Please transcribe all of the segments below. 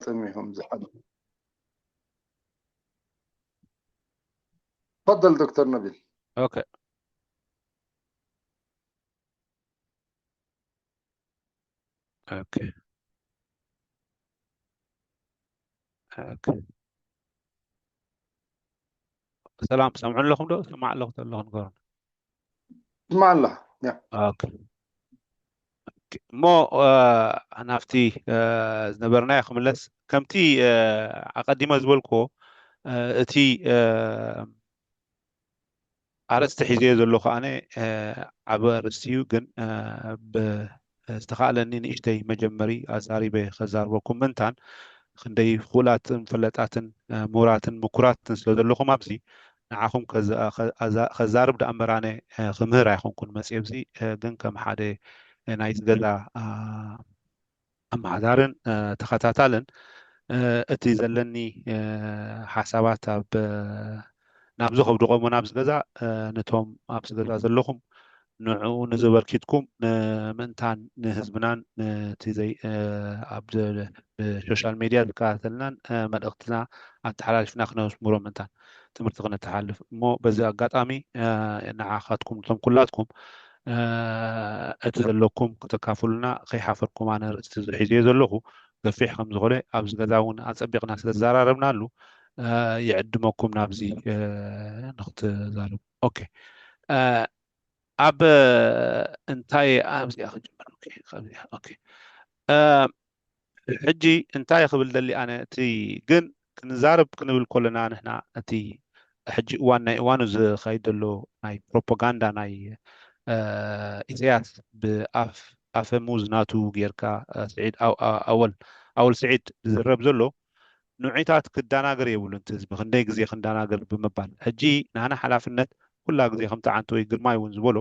ጠሚሆም ዝሓድሩ። تفضل دكتور نبيل. Okay. Okay. Okay. ሰላም፣ ሰምዑ ኣለኹም ዶ? ሰማዕ ኣለኹ ተለኹ ንገሩን። ስማዕ ኣለኻ። ያ። Okay. Okay. እሞ ናብቲ ዝነበርናዮ ክምለስ፣ ከምቲ ኣቐዲመ ዝበልክዎ፣ እቲ ኣርእስቲ ሒዘዮ ዘለኹ ኣነ ዓቢ ኣርእስቲ እዩ፣ ግን ዝተኻእለኒ ንእሽተይ መጀመሪ ኣዛሪበ ከዛርበኩም ምእንታን፣ ክንደይ ፍሉጣትን ፈለጣትን ምሁራትን ምኩራትን ስለ ዘለኹም ኣብዚ ንዓኹም ከዛርብ ደኣ እምበር ኣነ ክምህር ኣይኮንኩን መፅየ ኣብዚ፣ ግን ከም ሓደ ናይ ዝገዛ ኣመሓዳርን ተኸታታልን እቲ ዘለኒ ሓሳባት ኣብ ናብዚ ከብድቖም ናብ ዝገዛ፣ ነቶም ኣብዚ ገዛ ዘለኹም ንዕኡ ንዘበርኪትኩም ንምእንታን ንህዝብናን ነቲ ዘይ ኣብ ብሶሻል ሜድያ ዝከታተልናን መልእኽትና ኣተሓላልፍና ክነስምሮ ምእንታን ትምህርቲ ክነተሓልፍ እሞ በዚ ኣጋጣሚ ንዓኻትኩም ነቶም ኩላትኩም እቲ ዘለኩም ክተካፍሉና ከይሓፈርኩም ኣነ ርእስቲ ዝሒዘዮ ዘለኹ ገፊሕ ከም ዝኾነ ኣብዚ ገዛ እውን ኣጸቢቕና ስለ ዝዘራረብናሉ ይዕድመኩም ናብዚ ንክትዛረቡ። ኦኬ ኣብ እንታይ ኣብዚኣ ክጅምር ኦኬ ሕጂ እንታይ ክብል ደሊ ኣነ እቲ ግን ክንዛረብ ክንብል ከለና ንሕና እቲ ሕጂ እዋን ናይ እዋኑ ዝኸይድ ዘሎ ናይ ፕሮፓጋንዳ ናይ ኢሳያስ ብኣፍ ኣፈሙዝ ናቱ ጌርካ ስዒድ ኣወል ኣወል ስዒድ ዝዝረብ ዘሎ ንዑታት ክዳናገር የብሉን እቲ ህዝቢ ክንደይ ግዜ ክንዳናገር ብምባል ሕጂ ናና ሓላፍነት ኩላ ግዜ ከምቲ ዓንተወይ ግርማይ እውን ዝበሎ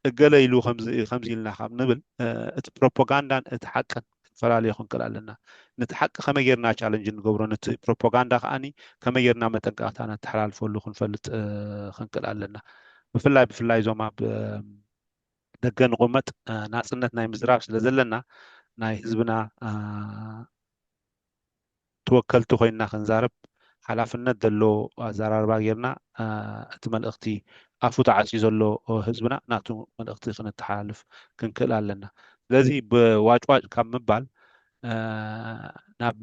እገለ ኢሉ ከምዚ ኢልና ካብ ንብል እቲ ፕሮፓጋንዳን እቲ ሓቅን ክንፈላለዮ ክንክእል ኣለና። ነቲ ሓቂ ከመይ ጌርና ቻለንጅ ንገብሮ ነቲ ፕሮፓጋንዳ ከዓኒ ከመይ ጌርና መጠንቀቕታ ነተሓላልፈሉ ክንፈልጥ ክንክእል ኣለና። ብፍላይ ብፍላይ እዞም ኣብ ደገ ንቕመጥ ናፅነት ናይ ምዝራብ ስለ ዘለና ናይ ህዝብና ተወከልቲ ኮይንና ክንዛረብ ሓላፍነት ዘለዎ ኣዘራርባ ጌርና እቲ መልእኽቲ ኣፉ ተዓፅዩ ዘሎ ህዝብና ናቱ መልእኽቲ ክነተሓላልፍ ክንክእል ኣለና። ስለዚ ብዋጭዋጭ ካብ ምባል ናብ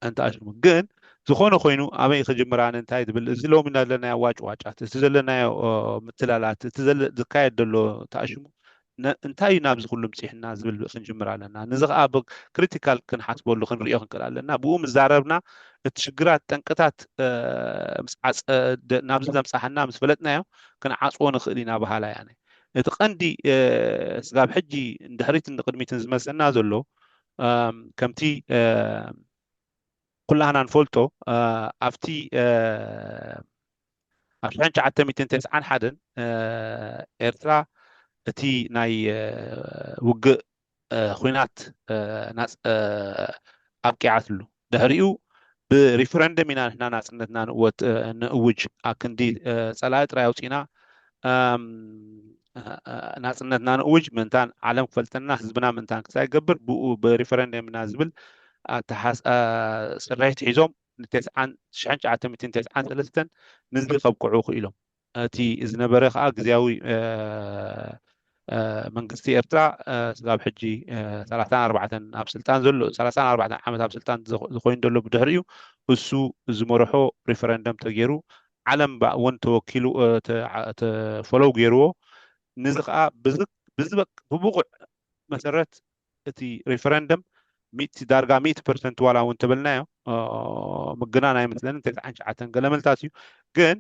እንተኣሽሙ ግን ዝኾነ ኮይኑ ኣበይ ክጅምር ኣነ እንታይ ዝብል እዚ ሎሚ ዘለናዮ ዋጭዋጫት እቲ ዘለናዮ ምትላላት እቲ ዝካየድ ዘሎ ተኣሽሙ እንታይ እዩ ናብዚ ኩሉ ምፂሕና ዝብል ክንጅምር ኣለና። ነዚ ከዓ ክሪቲካል ክንሓስበሉ ክንሪኦ ክንክእል ኣለና። ብኡ ምዛረብና እቲ ሽግራት ጠንቅታት ናብዚ ዘምፃሓና ምስ ፈለጥናዮ ክንዓፅዎ ንክእል ኢና በሃላይ ኣነ። እቲ ቀንዲ ስጋብ ሕጂ ንድሕሪትን ንቅድሚትን ዝመልሰና ዘሎ ከምቲ ኩላህና ንፈልጦ ኣብቲ ኣብ ሽሕን ትሽዓተ ሚእትን ተስዓን ሓደን ኤርትራ እቲ ናይ ውግእ ኹናት ኣብቂዓትሉ ድሕሪኡ ብሪፈረንደም ኢና ንሕና ናፅነትና ንእውጅ ኣክንዲ ፀላኢ ጥራይ ኣውፂና ናፅነትና ንእውጅ ምእንታን ዓለም ክፈልጠና ህዝብና ምእንታን ክሳይ ገብር ብኡ ብሪፈረንደም ኢና ዝብል ስርሒት ሒዞም ንተስዓን ትሽዓን ትሽዓተ ሚእትን ተስዓን ሰለስተን ንዚ ከብቅዑ ክኢሎም። እቲ ዝነበረ ከዓ ግዜያዊ መንግስቲ ኤርትራ ስጋብ ሕጂ ሰላሳን ኣርባዕተን ኣብ ስልጣን ዘሎ ሰላሳን ኣርባዕተን ዓመት ኣብ ስልጣን ዝኾይኑ ዘሎ ብድሕሪኡ እሱ ዝመርሖ ሪፈረንደም ተገይሩ ዓለም እውን ተወኪሉ ተፈለው ገይርዎ። ንዚ ከዓ ብብቑዕ መሰረት እቲ ሪፈረንደም ሚእቲ ዳርጋ ሚእቲ ፐርሰንት ዋላ እውን ተበልናዮ ምግናን ኣይመስለንን ተስዓን ትሽዓተን ገለ መልታት እዩ ግን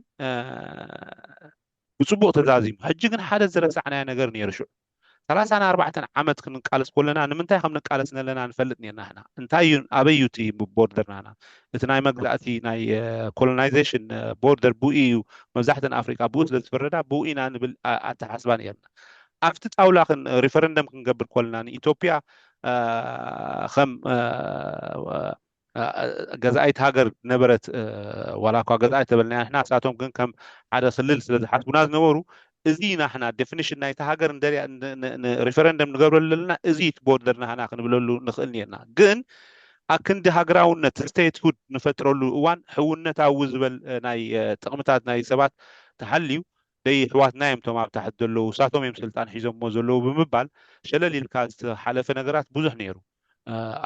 ብፅቡቅ ተዛዚሙ ሕጂ ግን ሓደ ዝረሳዕናዮ ነገር ነይሩ ሽዑ ሰላሳን ኣርባዕተን ዓመት ክንቃለስ ከለና ንምንታይ ከም ንቃለስ ነለና ንፈልጥ ነርና ህና እንታይ እዩ ኣበይ እዩ እቲ ቦርደርናና እቲ ናይ መግዛእቲ ናይ ኮሎናይዜሽን ቦርደር ብኡ እዩ መብዛሕተን ኣፍሪቃ ብኡ ስለ ዝፍረዳ ብኡ ኢና ንብል ኣተሓስባ ነርና ኣብቲ ጣውላ ሪፈረንደም ክንገብር ከለና ንኢትዮጵያ ከም ገዛኢት ሃገር ነበረት ዋላ እኳ ገዛኢት ተበልና ንሕና እሳቶም ግን ከም ሓደ ክልል ስለ ዝሓስቡና ዝነበሩ እዚ ናሕና ዴፊኒሽን ናይቲ ሃገር እንደሪያ ሪፈረንደም ንገብረሉ ዘለና እዚ ቦርደር ናህና ክንብለሉ ንኽእል ነርና ግን ኣክንዲ ሃገራውነት ስቴትሁድ ንፈጥረሉ እዋን ሕውነታዊ ዝበል ናይ ጥቕምታት ናይ ሰባት ተሃልዩ ደይ ኣሕዋትና እዮም እቶም ኣብ ታሕቲ ዘለዉ፣ እሳቶም እዮም ስልጣን ሒዞሞ ዘለዉ ብምባል ሸለል ኢልካ ዝተሓለፈ ነገራት ብዙሕ ነይሩ።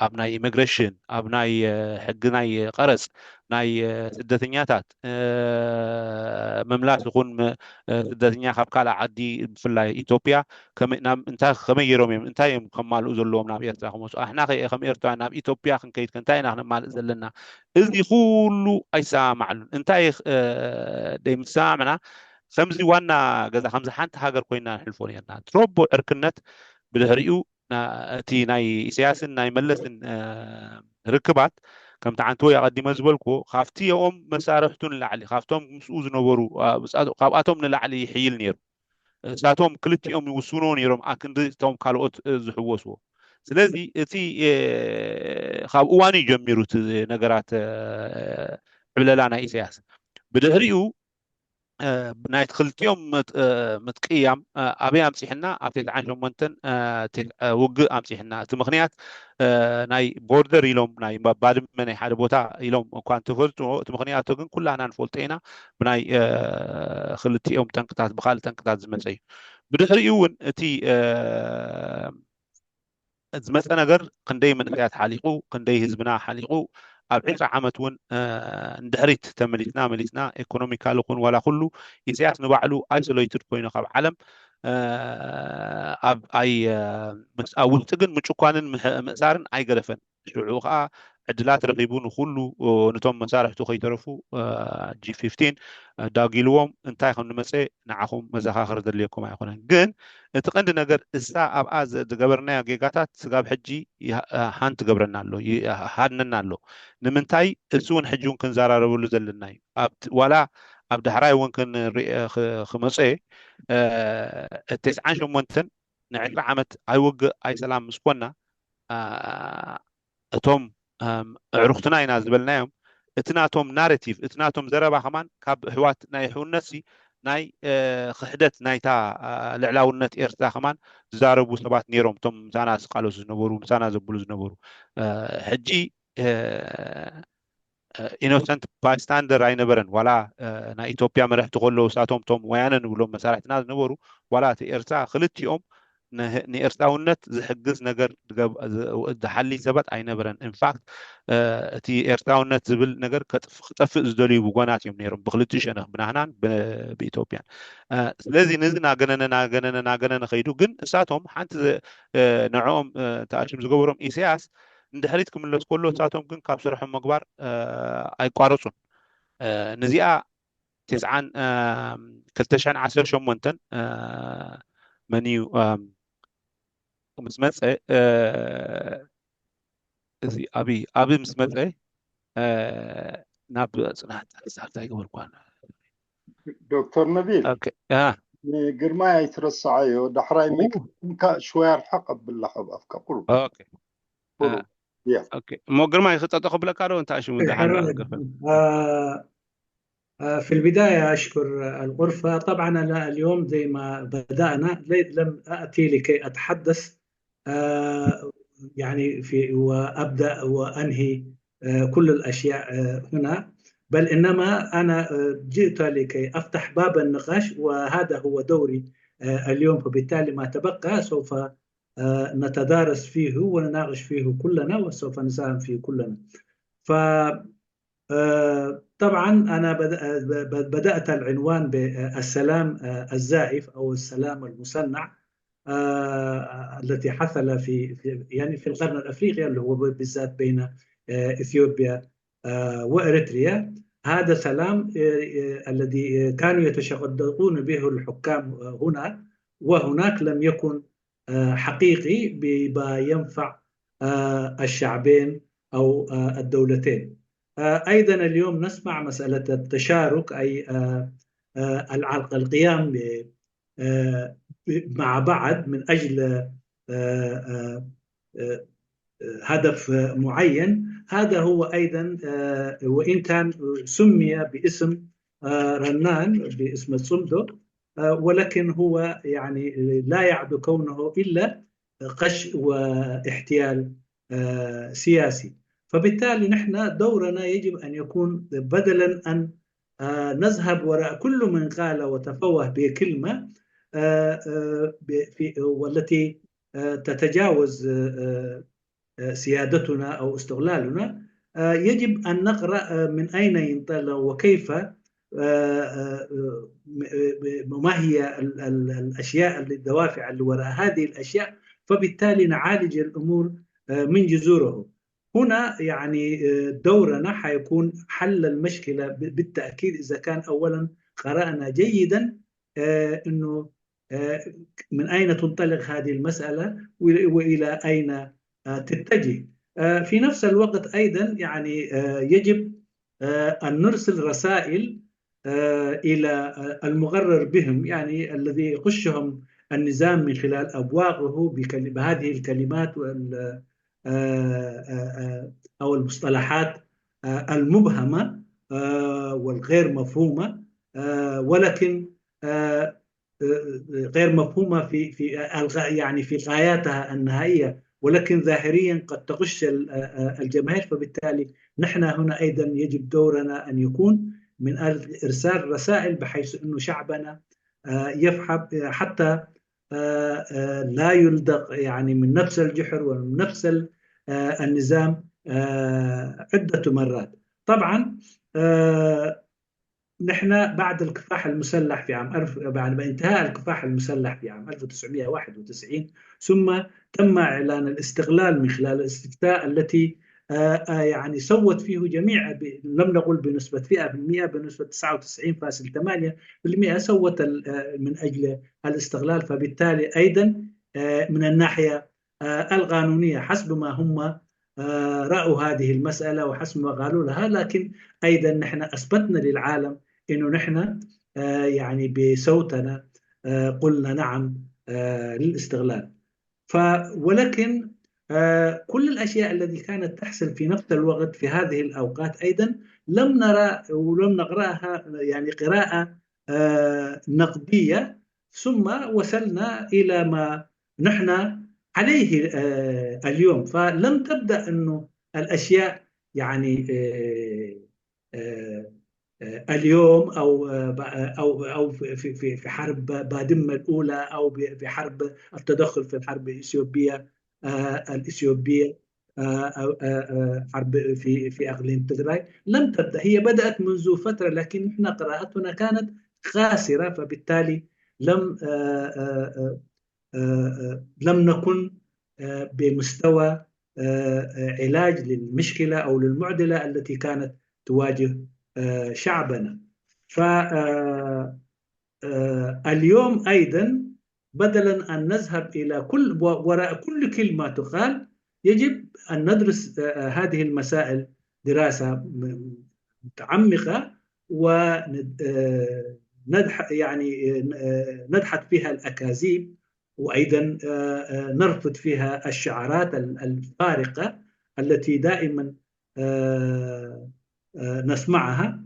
ኣብ ናይ ኢሚግሬሽን፣ ኣብ ናይ ሕጊ ናይ ቀረፅ፣ ናይ ስደተኛታት ምምላስ ይኹን ስደተኛ ካብ ካልእ ዓዲ ብፍላይ ኢትዮጵያ ከመይ ገይሮም እዮም እንታይ እዮም ከማልኡ ዘለዎም ናብ ኤርትራ ክመፁ ኣሕና ከም ኤርትራ ናብ ኢትዮጵያ ክንከይድ እንታይ ኢና ክነማልእ ዘለና? እዚ ኩሉ ኣይሰማማዕሉን። እንታይ ደይ ምሰማምዕና ከምዚ ዋና ገዛ ከምዚ ሓንቲ ሃገር ኮይና ንሕልፎ ነርና። ትሮቦ ዕርክነት ብድሕሪኡ እቲ ናይ ኢሳያስን ናይ መለስን ርክባት ከምቲ ዓንትወይ ኣቐዲመ ዝበልኩዎ ካብቲ ኦም መሳርሕቱ ንላዕሊ ካብቶም ምስኡ ዝነበሩ ካብኣቶም ንላዕሊ ይሕይል ነይሩ። እሳቶም ክልቲኦም ይውስንዎ ነይሮም ኣክንዲ እቶም ካልኦት ዝሕወስዎ። ስለዚ እቲ ካብ እዋን እዩ ጀሚሩ እቲ ነገራት ዕብለላ ናይ ኢሳያስ። ብድሕሪኡ ናይ ክልቲኦም ምትቅያም ኣበይ ኣምፂሕና ኣብ ተስዓን ሸሞንተን ውግእ ኣምፂሕና። እቲ ምክንያት ናይ ቦርደር ኢሎም ናይ ባድመ ናይ ሓደ ቦታ ኢሎም እኳ እንተፈልጡ እቲ ምክንያቱ ግን ኩላና ንፈልጦ ኢና። ብናይ ክልቲኦም ጠንቅታት ብካልእ ጠንቅታት ዝመፀ እዩ። ብድሕሪኡ እውን እቲ ዝመፀ ነገር ክንደይ መንእሰያት ሓሊቁ ክንደይ ህዝብና ሓሊቁ ኣብ ዕስራ ዓመት እውን ንድሕሪት ተመሊስና መሊስና ኢኮኖሚካሊ ኩን ዋላ ኩሉ ኢሳያስ ንባዕሉ ኣይሶሌትድ ኮይኑ ካብ ዓለም ኣብ ኣይ ኣብ ውሽጢ ግን ምጭኳንን ምእሳርን ኣይገደፈን። ሽዑ ከዓ ዕድላት ረኺቡ ንኩሉ ነቶም መሳርሕቱ ከይተረፉ ጂ ፊፍቲን ዳጊልዎም እንታይ ከም ንመፀ ንዓኹም መዘኻኸር ዘድልየኩም ኣይኮነን። ግን እቲ ቀንዲ ነገር እሳ ኣብኣ ዝገበርናዮ ጌጋታት ስጋብ ሕጂ ሃን ትገብረና ኣሎ ይሃድነና ኣሎ። ንምንታይ እሱ እውን ሕጂ እውን ክንዘራረበሉ ዘለና እዩ። ዋላ ኣብ ዳሕራይ እውን ክንሪኦ ክመፀ እቲ ተስዓን ሸሞንተን ንዕስራ ዓመት ኣይውግእ ኣይሰላም ምስኮና እቶም ኣዕሩኽትና ኢና ዝበልናዮም እቲ ናቶም ናሬቲቭ እቲ ናቶም ዘረባ ከማን ካብ ኣሕዋት ናይ ሕውነትሲ ናይ ክሕደት ናይታ ልዕላውነት ኤርትራ ከማን ዝዛረቡ ሰባት ነይሮም። እቶም ምሳና ዝቃለሱ ዝነበሩ ምሳና ዘብሉ ዝነበሩ ሕጂ ኢኖሰንት ባይስታንደር ኣይነበረን። ዋላ ናይ ኢትዮጵያ መራሕቲ ከለዉ እሳቶም እቶም ወያነ ንብሎም መሳርሕትና ዝነበሩ ዋላ እቲ ኤርትራ ክልቲኦም ንኤርትራውነት ዝሕግዝ ነገር ዝሓሊ ሰባት ኣይነበረን። ኢንፋክት እቲ ኤርትራውነት ዝብል ነገር ክጠፍእ ዝደልዩ ብጎናት እዮም ነይሮም ብክልቲኡ ሸነኽ ብናህናን ብኢትዮጵያን። ስለዚ ነዚ ናገነነ ናገነነ ናገነነ ከይዱ ግን እሳቶም ሓንቲ ንዕኦም ተኣሽም ዝገበሮም ኢሳያስ ንድሕሪት ክምለስ ከሎ እሳቶም ግን ካብ ስርሖም ምግባር ኣይቋረፁን። ንዚኣ ተስዓን ክልተ ሽሕን ዓሰርተ ሸሞንተን መን እዩ ምስ መፀ እዚ ኣብይ ኣብይ ምስ መፀ ናብ ፅናት ዛርታ ይገበርኳን ዶክተር ነቢል ንግርማይ ኣይትረስዓዮ። ዳሕራይ ሚክሮፎንካ ሽወያ ርሓቕ ኣብላ ሓብ ኣፍካ ቁሩብ እሞ ግርማይ ክፀጠ ክብለካ ዶ እንታይ ሽሙ في البداية أشكر الغرفة. طبعا أنا اليوم زي ما بدأنا لم أأتي لكي أتحدث يعني في وأبدأ وأنهي كل الأشياء هنا، بل إنما أنا جئت لكي أفتح باب النقاش، وهذا هو دوري اليوم. فبالتالي ما تبقى سوف نتدارس فيه ونناقش فيه كلنا، وسوف نساهم فيه كلنا. ف طبعا أنا بدأت العنوان بالسلام الزائف أو السلام المصنع التي حصل في يعني في القرن الأفريقي، اللي هو بالذات بين إثيوبيا وإريتريا. هذا سلام الذي كانوا يتشققون به الحكام هنا وهناك، لم يكن حقيقي بما ينفع الشعبين أو الدولتين. أيضا اليوم نسمع مسألة التشارك، أي القيام مع بعض من أجل هدف معين. هذا هو أيضا وإن كان سمي باسم رنان، باسم تصمدو، ولكن هو يعني لا يعد كونه إلا غش واحتيال سياسي. فبالتالي نحن دورنا يجب أن يكون بدلا أن آه، نذهب وراء كل من قال وتفوه بكلمة آه، آه، ب- في- والتي آه، تتجاوز آه، آه، سيادتنا أو استغلالنا. آه، يجب أن نقرأ آه، من أين ينطلق وكيف آه، آه، آه، م- آه، ما هي ال- ال- الأشياء، الدوافع اللي وراء هذه الأشياء، فبالتالي نعالج الأمور آه، من جذوره. هنا يعني آه، دورنا حيكون حل المشكلة ب- بالتأكيد إذا كان أولا قرأنا جيدا آه، أنه آه، من أين تنطلق هذه المسألة و- وإلى أين آه، تتجه. آه، في نفس الوقت أيضا يعني آه، يجب آه، أن نرسل رسائل آه، إلى آه، المغرر بهم، يعني الذي يخشهم النظام من خلال أبواقه بكل- بهذه الكلمات وال- آه، آه، آه، أو المصطلحات آه، المبهمة آه، والغير مفهومة، آه، ولكن آه، آه، غير مفهومة في في آه، الغ- يعني في غاياتها النهائية، ولكن ظاهريا قد تغش ال- آه، آه، الجماهير. فبالتالي نحن هنا أيضا يجب دورنا أن يكون من أجل إرسال رسائل بحيث أنه شعبنا آه، يفحب آه، حتى آه، آه، لا يلدغ يعني من نفس الجحر ومن نفس ال- آه، النظام آه، عدة مرات. طبعا آه، نحن بعد الكفاح المسلح في عام ألف، بعد ما انتهاء الكفاح المسلح في عام ألف وتسعمية وواحد وتسعين، ثم تم إعلان الاستقلال من خلال الاستفتاء التي آه، آه، يعني سوت فيه جميع ب- لم نقل بنسبة مئة بالمئة، بنسبة تسعة وتسعين فاصلة ثمانية بالمئة سوت ال- آه، من أجل الاستقلال. فبالتالي أيضا آه، من الناحية آه، القانونية حسب ما هم آه، رأوا هذه المسألة وحسب ما قالوا لها، لكن أيضا نحن أثبتنا للعالم أنه نحن آه، يعني بصوتنا آه، قلنا نعم آه، للاستقلال. ف ولكن آه، كل الأشياء التي كانت تحصل في نفس الوقت في هذه الأوقات أيضا لم نرى ولم نقرأها يعني قراءة آه، نقدية، ثم وصلنا إلى ما نحن عليه آه، اليوم. فلم تبدأ أنه الأشياء يعني آه، آه، آه، اليوم أو آه، ب- أو أو في في في في حرب بادمة الأولى أو ب- في حرب التدخل في الحرب الإثيوبية آه، الإثيوبية آه، أو- آه، آه، حرب في في أقليم تجراي لم تبدأ، هي بدأت منذ فترة، لكن نحن قراءتنا كانت خاسرة، فبالتالي لم آه، آه، آه، آه، آه، لم نكن آه، بمستوى آه، آه، علاج للمشكلة أو للمعضلة التي كانت تواجه آه، شعبنا. ف آه، آه، اليوم أيضا بدلا أن نذهب إلى كل وراء كل كلمة تقال، يجب أن ندرس آه، آه، هذه المسائل دراسة م- متعمقة، ونحت يعني آه، آه، نحت فيها الأكاذيب، وأيضا آه، آه، نرفض فيها الشعارات ال- الفارقة التي دائما آه، آه، نسمعها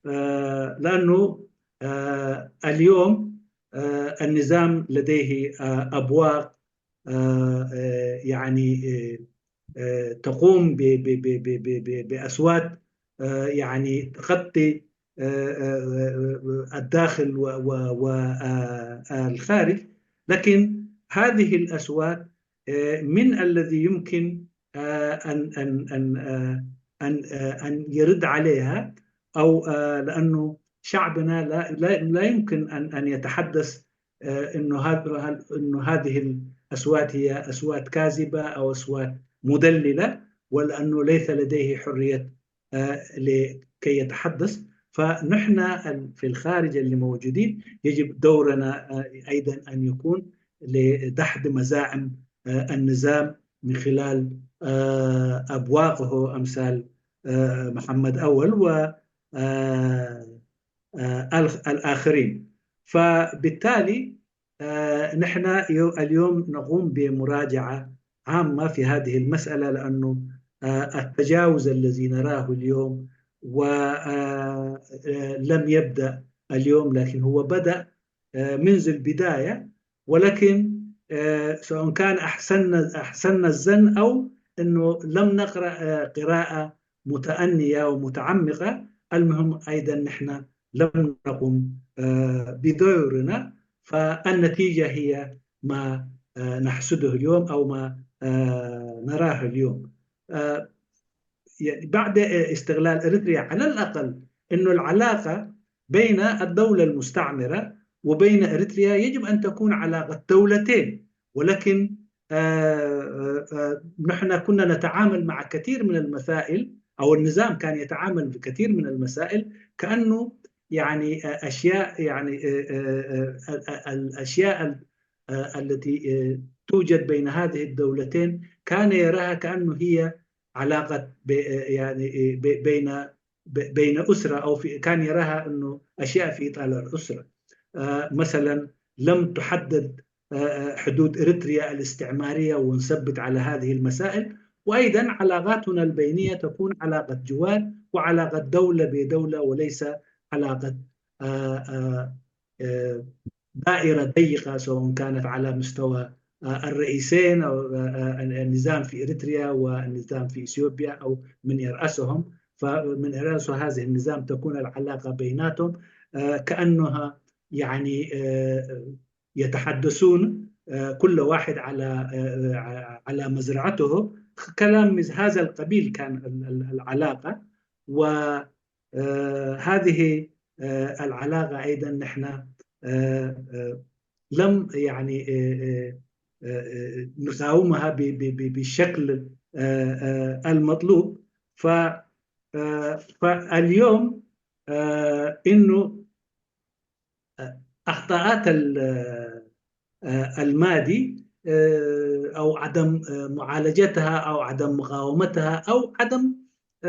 آه، لأنه آه، اليوم آه، النظام لديه آه، أبواق آه، آه، يعني آه، آه، تقوم ب- ب- ب- ب- ب- ب- بأصوات آه، يعني تغطي آه، آه، آه، الداخل والخارج، لكن هذه الأصوات آه، من الذي يمكن آه، أن أن أن آه، أن آه، أن يرد عليها، أو آه، لأنه شعبنا لا لا لا يمكن أن أن يتحدث آه، إنه هذا إنه هذه الأصوات هي أصوات كاذبة أو أصوات مدللة، ولأنه ليس لديه حرية آه، لكي يتحدث. فنحن في الخارج اللي موجودين يجب دورنا آه، أيضا أن يكون لدحض مزاعم آه، النظام من خلال آه، أبواقه أمثال آه، محمد أول و آه، آه، الآخرين. فبالتالي آه، نحن اليوم نقوم بمراجعة عامة في هذه المسألة، لأنه آه، التجاوز الذي نراه اليوم ولم يبدأ اليوم، لكن هو بدأ آه، منذ البداية، ولكن آه، سواء كان أحسن أحسن الظن أو انه لم نقرا آه، قراءه متانيه ومتعمقه. المهم ايضا نحن لم نقم آه، بدورنا، فالنتيجه هي ما آه، نحصده اليوم او ما آه، نراه اليوم. آه، يعني بعد استغلال اريتريا على الاقل انه العلاقه بين الدوله المستعمره وبين اريتريا يجب ان تكون علاقه دولتين، ولكن آه، آه، آه، نحن كنا نتعامل مع كثير من المسائل، او النظام كان يتعامل بكثير من المسائل كانه يعني آه، اشياء يعني آه، آه، آه، آه، الاشياء ال- آه، التي آه، توجد بين هذه الدولتين كان يراها كانه هي علاقه ب- آه، يعني آه، ب- بين ب- بين اسره، او في كان يراها انه اشياء في اطار الاسره. آه، مثلا لم تحدد آه، آه، حدود اريتريا الاستعماريه، ونثبت على هذه المسائل. وايضا علاقاتنا البينيه تكون علاقه جوار وعلاقه دوله بدوله، وليس علاقه آه، آه، آه، دائره ضيقه، سواء كانت على مستوى آه، الرئيسين او آه، آه، النظام في اريتريا والنظام في اثيوبيا او من يراسهم. فمن يراس هذه النظام تكون العلاقه بيناتهم آه، كانها يعني آه، يتحدثون آه، كل واحد على آه، على مزرعته. كلام من هذا القبيل كان ال- ال- العلاقه. وهذه العلاقه ايضا نحن آه، آه، لم يعني آه، آه، آه، نقاومها ب- ب- ب- بالشكل آه، آه، المطلوب. ف آه، فاليوم آه، انه اخطاءات ال- آه، المادي آه، او عدم آه، معالجتها او عدم مقاومتها او عدم آه،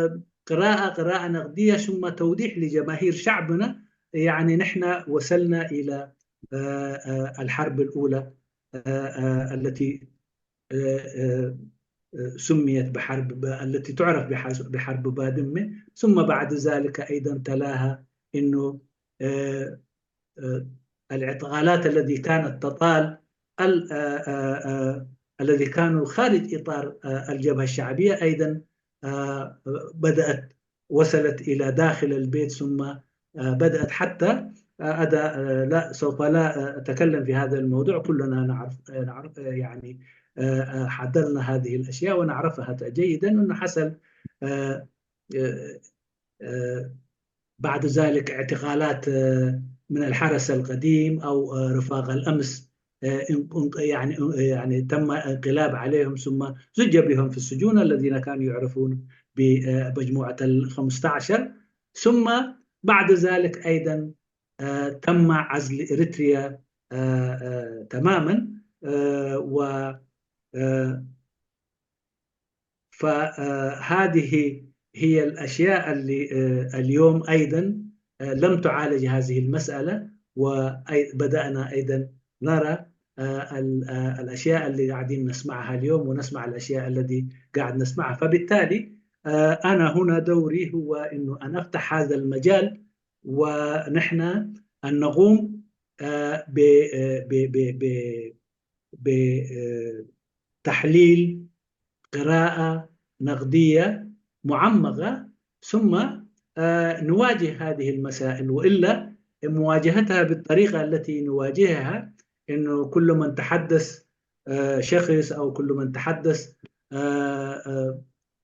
آه، قراءه قراءه نقديه ثم توضيح لجماهير شعبنا، يعني نحن وصلنا الى آه، آه، الحرب الاولى آه، آه، التي آه، آه، آه، سميت بحرب ب- التي تعرف بحرب بادمه. ثم بعد ذلك ايضا تلاها انه آه، آه، الاعتقالات التي كانت تطال ال- آه، آه، آه، الذي كانوا خارج اطار آه، الجبهه الشعبيه ايضا آه، بدات وصلت الى داخل البيت، ثم آه، بدات حتى آه، أدا آه، لا سوف لا آه، اتكلم في هذا الموضوع. كلنا نعرف آه، نعرف آه، يعني آه، آه، حضرنا هذه الاشياء ونعرفها جيدا انه حصل آه، آه، آه، بعد ذلك اعتقالات آه، من الحرس القديم او آه، رفاق الامس آه، يعني يعني تم انقلاب عليهم ثم زج بهم في السجون الذين كانوا يعرفون بمجموعه ال خمستاشر. ثم بعد ذلك ايضا آه، تم عزل اريتريا آه، آه، تماما آه، و آه، فهذه هي الأشياء اللي آه، اليوم أيضا آه، لم تعالج هذه المسألة، وبدأنا أيضا نرى آه، ال- آه، الأشياء اللي قاعدين نسمعها اليوم ونسمع الأشياء التي قاعد نسمعها. فبالتالي آه، أنا هنا دوري هو أنه أن أفتح هذا المجال، ونحن أن نقوم آه، ب- آه، ب- ب- ب- بتحليل قراءة نقدية معمقة، ثم آه، نواجه هذه المسائل. وإلا مواجهتها بالطريقة التي نواجهها، إنه كل من تحدث آه، شخص أو كل من تحدث آه، آه،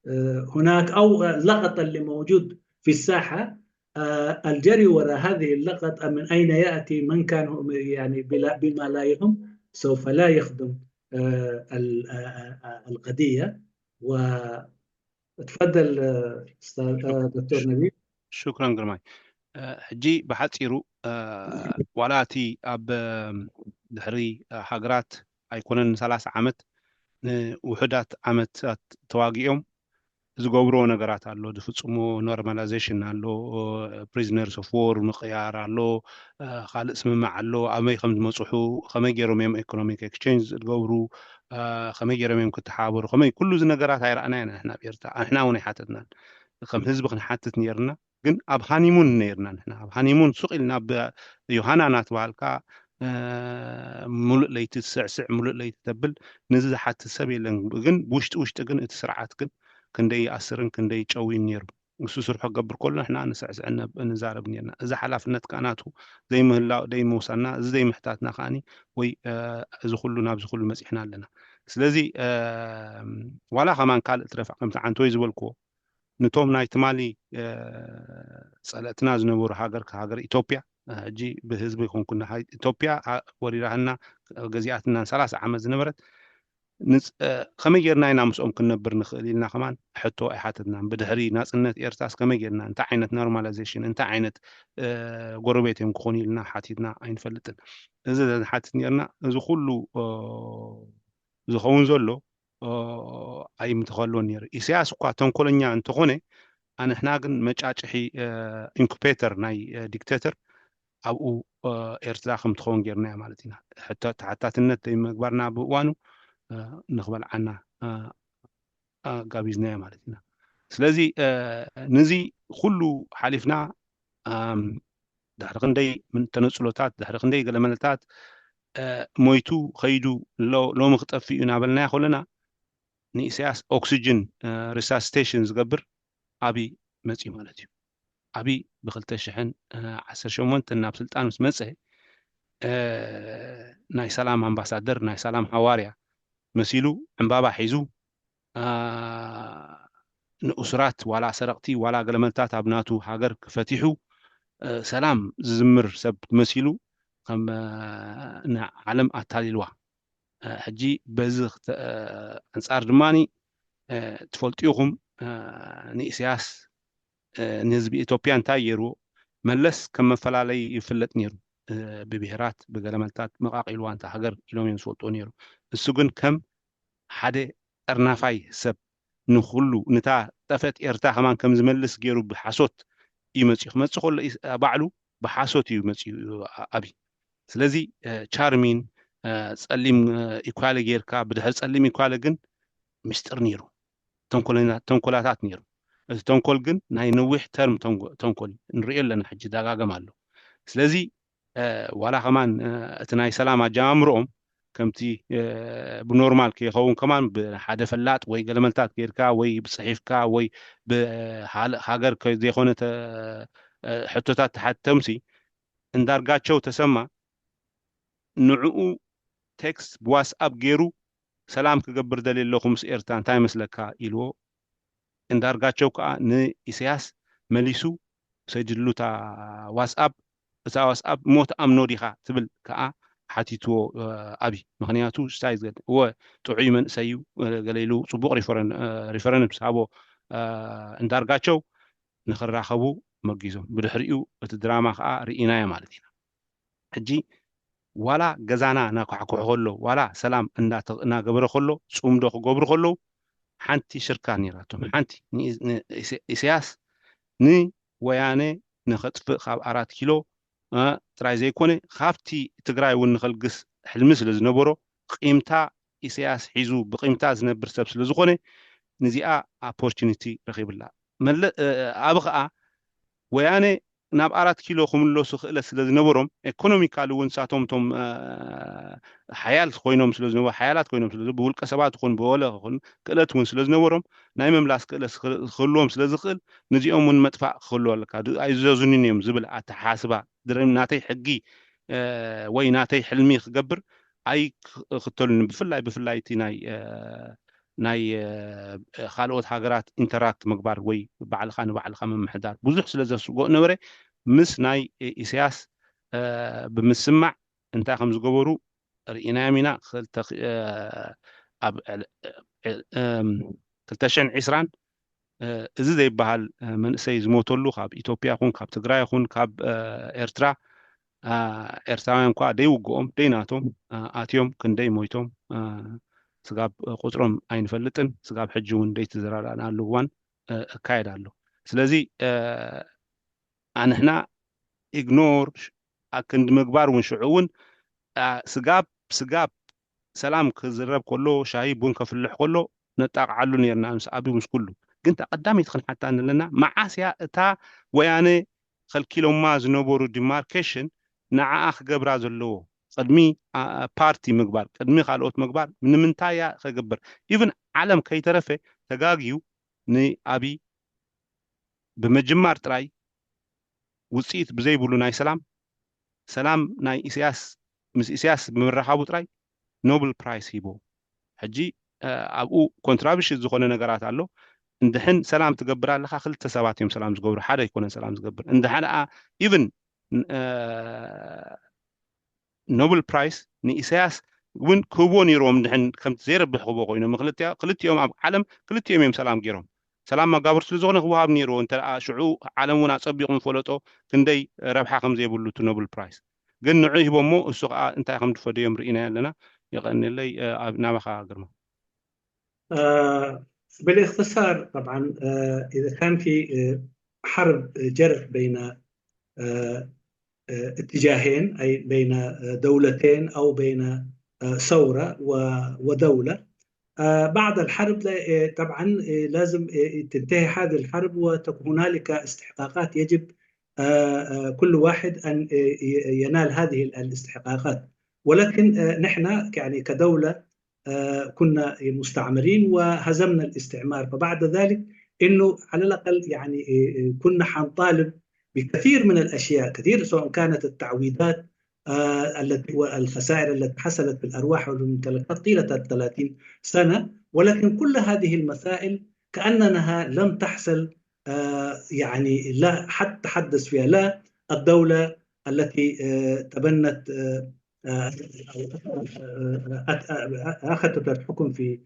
آه، هناك أو لقطة اللي موجود في الساحة آه، الجري وراء هذه اللقطة من أين يأتي، من كان هو يعني بلا بما لا يهم، سوف لا يخدم آه، ال- آه، آه، القضية. وتفضل آه، أستاذ آه، دكتور نبيل. ሽክራን ግርማይ። ሕጂ ብሓፂሩ ዋላ እቲ ኣብ ድሕሪ ሃገራት ኣይኮነን ንሰላሳ ዓመት ንውሕዳት ዓመታት ተዋጊኦም ዝገብርዎ ነገራት ኣሎ፣ ዝፍፅሞ ኖርማላይዜሽን ኣሎ፣ ፕሪዝነርስ ኦፍ ዎር ምቅያር ኣሎ፣ ካልእ ስምምዕ ኣሎ፣ ኣበይ ከም ዝመፅሑ፣ ከመይ ገይሮም እዮም ኢኮኖሚክ ኤክስቼንጅ ዝገብሩ፣ ከመይ ገይሮም እዮም ክተሓባበሩ፣ ከመይ ኩሉ እዚ ነገራት ኣይረኣናዮ ኢና ንሕና ኣብ ኤርትራ። ንሕና እውን ኣይሓተትናን። ከም ህዝቢ ክንሓትት ነይርና። ግን ኣብ ሃኒሙን ነይርና ንሕና። ኣብ ሃኒሙን ሱቕ ኢልና ብ ዮሃና እናተባሃልካ እ፣ ሙሉእ ለይቲ ትስዕስዕ፣ ሙሉእ ለይቲ ተብል፣ ነዚ ዝሓትት ሰብ የለን። ግን ብውሽጢ ውሽጢ ግን እቲ ስርዓት ግን ክንደይ ይኣስርን ክንደይ ይጨውይን ነይሩ። እሱ ስርሖ ክገብር ከሎ ንሕና ንስዕስዕን ነብ-፣ ንዛረብ ነርና። እዚ ሓላፍነት ከኣ ናቱ ዘይምህላው፣ ዘይምውሳና፣ እዚ ዘይምሕታትና ከኣኒ ወይ፣ እ፣ እዚ ኩሉ ናብዚ ኩሉ መጺሕና ኣለና። ስለዚ፣ እ፣ ዋላ ከማን ካልእ ትረፍ ከምቲ ዓንተወይ ዝበልክዎ፣ ነቶም ናይ ትማሊ፣ እ፣ ጸለእትና ዝነበሩ ሃገር፣ ሃገር ኢትዮጵያ፣ እ፣ ሕጂ ብህዝቢ ይኹን ኩና ሃይ-፣ ኢትዮጵያ፣ እ፣ ወሪራህና፣ ገዚኣትና ሰላሳ ዓመት ዝነበረት፣ ንጽ-፣ እ፣ ከመይ ጌርና ኢና ምስኦም ክንነብር ንኽእል ኢልና ከማን ሕቶ ኣይሓተትናን። ብድሕሪ ናጽነት ኤርትራስ ከመይ ጌርና፣ እንታይ ዓይነት ኖርማላይዜሽን፣ እንታይ ዓይነት፣ እ፣ ጎረቤት እዮም ክኾኑ ኢልና ሓቲትና ኣይንፈልጥን። እዚ ተንሓትት ኔርና፣ እዚ ኩሉ፣ እ፣ ዝኸውን ዘሎ፣ እ፣ ኣይምተኸሎን ነይሩ። ኢሳያስ እኳ ተንኮለኛ እንተኾነ፣ ኣንሕና ግን መጫጭሒ፣ እ፣ ኢንኩቤተር ናይ፣ እ፣ ዲክቴተር ኣብኡ፣ እ፣ ኤርትራ ከም ትኸውን ጌርናያ ማለት ኢና። ሕቶ ተሓታትነት ዘይምግባርና ብእዋኑ፣ እ፣ ንኽበልዓና፣ እ፣ ኣጋቢዝናዮ ማለት ኢና። ስለዚ፣ እ፣ ነዚ ኩሉ ሓሊፍና፣ ኣም፣ ድሕሪ ክንደይ ምን-፣ ተነጽሎታት፣ ድሕሪ ክንደይ ገለመለታት፣ እ፣ ሞይቱ ኸይዱ፣ ሎ-፣ ሎሚ ክጠፍእ እዩ እናበልናዮ ከለና፣ ንኢሳያስ ኦክሲጅን፣ እ፣ ሪሳሲቴሽን ዝገብር ኣብይ መጽዩ ማለት እዩ። ኣብይ ብክልተ ሽሕን ዓሰርተ ሸሞንተን ናብ ስልጣን ምስ መጸ፣ እ፣ ናይ ሰላም ኣምባሳደር፣ ናይ ሰላም ሃዋርያ መሲሉ ዕምባባ ሒዙ፣ እ፣ ንእሱራት ዋላ ሰረቕቲ ዋላ ገለመልታት ኣብ ናቱ ሃገር ክፈቲሑ፣ እ፣ ሰላም ዝዝምር ሰብ መሲሉ ከም፣ እ፣ ንዓለም ኣታሊልዋ። እ፣ ሕጂ በዚ ክተ-፣ እ፣ ኣንጻር ድማኒ፣ እ፣ ትፈልጡ ኢኹም፣ እ፣ ንኢሳያስ፣ እ፣ ንህዝቢ ኢትዮጵያ እንታይ ገይርዎ? መለስ ከም መፈላለይ ይፍለጥ ነይሩ። እ፣ ብብሄራት፣ ብገለመልታት መቃቂልዋ እንታ ሃገር ኢሎም እዮም ዝፈልጥዎ ነይሩ። እሱ ግን ከም ሓደ ጠርናፋይ ሰብ ንኹሉ፣ ንታ ጠፈት ኤርትራ ከማን ከም ዝመልስ ገይሩ ብሓሶት እዩ መጺኡ። ክመጽእ ከሎ ኢስ-፣ ባዕሉ ብሓሶት እዩ መጺኡ፣ ኣ-፣ ኣብይ። ስለዚ፣ እ፣ ቻርሚን፣ እ፣ ጸሊም፣ እ፣ ኢኳለ ጌርካ፣ ብድሕሪ ጸሊም ኢኳለ ግን ምስጢር ነይሩ። ተንኮለኛ-፣ ተንኮላታት ነይሩ። እቲ ተንኮል ግን ናይ ነዊሕ ተርም ተንኮ-፣ ተንኮል እዩ። ንርእዮ ኣለና፣ ሕጂ ዳጋገም ኣሎ። ስለዚ፣ እ፣ ዋላ ከማን፣ እ፣ እቲ ናይ ሰላም ኣጀማምርኦም ከምቲ፣ እ፣ ብኖርማል ከይኸውን ከማን ብሓደ ፈላጥ ወይ ገለመልታት ጌርካ ወይ ብጽሒፍካ ወይ ብሃለ-፣ ሃገር ከ-፣ ዘይኮነ ተ-፣ እ፣ ሕቶታት ተሓተምሲ፣ እንዳርጋቸው ተሰማ ንዕኡ ቴክስት ብዋትስኣፕ ገይሩ፣ "ሰላም ክገብር ደልየ ኣለኹ ምስ ኤርትራ፣ እንታይ ይመስለካ?" ኢልዎ። እንዳርጋቸው ከኣ ንኢሳያስ መሊሱ፣ "ሰድሉ እታ ዋትስኣፕ፣ እታ ዋትስኣፕ እሞ ትኣምኖ ዲኻ?" ትብል ከኣ ሓቲትዎ፣ እ፣ ኣብይ። ምኽንያቱ እንታይ ዝገድ-፣ እወ፣ ጥዑይ መንእሰይ እዩ፣ እ፣ ገለ ኢሉ ጽቡቕ ሪፈረን-፣ እ፣ ሪፈረንስ ሃቦ፣ እ፣ እንዳርጋቸው ንኽራኸቡ መጊዞም። ብድሕሪኡ እቲ ድራማ ከኣ ርኢናዮ ማለት ኢና። ሕጂ ዋላ ገዛና እናኳሕኩሑ ከሎ፣ ዋላ ሰላም እናተ-፣ እናገበረ ከሎ፣ ጽምዶ ክገብሩ ከለዉ፣ ሓንቲ ሽርካ ነይራቶም። ሓንቲ ን-፣ ን-፣ ኢሰ-፣ ኢሳያስ ንወያነ ንኸጥፍእ ካብ ኣራት ኪሎ፣ እ፣ ጥራይ ዘይኮነ፣ ካብቲ ትግራይ እውን ንኸልግስ ሕልሚ ስለ ዝነበሮ፣ ቂምታ ኢሳያስ ሒዙ ብቂምታ ዝነብር ሰብ ስለ ዝኾነ፣ ንዚኣ ኦፖርቹኒቲ ረኺብላ። መለ-፣ እ፣ ኣብ ኸኣ ወያነ ናብ ኣራት ኪሎ ክምለሱ ክእለት ስለ ዝነበሮም፣ ኤኮኖሚካሊ እውን ንሳቶም እቶም፣ እ፣ ሓያል ኮይኖም ስለ ዝነበሩ፣ ሓያላት ኮይኖም ስለ ዝነበሩ፣ ብውልቀ ሰባት ይኹን ብወለ ይኹን ክእለት እውን ስለ ዝነበሮም፣ ናይ ምምላስ ክእለት ክህ-፣ ክህልዎም ስለ ዝኽእል፣ ነዚኦም እውን መጥፋእ ክህልዎ ኣለካ። ድ-፣ ኣይዘዙንን እዮም ዝብል ኣተሓሳስባ፣ ድረ-፣ ናተይ ሕጊ፣ እ፣ ወይ ናተይ ሕልሚ ክገብር ኣይክኽተሉን። ብፍላይ፣ ብፍላይ እቲ ናይ፣ እ፣ ናይ፣ እ፣ ካልኦት ሃገራት ኢንተራክት ምግባር ወይ ባዕልኻ ንባዕልኻ ምምሕዳር ብዙሕ ስለ ዘስግኦ ነበረ። ምስ ናይ ኢ-፣ ኢሳያስ፣ እ፣ ብምስማዕ እንታይ ከም ዝገበሩ ርኢናዮም ኢና። ክልተ ኽ-፣ እ፣ ኣብ ዕለ-፣ እ፣ እም፣ ክልተ ሽሕን ዕስራን፣ እ፣ እዚ ዘይበሃል፣ እ፣ መንእሰይ ዝሞተሉ ካብ ኢትዮጵያ ይኹን ካብ ትግራይ ይኹን ካብ፣ እ፣ ኤርትራ፣ እ፣ ኤርትራውያን እኳ ደይውግኦም ደይናቶም፣ እ፣ ኣትዮም ክንደይ ሞይቶም፣ እ፣ ስጋብ ቁጽሮም ኣይንፈልጥን። ስጋብ ሕጂ እውን ደይተዘራረኣናሉ እዋን፣ እ፣ እካየድ ኣሎ። ስለዚ፣ እ፣ ኣንሕና ኢግኖር ሽ-፣ ኣክንዲ ምግባር እውን ሽዑ እውን፣ ኣ፣ ስጋብ፣ ስጋብ ሰላም ክዝረብ ከሎ፣ ሻሂ ቡን ከፍልሕ ከሎ ነጣቕዓሉ ነርና ምስ ኣብዩ ምስ ኩሉ። ግን እታ ቀዳመይቲ ክንሓታ ዘለና፣ መዓስ እያ እታ ወያነ ከልኪሎማ ዝነበሩ ዲማርኬሽን ንዓኣ ክገብራ ዘለዎ? ቅድሚ ፓርቲ ምግባር፣ ቅድሚ ካልኦት ምግባር ንምንታይ እያ ከግብር? ኢቭን ዓለም ከይተረፈ ተጋግዩ ንኣብይ ብምጅማር ጥራይ ውፅኢት ብዘይብሉ ናይ ሰላም ሰላም ናይ ኢሳያስ ምስ ኢሳያስ ብምርኻቡ ጥራይ ኖብል ፕራይስ ሂቦ። ሕጂ ኣብኡ ኮንትራብሽን ዝኾነ ነገራት ኣሎ። እንድሕን ሰላም ትገብር ኣለኻ፣ ክልተ ሰባት እዮም ሰላም ዝገብሩ፣ ሓደ ኣይኮነን ሰላም ዝገብር። እንድሕን ደኣ ኢቭን ኖብል ፕራይስ ንኢሳያስ እውን ክህቦ ነይርዎም፣ እንድሕን ከምቲ ዘይረብሕ ክህቦ ኮይኑ። ክልቲኦም ኣብ ዓለም ክልቲኦም እዮም ሰላም ገይሮም። ሰላም መጋብር ስለ ዝኾነ ክወሃብ ነይርዎ። እንተ ሽዑ ዓለም እውን ኣጸቢቑ ምፈለጦ ክንደይ ረብሓ ከም ዘይብሉ እቲ ኖብል ፕራይስ። ግን ንዑ ሂቦሞ፣ እሱ ከዓ እንታይ ከም ዝፈደዮም ርኢና ኣለና። የቐንለይ። ናባኻ ግርማ። بالاختصار طبعا إذا كان في حرب جرت بين اتجاهين، أي بين دولتين أو بين ثورة ودولة. بعد الحرب طبعا لازم تنتهي هذه الحرب وتكون هنالك استحقاقات، يجب كل واحد أن ينال هذه الاستحقاقات. ولكن نحن يعني كدولة كنا مستعمرين وهزمنا الاستعمار، فبعد ذلك انه على الاقل يعني كنا حنطالب بكثير من الاشياء، كثير، سواء كانت التعويضات التي والخسائر التي حصلت في الارواح والممتلكات طيله ال ثلاثين سنه، ولكن كل هذه المسائل كانها لم تحصل، يعني لا حد تحدث فيها، لا الدوله التي تبنت اخذت الحكم في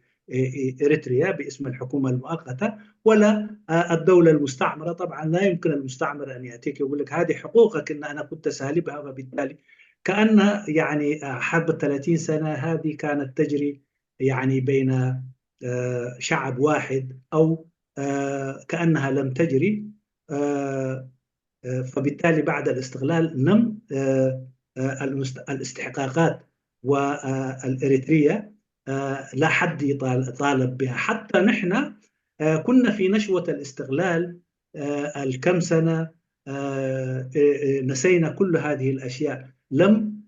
اريتريا باسم الحكومه المؤقته، ولا الدوله المستعمره. طبعا لا يمكن المستعمر ان ياتيك يقول لك هذه حقوقك ان انا كنت سالبها، وبالتالي كان يعني حرب ال ثلاثين سنه هذه كانت تجري يعني بين شعب واحد، او كانها لم تجري. فبالتالي بعد الاستقلال لم الاستحقاقات والاريتريه لا حد يطالب بها. حتى نحن كنا في نشوه الاستقلال الكم سنه نسينا كل هذه الاشياء، لم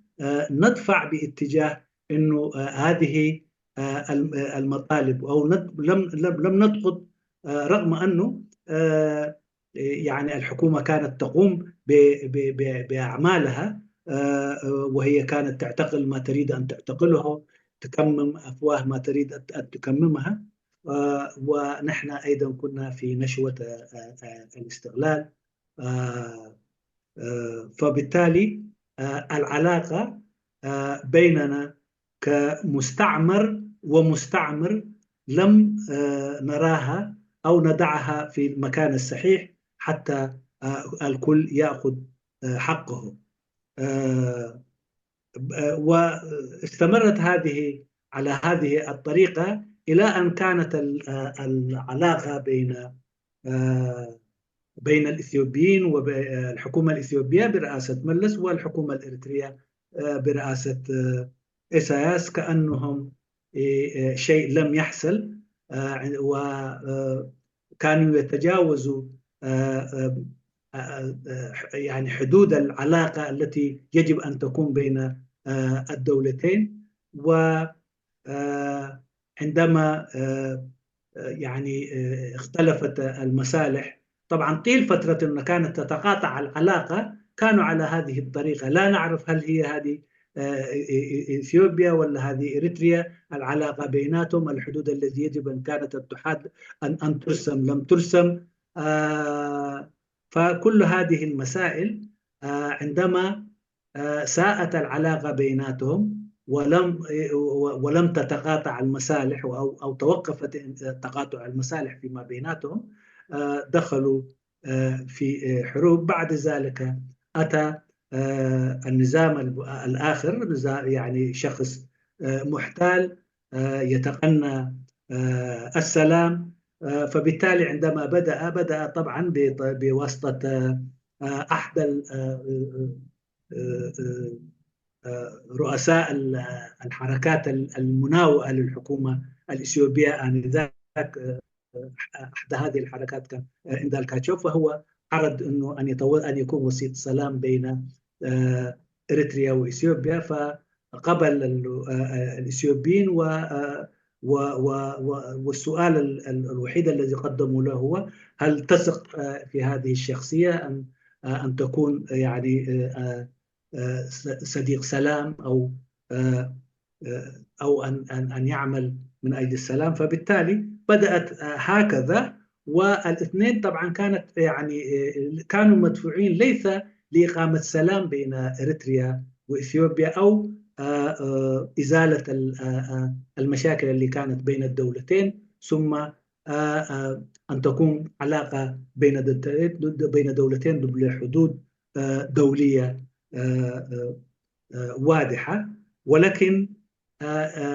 ندفع باتجاه انه هذه المطالب، او لم لم لم ندخل، رغم انه يعني الحكومة كانت تقوم بأعمالها، وهي كانت تعتقل ما تريد أن تعتقله، تكمم أفواه ما تريد أن تكممها. ونحن أيضا كنا في نشوة الاستقلال. فبالتالي العلاقة بيننا كمستعمر ومستعمر لم نراها أو نضعها في المكان الصحيح حتى الكل يأخذ حقه. واستمرت هذه على هذه الطريقة إلى أن كانت العلاقة بين بين الإثيوبيين والحكومة الإثيوبية برئاسة ملس والحكومة الإريترية برئاسة إساياس كأنهم شيء لم يحصل، وكانوا يتجاوزوا يعني حدود العلاقة التي يجب أن تكون بين الدولتين. وعندما يعني اختلفت المصالح، طبعا طيل فترة أنه كانت تتقاطع العلاقة، كانوا على هذه الطريقة. لا نعرف هل هي هذه إثيوبيا ولا هذه إريتريا، العلاقة بيناتهم، الحدود التي يجب أن كانت أن تحد، أن ترسم لم ترسم. فكل هذه المسائل عندما ساءت العلاقة بيناتهم ولم ولم تتقاطع المصالح أو أو توقفت تقاطع المصالح فيما بيناتهم، دخلوا في حروب. بعد ذلك أتى النظام الآخر، نظام يعني شخص محتال يتقنى السلام. فبالتالي عندما بدأ بدأ طبعا بواسطة أحد رؤساء الحركات المناوئة للحكومة الإثيوبية آنذاك، أحد هذه الحركات كان إندالكاتشوف، وهو عرض أنه أن يتو... أن يكون وسيط سلام بين إريتريا وإثيوبيا. ف قبل الإثيوبيين، و والسؤال الوحيد الذي قدموا له هو: هل تثق في هذه الشخصية أن أن تكون يعني صديق سلام أو أو أن أن أن يعمل من أجل السلام؟ فبالتالي بدأت هكذا. والاثنين طبعا كانت يعني كانوا مدفوعين ليس لإقامة سلام بين إريتريا وإثيوبيا أو إزالة المشاكل اللي كانت بين الدولتين، ثم أن تكون علاقة بين بين دولتين بحدود دولية واضحة. ولكن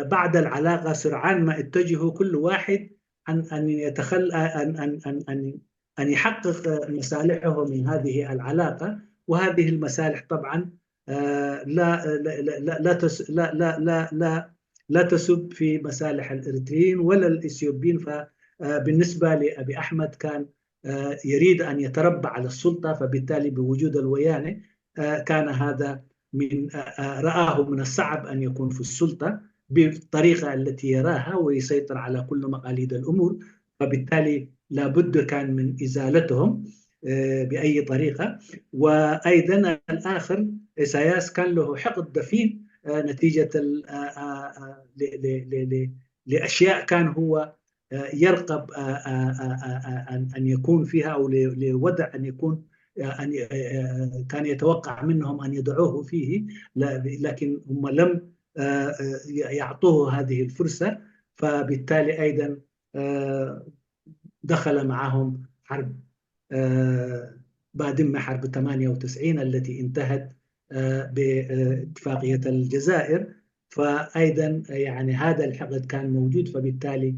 بعد العلاقة سرعان ما اتجهوا كل واحد أن أن يتخلى أن أن أن أن أن يحقق مصالحه من هذه العلاقة. وهذه المصالح طبعا لا لا لا لا تس لا لا لا لا لا تسب في مصالح الإريتريين ولا الإثيوبيين. فبالنسبة لأبي أحمد كان يريد أن يتربع على السلطة، فبالتالي بوجود الويانة كان هذا من رآه من الصعب أن يكون في السلطة بالطريقة التي يراها ويسيطر على كل مقاليد الأمور. فبالتالي لابد كان من إزالتهم بأي طريقة. وأيضا الآخر إساياس كان له حقد دفين نتيجة لأشياء كان هو يرقب أن يكون فيها أو لوضع أن يكون أن كان يتوقع منهم أن يدعوه فيه، لكن هم لم يعطوه هذه الفرصة. فبالتالي أيضا دخل معهم حرب بادمة، حرب ثمانية وتسعين التي انتهت باتفاقية الجزائر. فأيضا يعني هذا الحقد كان موجود، فبالتالي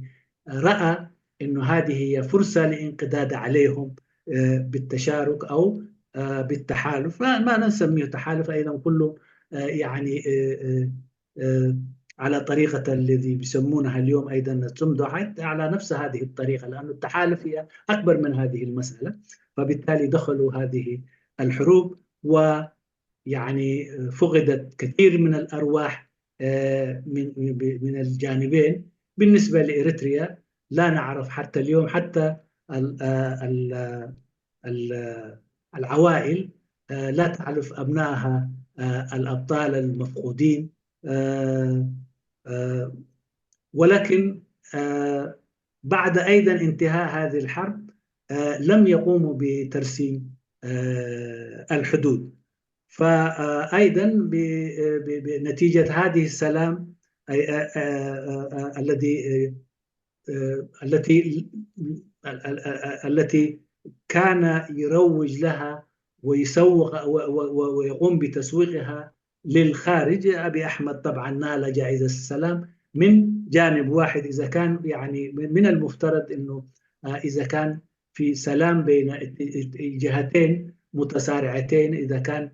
رأى أنه هذه هي فرصة لانقضاض عليهم بالتشارك أو بالتحالف. ما نسميه تحالف، أيضا كله يعني على طريقة الذي بيسمونها اليوم أيضا التمدو، على نفس هذه الطريقة، لأن التحالف هي أكبر من هذه المسألة. فبالتالي دخلوا هذه الحروب، ويعني فقدت كثير من الأرواح من من الجانبين. بالنسبة لإريتريا لا نعرف حتى اليوم، حتى العوائل لا تعرف أبنائها الأبطال المفقودين. ولكن بعد أيضا انتهاء هذه الحرب لم يقوموا بترسيم الحدود. فأيضا بنتيجة هذه السلام الذي التي التي كان يروج لها ويسوق ويقوم بتسويقها للخارج. أبي أحمد طبعا نال جائزة السلام من جانب واحد، إذا كان يعني من المفترض أنه إذا كان في سلام بين جهتين متصارعتين، إذا كان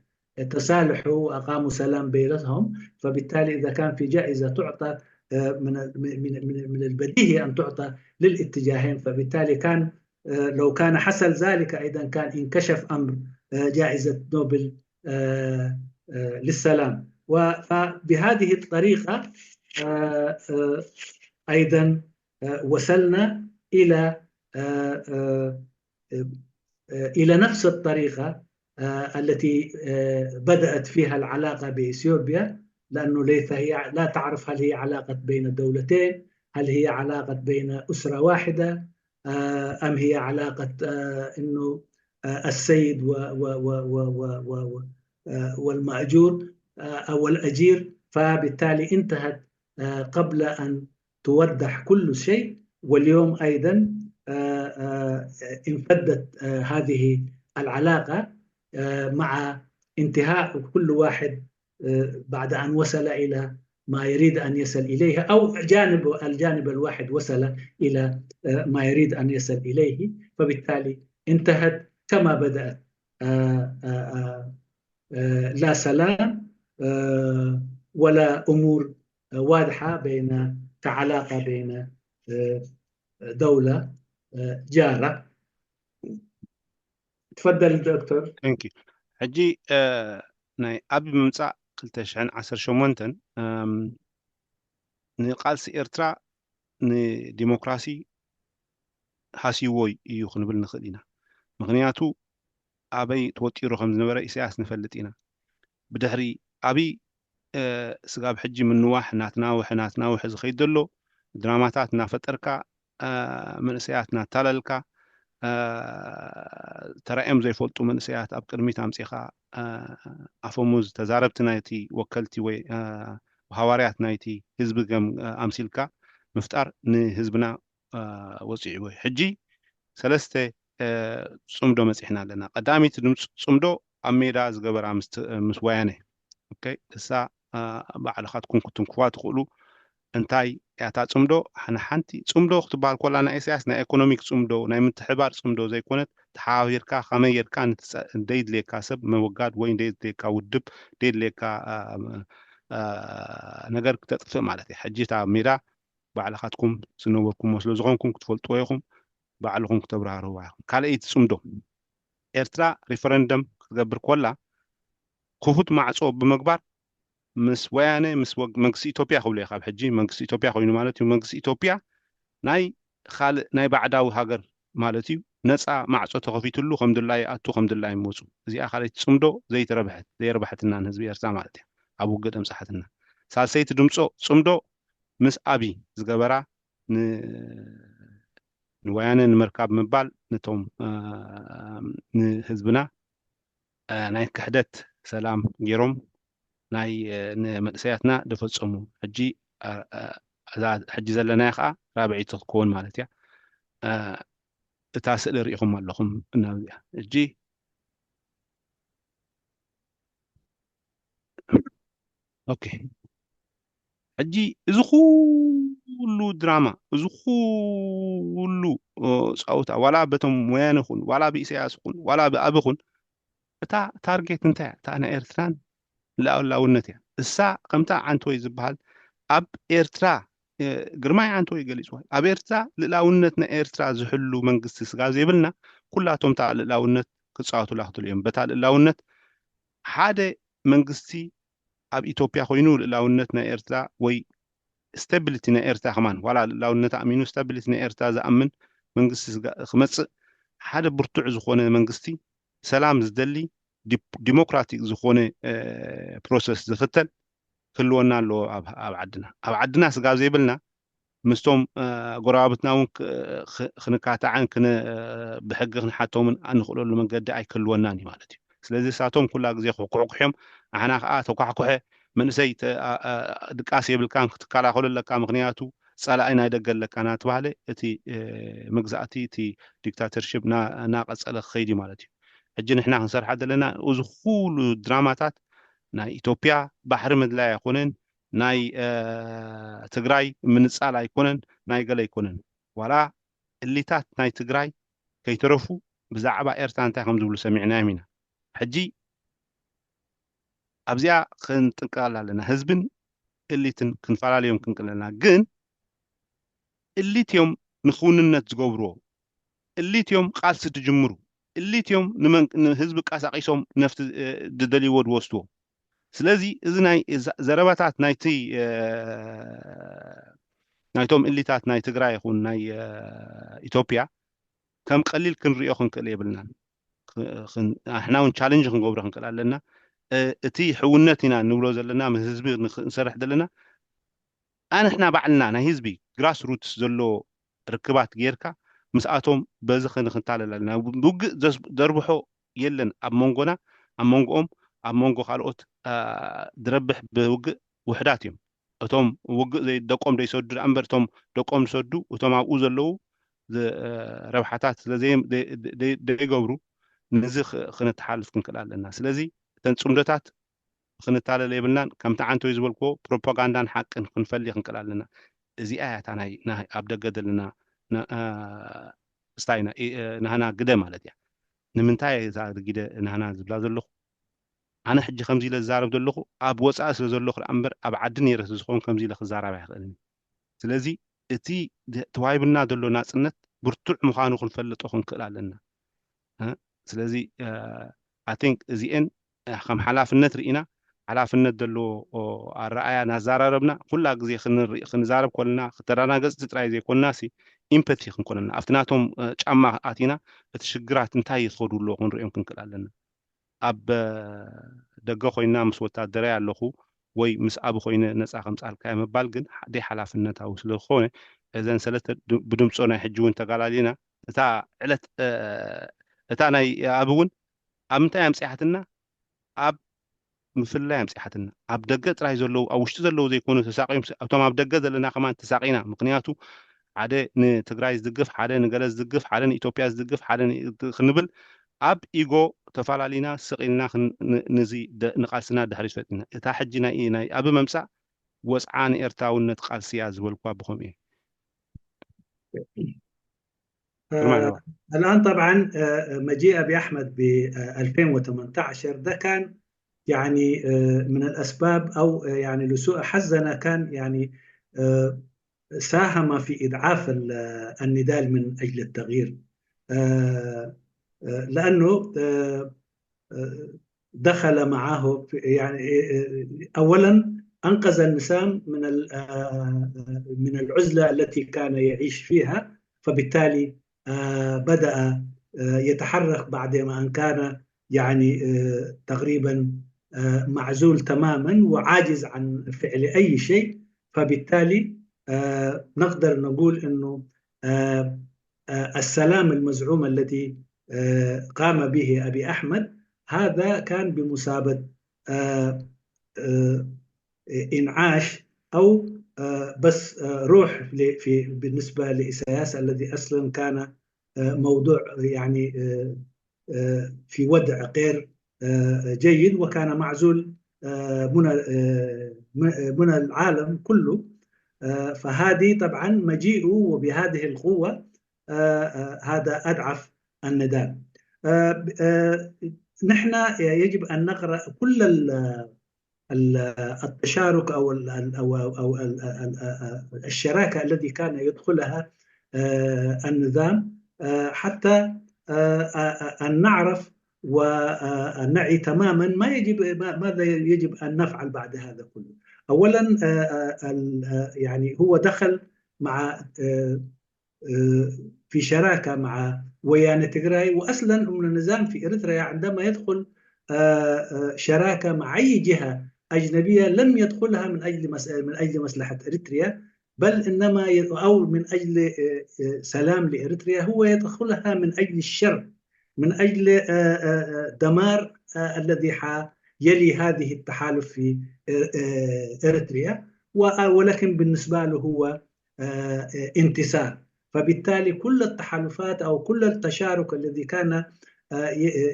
تصالحوا وأقاموا سلام بينهم، فبالتالي إذا كان في جائزة تعطى من من من من البديهي أن تعطى للاتجاهين. فبالتالي كان لو كان حصل ذلك أيضا كان انكشف أمر جائزة نوبل للسلام. فبهذه الطريقة أيضا وصلنا إلى إلى نفس الطريقة التي بدأت فيها العلاقة بإثيوبيا، لأنه ليس هي لا تعرف هل هي علاقة بين دولتين، هل هي علاقة بين أسرة واحدة، أم هي علاقة أنه السيد والمأجور أو الأجير. فبالتالي انتهت قبل أن توضح كل شيء. واليوم أيضا انفدت هذه العلاقة مع انتهاء كل واحد بعد أن وصل إلى ما يريد أن يصل إليه، أو جانب الجانب الواحد وصل إلى ما يريد أن يصل إليه. فبالتالي انتهت كما بدأت، لا سلام ولا أمور واضحة بين كعلاقة بين دولة جارة. تفضل دكتور. Thank you. ሕጂ ናይ ኣብ ምምፃእ ክልተ ሽሕን ዓሰርተ ሸሞንተን ንቃልሲ ኤርትራ ንዲሞክራሲ ሃስይዎ እዩ ክንብል ንኽእል ኢና። ምኽንያቱ ኣበይ ተወጢሩ ከም ዝነበረ ኢሳያስ ንፈልጥ ኢና። ብድሕሪ ኣብይ ስጋብ ሕጂ ምንዋሕ እናተናውሐ እናተናውሐ ዝኸይድ ዘሎ ድራማታት እናፈጠርካ መንእሰያት እናታለልካ ተራእዮም ዘይፈልጡ መንእሰያት ኣብ ቅድሚት ኣምፂኻ ኣፈሙዝ ተዛረብቲ ናይቲ ወከልቲ ወይ ሃዋርያት ናይቲ ህዝቢ ገም ኣምሲልካ ምፍጣር ንህዝብና ወፂዕዎ እዩ። ሕጂ ሰለስተ ፅምዶ መፂሕና ኣለና። ቀዳሚት ድምፂ ፅምዶ ኣብ ሜዳ ዝገበራ ምስ ወያነ እሳ ባዕልኻትኩም ክትንክዋ ትኽእሉ። እንታይ ያታ ፅምዶ ሓንቲ ፅምዶ ክትበሃል ኮላ ናይ ኢሳያስ ናይ ኢኮኖሚክ ፅምዶ ናይ ምትሕባር ፅምዶ ዘይኮነት ተሓባቢርካ ከመይ ጌርካ ደይድልየካ ሰብ መወጋድ ወይ ደይድልየካ ውድብ ደይድልየካ ነገር ክተጥፍእ ማለት እዩ። ሕጂ እታ ሜዳ ባዕልኻትኩም ዝነበርኩሞ ስለ ዝኾንኩም ክትፈልጥዎ ኢኹም። ባዕልኹም ክተብራህርዋ ኢኹም። ካልኣይቲ ፅምዶ ኤርትራ ሪፈረንደም ክትገብር ኮላ ክፉት ማዕፆ ብምግባር ምስ ወያነ ምስ መንግስቲ ኢትዮጵያ ክብሎ እዩ። ካብ ሕጂ መንግስቲ ኢትዮጵያ ኮይኑ ማለት እዩ። መንግስቲ ኢትዮጵያ ናይ ካልእ ናይ ባዕዳዊ ሃገር ማለት እዩ። ነፃ ማዕፆ ተኸፊትሉ ከም ድላይ ኣቱ ከም ድላይ መፁ። እዚኣ ካልኣይቲ ፅምዶ ዘይተረብሐት ዘየርባሕትና ንህዝቢ ኤርትራ ማለት እዩ። ኣብ ውግእ ደምፃሓትና። ሳልሰይቲ ድምፆ ፅምዶ ምስ ኣብይ ዝገበራ ንወያነ ንምርካብ ምባል ነቶም ንህዝብና ናይ ክሕደት ሰላም ገይሮም ናይ ንመንእሰያትና ደፈፀሙ። ሕጂ ሕጂ ዘለናያ ከዓ ራብዐይቲ ክትከውን ማለት እያ። እታ ስእሊ ርኢኹም ኣለኹም እናብዚኣ ሕጂ ኦኬ ሕጂ እዚ ኩሉ ድራማ እዚ ኩሉ ፃውታ ዋላ በቶም ወያነ ኹን ዋላ ብኢሳያስ ኹን ዋላ ብኣቢ ኹን እታ ታርጌት እንታይ እያ? እታ ናይ ኤርትራን ልኣላውነት እያ። እሳ ከምታ ዓንተወይ ዝበሃል ኣብ ኤርትራ ግርማይ ዓንተወይ ገሊፅዋ ኣብ ኤርትራ ልእላውነት ናይ ኤርትራ ዝሕሉ መንግስቲ ስጋ ዘይብልና ኩላቶም እታ ልእላውነት ክፃወቱላ ክትሉ እዮም። በታ ልእላውነት ሓደ መንግስቲ ኣብ ኢትዮጵያ ኮይኑ ልእላውነት ናይ ኤርትራ ወይ ስታቢሊቲ ናይ ኤርትራ ከማን ዋላ ልእላውነት ኣሚኑ ስታቢሊቲ ናይ ኤርትራ ዝኣምን መንግስቲ ክመፅእ ሓደ ብርቱዕ ዝኾነ መንግስቲ ሰላም ዝደሊ ዲሞክራቲክ ዝኾነ ፕሮሰስ ዝኽተል ክህልወና ኣለዎ ኣብ ዓድና። ኣብ ዓድና ስጋብ ዘይብልና ምስቶም ጎረባብትና እውን ክንካታዕን ብሕጊ ክንሓቶምን እንኽእለሉ መንገዲ ኣይክህልወናን እዩ ማለት እዩ። ስለዚ እሳቶም ኩላ ግዜ ክኩሕኩሕዮም ኣሕና ከዓ ተኳሕኩሐ መንእሰይ ድቃስ የብልካን ክትከላኸሉ ኣለካ ምክንያቱ ፀላኢ ናይ ደገ ኣለካ እናተባህለ እቲ መግዛእቲ እቲ ዲክታተርሽፕ እናቀፀለ ክኸይድ እዩ ማለት እዩ። ሕጂ ንሕና ክንሰርሓ ዘለና እዚ ኩሉ ድራማታት ናይ ኢትዮጵያ ባሕሪ ምድላይ ኣይኮነን፣ ናይ ትግራይ ምንፃል ኣይኮነን፣ ናይ ገለ ኣይኮነን። ዋላ እሊታት ናይ ትግራይ ከይተረፉ ብዛዕባ ኤርትራ እንታይ ከም ዝብሉ ሰሚዕናዮም ኢና። ሕጂ ኣብዚኣ ክንጥንቀቐላ ኣለና። ህዝብን እሊትን ክንፈላለዮም ክንክእል ኣለና። ግን እሊት እዮም ንክውንነት ዝገብርዎ። እሊት እዮም ቃልሲ ዝጅምሩ። እሊት እዮም ንህዝቢ ቀሳቂሶም ነፍቲ ዝደልይዎ ዝወስድዎ። ስለዚ እዚ ናይ ዘረባታት ናይቲ ናይቶም እሊታት ናይ ትግራይ ይኹን ናይ ኢትዮጵያ ከም ቀሊል ክንሪኦ ክንክእል የብልናን። ንሕና እውን ቻለንጅ ክንገብሮ ክንክእል ኣለና። እቲ ሕውነት ኢና ንብሎ ዘለና ምስ ህዝቢ ንሰርሕ ዘለና ኣንሕና ባዕልና ናይ ህዝቢ ግራስ ሩትስ ዘሎ ርክባት ጌርካ ምስኣቶም በዚ ክንክንታለል ኣለና። ብውግእ ዘርብሖ የለን ኣብ መንጎና ኣብ መንጎኦም ኣብ መንጎ ካልኦት ድረብሕ ብውግእ ውሕዳት እዮም። እቶም ውግእ ደቆም ዘይሰዱ ደኣ እምበር እቶም ደቆም ዝሰዱ እቶም ኣብኡ ዘለዉ ረብሓታት ስለዘይገብሩ ነዚ ክንተሓልፍ ክንክእል ኣለና። ስለዚ እተን ፅምዶታት ክንታለል የብልናን። ከምቲ ዓንቶይ ዝበልክዎ ፕሮፓጋንዳን ሓቅን ክንፈሊ ክንክእል ኣለና። እዚኣ እያ እታ ናይ ኣብ ደገ ዘለና ስታይ ናህና ግደ ማለት እያ። ንምንታይ እዛ ግደ ናህና ዝብላ ዘለኹ ኣነ ሕጂ ከምዚ ኢለ ዝዛረብ ዘለኹ ኣብ ወፃኢ ስለ ዘለኹ ደኣ እምበር ኣብ ዓዲ ነይረ ስለ ዝኾን ከምዚ ኢለ ክዛረብ ኣይኽእልን። ስለዚ እቲ ተዋሂብና ዘሎ ናፅነት ብርቱዕ ምዃኑ ክንፈልጦ ክንክእል ኣለና። ስለዚ ኣይ ቲንክ እዚኤን ከም ሓላፍነት ርኢና ሓላፍነት ዘለዎ ኣረኣያ እናዘራረብና ኩላ ግዜ ክንርኢ ክንዛረብ ከለና ክተዳናገጽቲ ጥራይ ዘይኮንናሲ ኢምፐቲ ክንኮነና ኣብቲ ናቶም ጫማ ኣቲና እቲ ሽግራት እንታይ ይኸዱ ኣለዎ ክንሪኦም ክንክእል ኣለና። ኣብ ደገ ኮይና ምስ ወታደራይ ኣለኹ ወይ ምስ ኣብ ኮይነ ነፃ ከምፃልካዮ ምባል ግን ደይ ሓላፍነታዊ ስለዝኾነ እዘን ሰለስተ ብድምፆ ናይ ሕጂ እውን ተጋላሊና እታ ዕለት እታ ናይ ኣብ እውን ኣብ ምንታይ ኣምፅሓትና ኣብ ምፍላይ ኣምፅሓትና ኣብ ደገ ጥራይ ዘለዉ ኣብ ውሽጢ ዘለዉ ዘይኮኑ ተሳቂዮም እቶም ኣብ ደገ ዘለና ከማን ተሳቂና ምክንያቱ ሓደ ንትግራይ ዝድግፍ ሓደ ንገለ ዝድግፍ ሓደ ንኢትዮጵያ ዝድግፍ ሓደ ክንብል ኣብ ኢጎ ተፈላለና ስቕ ኢልና ንዚ ንቃልስና ድሕሪት ፈጢና እታ ሕጂ ናይ ናይ ኣብ መምፃእ ወፅዓ ንኤርትራውነት ቃልሲ እያ ዝበልኳ ብኸምኡ الآن طبعا مجيء أبي أحمد ب ألفين وثمنتعش ده كان يعني من الأسباب أو يعني لسوء حظنا كان يعني ساهم في إضعاف النضال من أجل التغيير لأنه دخل معه يعني أولا أنقذ النظام من من العزلة التي كان يعيش فيها فبالتالي بدأ يتحرك بعد ما أن كان يعني تقريبا معزول تماما وعاجز عن فعل أي شيء فبالتالي نقدر نقول أنه السلام المزعوم الذي قام به أبي أحمد هذا كان بمثابة إنعاش أو بس روح في بالنسبة لإسياس الذي أصلا كان موضوع يعني في وضع غير جيد وكان معزول من من العالم كله فهذه طبعا مجيئه وبهذه القوة هذا أضعف النضال. نحن يجب أن نقرأ كل التشارك أو أو أو الشراكة التي كان يدخلها النظام حتى أن نعرف ونعي تماما ما يجب ماذا يجب أن نفعل بعد هذا كله. أولا يعني هو دخل مع في شراكة مع ويان تجراي وأصلا أم النظام في إريتريا عندما يدخل شراكة مع أي جهة أجنبية لم يدخلها من أجل من أجل مصلحة إريتريا بل إنما أو من أجل سلام لإريتريا هو يدخلها من أجل الشر من أجل دمار الذي يلي هذه التحالف في إريتريا ولكن بالنسبة له هو انتصار فبالتالي كل التحالفات أو كل التشارك الذي كان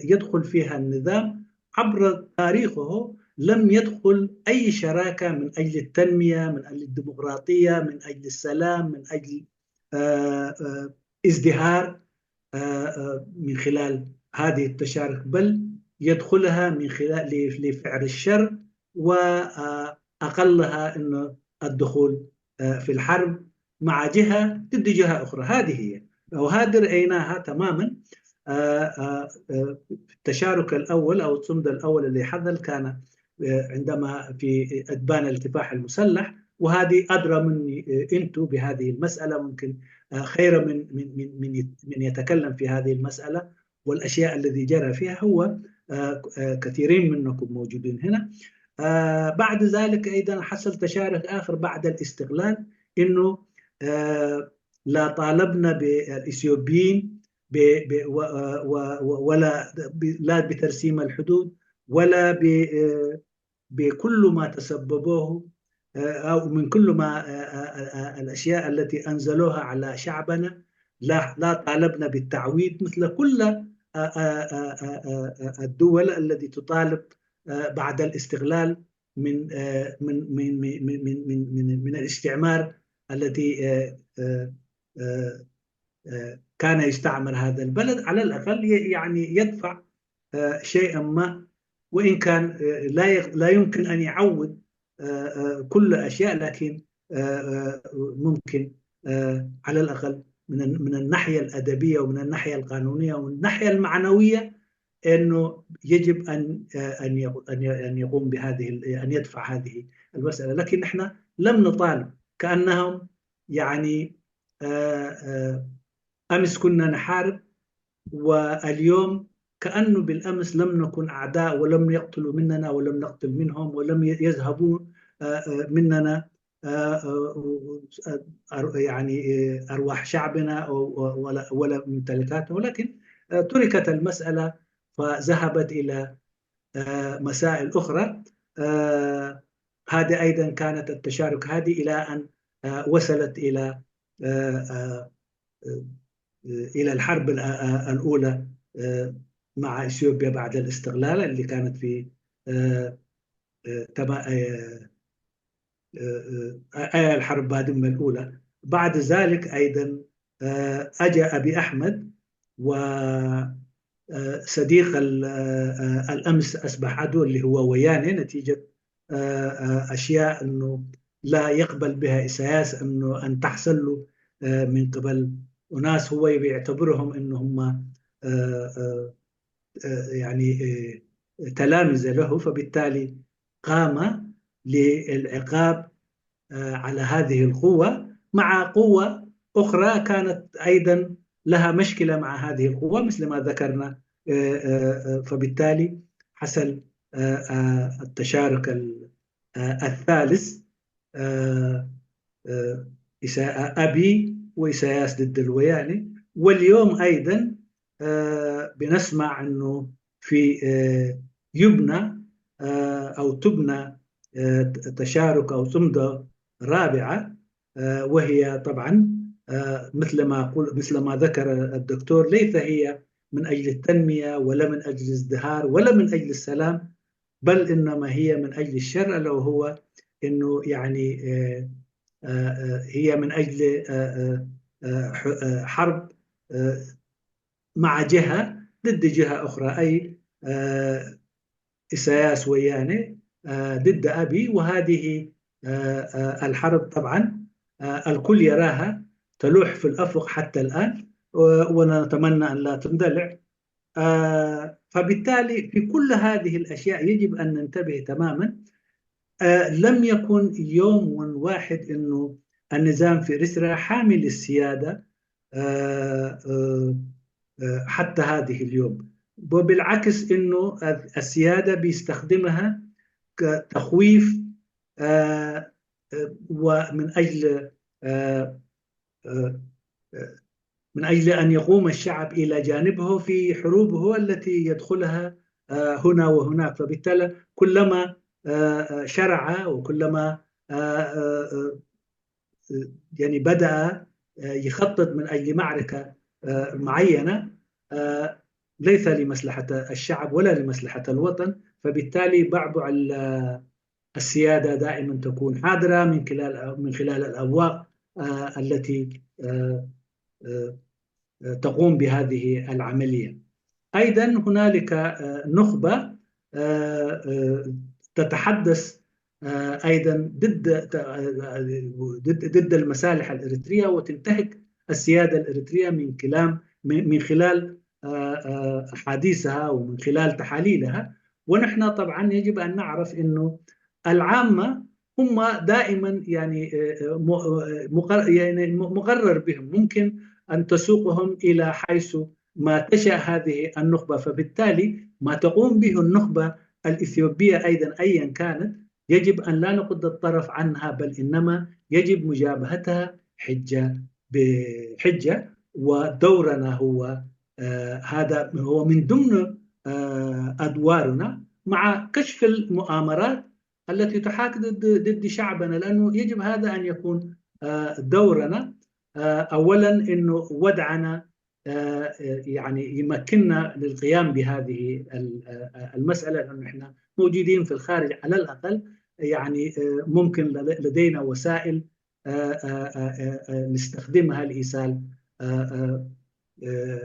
يدخل فيها النظام عبر تاريخه لم يدخل أي شراكة من أجل التنمية من أجل الديمقراطية من أجل السلام من أجل ازدهار من خلال هذه التشارك بل يدخلها من خلال لفعل الشر وأقلها أنه الدخول في الحرب مع جهة ضد جهة أخرى هذه هي وهذه رأيناها تماما في التشارك الأول أو الصمد الأول اللي حصل كان عندما في أدبان الكفاح المسلح وهذه أدرى مني أنتم بهذه المسألة ممكن خير من من من من من يتكلم في هذه المسألة والأشياء الذي جرى فيها هو كثيرين منكم موجودين هنا بعد ذلك أيضا حصل تشارك آخر بعد الاستقلال إنه لا طالبنا بالإثيوبيين ولا لا بترسيم الحدود ولا بكل ما تسببوه أو من كل ما الأشياء التي أنزلوها على شعبنا لا لا طالبنا بالتعويض مثل كل الدول التي تطالب بعد الاستقلال من من من من من من, من الاستعمار التي كان يستعمر هذا البلد على الأقل يعني يدفع شيئا ما وإن كان لا لا يمكن أن يعوض كل أشياء لكن ممكن على الأقل من من الناحية الأدبية ومن الناحية القانونية ومن الناحية المعنوية انه يجب ان ان ان يقوم بهذه، ان يدفع هذه المساله، لكن نحن لم نطالب، كانهم يعني امس كنا نحارب واليوم كأنه بالأمس لم نكن أعداء ولم يقتلوا مننا ولم نقتل منهم ولم يذهبوا مننا يعني أرواح شعبنا ولا ممتلكاتنا، ولكن تركت المسألة فذهبت إلى مسائل أخرى. هذه أيضا كانت التشارك هذه إلى أن وصلت إلى إلى الحرب الأولى مع إثيوبيا بعد الاستقلال اللي كانت في الحرب بادمة الأولى. بعد ذلك أيضا أجى أبي أحمد و صديق الأمس أصبح عدو اللي هو وياني، نتيجة أشياء أنه لا يقبل بها إساياس أنه أن تحصل له من قبل أناس هو بيعتبرهم أنه هم يعني تلامذة له، فبالتالي قام للعقاب على هذه القوة مع قوة أخرى كانت أيضا لها مشكلة مع هذه القوة، مثل ما ذكرنا فبالتالي حصل التشارك الثالث، أبي وإساياس ضد الوياني. واليوم أيضا بنسمع أنه في يبنى أو تبنى تشارك أو صمدة رابعة، وهي طبعا مثل ما قل مثل ما ذكر الدكتور، ليس هي من أجل التنمية ولا من أجل الازدهار ولا من أجل السلام، بل إنما هي من أجل الشر، ألا وهو إنه يعني هي من أجل حرب مع جهة ضد جهة أخرى، أي إساياس وياني ضد أبي. وهذه الحرب طبعا الكل يراها تلوح في الأفق حتى الآن، ونتمنى أن لا تندلع. فبالتالي في كل هذه الأشياء يجب أن ننتبه تماما. لم يكن يوم واحد أنه النظام في إريتريا حامل السيادة حتى هذه اليوم، وبالعكس أنه السيادة بيستخدمها كتخويف ومن أجل من أجل أن يقوم الشعب إلى جانبه في حروبه التي يدخلها هنا وهناك. فبالتالي كلما شرع وكلما يعني بدأ يخطط من أجل معركة معينة ليس لمصلحة الشعب ولا لمصلحة الوطن، فبالتالي بعبع السيادة دائما تكون حاضرة من خلال من خلال الأبواق التي تقوم بهذه العملية. أيضا هنالك نخبة تتحدث أيضا ضد ضد المصالح الإريترية وتنتهك السيادة الإريترية من كلام من خلال أحاديثها ومن خلال تحاليلها. ونحن طبعا يجب أن نعرف أنه العامة هم دائما يعني يعني مقرر بهم، ممكن أن تسوقهم إلى حيث ما تشاء هذه النخبة. فبالتالي ما تقوم به النخبة الإثيوبية أيضا أيا كانت يجب أن لا نقد الطرف عنها، بل إنما يجب مجابهتها حجة بحجة. ودورنا هو هذا هو من ضمن أدوارنا مع كشف المؤامرات التي تحاك ضد ضد شعبنا، لأنه يجب هذا أن يكون دورنا أولا، أنه وضعنا يعني يمكننا للقيام بهذه المسألة، لأنه إحنا موجودين في الخارج على الأقل، يعني ممكن لدينا وسائل نستخدمها لإيصال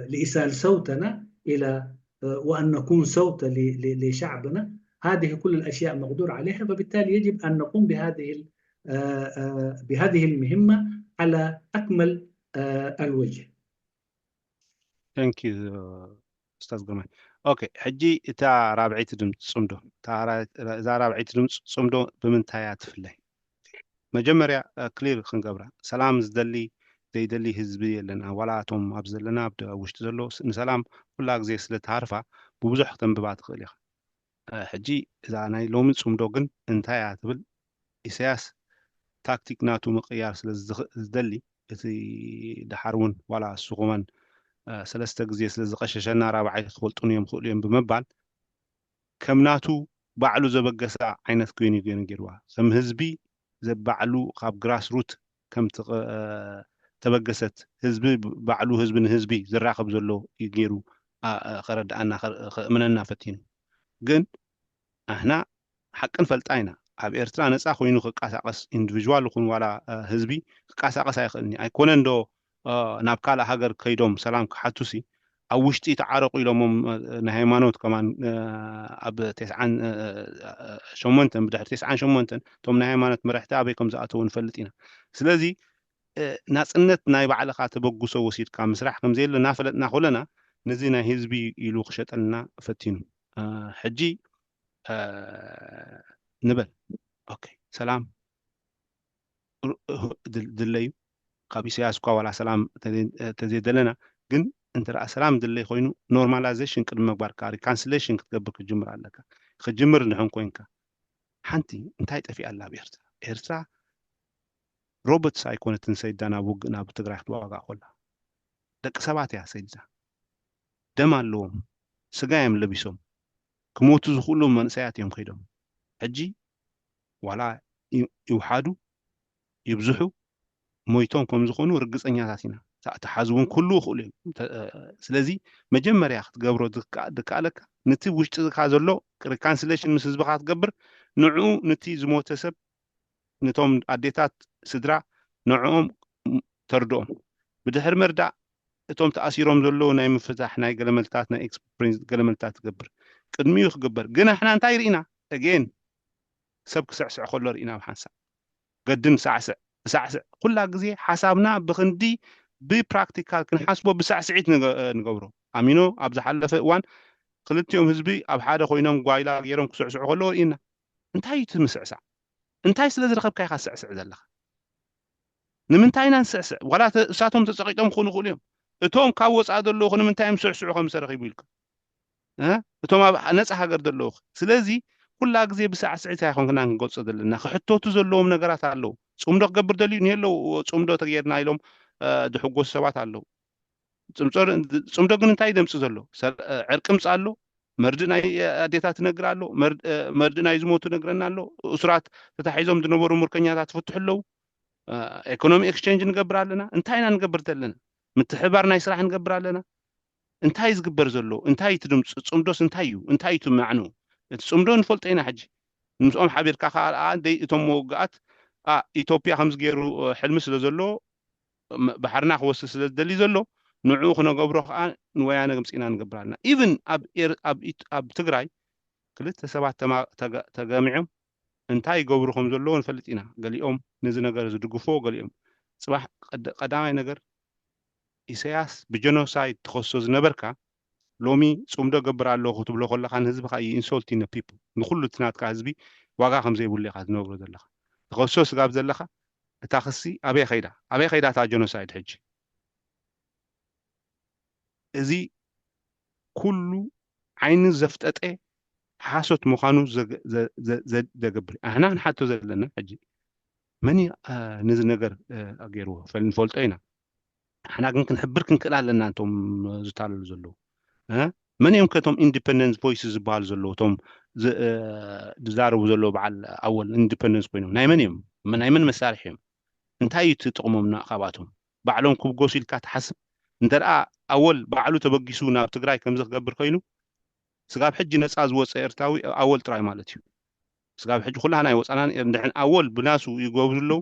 لإيصال صوتنا إلى وأن نكون صوت لشعبنا. هذه كل الأشياء مقدور عليها، فبالتالي يجب أن نقوم بهذه بهذه المهمة على أكمل الوجه. Thank you, ኡስታዝ ግርማይ። ኦኬ፣ ሕጂ እታ ራብዐይቲ ድምፂ ፅምዶ፣ እታ ራ- እዛ ራብዐይቲ ድምፂ ፅምዶ ብምንታይ እያ ትፍለ? መጀመርያ ክሊር ክንገብራ፣ ሰላም ዝደሊ ዘይደሊ ህዝቢ የለን። ዋላ እቶም ኣብ ዘለና ኣብ ደ- ውሽጢ ዘሎ ስ- ንሰላም ኩላ ግዜ ስለ ትሃርፋ ብብዙሕ ክተንብባ ትኽእል ኢኻ። እ፣ ሕጂ እዛ ናይ ሎሚ ፅምዶ ግን እንታይ እያ ትብል? ኢሳያስ ታክቲክ ናቱ ምቅያር ስለ ዝኽ- ዝደሊ፣ እቲ ደሓር እውን ዋላ እሱ ከማን እ፣ ሰለስተ ግዜ ስለ ዝቐሸሸና ራብዓይ ክፈልጡን እዮም ክኽእሉ እዮም ብምባል ከም ናቱ ባዕሉ ዘበገሳ ዓይነት ኮይኑ ገይሩ ገይርዋ። ከም ህዝቢ ዘባዕሉ ካብ ግራስ ሩት ከም ትቐ- ተበገሰት ህዝቢ ባዕሉ ህዝቢ ንህዝቢ ዝራኸብ ዘሎ እዩ ገይሩ ኣ- ኣ- ከረድኣና ከር- ከእምነና ፈቲኑ። ግን ኣህና ሓቅን ፈልጣ ኢና። ኣብ ኤርትራ ነፃ ኮይኑ ክቃሳቀስ ኢንዲቪዥዋል ይኹን ዋላ እ፣ ህዝቢ ክቃሳቀስ ኣይኽእልኒ ኣይኮነን ዶ እ፣ ናብ ካልእ ሃገር ከይዶም ሰላም ክሓቱሲ ኣብ ውሽጢ ተዓረቁ ኢሎሞም እ፣ ናይ ሃይማኖት ከማን እ፣ ኣብ ተስዓን እ፣ እ፣ ሸሞንተን ብድሕሪ ተስዓን ሸሞንተን እቶም ናይ ሃይማኖት መራሕቲ ኣበይ ከም ዝኣተዉ ንፈልጥ ኢና። ስለዚ እ፣ ናጽነት ናይ ባዕልኻ ተበግሶ ወሲድካ ምስራሕ ከም ዘየለ እናፈለጥና ኮለና ነዚ ናይ ህዝቢ ኢሉ ክሸጠልና ፈቲኑ። እ፣ ሕጂ እ፣ ንበል ኦኬ ሰላም ር- ህ- ድል- ድለዩ ካብ ኢሳያስ እኳ ዋላ ሰላም ተዘይ- ተዘይደለና ግን እንተ ደኣ ሰላም ድለይ ኮይኑ ኖርማላይዜሽን ቅድሚ ምግባርካ ሪካንስሌሽን ክትገብር ክትጅምር ኣለካ። ክትጅምር እንድሕን ኮንካ ሓንቲ እንታይ ጠፊኣ ኣላ ኣብ ኤርትራ? ኤርትራ ሮቦትስ ኣይኮነትን ሰይዳ ናብ ውግእ ናብ ትግራይ ክትዋጋእ ኮላ ደቂ ሰባት እያ ሰይዳ። ደም ኣለዎም፣ ስጋ እዮም ለቢሶም፣ ክሞቱ ዝኽእሉ መንእሰያት እዮም ከይዶም። ሕጂ ዋላ ይ- ይውሓዱ ይብዝሑ ሞይቶም ከም ዝኾኑ ርግፀኛታት ኢና። ታ- ተሓዝውን ክህልዉ ይኽእሉ እዮም። ተ- ስለዚ መጀመርያ ክትገብሮ ዝከ- ዝከኣለካ ነቲ ውሽጥካ ዘሎ ሪካንስሌሽን ምስ ህዝብኻ ክትገብር ንዕኡ ነቲ ዝሞተ ሰብ ነቶም ኣዴታት ስድራ ንዕኦም ተርድኦም። ብድሕሪ ምርዳእ እቶም ተኣሲሮም ዘለዉ ናይ ምፍታሕ ናይ ገለመልታት ናይ ኤክስፕሪንስ ገለመልታት ትገብር። ቅድሚኡ ክግበር ግን ኣሕና እንታይ ርኢና? ኣጌን ሰብ ክስዕስዕ ከሎ ርኢና ብሓንሳብ ገድን ሳዕስዕ ብሳዕስዕ ኩላ ግዜ ሓሳብና ብክንዲ ብፕራክቲካል ክንሓስቦ ብሳዕስዒት ንገ- ንገብሮ። ኣሚኖ ኣብ ዝሓለፈ እዋን ክልቲኦም ህዝቢ ኣብ ሓደ ኮይኖም ጓይላ ገይሮም ክስዕስዑ ከለዉ ርኢና። እንታይ እዩ እቲ ምስዕሳዕ? እንታይ ስለ ዝረኸብካ ኢኻ ትስዕስዕ ዘለኻ? ንምንታይ ኢና ንስዕስዕ? ዋላ ተ- እሳቶም ተጸቒጦም ክኾኑ ይኽእሉ እዮም። እቶም ካብ ወጻኢ ዘለዉ ኸ ንምንታይ እዮም ዝስዕስዑ ከም ዝተረኺቡ ኢልካ? እ? እቶም ኣብ ነጻ ሃገር ዘለዉ ኸ? ስለዚ ኩላ ግዜ ብሳዕስዒት ኣይኮንክና ክንገልጾ ዘለና። ክሕተቱ ዘለዎም ነገራት ኣለዉ። ጽምዶ ክገብር ደልዩ እኒሀ ኣለዉ። ጽምዶ ተገይርና ኢሎም እ፣ ዝሕጎሱ ሰባት ኣለዉ። ጽምጾ- ጽምዶ ግን እንታይ ደምጽ ዘሎ? ሰር- እ፣ ዕርቂ ምጽእ ኣሎ። መርድእ ናይ ኣዴታት ይነግር ኣሎ። መርድ- እ፣ መርድእ ናይ ዝሞቱ ነግረና ኣሎ። እሱራት ተታሒዞም ዝነበሩ ሙርከኛታት ትፍትሑ ኣለዉ። እ፣ ኤኮኖሚ ኤክስቼንጅ ንገብር ኣለና። እንታይ ኢና ንገብር ዘለና? ምትሕባር ናይ ስራሕ ንገብር ኣለና። እንታይ ዝግበር ዘሎ? እንታይ እቲ ድምፂ? ጽምዶስ እንታይ እዩ? እንታይ እዩ እቲ ማዕኑ? እቲ ጽምዶ ንፈልጦ ኢና ሕጂ። ምስኦም ሓቢርካ ከዓ ደይ እቶም መወግኣት ኣ ኢትዮጵያ ከምዚ ገይሩ እ፣ ሕልሚ ስለ ዘሎ ም- ባሕርና ክወስድ ስለ ዝደሊ ዘሎ ንዕኡ ክነገብሮ ከዓ ንወያነ ግምፂና ንገብር ኣለና። ኢቭን ኣብ ኤር- ኣብ ኢት- ኣብ ትግራይ ክልተ ሰባት ተማ- ተገ- ተገሚዖም እንታይ ይገብሩ ከም ዘለዎ ንፈልጥ ኢና። ገሊኦም ነዚ ነገር ዝድግፍዎ ገሊኦም። ፅባሕ ቀድ- ቀዳማይ ነገር ኢሳያስ ብጀኖሳይድ ትኸሶ ዝነበርካ ሎሚ ፅምዶ ገብር ኣለኹ ክትብሎ ከለኻ ንህዝብኻ ኢንሶልቲንግ ፒፕል ንኩሉ እቲ ናትካ ህዝቢ ዋጋ ከም ዘይብሉ ኢኻ ትነግሮ ዘለኻ። ትኸሶ ስጋብ ዘለኻ እታ ክሲ ኣበይ ኸይዳ ኣበይ ኸይዳ እታ ጀኖሳይድ ሕጂ? እዚ ኩሉ ዓይኒ ዘፍጠጠ ሓሶት ምዃኑ ዘገ- ዘ- ዘ- ዘ- ዘገብር እዩ። ኣሕና ክንሓቶ ዘለና ሕጂ መን እዩ እ፣ ነዚ ነገር እ፣ ገይርዎ ፈል- ንፈልጦ ኢና። ኣሕና ግን ክንሕብር ክንክእል ኣለና እቶም ዝታለሉ ዘለዉ እ? መን እዮም ከቶም ኢንዲፐንደንስ ቮይስ ዝበሃሉ ዘለዉ እቶም ዝ- እ፣ ዝዛረቡ ዘለዉ በዓል ኣወል ኢንዲፐንደንስ ኮይኖም ናይ መን እዮም ናይ መን መሳርሒ እዮም? እንታይ እዩ እቲ ጥቕሞም ና- ካብኣቶም ባዕሎም ክብገሱ ኢልካ ትሓስብ? እንተ ደኣ ኣወል ባዕሉ ተበጊሱ ናብ ትግራይ ከምዚ ክገብር ኮይኑ ስጋብ ሕጂ ነፃ ዝወፀ ኤርትራዊ ኣወል ጥራይ ማለት እዩ። ስጋብ ሕጂ ኩላህና ኣይወፃናን እንድሕን ኣወል ብናሱ ይገብሩ ኣለዉ።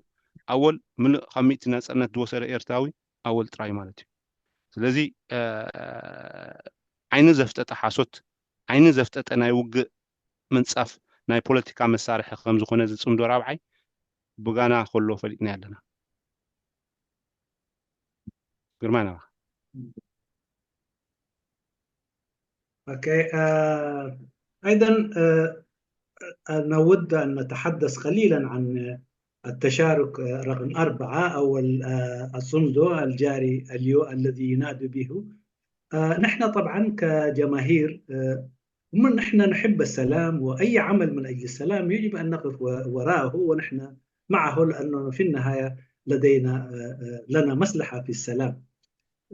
ኣወል ምሉእ ካብ ሚእቲ ነፃነት ዝወሰደ ኤርትራዊ ኣወል ጥራይ ማለት እዩ። ስለዚ እ፣ ዓይኒ ዘፍጠጠ ሓሶት ዓይኒ ዘፍጠጠ ናይ ውግእ ምንፃፍ ናይ ፖለቲካ መሳርሒ ከም ዝኾነ ዝፅምዶ ራብዓይ ብጋና ከሎ ፈሊጥና ኣለና። ግርማ ናባኻ። أوكي. آه، أيضًا، آه، نود أن نتحدث قليلًا عن التشارك، آه، رقم أربعة، أو ال-، آه، الصندوق الجاري اليو-، الذي ينادي به. آه، نحن طبعًا كجماهير، آه، هم نحن نحب السلام، وأي عمل من أجل السلام يجب أن نقف و-، وراءه، ونحن معه، لأنه في النهاية لدينا، آه، آه، لنا مصلحة في السلام.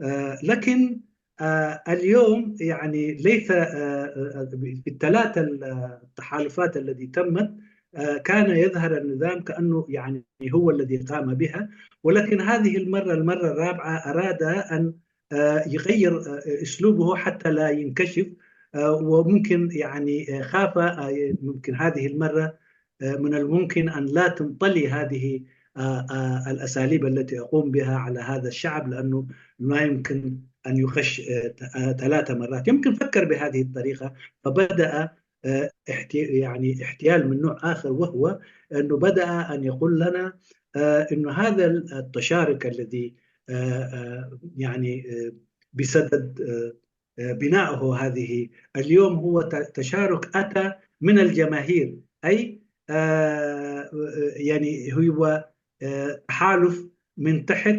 آه، لكن، آه، اليوم يعني ليس، آه، آه، في الثلاثة التحالفات التي تمت، آه، كان يظهر النظام كأنه يعني هو الذي قام بها، ولكن هذه المرة، المرة الرابعة، أراد أن، آه، يغير، آه، أسلوبه حتى لا ينكشف، آه، وممكن يعني، آه، خاف، آه، ممكن هذه المرة، آه، من الممكن أن لا تنطلي هذه، آه، آه، الأساليب التي أقوم بها على هذا الشعب، لأنه ما يمكن أن يخش، آه، ت-، آه، ثلاث مرات. يمكن فكر بهذه الطريقة، فبدأ، آه، احت-، يعني احتيال من نوع آخر، وهو أنه بدأ أن يقول لنا، آه، أنه هذا التشارك الذي، آه، آه، يعني، آه، بسبب، آه، آه، بناؤه هذه اليوم هو ت-، تشارك أتى من الجماهير، أي، آه، آه، يعني هو، آه، تحالف من تحت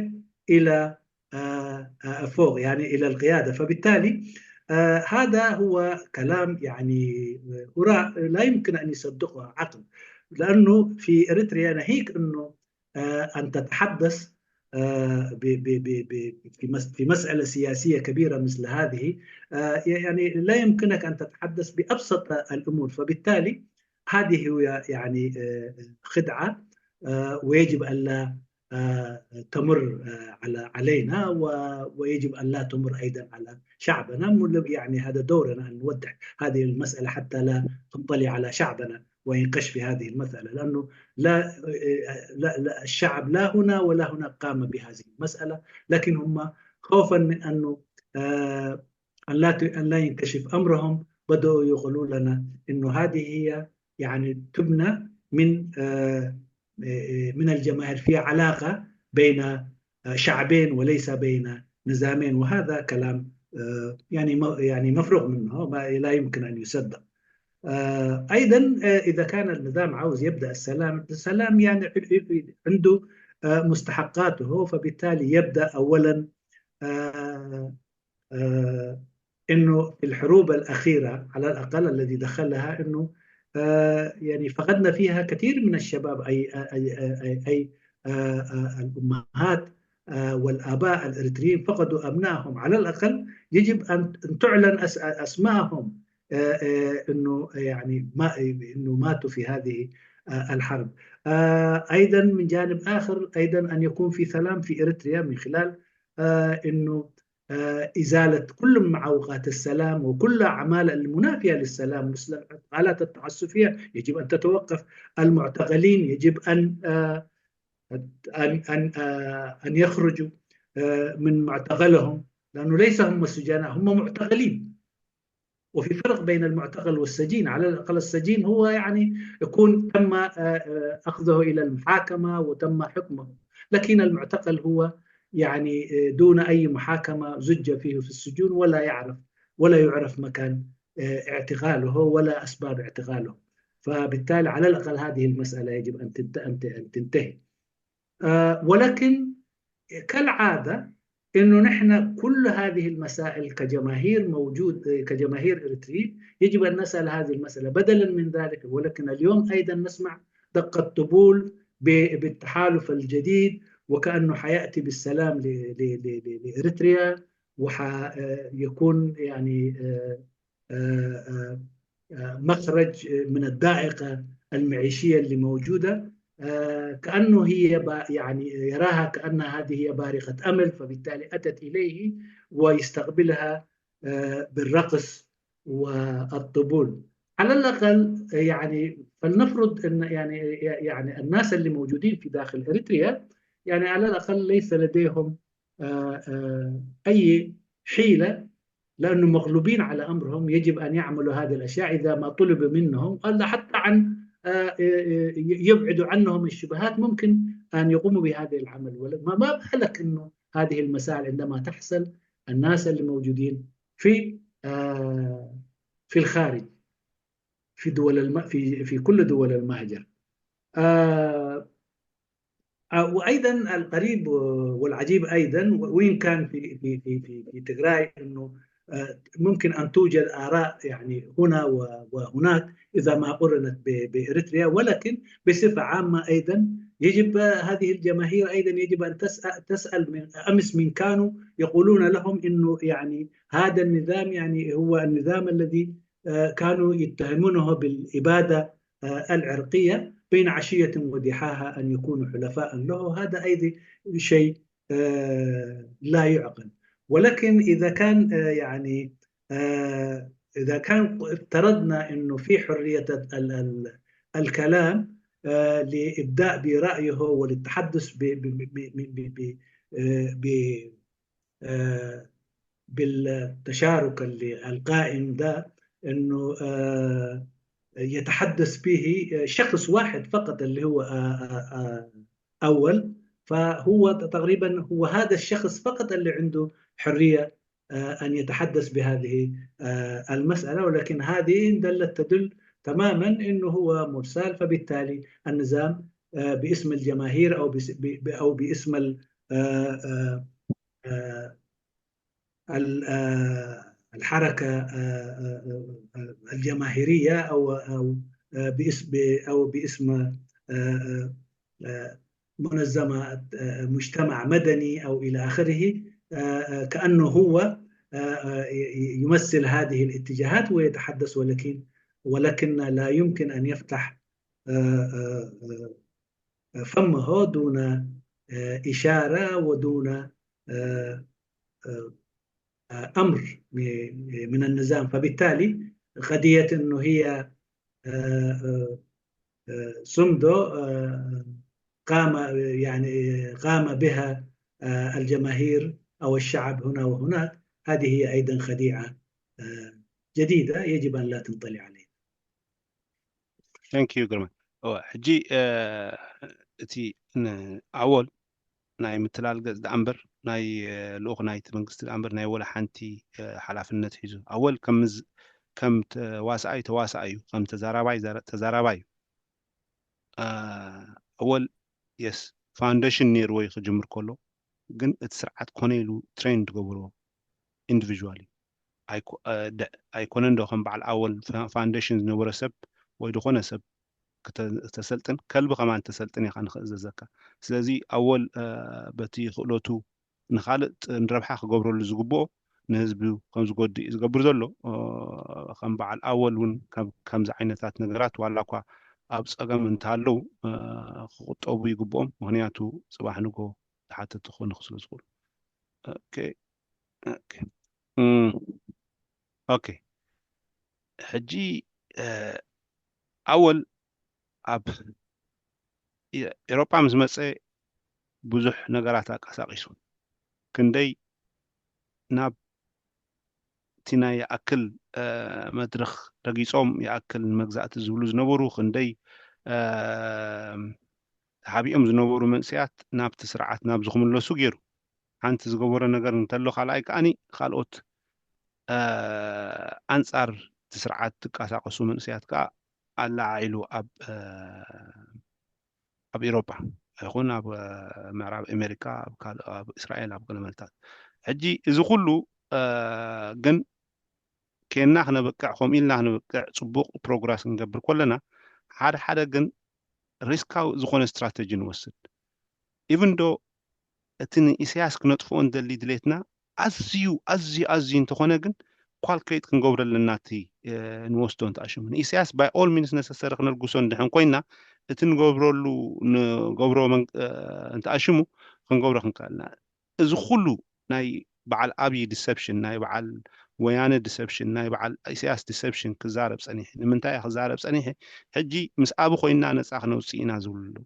إلى، آه، آه، فوق، يعني إلى القيادة. فبالتالي، آه، هذا هو كلام يعني، آه، هراء لا يمكن أن يصدقه عقل، لأنه في إريتريا ناهيك أنه، آه، أن تتحدث، آه، ب-، ب-، ب-، ب-، في مس-، في مسألة سياسية كبيرة مثل هذه، آه، يعني لا يمكنك أن تتحدث بأبسط الأمور. فبالتالي هذه هي يعني، آه، خدعة، آه، ويجب ألا، آه، تمر، آه، على، علينا، و-، ويجب أن لا تمر أيضًا على شعبنا. مل-، يعني هذا دورنا أن نوضح هذه المسألة حتى لا تنطلي على شعبنا وينقش في هذه المسألة، لأنه لا، آه، لا، لا، الشعب لا هنا ولا هناك قام بهذه المسألة، لكن هم خوفًا من أنه، آه، أن لا ت-، أن لا ينكشف أمرهم، بدأوا يقولوا لنا إنه هذه هي يعني تبنى من، آه، آه، من الجماهير، فيها علاقة بين، آه، شعبين وليس بين نظامين، وهذا كلام، آه، يعني م-، يعني مفروغ منه، ما، لا يمكن أن يصدق. آه، أيضًا، آه، إذا كان النظام عاوز يبدأ السلام، السلام يعني عنده، آه، مستحقاته، فبالتالي يبدأ أولًا، آه، آه، إنه في الحروب الأخيرة على الأقل الذي دخلها إنه، آه، يعني فقدنا فيها كثير من الشباب، أي، أي، أي، أي، أي، آه، آه، الأمهات، آه، والآباء الإريتريين فقدوا أبنائهم. على الأقل يجب أن، أن تعلن أس-، أسمائهم، آه، آه، إنه يعني ما، إنه ماتوا في هذه، آه، الحرب. آه، أيضًا من جانب آخر أيضًا أن يكون في سلام في إريتريا من خلال، آه، إنه، آه، إزالة كل معوقات السلام وكل أعمال المنافية للسلام، مثل الاعتقالات التعسفية يجب أن تتوقف، المعتقلين يجب أن، آه، أن، أن، آه، أن يخرجوا، آه، من معتقلهم، لأنه ليس هم السجناء، هم معتقلين. وفي فرق بين المعتقل والسجين. على الأقل السجين هو يعني يكون تم، آه، آه، أخذه إلى المحاكمة وتم حكمه، لكن المعتقل هو يعني، آه، دون أي محاكمة زج فيه في السجون ولا يعرف، ولا يعرف مكان، آه، اعتقاله ولا أسباب اعتقاله. فبالتالي على الأقل هذه المسألة يجب أن تنت-، أن ت-، أن تنتهي. آه، ولكن كالعادة إنه نحن كل هذه المسائل كجماهير موجود، كجماهير إريتريين يجب أن نسأل هذه المسألة بدلًا من ذلك. ولكن اليوم أيضًا نسمع دق الطبول ب-، بالتحالف الجديد، وكأنه حيأتي بالسلام ل-، ل-، ل-، ل-، لإريتريا، وحيكون يعني، آه، آه، آه، آه، مخرج من الضائقة المعيشية اللي موجودة. آه، كأنه هي با-، يعني يراها كأن هذه هي بارقة أمل، فبالتالي أتت إليه ويستقبلها، آه، بالرقص والطبول. على الأقل يعني فلنفرض أن يعني، يعني الناس اللي موجودين في داخل إريتريا يعني على الأقل ليس لديهم، آه، آه، أي حيلة، لأنه مغلوبين على أمرهم، يجب أن يعملوا هذه الأشياء إذا ما طلب منهم، ولا حتى عن، آه، آه، آه، يبعدوا عنهم الشبهات، ممكن أن يقوموا بهذا العمل. ولا-، ما، ما بالك إنه هذه المسائل عندما تحصل، الناس اللي موجودين في آه، في الخارج، في دول الم... في في كل دول المهجر. آه، آه، وأيضًا الغريب والعجيب أيضًا، وإن كان في في في في في تجراي، إنه آه، ممكن أن توجد آراء يعني هنا و- وهناك إذا ما قرنت ب- بإريتريا، ولكن بصفة عامة أيضًا يجب، آه، هذه الجماهير أيضًا يجب أن تسأل تسأل من أمس من كانوا يقولون لهم إنه يعني هذا النظام يعني هو النظام الذي آه، كانوا يتهمونه بالإبادة آه، العرقية بين عشية وضحاها أن يكونوا حلفاء له. هذا أيضا شيء آه، لا يعقل. ولكن إذا كان آه، يعني آه، إذا كان افترضنا أنه في حرية ال- ال- الكلام آه، لإبداء برأيه وللتحدث ب- ب- ب- ب- ب- ب- آه، ب- آه، بالتشارك اللي القائم ده، انه آه، يتحدث به شخص واحد فقط اللي هو آه، آه، آه، اول. فهو تقريبا هو هذا الشخص فقط اللي عنده حريه آه، ان يتحدث بهذه آه، المساله، ولكن هذه دلت تدل تماما انه هو مرسال، فبالتالي النظام آه، باسم الجماهير او بس- ب- ب- او باسم ال- آه، آه، آه، ال- آه، الحركة آه، آه، آه، الجماهيرية أو أو آه، باسم أو باسم آه، آه، آه، منظمة آه، مجتمع مدني أو إلى آخره آه، آه، كأنه هو آه، آه، ي- يمثل هذه الاتجاهات ويتحدث، ولكن ولكن لا يمكن أن يفتح آه، آه، آه، فمه دون آه، إشارة ودون آه، آه، آه، أمر م- من النظام. فبالتالي قضية أنه هي آه، آه، آه، سمدو آه، قام يعني قام بها آه، الجماهير أو الشعب هنا وهناك، هذه هي أيضا خديعة آه، جديدة يجب أن لا تنطلي عليها. Thank you ግርማ። እወ፣ ሕጂ እ፣ እቲ ን- ኣወል ናይ ምትላል ገጽ ደኣ እምበር ናይ እ፣ ልኡኽ ናይቲ መንግስቲ ደኣ እምበር ናይ ወላ ሓንቲ እ፣ ሓላፍነት ሒዙ ኣወል ከም ዝ- ከም ተዋሳኣይ ተዋሳኣይ እዩ፣ ከም ተዛራባይ ዘረ- ተዛራባይ እዩ። እ፣ ኣወል የስ ፋውንዴሽን ነይርዎ እዩ ክጅምር ከሎ፣ ግን እቲ ስርዓት ኮነ ኢሉ ትሬን ዝገብሮ ኢንዲቪዥዋል እዩ። ኣይኮ- እ፣ ደ- ኣይኮነን ዶ ከም በዓል ኣወል ፋ- ፋውንዴሽን ዝነበረ ሰብ ወይ ዝኾነ ሰብ ክተ- ክተሰልጥን ከልቢ ከማን ተሰልጥን ኢኻ ንክእዘዘካ። ስለዚ ኣወል እ፣ በቲ ክእለቱ ንኻልእ ጥ- ንረብሓ ክገብረሉ ዝግብኦ ንህዝቢ ከም ዝጎድእ እዩ ዝገብር ዘሎ። እ፣ ከም በዓል ኣወል እውን ካብ- ከምዚ ዓይነታት ነገራት ዋላ እኳ ኣብ ፀገም እንተሃለዉ እ፣ ክቁጠቡ ይግብኦም። ምክንያቱ ፅባሕ ንጎ ተሓተቲ ክኾኑ ስለ ዝኽእሉ። ኦኬ፣ ኦኬ። እም፣ ኦኬ። ሕጂ እ፣ ኣወል ኣብ ኢ- ኤሮጳ ምስ መጸ ብዙሕ ነገራት ኣቀሳቂሱ። ክንደይ ናብ እቲ ናይ ይኣክል እ፣ መድረኽ ረጊጾም ይኣክል ንመግዛእቲ ዝብሉ ዝነበሩ ክንደይ እ፣ ተሓቢኦም ዝነበሩ መንእሰያት ናብቲ ስርዓት ናብዚ ክምለሱ ገይሩ። ሓንቲ ዝገበሮ ነገር እንተሎ ካልኣይ ከኣኒ ካልኦት እ፣ ኣንጻር እቲ ስርዓት ዝቃሳቀሱ መንእሰያት ከኣ ኣለዓዒሉ ኣብ እ፣ ኣብ ኤሮጳ ይኹን ኣብ እ፣ ምዕራብ ኣሜሪካ ኣብ ካልእ ኣብ እስራኤል ኣብ ገለ መልታት። ሕጂ እዚ ኩሉ እ፣ ግን ኬንና ክነበቅዕ ከምኡ ኢልና ክነበቅዕ ጽቡቕ ፕሮግራስ ክንገብር ከለና ሓደ ሓደ ግን ሪስካዊ ዝኾነ ስትራተጂ ንወስድ። ኢቭን ዶ እቲ ንኢሳያስ ክነጥፍኦ እንደሊ ድሌትና ኣዝዩ ኣዝዩ ኣዝዩ እንተኾነ ግን ኳልኩሌት ክንገብሮ ኣለና እቲ እ፣ ንወስዶ እንተኣሽሙ ንኢሳያስ ባይ ኦል ሚንስ ነሰሰሪ ክነልግሶ እንድሕን ኮይና እቲ ንገብረሉ ንገብሮ መን- እ፣ እንተኣሽሙ ክንገብሮ ክንክእልና እዚ ኩሉ ናይ በዓል ኣብይ ዲሰፕሽን ናይ በዓል ወያነ ዲሰፕሽን ናይ በዓል ኢሳያስ ዲሰፕሽን ክዛረብ ጸኒሐ ንምንታይ እየ ክዛረብ ጸኒሐ ሕጂ ምስ ኣብ ኮይና ነፃ ክነውፅእ ኢና ዝብሉ ኣለዉ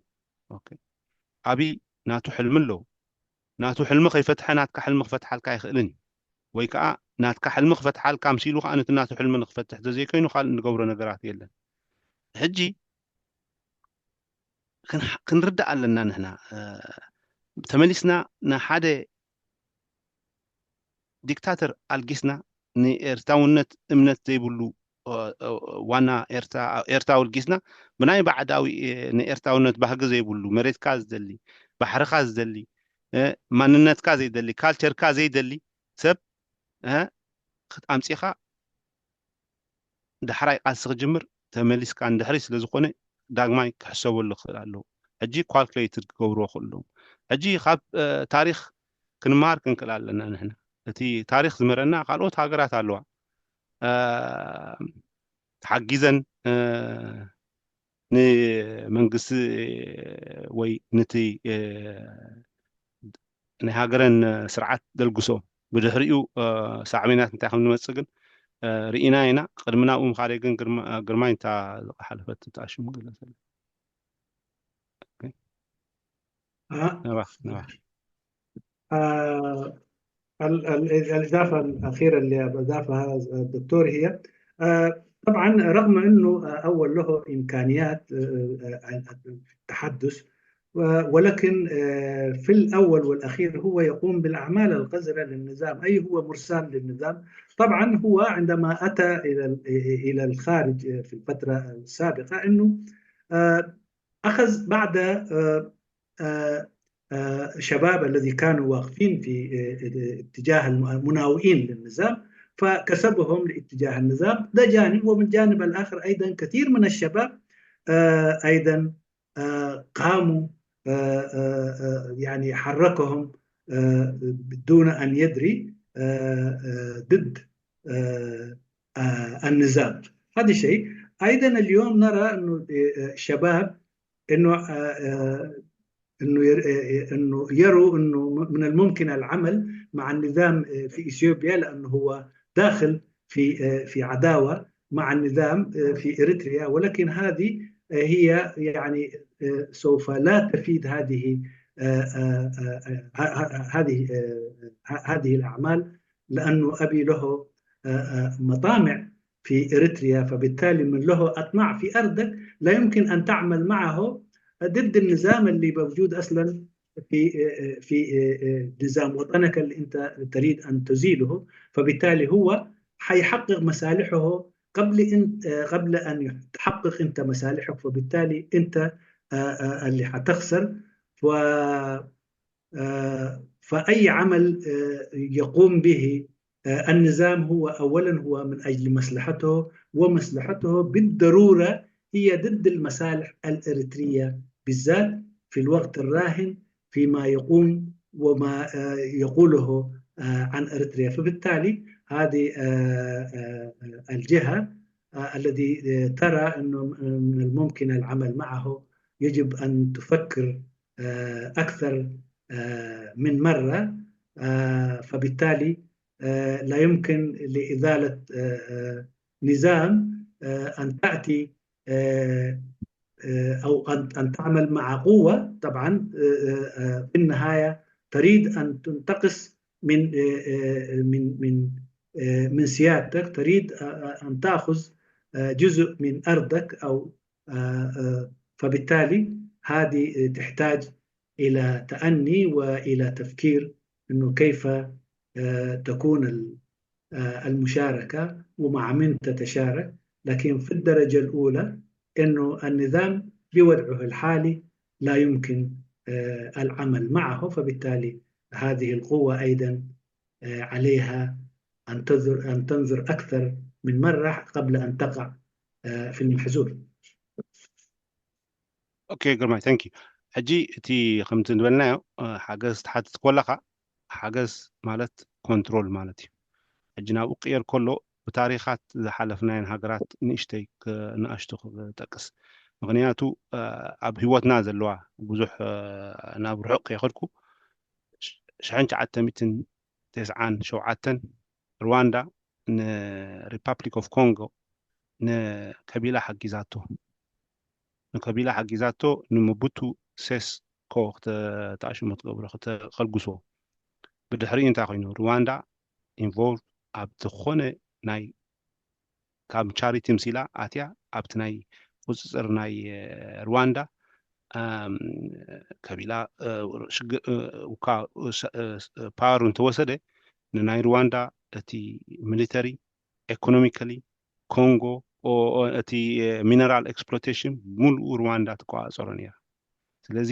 ኦኬ። ኣብይ ናቱ ሕልሚ ኣለዎ። ናቱ ሕልሚ ከይፈትሐ ናትካ ሕልሚ ክፈትሓልካ ኣይኽእልን እዩ። ወይ ከዓ ናትካ ሕልሚ ክፈትሓልካ ኣምሲሉ ከዓ ነቲ ናቱ ሕልሚ ንክፈትሕ ተዘይኮይኑ ካልእ እንገብሮ ነገራት የለን። ሕጂ ክንርዳእ ኣለና ንሕና ተመሊስና ንሓደ ዲክታተር ኣልጊስና ንኤርትራውነት እምነት ዘይብሉ ዋና ኤርትራዊ ልጊስና ብናይ ባዕዳዊ ንኤርትራውነት ባህጊ ዘይብሉ፣ መሬትካ ዝደሊ፣ ባሕርኻ ዝደሊ፣ ማንነትካ ዘይደሊ፣ ካልቸርካ ዘይደሊ ሰብ ኣምፂኻ ዳሕራይ ቃልሲ ክጅምር ተመሊስካ እንድሕሪ ስለዝኾነ ዳግማይ ክሕሰበሉ ክኽእል ኣለዎ። ሕጂ ካልኩሌትድ ክገብርዎ ክኽእሉ ኣለዎም። ሕጂ ካብ ታሪክ ክንመሃር ክንክእል ኣለና። ንሕና እቲ ታሪክ ዝምህረና ካልኦት ሃገራት ኣለዋ ተሓጊዘን ንመንግስቲ ወይ ነቲ ናይ ሃገረን ስርዓት ደልግሶ። ብድሕሪኡ ሳዕቤናት እንታይ ከም ዝመፅእ ግን ርኢና ኢና። ቅድሚ ናብኡ ምኻደይ ግን ግርማይ እንታ ዝሓለፈት እታ ሽሙ ገለ نبخ نبخ الإضافة الأخيرة اللي أضافها الدكتور هي طبعا رغم أنه أول له إمكانيات التحدث ولكن في الأول والأخير هو يقوم بالأعمال القذرة للنظام، أي هو مرسال للنظام. طبعا هو عندما أتى إلى إلى الخارج في الفترة السابقة أنه أخذ بعض شباب الذي كانوا واقفين في اتجاه المناوئين للنظام، فكسبهم لاتجاه النظام. ده جانب، ومن الجانب الآخر أيضا كثير من الشباب أيضا قاموا يعني حركهم دون أن يدري ضد النظام. هذا شيء. أيضا اليوم نرى أنه الشباب أنه أنه أنه يروا أنه من الممكن العمل مع النظام في إثيوبيا، لأنه هو داخل في في عداوة مع النظام في إريتريا، ولكن هذه هي يعني سوف لا تفيد هذه هذه هذه الأعمال، لأنه أبي له مطامع في إريتريا، فبالتالي من له أطماع في أرضك لا يمكن أن تعمل معه ضد النظام اللي موجود أصلا في في نظام وطنك اللي أنت تريد أن تزيله. فبالتالي هو حيحقق مصالحه قبل أن قبل أن تحقق أنت مصالحك، فبالتالي أنت اللي حتخسر. ف فأي عمل يقوم به النظام هو أولا هو من أجل مصلحته، ومصلحته بالضرورة هي ضد المصالح الإريترية بالذات في الوقت الراهن فيما يقوم وما يقوله عن إريتريا. فبالتالي هذه الجهة الذي ترى أنه من الممكن العمل معه يجب أن تفكر أكثر من مرة، فبالتالي لا يمكن لإزالة نظام أن تأتي أو أن تعمل مع قوة. طبعا في النهاية تريد أن تنتقص من من من من سيادتك، تريد أن تأخذ جزء من أرضك أو فبالتالي هذه تحتاج إلى تأني وإلى تفكير أنه كيف تكون المشاركة ومع من تتشارك. لكن في الدرجة الأولى أنه النظام بوضعه الحالي لا يمكن العمل معه، فبالتالي هذه القوة أيضا عليها أن تنظر أن تنظر أكثر من مرة قبل أن تقع في المحزور. ኦኬ ግርማይ፣ thank you። ሕጂ እቲ ከምቲ ዝበልናዮ ሓገዝ ትሓትት ከለኻ ሓገዝ ማለት ኮንትሮል ማለት እዩ። ሕጂ ናብኡ ክቕየር ከሎ ብታሪኻት ዝሓለፍናየን ሃገራት ንእሽተይ ንኣሽቱ ክጠቅስ። ምክንያቱ ኣብ ህይወትና ዘለዋ ብዙሕ ናብ ርሑቕ ከይኸድኩ ሽሕን ትሽዓተ ሚእትን ተስዓን ሸውዓተን ሩዋንዳ ንሪፓብሊክ ኦፍ ኮንጎ ንከቢላ ሓጊዛቶ ንከቢላ ሓጊዛቶ ንመቡቱ ሴስኮ ተኣሽሞ ትገብሮ ከልግስዎ። ብድሕሪኡ እንታይ ኮይኑ ሩዋንዳ ኢንቮልቭ ኣብ ዝኾነ ናይ ካብ ቻሪቲ ምሲላ ኣትያ ኣብቲ ናይ ቁፅፅር ናይ ሩዋንዳ ከቢላ ሽግ- እካ ፓወር እንተወሰደ ንናይ ሩዋንዳ እቲ ሚሊተሪ፣ ኢኮኖሚካሊ፣ ኮንጎ፣ እቲ ሚነራል ኤክስፕሎቴሽን ብምሉኡ ሩዋንዳ ትቆፃፀሮ ነይራ። ስለዚ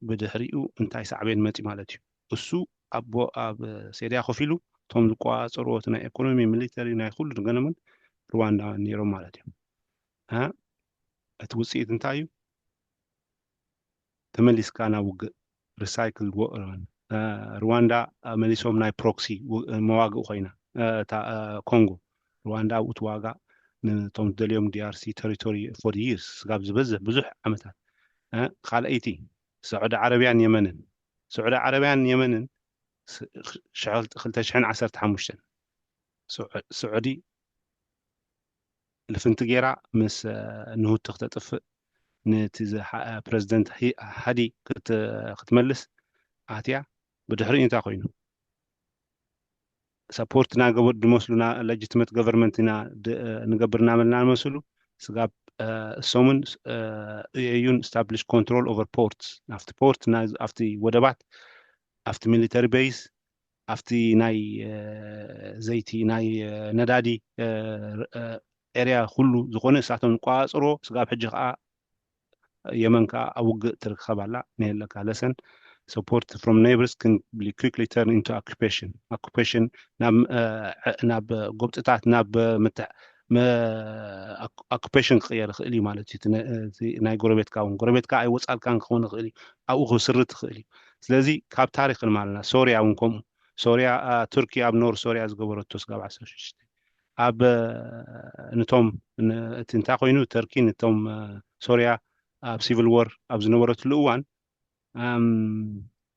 ብድሕሪኡ እንታይ ሳዕቤን መፂ ማለት እዩ? እሱ ኣብ ሴርያ ኮፍ ኢሉ እቶም ዝቆፃፀርዎ እቲ ናይ ኢኮኖሚ፣ ሚሊተሪ፣ ናይ ኩሉ ገነምን ሩዋንዳውያን ነይሮም ማለት እዩ። እቲ ውፅኢት እንታይ እዩ? ተመሊስካ ናብ ውግእ፣ ሪሳይክል። ሩዋንዳ መሊሶም ናይ ፕሮክሲ መዋግእ ኮይና እታ ኮንጎ። ሩዋንዳ ኣብኡ ትዋጋእ፣ ነቶም ዝደልዮም ዲኣርሲ ተሪቶሪ ፎር ይርስ፣ ስጋብ ዝበዝሕ ብዙሕ ዓመታት። ካልኣይቲ፣ ስዑዲ ዓረብያን የመንን። ስዑዲ ዓረብያን የመንን ክልተ ሽሕን ዓሰርተ ሓሙሽተን ስዑዲ ልፍንቲ ገይራ ምስ ንሁቲ ክተጥፍእ፣ ነቲ ፕረዚደንት ሃዲ ክትመልስ ኣትያ። ብድሕሪኡ እንታይ ኮይኑ? ሰፖርት እናገበሩ ዝመስሉ፣ ሌጂትመት ገቨርንመንት ኢና ንገብር እናበልና ዝመስሉ፣ ስጋብ እሶምን ዩኤዩን ስታብሊሽ ኮንትሮል ኦቨር ፖርትስ፣ ኣብቲ ፖርት፣ ኣብቲ ወደባት፣ ኣብቲ ሚሊተሪ ቤይስ፣ ኣብቲ ናይ ዘይቲ፣ ናይ ነዳዲ ኤርያ ኩሉ ዝኾነ ንሳቶም ዝቆፃፀርዎ፣ ስጋብ ሕጂ ከዓ የመን ከዓ ኣብ ውግእ ትርከብ ኣላ። ንየለካ ለሰን፣ support from neighbors can be quickly turn into occupation። ኦኩፔሽን ናብ ጎብጥታት፣ ናብ ኦኩፔሽን ክቕየር ይኽእል እዩ ማለት እዩ። ናይ ጎረቤትካ እውን፣ ጎረቤትካ ኣይወፃልካን ክኸውን ይኽእል እዩ፣ ኣብኡ ክስርት ይኽእል እዩ። ስለዚ ካብ ታሪክ ንማልና፣ ሶርያ እውን ከምኡ። ሶርያ፣ ቱርኪ ኣብ ኖር ሶርያ ዝገበረቶ ስጋብ ዓሰርተ ሽዱሽተ፣ ኣብ ንቶም እቲ እንታይ ኮይኑ፣ ተርኪ ንቶም ሶርያ ኣብ ሲቪል ወር ኣብ ዝነበረትሉ እዋን፣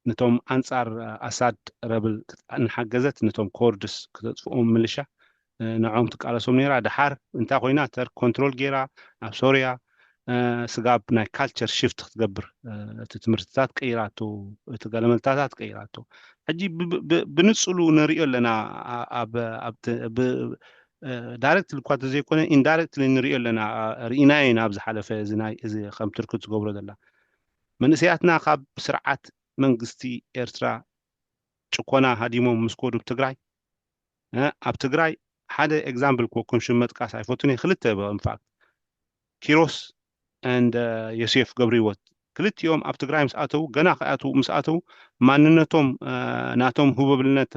ነቶም ኣንጻር ኣሳድ ረብል እናሓገዘት፣ ነቶም ኮርድስ ክተጥፍኦም፣ ምልሻ ንዖም ትቃለሶም ነይራ። ድሓር እንታይ ኮይና? ተርክ ኮንትሮል ገይራ ኣብ ሶርያ ስጋብ ናይ ካልቸር ሽፍት ክትገብር፣ እቲ ትምህርትታት ቀይራቶ፣ እቲ ገለመልታታት ቀይራቶ። ሕጂ ብንጽሉ ንሪኦ ኣለና። ዳይሬክት ልኳ ተዘይኮነ ኢንዳይሬክት ንሪኦ ኣለና። ርኢናዮ ኢና ኣብ ዝሓለፈ፣ እዚ ናይ፣ እዚ ከም ትርክት ዝገብሮ ዘላ። መንእሰያትና ካብ ስርዓት መንግስቲ ኤርትራ ጭኮና ሃዲሞም ምስ ኮዱ ትግራይ፣ ኣብ ትግራይ ሓደ ኤግዛምፕል ክወኩም፣ ሽም መጥቃስ ኣይፈቱን እየ። ክልተ ኢንፋክት፣ ኪሮስ ኤንድ ዮሴፍ ገብረህይወት፣ ክልቲኦም ኣብ ትግራይ ምስ ኣተው፣ ገና ክኣትው፣ ምስ ኣተው፣ ማንነቶም፣ ናቶም ህቦብልነት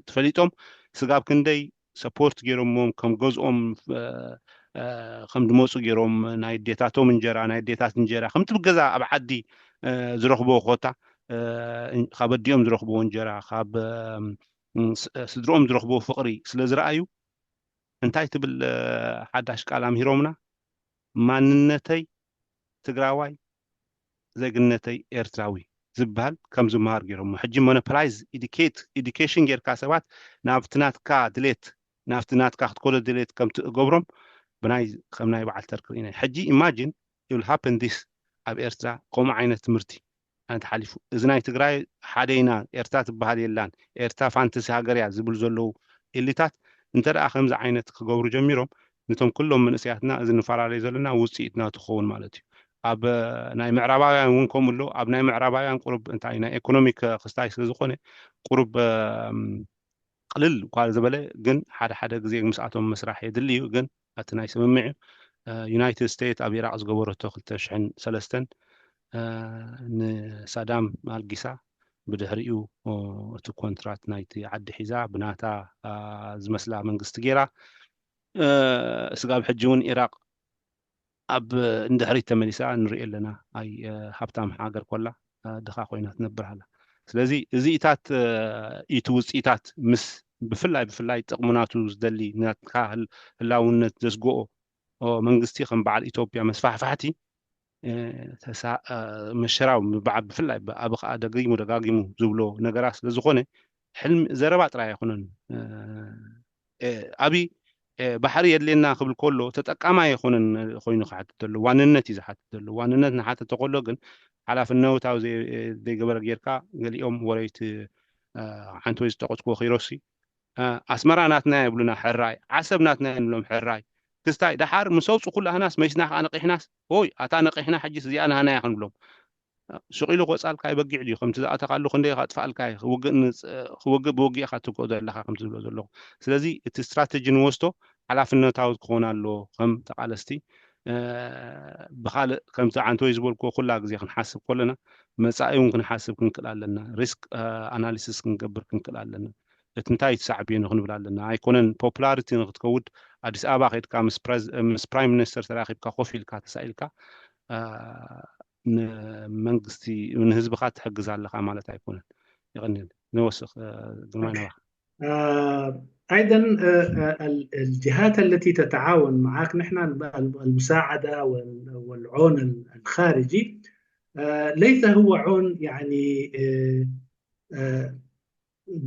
ተፈሊጦም፣ ስጋብ ክንደይ ሰፖርት ገይሮሞም፣ ከም ገዝኦም ከም ድመፁ ገይሮም፣ ናይ ኣዴታቶም እንጀራ፣ ናይ ኣዴታት እንጀራ ከምቲ ብገዛ ኣብ ዓዲ ዝረኽቦ ኮታ፣ ካብ ኣዲኦም ዝረኽብዎ እንጀራ፣ ካብ ስድርኦም ዝረኽብዎ ፍቕሪ ስለ ዝረኣዩ፣ እንታይ ትብል ሓዳሽ ቃል ኣምሂሮምና? ማንነተይ ትግራዋይ፣ ዜግነተይ ኤርትራዊ ዝበሃል ከም ዝመሃር ገይሮሞ። ሕጂ ሞኖፖላይዝ፣ ኢዲኬት፣ ኢዲኬሽን ጌርካ ሰባት ናብቲ ናትካ ድሌት፣ ናብቲ ናትካ ክትኮዶ ድሌት ከም ትገብሮም ብናይ፣ ከም ናይ በዓል ተርክ ርኢና። ሕጂ ኢማጂን ዩል ሃፕን ዲስ ኣብ ኤርትራ ከምኡ ዓይነት ትምህርቲ ኣነ ተሓሊፉ። እዚ ናይ ትግራይ ሓደ ኢና፣ ኤርትራ ትበሃል የላን፣ ኤርትራ ፋንተሲ ሃገር እያ ዝብሉ ዘለዉ ኤሊታት እንተ ደኣ ከምዚ ዓይነት ክገብሩ ጀሚሮም፣ ነቶም ኩሎም መንእሰያትና እዚ ንፈላለዩ ዘለና ውፅኢትና ትኸውን ማለት እዩ። ኣብ ናይ ምዕራባውያን እውን ከምኡ ኣሎ። ኣብ ናይ ምዕራባውያን ቁሩብ እንታይ ናይ ኤኮኖሚክ ክስታይ ስለ ዝኾነ ቁሩብ ቅልል እኳ ዝበለ፣ ግን ሓደ ሓደ ግዜ ምስኣቶም ምስራሕ የድሊ እዩ። ግን እቲ ናይ ስምምዕ ዩናይትድ ስቴትስ ኣብ ኢራቅ ዝገበረቶ ክልተ ሽሕን ሰለስተን ንሳዳም ኣልጊሳ፣ ብድሕሪኡ እቲ ኮንትራት ናይቲ ዓዲ ሒዛ ብናታ ዝመስላ መንግስቲ ገይራ፣ ስጋብ ሕጂ እውን ኢራቅ ኣብ ንድሕሪት ተመሊሳ ንሪኦ ኣለና። ኣይ ሃብታም ሃገር ኮላ ድኻ ኮይና ትነብር ኣላ። ስለዚ እዚኢታት፣ እቲ ውፅኢታት ምስ ብፍላይ ብፍላይ ጥቕሚ ናቱ ዝደሊ፣ ናትካ ህላውነት ዘስግኦ መንግስቲ ከም በዓል ኢትዮጵያ መስፋሕፋሕቲ መሸራው፣ ብፍላይ ኣብ ከኣ ደጊሙ ደጋጊሙ ዝብሎ ነገራት ስለ ዝኾነ፣ ሕልሚ ዘረባ ጥራይ ኣይኮነን። ኣብይ ባሕሪ የድልየና ክብል ከሎ ተጠቃማይ ኣይኮነን ኮይኑ ክሓትት ዘሎ፣ ዋንነት እዩ ዝሓትት ዘሎ። ዋንነት ንሓተተ ከሎ ግን ሓላፍነታዊ ዘይገበረ ጌርካ፣ ገሊኦም ወረይቲ ሓንቲ ወይ ዝጠቐስኩዎ ኪሮሲ ኣስመራ ናትና ይብሉና ሕራይ፣ ዓሰብ ናትና ንብሎም ሕራይ፣ ክስታይ ደሓር ምስ ኣውፁ ኩላህናስ መይስና ከዓ ነቂሕናስ፣ ኦይ ኣታ ነቂሕና ሕጂስ እዚኣ ናህና እያ ክንብሎም። ሱቕ ኢሉ ክወፃልካ እዩ። በጊዕ ድዩ ከምቲ ዝኣተካሉ ክንደይ ከጥፋልካ እዩ። ክውግእ ንፅ- ክውግእ ብውግእ ኢኻ ትውግኦ ዘለካ ከምቲ ዝብሎ ዘለኹ። ስለዚ እቲ ስትራተጂ ንወስዶ ሓላፍነታዊ ክኾን ኣለዎ። ከም ተቃለስቲ እ፣ ብካልእ ከምቲ ዓንተወይ ዝበልኩዎ ኩላ ግዜ ክንሓስብ ከለና መፃኢ እውን ክንሓስብ ክንክእል ኣለና። ሪስክ ኣናሊሲስ ክንገብር ክንክእል ኣለና። እቲ እንታይ ትሳዕብዮ ንክንብል ኣለና። ኣይኮነን ፖፑላሪቲ ንክትከውድ ኣዲስ ኣበባ ከድካ ምስ ፕሬዝ- ምስ ፕራይም ሚኒስተር ተራኪብካ ኮፍ ኢልካ ተሳኢልካ እ፣ ንመንግስቲ ንህዝብካ ትሕግዝ ኣለካ ማለት ኣይኮነን። ይቀኒል ንወስኽ እ፣ ግርማይ ናባኻ። آه، أيضا آه، آه، ال- الجهات التي تتعاون معك نحن الم- المساعدة وال- والعون الخارجي آه، ليس هو عون يعني آه، آه،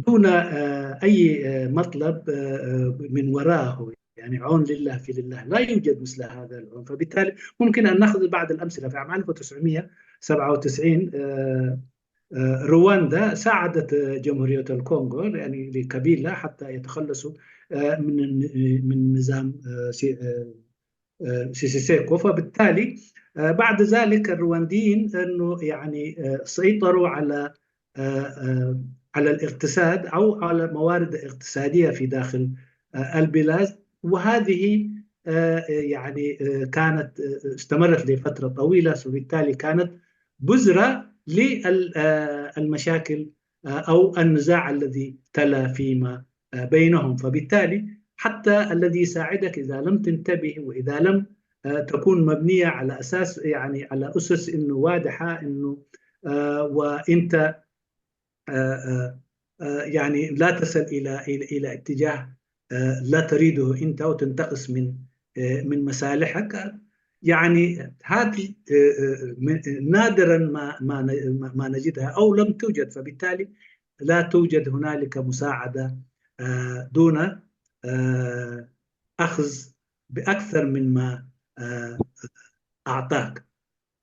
دون آه، أي آه، مطلب آه، آه، من وراه، يعني عون لله في لله، لا يوجد مثل هذا العون. فبالتالي ممكن أن نأخذ بعض الأمثلة. في عام ألف وتسعمية وسبعة وتسعين آه، آه، رواندا ساعدت آه، جمهورية الكونغو يعني لقبيلة حتى يتخلصوا آه، من من نظام آه، سي- آه، آه، سيسيسيكو. فبالتالي آه، بعد ذلك الروانديين انه يعني آه، سيطروا على آه، آه، على الاقتصاد او على موارد اقتصاديه في داخل آه، البلاد، وهذه آه، يعني آه، كانت آه، استمرت لفتره طويله، وبالتالي كانت بذره للمشاكل او النزاع الذي تلا فيما آه، بينهم. فبالتالي حتى الذي يساعدك إذا لم تنتبه وإذا لم آه، تكون مبنية على أساس، يعني على أسس إنه واضحة، إنه آه، وأنت آه، آه، آه، يعني لا تصل إلى إلى إلى اتجاه آه، لا تريده أنت وتنتقص من آه، من مصالحك. يعني هذه آه، آه، من- نادرا ما ما ن- ما نجدها أو لم توجد، فبالتالي لا توجد هنالك مساعدة آه، دون آه، أخذ بأكثر من ما آه، أعطاك.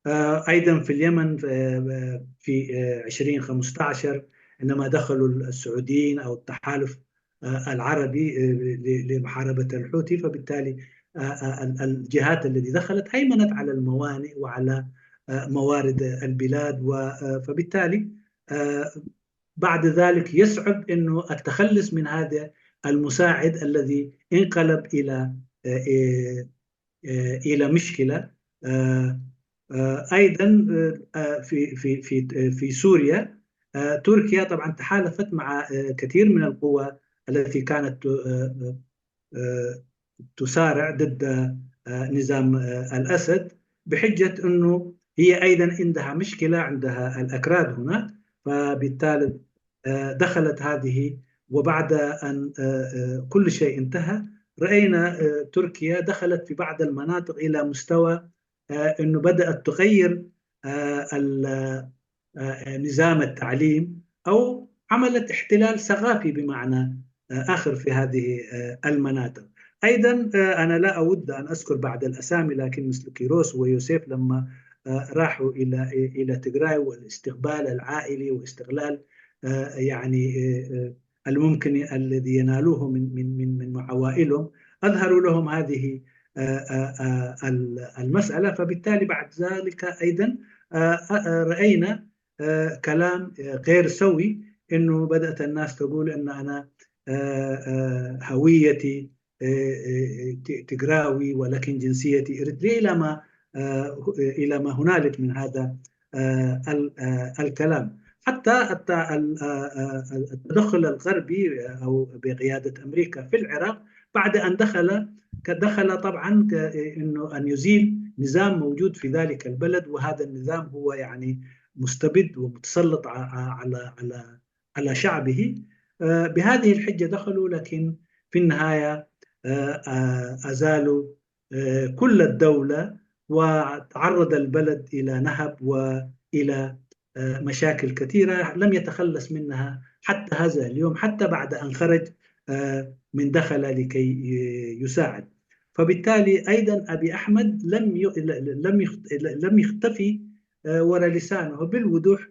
آه، أيضا في اليمن آه، في آه، عشرين خمستاشر عندما دخلوا السعوديين أو التحالف آه، العربي آه، ل- لمحاربة الحوثي، فبالتالي آه، آه، ال- الجهات التي دخلت هيمنت على الموانئ وعلى آه، موارد البلاد، و- آه، فبالتالي آه، بعد ذلك يصعب إنه التخلص من هذا المساعد الذي انقلب إلى آه، آه، آه، إلى مشكلة. آه، آه، أيضا آه، آه، في في في آه، في سوريا آه، تركيا طبعا تحالفت مع آه، كثير من القوى التي كانت ت- آه، آه، آه، تسارع ضد آه، نظام آه، الأسد بحجة أنه هي أيضا عندها مشكلة، عندها الأكراد هناك، فبالتالي آه، دخلت هذه. وبعد أن آه، آه، كل شيء انتهى، رأينا آه، تركيا دخلت في بعض المناطق إلى مستوى آه، أنه بدأت تغير آه، ال- آه، نظام التعليم أو عملت احتلال ثقافي بمعنى آه، آخر في هذه آه، المناطق. أيضا آه، أنا لا أود أن أذكر بعض الأسامي، لكن مثل كيروس ويوسف لما آه، راحوا إلى إلى تجراي والاستقبال العائلي واستغلال آه، يعني آه، آه، الممكن الذي ينالوه من من من من عوائلهم، أظهروا لهم هذه آه، آه، آه، ال- المسألة. فبالتالي بعد ذلك أيضا آه، آه، آه، رأينا آه، كلام آه، غير سوي، إنه بدأت الناس تقول إن أنا آه، آه، هويتي آه، آه، ت- تجراوي، ولكن جنسيتي إريتري، إلى ما آه، إلى ما هنالك من هذا آه، ال- آه، الكلام. حتى الت- ال- آه، آه، التدخل الغربي آه، أو بقيادة أمريكا في العراق بعد أن دخل، دخل طبعا ك- إنه أن يزيل نظام موجود في ذلك البلد، وهذا النظام هو يعني مستبد ومتسلط ع- على على على شعبه. آه، بهذه الحجة دخلوا، لكن في النهاية آه، آه، أزالوا آه، كل الدولة، وتعرض البلد إلى نهب وإلى آه، مشاكل كثيرة لم يتخلص منها حتى هذا اليوم، حتى بعد أن خرج آه، من دخل لكي يساعد. فبالتالي أيضا أبي أحمد لم ي- لم يخت- لم يختفي آه، ورا لسانه بالوضوح.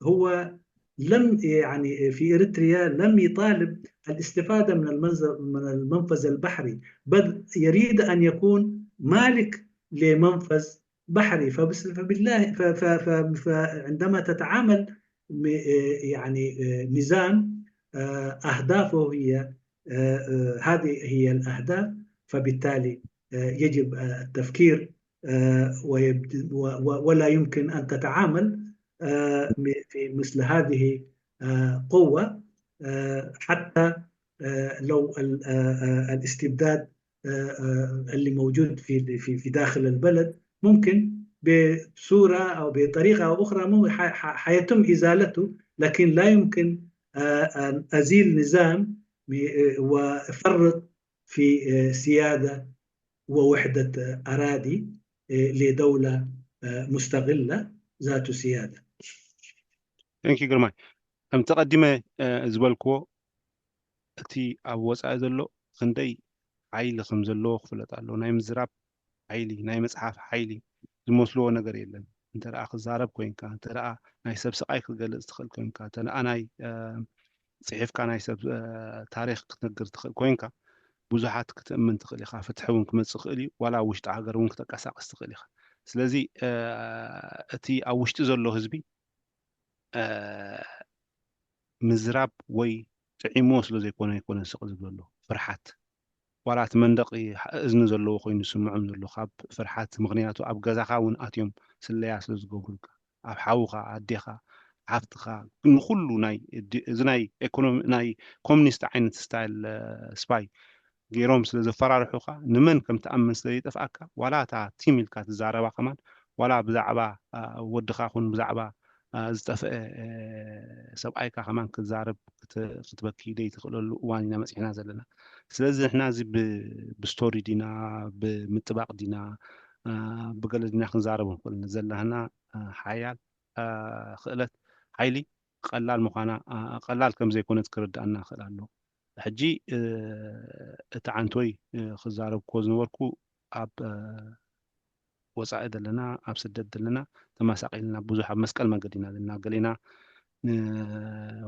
هو لم يعني في إريتريا لم يطالب الاستفادة من المنظر من المنفذ البحري، بل يريد أن يكون مالك لمنفذ بحري. فبس فبالله ف- ف- ف- فعندما تتعامل م- يعني نظام أهدافه هي هذه هي الأهداف، فبالتالي يجب التفكير ولا يمكن أن تتعامل في مثل هذه قوة، حتى لو الاستبداد اللي موجود في في في داخل البلد ممكن بصورة أو بطريقة أو أخرى حيتم إزالته، لكن لا يمكن أن أزيل نظام وأفرط في سيادة ووحدة أراضي لدولة مستقلة ذات سيادة. Thank you ግርማይ። ከምቲ ቀዲመ ዝበልክዎ እቲ ኣብ ወፃኢ ዘሎ ክንደይ ሓይሊ ከም ዘለዎ ክፍለጥ ኣለዎ። ናይ ምዝራብ ሓይሊ፣ ናይ መፅሓፍ ሓይሊ ዝመስልዎ ነገር የለን። እንተ ደኣ ክዛረብ ኮይንካ፣ እንተ ደኣ ናይ ሰብ ስቓይ ክትገልፅ ትኽእል ኮይንካ፣ እንተ ደኣ ናይ ፅሒፍካ ናይ ሰብ ታሪኽ ክትነግር ትኽእል ኮይንካ፣ ብዙሓት ክትእምን ትኽእል ኢኻ። ፍትሒ እውን ክመፅእ ይኽእል እዩ። ዋላ ኣብ ውሽጢ ሃገር እውን ክተንቀሳቐስ ትኽእል ኢኻ። ስለዚ እቲ ኣብ ውሽጢ ዘሎ ህዝቢ ምዝራብ ወይ ጥዒሞ ስለ ዘይኮነ ኣይኮነን ስቕ ዝብለሉ ፍርሓት ዋላ እቲ መንደቕ እዝኒ ዘለዎ ኮይኑ ዝስምዖም ዘሎ ካብ ፍርሓት ምክንያቱ ኣብ ገዛኻ እውን ኣትዮም ስለያ ስለ ዝገብሩልካ ኣብ ሓውኻ ኣዴኻ ሓፍትኻ ንኩሉ ናይ እዚ ናይ ኤኮኖሚ ናይ ኮሚኒስት ዓይነት ስታይል ስፓይ ገይሮም ስለ ዘፈራርሑኻ ንመን ከም ትኣምን ስለ ይጠፍኣካ ዋላ እታ ቲም ኢልካ ትዛረባ ከማን ዋላ ብዛዕባ ወድኻ ኹን ብዛዕባ ዝጠፍአ ሰብኣይካ ከማን ክዛረብ ክትበኪ ደይ ትኽእለሉ እዋን ኢና መፂሕና ዘለና። ስለዚ ንሕና እዚ ብስቶሪ ዲና ብምጥባቕ ዲና ብገለ ዲና ክንዛረብ ንኽእል ዘለና ሓያል ክእለት ሓይሊ ቀላል ምዃና ቀላል ከም ዘይኮነት ክርድኣና ክእል ኣሎ። ሕጂ እቲ ዓንቶይ ክዛረብ ኮ ዝነበርኩ ኣብ ወፃኢ ዘለና ኣብ ስደት ዘለና ተመሳቂልና ብዙሕ ኣብ መስቀል መንገዲ ኢና ዘለና ገሌና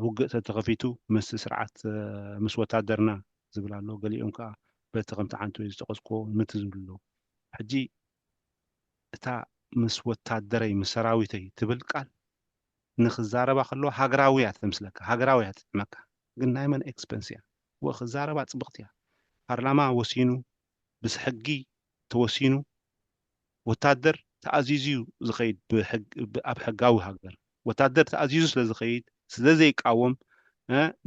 ውግእ ተተኸፊቱ ምስ ስርዓት ምስ ወታደርና ዝብል ኣሎ ገሊኦም ከዓ በቲ ከምቲ ዓንቶይ ዝጠቀስኮ ምት ዝብል ኣሎ። ሕጂ እታ ምስ ወታደረይ ምስ ሰራዊተይ ትብል ቃል ንክዛረባ ከለዋ ሃገራዊ እያ ተምስለካ፣ ሃገራዊ እያ ትጥዕመካ። ግን ናይ መን ኤክስፐንስ እያ? ወ ክዛረባ ፅብቕቲ እያ። ፓርላማ ወሲኑ፣ ብስ ሕጊ ተወሲኑ፣ ወታደር ተኣዚዙ እዩ ዝኸይድ ኣብ ሕጋዊ ሃገር። ወታደር ተኣዚዙ ስለ ዝኸይድ፣ ስለ ዘይቃወም፣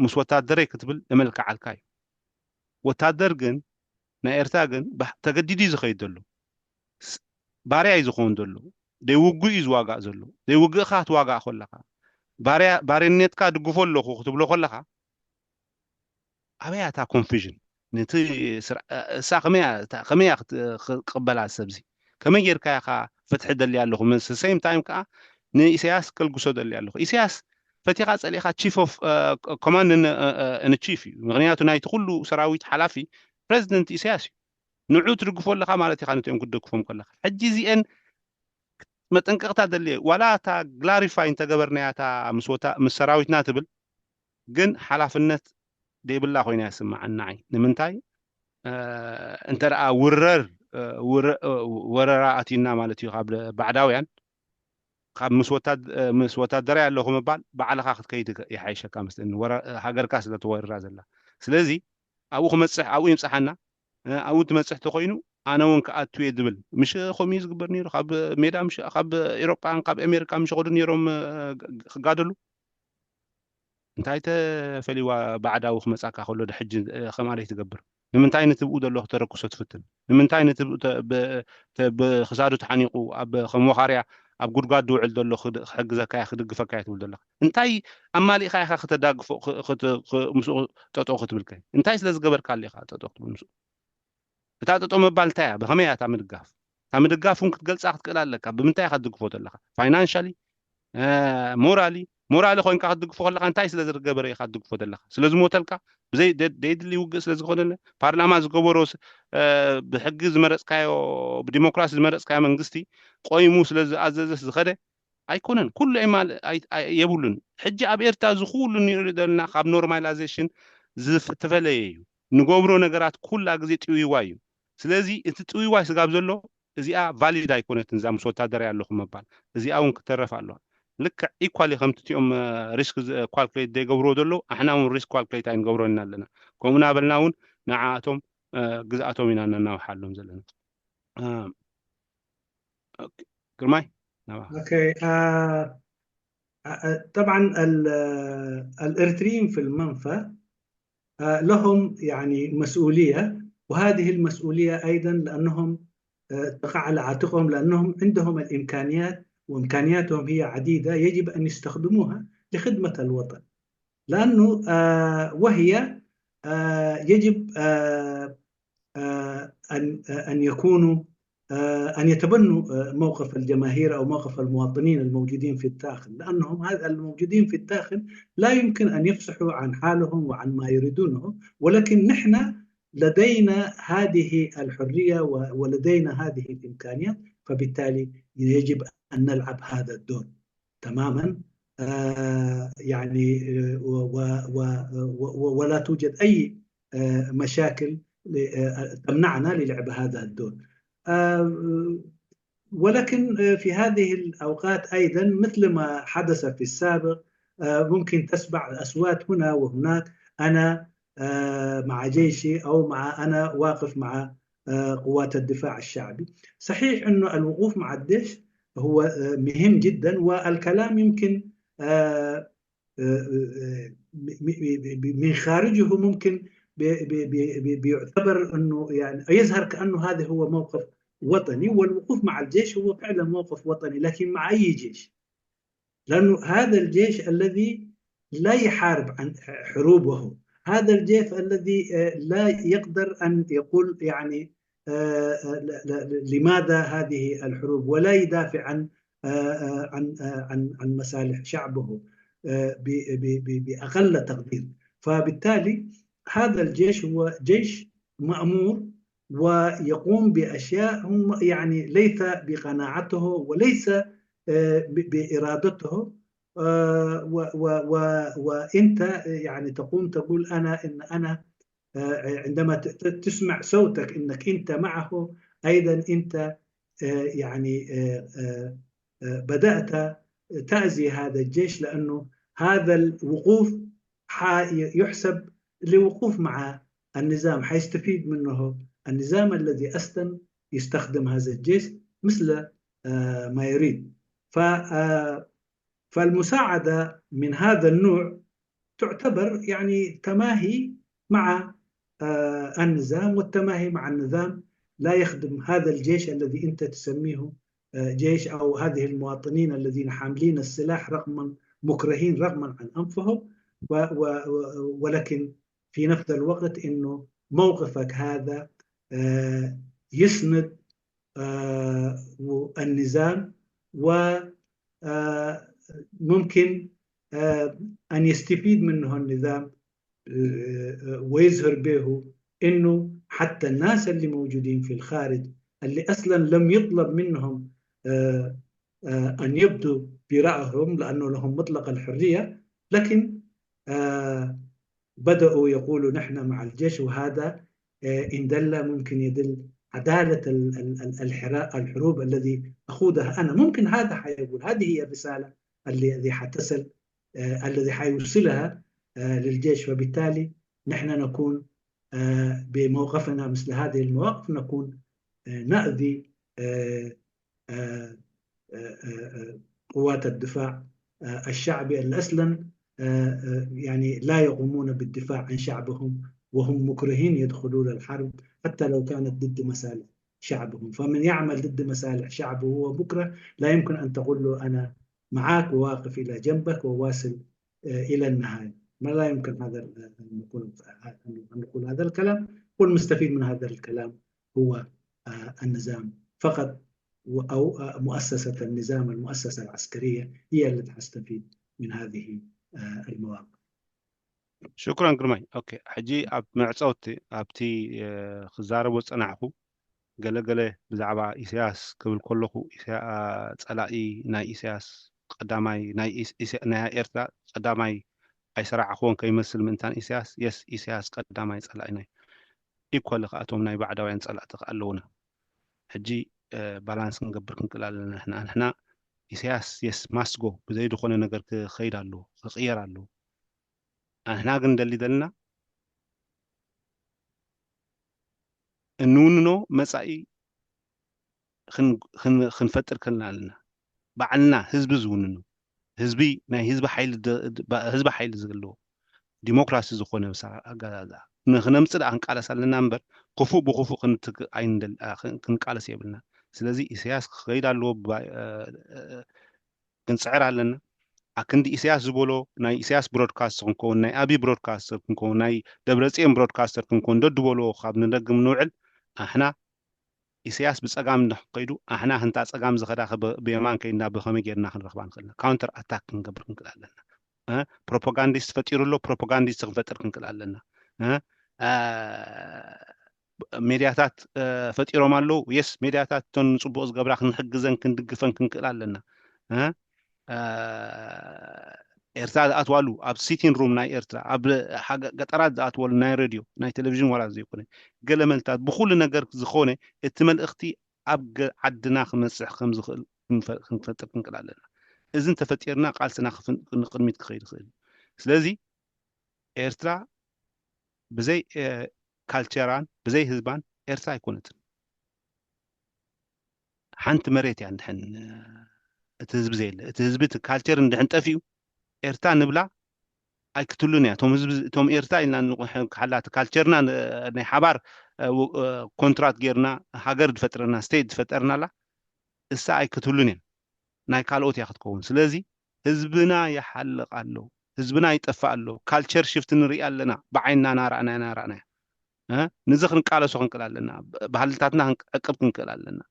ምስ ወታደረይ ክትብል እመልክዓልካ እዩ። ወታደር ግን ናይ ኤርትራ ግን ተገዲዱ እዩ ዝኸይድ ዘሎ። ባርያ እዩ ዝኸውን ዘሎ። ደይውግእ እዩ ዝዋጋእ ዘሎ። ደይውግእኻ ትዋጋእ ከለኻ ባርነትካ ድግፎ ኣለኹ ክትብሎ ከለኻ ኣበይ እያ እታ ኮንፊዥን? ነቲ እሳ ከመይ እያ ክቕበላ ሰብዚ? ከመይ ጌርካ ኢኻ ፍትሒ ደልያ ኣለኹ? ምስ ሴም ታይም ከዓ ንኢሳያስ ከልግሶ ደልያ ኣለኹ። ኢሳያስ ፈቲኻ ጸሊእኻ ቺፍ ኦፍ ኮማንድ ን ቺፍ እዩ። ምክንያቱ ናይቲ ኩሉ ሰራዊት ሓላፊ ፕሬዚደንት ኢሳያስ እዩ። ንዑ ትድግፎ ኣለኻ ማለት ኢኻ ነቲኦም ክትደግፎም ከለኻ። ሕጂ እዚአን መጠንቀቕታ ደልየ ዋላ እታ ግላሪፋይ እንተገበርናያ እታ ምስ ሰራዊትና ትብል ግን ሓላፍነት ደይብላ ኮይና ይስምዓኒ ንዓይ። ንምንታይ እንተ ደኣ ውረር ወረራ ኣትዩና ማለት እዩ ካብ ባዕዳውያን ካብ ምስ ወታደራይ ኣለኹ ምባል ባዕልኻ ክትከይድ ይሓይሸካ መስለኒ ሃገርካ ስለ ተወርራ ዘላ። ስለዚ ኣብኡ ክመፅሕ ኣብኡ ይምፅሓና ኣብኡ ትመፅሕ ተኮይኑ ኣነ እውን ክኣቱ እየ ዝብል ምሽ ከምኡ እዩ ዝግበር ነይሩ ካብ ሜዳ ምሽ ካብ ኤሮጳን ካብ ኣሜሪካ ምሽ ኸዱ ነይሮም ክጋደሉ እንታይ ተፈሊዋ ባዕዳዊ ክመፃካ ከሎ ሕጂ ከማለይ ትገብር ንምንታይ ንትብኡ ዘሎ ክተረክሶ ትፍትን ንምንታይ ብክሳዱ ተሓኒቁ ኣብ ከም ወኻርያ ኣብ ጉድጓድ ዝውዕል ዘሎ ክሕግዘካያ ክድግፈካያ ትብል ዘለካ እንታይ ኣማሊእካ ኢካ ክተዳግፎ ምስኡ ጠጠው ክትብልከ እንታይ ስለ ዝገበርካ ኢካ ጠጠው ክትብል ምስኡ እታ ጠጠው ምባል እንታይ እያ ብከመይ እያ እታ ምድጋፍ እታ ምድጋፍ እውን ክትገልፃ ክትክእል ኣለካ ብምንታይ ኢካ ትድግፎ ዘለካ ፋይናንሻሊ ሞራሊ ሞራሊ ኮይንካ ክትድግፎ ከለካ እንታይ ስለ ዝገበረ ኢካ ትድግፎ ዘለካ ስለ ዝሞተልካ ብዘይ ደይድሊ ውግእ ስለ ዝኮነለ ፓርላማ ዝገበሮ ብሕጊ ዝመረፅካዮ ብዲሞክራሲ ዝመረፅካዮ መንግስቲ ቆይሙ ስለ ዝኣዘዘ ዝኸደ ኣይኮነን ኩሉ የብሉን ሕጂ ኣብ ኤርትራ ዝኩሉ ንሪኦ ዘለና ካብ ኖርማላይዜሽን ዝተፈለየ እዩ ንገብሮ ነገራት ኩላ ግዜ ጥውይዋይ እዩ ስለዚ እቲ ጥውይዋይ ስጋብ ዘሎ እዚኣ ቫሊድ ኣይኮነትን፣ እዛ ምስ ወታደር ኣለኹ ምባል። እዚኣ እውን ክተረፍ ኣለዋ። ልክዕ ኢኳሊ ከምቲ እቲኦም ሪስክ ካልኩሌት ዘይገብርዎ ዘለዉ፣ ኣሕና እውን ሪስክ ካልኩሌት ኣይንገብሮን ኣለና። ከምኡ እናበልና እውን ንዓኣቶም ግዝኣቶም ኢና ነናውሓሎም ዘለና። ግርማይ ናባ اوكي آه طبعا الاريتريين في المنفى آه لهم يعني مسؤوليه، وهذه المسؤوليه ايضا لانهم آه تقع على عاتقهم، لانهم عندهم الامكانيات وامكانياتهم هي عديده، يجب ان يستخدموها لخدمه الوطن، لانه آه وهي آه يجب آه آه ان آه ان يكونوا آه ان يتبنوا آه موقف الجماهير او موقف المواطنين الموجودين في الداخل، لانهم هذا الموجودين في الداخل لا يمكن ان يفصحوا عن حالهم وعن ما يريدونه، ولكن نحن لدينا هذه الحريه ولدينا هذه الامكانيات، فبالتالي يجب ان نلعب هذا الدور تماما. آه يعني آه، و و و و ولا توجد اي آه مشاكل آه تمنعنا للعب هذا الدور. آه ولكن في هذه الأوقات أيضا مثل ما حدث في السابق ممكن تسمع أصوات هنا وهناك، أنا مع جيشي أو مع أنا واقف مع قوات الدفاع الشعبي. صحيح أنه الوقوف مع الجيش هو مهم جدا، والكلام يمكن من خارجه ممكن بيعتبر أنه يعني يظهر كأنه هذا هو موقف وطني، والوقوف مع الجيش هو فعلا موقف وطني، لكن مع أي جيش؟ لأنه هذا الجيش الذي لا يحارب عن حروبه، هذا الجيش الذي لا يقدر أن يقول يعني لماذا هذه الحروب، ولا يدافع عن عن عن عن مصالح شعبه بأقل تقدير. فبالتالي هذا الجيش هو جيش مأمور ويقوم بأشياء هم يعني ليس بقناعته وليس بإرادته، وأنت يعني تقوم تقول أنا إن أنا عندما تسمع صوتك إنك أنت معه، أيضا أنت يعني بدأت تأذي هذا الجيش، لأنه هذا الوقوف يحسب لوقوف مع النظام، حيستفيد منه النظام الذي أصلا يستخدم هذا الجيش مثل ما يريد. ف فالمساعدة من هذا النوع تعتبر يعني تماهي مع النظام، والتماهي مع النظام لا يخدم هذا الجيش الذي أنت تسميه جيش أو هذه المواطنين الذين حاملين السلاح رغما مكرهين رغما عن أنفهم، ولكن في نفس الوقت أنه موقفك هذا يسند النظام، وممكن أن يستفيد منه النظام ويظهر به أنه حتى الناس اللي موجودين في الخارج اللي أصلا لم يطلب منهم أن يبدوا برأيهم لأنه لهم مطلق الحرية، لكن بدأوا يقولوا نحن مع الجيش، وهذا إن دل ممكن يدل عدالة الحروب الذي أخوضها أنا. ممكن هذا حيقول، هذه هي الرسالة الذي حتصل الذي حيوصلها للجيش، فبالتالي نحن نكون بموقفنا مثل هذه المواقف نكون نأذي قوات الدفاع الشعبي اللي أصلا يعني لا يقومون بالدفاع عن شعبهم، وهم مكرهين يدخلون الحرب حتى لو كانت ضد مصالح شعبهم. فمن يعمل ضد مصالح شعبه هو مكره، لا يمكن أن تقول له أنا معك وواقف إلى جنبك وواصل إلى النهاية. ما لا يمكن هذا أن نقول هذا الكلام، والمستفيد من هذا الكلام هو النظام فقط، أو مؤسسة النظام، المؤسسة العسكرية هي التي تستفيد من هذه المواقف. ሽኩራን ግርማይ። ኦኬ፣ ሕጂ ኣብ መዕጸውቲ ኣብቲ ክዛረቦ ዝጸናሕኩ ገለገለ ብዛዕባ ኢሳያስ ክብል ከለኹ ጸላኢ ናይ ኢሳያስ ቀዳማይ ናይ ኤርትራ ቀዳማይ ኣይሰራዕኽዎን ከይመስል ምእንታን ኢሳያስ የስ ኢሳያስ ቀዳማይ ጸላኢና እዩ። ኢኳሊ ከኣቶም ናይ ባዕዳውያን ጸላእቲ ከኣ ኣለዉና። ሕጂ ባላንስ ክንገብር ክንክእል ኣለና። ንሕና ንሕና ኢሳያስ የስ ማስጎ ብዘይ ዝኾነ ነገር ክኸይድ ኣለዎ፣ ክቕየር ኣለዎ። ንሕና ግን ደሊ ዘለና እንውንኖ መጻኢ ክንፈጥር ከልና ኣለና። ባዕልና ህዝቢ ዝውንኖ፣ ህዝቢ ናይ ህዝቢ ሓይሊ ዘለዎ፣ ዲሞክራሲ ዝኾነ ኣገዛዝኣ ንክነምፅእ ደኣ ክንቃለስ ኣለና እምበር፣ ክፉእ ብክፉእ ክንቃለስ የብልና። ስለዚ ኢሳያስ ክኸይድ ኣለዎ ክንፅዕር ኣለና። ኣክንዲ ኢሳያስ ዝበሎ፣ ናይ ኢሳያስ ብሮድካስት ክንከውን፣ ናይ ኣብይ ብሮድካስት ክንከውን፣ ናይ ደብረፅዮን ብሮድካስተር ክንከውን ደድበልዎ ካብ ንደግም ንውዕል፣ ኣሕና ኢሳያስ ብፀጋም እንዳ ከይዱ ኣሕና ክንታ ፀጋም ዝኸዳ ብየማን ከይድና ብኸመይ ጌርና ክንረኽባ ንኽእልና? ካውንተር ኣታክ ክንገብር ክንክእል ኣለና። ፕሮፓጋንዲስት ፈጢሩ ኣሎ፣ ፕሮፓጋንዲስት ክንፈጥር ክንክእል ኣለና። ሜድያታት ፈጢሮም ኣለዉ። የስ፣ ሜድያታት እተን ንፅቡቕ ዝገብራ ክንሕግዘን ክንድግፈን ክንክእል ኣለና። ኤርትራ ዝኣትዋሉ ኣብ ሲቲን ሩም ናይ ኤርትራ፣ ኣብ ገጠራት ዝኣትወሉ ናይ ሬድዮ ናይ ቴሌቪዥን ዋላ ዘይኮነ ገለ መልታት ብኩሉ ነገር ዝኾነ እቲ መልእኽቲ ኣብ ዓድና ክመፅሕ ከም ዝኽእል ክንፈጥር ክንክእል ኣለና። እዚ እንተፈጢርና ቃልስና ንቅድሚት ክኸይድ ይኽእል። ስለዚ ኤርትራ ብዘይ ካልቸራን ብዘይ ህዝባን ኤርትራ ኣይኮነትን። ሓንቲ መሬት እያ እንድሕን እቲ ህዝቢ ዘየለ፣ እቲ ህዝቢ እቲ ካልቸር እንድሕን ጠፊኡ ኤርትራ ንብላ ኣይክትሉን እያ። እቶም ህዝቢ እቶም ኤርትራ ኢልና ንሓላ እቲ ካልቸርና ናይ ሓባር ኮንትራት ጌርና ሃገር ዝፈጥረና ስቴት ዝፈጠርናላ እሳ ኣይክትሉን እያ። ናይ ካልኦት እያ ክትከውን። ስለዚ ህዝብና ይሓልቕ ኣሎ፣ ህዝብና ይጠፍእ ኣሎ። ካልቸር ሽፍት ንርኢ ኣለና፣ ብዓይንና ናረኣና ናረኣና። ንዚ ክንቃለሶ ክንክእል ኣለና፣ ባህልታትና ክንዕቅብ ክንክእል ኣለና።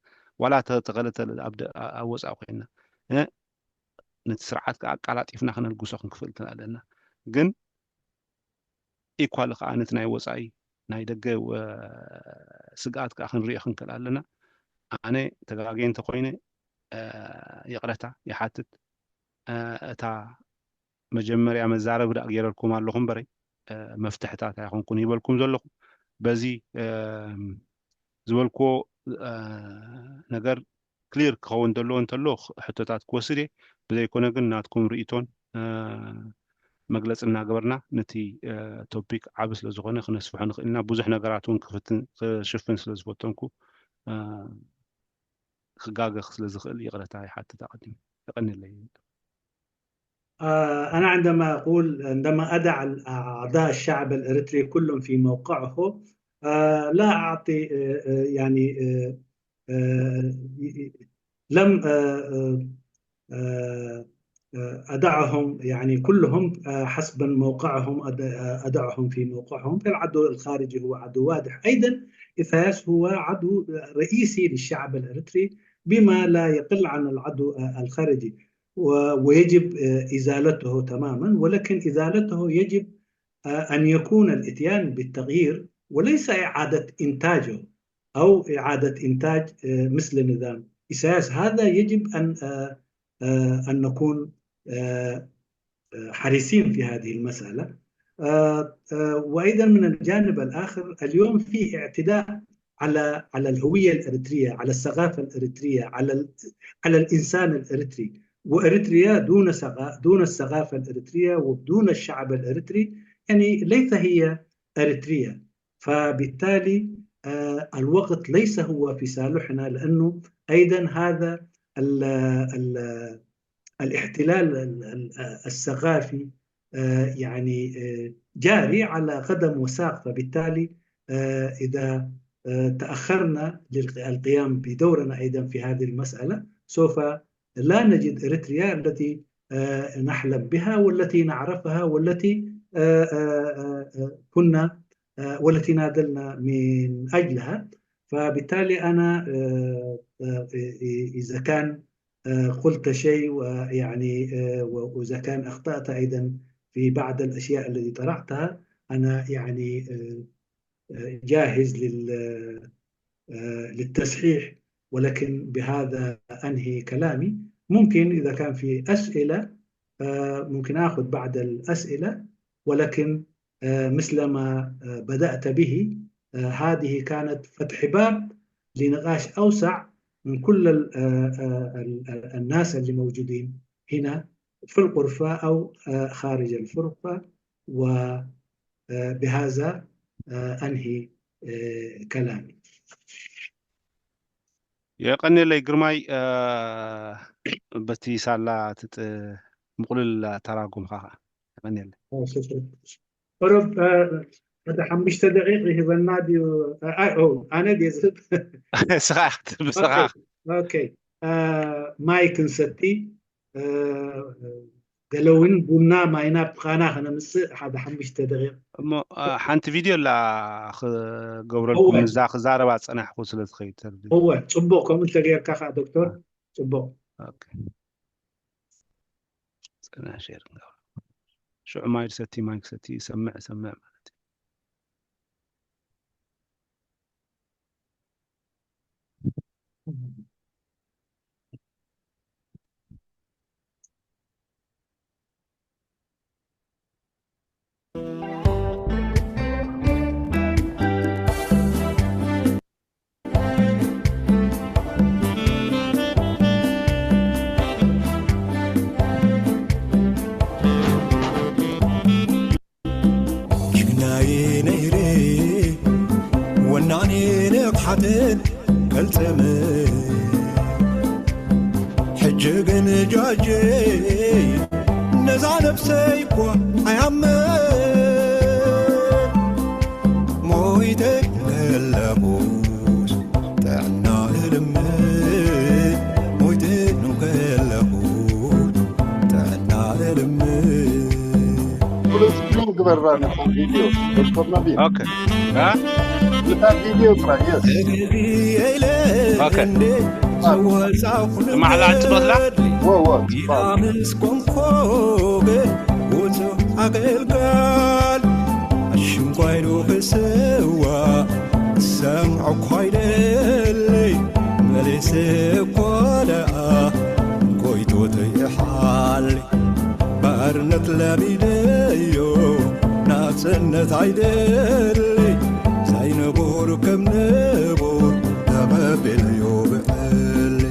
ዋላ ተኸለተ ኣብ ወፃኢ ኮይና ነቲ ስርዓት ከዓ ኣቃላጢፍና ክነልግሶ ክንክፍል ኣለና። ግን ኢኳል ከዓ ነቲ ናይ ወፃኢ ናይ ደገ ስግኣት ከዓ ክንሪኦ ክንክእል ኣለና። ኣነ ተጋግየ እንተኮይነ ይቕረታ ይሓትት። እታ መጀመርያ መዛረቢ ደኣ ገይረልኩም ኣለኹ እምበረይ መፍትሕታት ኣይኮንኩን ይበልኩም ዘለኹ። በዚ ዝበልክዎ ነገር ክሊር ክኸውን ዘለዎ እንተሎ ሕቶታት ክወስድ እየ። ብዘይኮነ ግን ናትኩም ርእይቶን መግለፂ እናገበርና ነቲ ቶፒክ ዓቢ ስለ ዝኾነ ክነስፍሖ ንኽእል ኢና። ብዙሕ ነገራት እውን ክሽፍን ስለ ዝፈተንኩ ክጋገ ስለ ዝኽእል ይቕረታ ይሓትት ኣቐዲሙ። የቐንየለይ። أنا عندما أقول عندما أضع أعضاء الشعب الإريتري كلهم في موقعه، لا أعطي يعني لم أضعهم يعني كلهم حسب موقعهم، أضعهم في موقعهم. فالعدو الخارجي هو عدو واضح. أيضا إيساياس هو عدو رئيسي للشعب الإريتري بما لا يقل عن العدو الخارجي، ويجب إزالته تماما، ولكن إزالته يجب أن يكون الإتيان بالتغيير وليس إعادة إنتاجه أو إعادة إنتاج مثل نظام إيساياس. هذا يجب أن أن نكون حريصين في هذه المسألة. وأيضا من الجانب الآخر اليوم في اعتداء على على الهوية الإريترية، على الثقافة الإريترية، على على الإنسان الإريتري. وإريتريا دون دون الثقافة الإريترية ودون الشعب الإريتري يعني ليس هي إريتريا. فبالتالي الوقت ليس هو في صالحنا، لأنه أيضا هذا ال ال الاحتلال الثقافي يعني جاري على قدم وساق. فبالتالي إذا تأخرنا للقيام بدورنا أيضا في هذه المسألة سوف لا نجد إريتريا التي نحلم بها والتي نعرفها والتي كنا والتي ناضلنا من أجلها. فبالتالي أنا إذا كان قلت شيء ويعني وإذا كان أخطأت أيضا في بعض الأشياء التي طرحتها، أنا يعني جاهز لل للتصحيح، ولكن بهذا أنهي كلامي. ممكن إذا كان في أسئلة ممكن آخذ بعض الأسئلة، ولكن مثل ما بدأت به هذه كانت فتح باب لنقاش أوسع من كل ال- آه، آه، ال- ال- الناس اللي موجودين هنا في الغرفة أو آه، خارج الغرفة، وبهذا أنهي كلامي. የቐንየለይ ግርማይ፣ በቲ ሳላ ትጥ ምቕሉል ኣተራጉምካ ኸዓ የቐንየለይ። ቁሩብ ሓደ ሓሙሽተ ደቂቕ ይህበና ድዩ? ኣነ ድየ ዝህብ? ስኻ ክትህብ ስኻ። ማይ ክንሰቲ፣ ገለ እውን ቡና ማይና ብኻና ከነምፅእ ሓደ ሓሙሽተ ደቂቕ። እሞ ሓንቲ ቪድዮ ኣላ ክገብረልኩም፣ እዛ ክዛረባ ዝፀናሕኩ ስለ ዝኸይድ። እወ፣ ፅቡቕ። ከምኡ እንተገይርካ ከዓ ዶክተር፣ ፅቡቕ። ፅና ሼር ንገብሮ። ሽዑ ማይ ሰቲ፣ ማይ ክሰቲ ይሰምዕ፣ ይሰምዕ ማለት እዩ። ጅግናይ ነይረ ወናኒ ንቕሓትን ገልጽምን፣ ሕጂ ግን ጃጀይ ነዛ ነብሰይ እኳ ኣይኣምን። ሞይተ ከለኹስ ጥዕና እልምን፣ ሞይተ ከለኹስ ጥዕና እልምን። ግበርባ ነታ ቪድዮ ዶክተር ነቢል። ኦኬ። እ? ነታ ቪድዮ ጥራይ፣ የስ። ኦኬ። ትማዕላ ዕንጭ በትላ? ወ፣ ወ፣ ጽባሕ። ምስ ኮንኮ ግን ውጹእ ኣገልጋል ኣሽንኳይኑ ክስዋ ሰምዖ እኳ ይደሊ መሊሰ እኳ ደኣ ጎይቶት ይሓሊ። ባርነት ለሚደዮ ናጽነት ኣይደሊ ሳይነቦር ከም ነቦር ተቐቢለዮ ብዕሊ።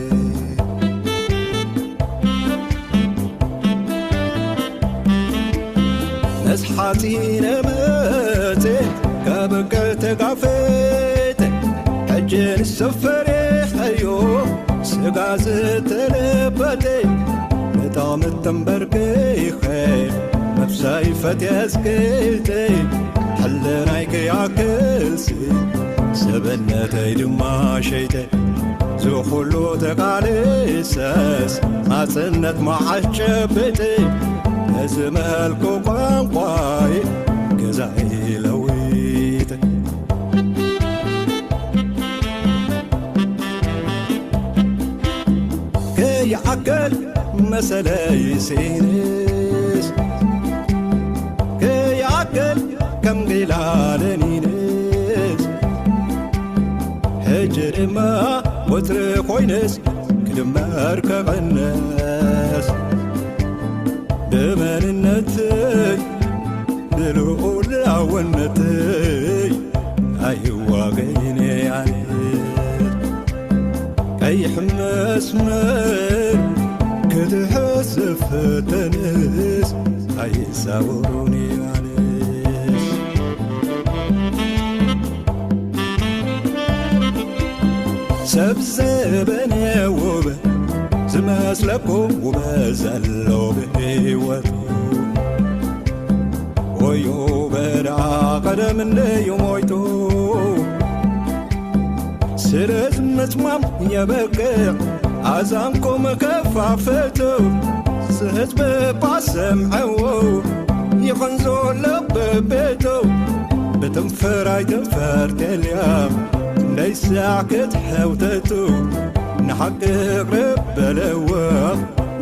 ምስ ሓፂነ መፀ ከብቅዕ ተጋፈጠ ሕጂ ንሰፈሬ ሕዮ ስጋ ዝተለበጠ ንጣም ተንበርኪኸ ነብሰይ ፈትየ ኣስቂጠ ሕልናይ ከይኣክልሲ ሰብነተይ ድማ ሸይጠ ዝኹሉ ተቃሊሰስ ናጽነት መዓስ ጨብጢ ነዚ መልኩ ቋንቋይ ገዛኢ ለዊጠ ከይዓቅል መሰለይ ስኢንስ ከይዓቅል ከም ጊላ ለኒንስ ሕጂ ድማ ወትሪ ኮይንስ ክድመር ከቐንስ ብመንነተይ ብልኡላውነተይ ኣይዋገይን ኣነ ቀይሕ መስመር ክትሕዝ ዝፍተንስ ኣይዛወሩን ኣነስ ሰብ ዘበነ ውበ ዝመስለኩም ውበ ዘሎ ብህይወቱ ወዮ በዳ ቀደም እንደዩ ሞይቱ ስለዚ ምጽማም የበቅዕ ኣዛንኩም ከፋፈቱ ዝህዝቢ ባሰምዐዎ ይኾን ዘሎ በቤቱ ብትንፈር ኣይትንፈር ቴልያ እንደይሳዕ ክትሕውተቱ ንሓቂ ቅርብ በለዎ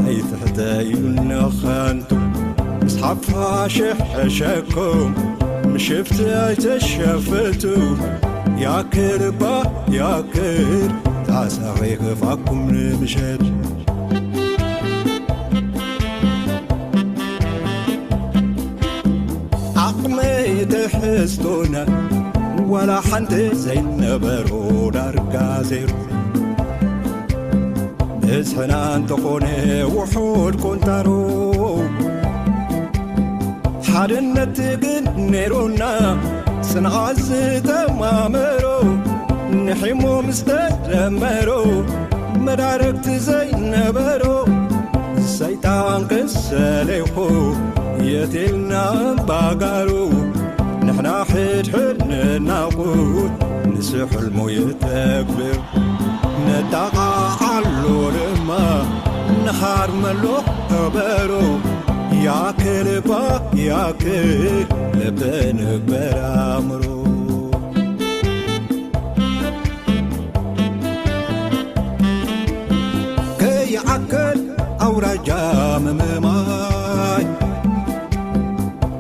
ኣይትሕተዩ ንኸንቱ ምስ ሓፋሽ ሕሸኩም ምሽፍቲ ኣይተሸፍቱ ያክል እባ ያክል ታሳኺ ክፋኩም ንምሸት ዓቕመይ ትሕዝቶና ዋላ ሓንቲ ዘይነበሮ ዳርጋ ዜሮ ብዝሕና እንተኾነ ውሑድ ቁንጣሮ፣ ሓድነት ግን ነይሩና ጽንዓት ዝተማመሮ፣ ንሒሞ ምስ ተደመሮ መዳረግቲ ዘይነበሮ፣ ሰይጣን ክሰሌኹ የትልና እምባጋሩ፣ ንሕና ሕድሕድ ንናቑት ንሱ ሕልሙ የተግብር። ነጣቓዓሉ ድማ ንሃርመሉ ከበሮ፣ ያክል እባ ያክል ልቢ ንግበር ኣእምሮ። ከይዓከል ኣውራጃ ምምማይ፣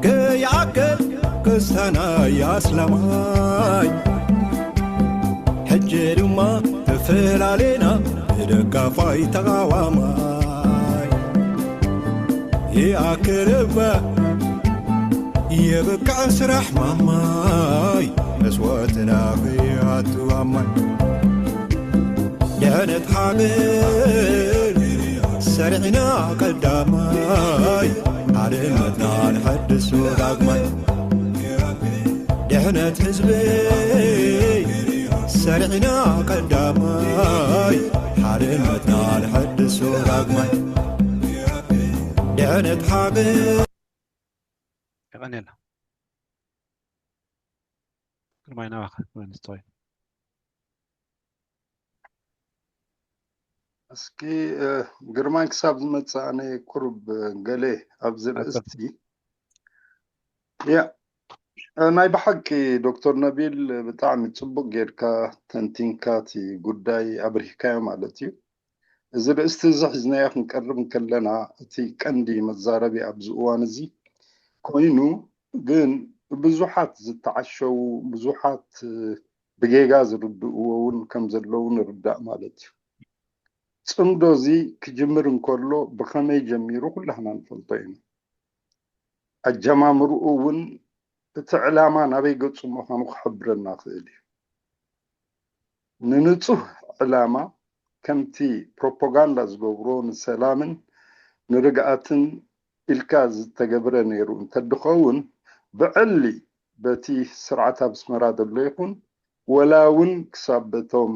ከይዓከል ክስታናይ ኣስላማይ፣ ሕጂ ድማ ተፈላለና ብደጋፋይ ተቓዋማይ። ይኣክል እባ የብቅዕ ስራሕ ማማይ፣ መስዋእትና ከይኣቱ ኣማይ። ድሕነት ሃገር ሰሪዕና ቀዳማይ፣ ሓድነትና ንሐድሶ ዳግማይ። ድሕነት ህዝበይ ሰሪዕና ቀዳማይ፣ ሓድነትና ንሐድሶ ዳግማይ። ድሕነት ሃገር የቐንየልና። ግርማይ፣ ናባኻ ክመልስ ተባሂሉ። እስኪ፣ እ፣ ግርማይ ክሳብ ዝመጽእ ኣነ ቁሩብ፣ እ፣ ገለ ኣብዚ ኣቶ። ርእስቲ። ያ፣ እ፣ ናይ ብሓቂ ዶክተር ነቢል ብጣዕሚ ጽቡቕ ጌርካ ተንቲንካ እቲ ጉዳይ ኣብሪህካዮ ማለት እዩ። እዚ ርእስቲ እዚ ሒዝናዮ ክንቀርብ እንከለና፣ እቲ ቀንዲ መዛረቢ ኣብዚ እዋን እዚ ኮይኑ፣ ግን ብዙሓት ዝተዓሸዉ፣ ብዙሓት፣ እ፣ ብጌጋ ዝርድእዎ እውን ከም ዘለዉ ንርዳእ ማለት እዩ። ጽምዶ እዚ ክጅምር እንከሎ ብኸመይ ጀሚሩ ኩላህና ንፈልጦ ኢና። ኣጀማምርኡ እውን እቲ ዕላማ ናበይ ገጹ ምዃኑ ክሕብረና ክእል እዩ። ንንጹህ ዕላማ ከምቲ ፕሮፓጋንዳ ዝገብሮ ንሰላምን ንርግኣትን ኢልካ ዝተገብረ ነይሩ እንተድኸውን፣ ብዕሊ በቲ ስርዓት ኣብ ኣስመራ ዘሎ ይኹን፣ ወላ እውን ክሳብ በቶም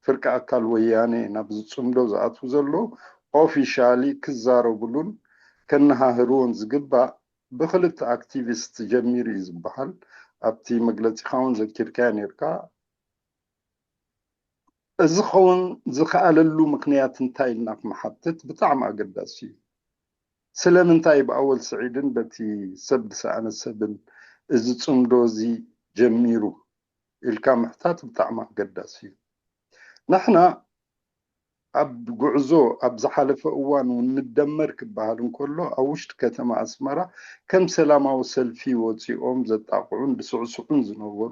ፍርቂ ኣካል ወያኔ ናብዚ ጽምዶ ዝኣትዉ ዘለዉ ኦፊሻሊ ክዛረብሉን ከነሃህርዎን ዝግባእ ብክልተ ኣክቲቪስት ጀሚሩ እዩ ዝበሃል። ኣብቲ መግለጺኻ እውን ዘኪርካዮ ነይርካ። እዚ ክኸውን ዝኸኣለሉ ምኽንያት እንታይ ኢልና ክንሓትት ብጣዕሚ ኣገዳሲ እዩ። ስለምንታይ ብኣወል ስዒድን በቲ ሰብ ዝሰኣነ ሰብን እዚ ጽምዶ እዚ ጀሚሩ ኢልካ ምሕታት ብጣዕሚ ኣገዳሲ እዩ። ንሕና ኣብ ጉዕዞ ኣብ ዝሓለፈ እዋን እውን ንደመር ክበሃል እንከሎ ኣብ ውሽጢ ከተማ ኣስመራ ከም ሰላማዊ ሰልፊ ወፂኦም ዘጣቕዑን ዝስዕስዑን ዝነበሩ፣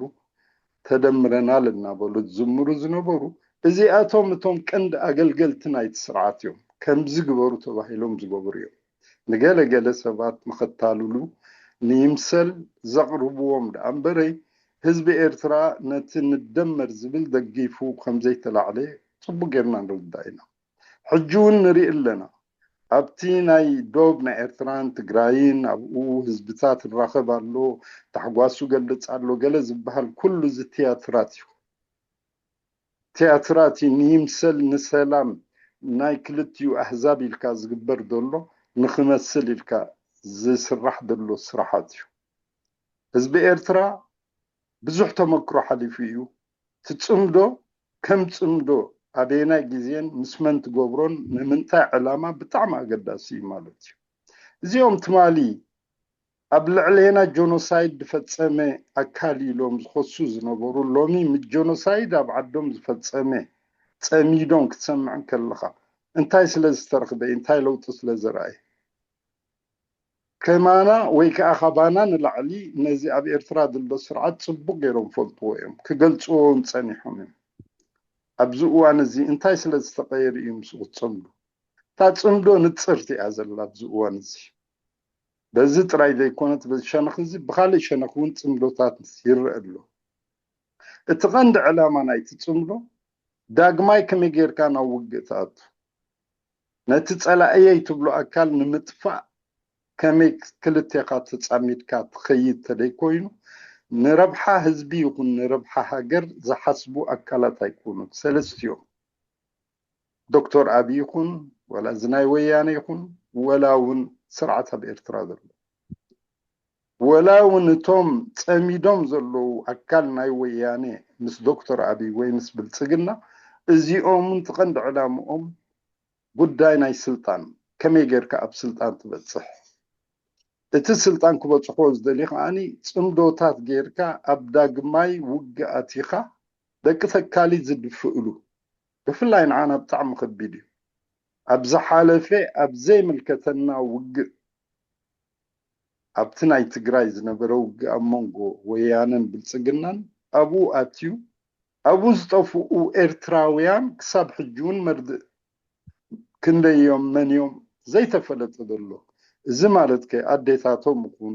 ተደምረናል እናበሉ ዝዝምሩ ዝነበሩ፣ እዚኣቶም እቶም ቀንዲ ኣገልገልቲ ናይቲ ስርዓት እዮም። ከምዚ ግበሩ ተባሂሎም ዝገበሩ እዮም። ንገለ ገለ ሰባት ንኸታልሉ ንይምሰል ዘቕርብዎም ደኣ እምበረይ፣ ህዝቢ ኤርትራ ነቲ ንደመር ዝብል ደጊፉ ከም ዘይተላዕለ ጽቡቕ ጌርና ንርዳእ ኢና። ሕጂ እውን ንርኢ ኣለና። ኣብቲ ናይ ዶብ ናይ ኤርትራን ትግራይን ኣብኡ ህዝብታት ይራኸብ ኣሎ፣ ታሕጓሱ ገልጽ ኣሎ፣ ገለ ዝበሃል ኩሉ እዚ ትያትራት እዩ። ትያትራት እዩ። ንይምሰል ንሰላም ናይ ክልቲኡ ኣህዛብ ኢልካ ዝግበር ዘሎ ንኽመስል ኢልካ ዝስራሕ ዘሎ ስራሓት እዩ። ህዝቢ ኤርትራ ብዙሕ ተመክሮ ሓሊፉ እዩ። እቲ ጽምዶ ከም ጽምዶ ኣበየናይ ግዜን ምስ መን ትገብሮን ንምንታይ ዕላማ ብጣዕሚ ኣገዳሲ እዩ ማለት እዩ። እዚኦም ትማሊ ኣብ ልዕሌና ጆኖሳይድ ዝፈጸመ ኣካል ኢሎም ዝኸሱ ዝነበሩ፣ ሎሚ ምስ ጆኖሳይድ ኣብ ዓዶም ዝፈጸመ ጸሚዶም ክትሰምዕ እንከለኻ እንታይ ስለ ዝተረኽበ፣ እንታይ ለውጢ ስለ ዘርኣየ? ከማና ወይ ከኣ ካባና ንላዕሊ ነዚ ኣብ ኤርትራ ዘሎ ስርዓት ጽቡቕ ገይሮም ፈልጥዎ እዮም፣ ክገልጽዎ እውን ጸኒሖም እዮም። ኣብዚ እዋን እዚ እንታይ ስለ ዝተቐየሩ እዩ ምስኡ ክጸምዱ? እታ ጽምዶ ንጽርቲ እያ ዘላ ኣብዚ እዋን እዚ። በዚ ጥራይ ዘይኮነት፣ በዚ ሸነኽ እዚ ብኻልእ ሸነኽ እውን ጽምዶታት ይረአ ኣሎ። እቲ ቀንዲ ዕላማ ናይቲ ጽምዶ ዳግማይ ከመይ ጌርካ ናብ ውግእ ትኣቱ፣ ነቲ ጸላእየይ ትብሎ ኣካል ንምጥፋእ ከመይ ክልቴኻ ተጻሚድካ ትኸይድ ተደይኮይኑ፣ ንረብሓ ህዝቢ ይኹን ንረብሓ ሃገር ዝሓስቡ ኣካላት ኣይኮኑን። ሰለስቲኦም፣ ዶክተር ኣብይ ይኹን፣ ወላ እዚ ናይ ወያነ ይኹን፣ ወላ እውን ስርዓት ኣብ ኤርትራ ዘሎ፣ ወላ እውን እቶም ጸሚዶም ዘለዉ ኣካል ናይ ወያነ ምስ ዶክተር ኣብይ ወይ ምስ ብልጽግና፣ እዚኦም እውን ትቐንዲ ዕላምኦም ጉዳይ ናይ ስልጣን፣ ከመይ ጌርካ ኣብ ስልጣን ትበጽሕ፣ እቲ ስልጣን ክበጽሖ ዝደሊ ከዓኒ ጽምዶታት ጌርካ ኣብ ዳግማይ ውግእ ኣቲኻ ደቂ ተካሊ ዝድፍእሉ፣ ብፍላይ ንዓና ብጣዕሚ ከቢድ እዩ። ኣብ ዝሓለፈ ኣብ ዘይምልከተና ውግእ፣ ኣብቲ ናይ ትግራይ ዝነበረ ውግእ ኣብ መንጎ ወያነን ብልጽግናን ኣብኡ ኣትዩ፣ ኣብኡ ዝጠፍኡ ኤርትራውያን ክሳብ ሕጂ እውን መርድእ ክንደይ እዮም መን እዮም ዘይተፈለጠ ዘሎ። እዚ ማለት ከ ኣዴታቶም ይኹን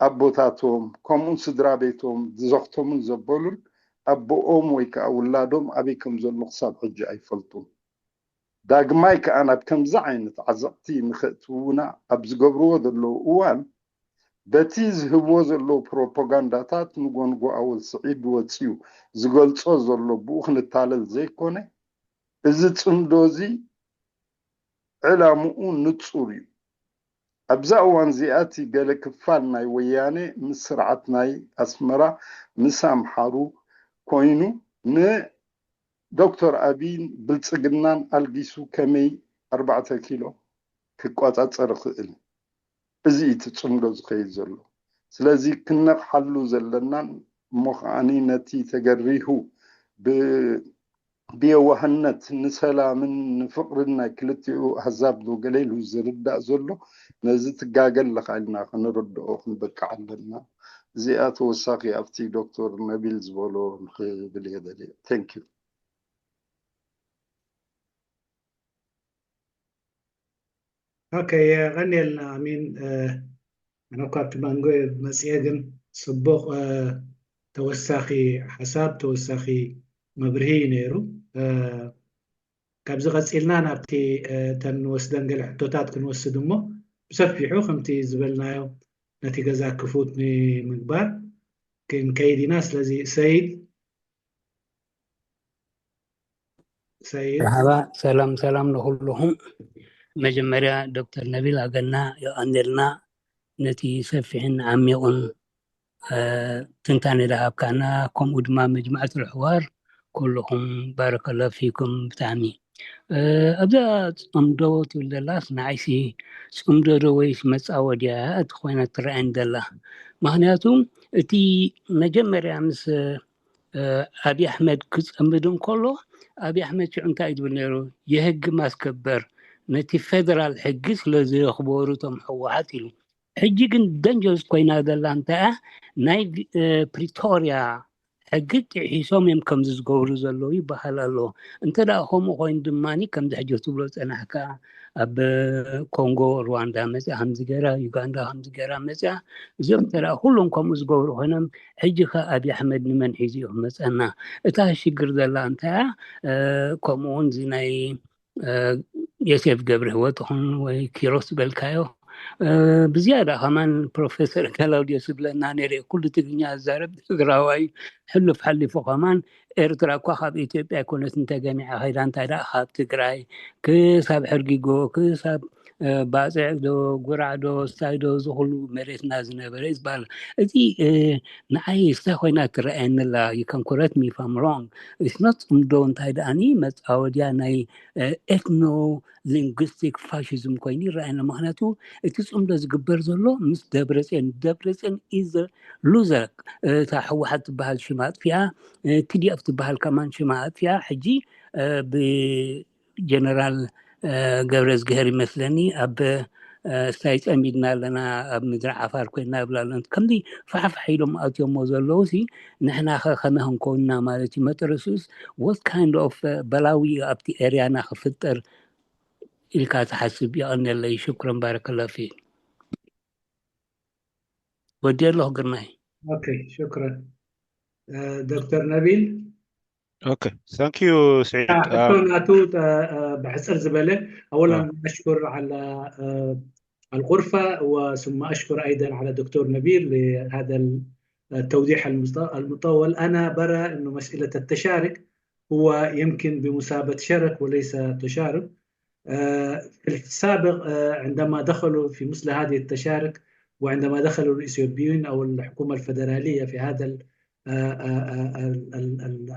ኣቦታቶም ከምኡን ስድራ ቤቶም ዝዘኽተሙን ዘበሉን ኣቦኦም ወይ ከዓ ውላዶም ኣበይ ከም ዘሎ ክሳብ ሕጂ ኣይፈልጡን። ዳግማይ ከዓ ናብ ከምዚ ዓይነት ዓዘቕቲ ንኸእትውና ኣብ ዝገብርዎ ዘለዉ እዋን በቲ ዝህብዎ ዘለዉ ፕሮፓጋንዳታት ንጎንጎ ኣወል ስዒድ ወፂኡ ዝገልፆ ዘሎ ብኡ ክንታለል ዘይኮነ እዚ ፅምዶ እዚ ዕላምኡ ንፁር እዩ። ኣብዛ እዋን እዚኣ እቲ ገለ ክፋል ናይ ወያነ ምስ ስርዓት ናይ ኣስመራ ምስ ኣምሓሩ ኮይኑ ንዶክተር ኣብይን ብልፅግናን ኣልጊሱ ከመይ ኣርባዕተ ኪሎ ክቆፃፀር ይኽእል? እዚ እቲ ፅምዶ ዝኸይድ ዘሎ። ስለዚ ክነቕሓሉ ዘለናን እሞ ከዓኒ ነቲ ተገሪሁ ብየዋህነት ንሰላምን ንፍቕርን ናይ ክልቲኡ ኣህዛብ ዶ ገለ ኢሉ ዝርዳእ ዘሎ ነዚ ትጋገ ኣለኻ ኢልና ክንርድኦ ክንበቅዕ ኣለና። እዚኣ ተወሳኺ ኣብቲ ዶክተር ነቢል ዝበሎ ንክብል እየ ደልየ። Thank you። ኦኬ፣ የቐንየልና ኣሚን። ኣነ እኳ ኣብቲ መንጎ መፅየ፣ ግን ፅቡቕ ተወሳኺ ሓሳብ፣ ተወሳኺ መብርሂ እዩ ነይሩ። ካብዚ ቀፂልና ናብቲ እተን ንወስደን ገለ ሕቶታት ክንወስድ እሞ ብሰፊሑ ከምቲ ዝበልናዮ ነቲ ገዛ ክፉት ንምግባር ክንከይድ ኢና። ስለዚ ሰይድ ሰይድ መርሓባ፣ ሰላም ሰላም ንኹልኹም። መጀመርያ ዶክተር ነቢል ኣገና የቐንየልና ነቲ ሰፊሕን ዓሚቑን ትንታነ ዝሃብካና፣ ከምኡ ድማ መጅማዕት ልሕዋር ኩልኹም ባረከላ ፊኩም። ብጣዕሚ ኣብዛ ጽምዶ ትብል ዘላስ ንዓይሲ ጽምዶ ዶ ወይስ መጻወድያ እቲ ኮይና ትረኣየን ዘላ? ምክንያቱ እቲ መጀመርያ ምስ ኣብይ ኣሕመድ ክጸምድ እንከሎ ኣብይ ኣሕመድ ሽዑ እንታይ እዩ ዝብል ነይሩ? የህግ ማስከበር ነቲ ፌደራል ሕጊ ስለ ዘየኽበሩ እቶም ህወሓት ኢሉ። ሕጂ ግን ደንጀርስ ኮይና ዘላ እንታይ እያ? ናይ ፕሪቶርያ ሕጊ ጥሒሶም እዮም ከምዚ ዝገብሩ ዘለዉ ይበሃል ኣሎ። እንተ ደኣ ከምኡ ኮይኑ ድማ ከምዚ ሕጂ ትብሎ ዝጸናሕካ ኣብ ኮንጎ ሩዋንዳ መጽያ ከምዚ ገይራ፣ ዩጋንዳ ከምዚ ገይራ መጽያ፣ እዚኦም እንተ ደኣ ኩሎም ከምኡ ዝገብሩ ኮይኖም ሕጂ ከ ኣብይ ኣሕመድ ንመን ሒዙ እዩ ክመጸና? እታ ሽግር ዘላ እንታይ እያ? ከምኡ እውን እዚ ናይ ዮሴፍ ገብረ ህይወት ይኹን ወይ ኪሮስ ዝበልካዮ ብዝያዳ ከማን ፕሮፌሰር ከላውዲዮስ ዝብለና ነይረ ኩሉ ትግርኛ ዝዛረብ ትግራዋይ ሕሉፍ ሓሊፉ ከማን ኤርትራ እኳ ካብ ኢትዮጵያ ኣይኮነትን ተገሚዓ ከይዳ እንታይ ደኣ ካብ ትግራይ ክሳብ ሕርጊጎ ክሳብ ባፅዕ ዶ ጉራዕ ዶ ስታይ ዶ ዝኩሉ መሬትና ዝነበረ ዝበሃል እዚ ንዓይ ስታይ ኮይና ትረኣየኒ ኣላ። You can correct me if I'm wrong. It's not ጽምዶ እንታይ ደኣኒ መጻወድያ ናይ ኤትኖ ሊንግስቲክ ፋሽዝም ኮይኑ ይረኣየኒ። ምክንያቱ እቲ ጽምዶ ዝግበር ዘሎ ምስ ደብረጽዮን ደብረጽዮን ኢዘ ሉዘር እታ ህወሓት ትበሃል ሽማ ኣጥፊኣ ቲዲኤፍ ትበሃል ከማን ሽማ ኣጥፊኣ ሕጂ ብ ጀነራል ገብረዝግሄር ይመስለኒ ኣብ ስታይ ጸሚድና ኣለና ኣብ ምድሪ ዓፋር ኮይና ይብላ ኣለና። ከምዚ ፋሕፋሕ ኢሎም ኣትዮሞ ዘለዉ ሲ ንሕና ከ ከመይ ክንከውንና ማለት እዩ? መጠረሱስ what kind of በላዊ ኣብቲ ኤርያና ክፍጠር ኢልካ ትሓስብ? የቐንየለይ። ሽኩረን ባረከላ ፊክ። ወዲ ኣለኹ ግርማይ። ኦኬ ሽኩረን ዶክተር ነቢል። Okay, thank you, Said. ሕቶ ናቱ ብሕፅር ዝበለ، أولا أشكر على الغرفة، ثم أشكر أيضا على الدكتور نبيل لهذا التوضيح المطول. أنا برى أنه مسألة التشارك هو يمكن بمثابة شرك وليس تشارك. في السابق عندما دخلوا في مثل هذه التشارك، وعندما دخلوا الإثيوبيين أو الحكومة الفدرالية في هذا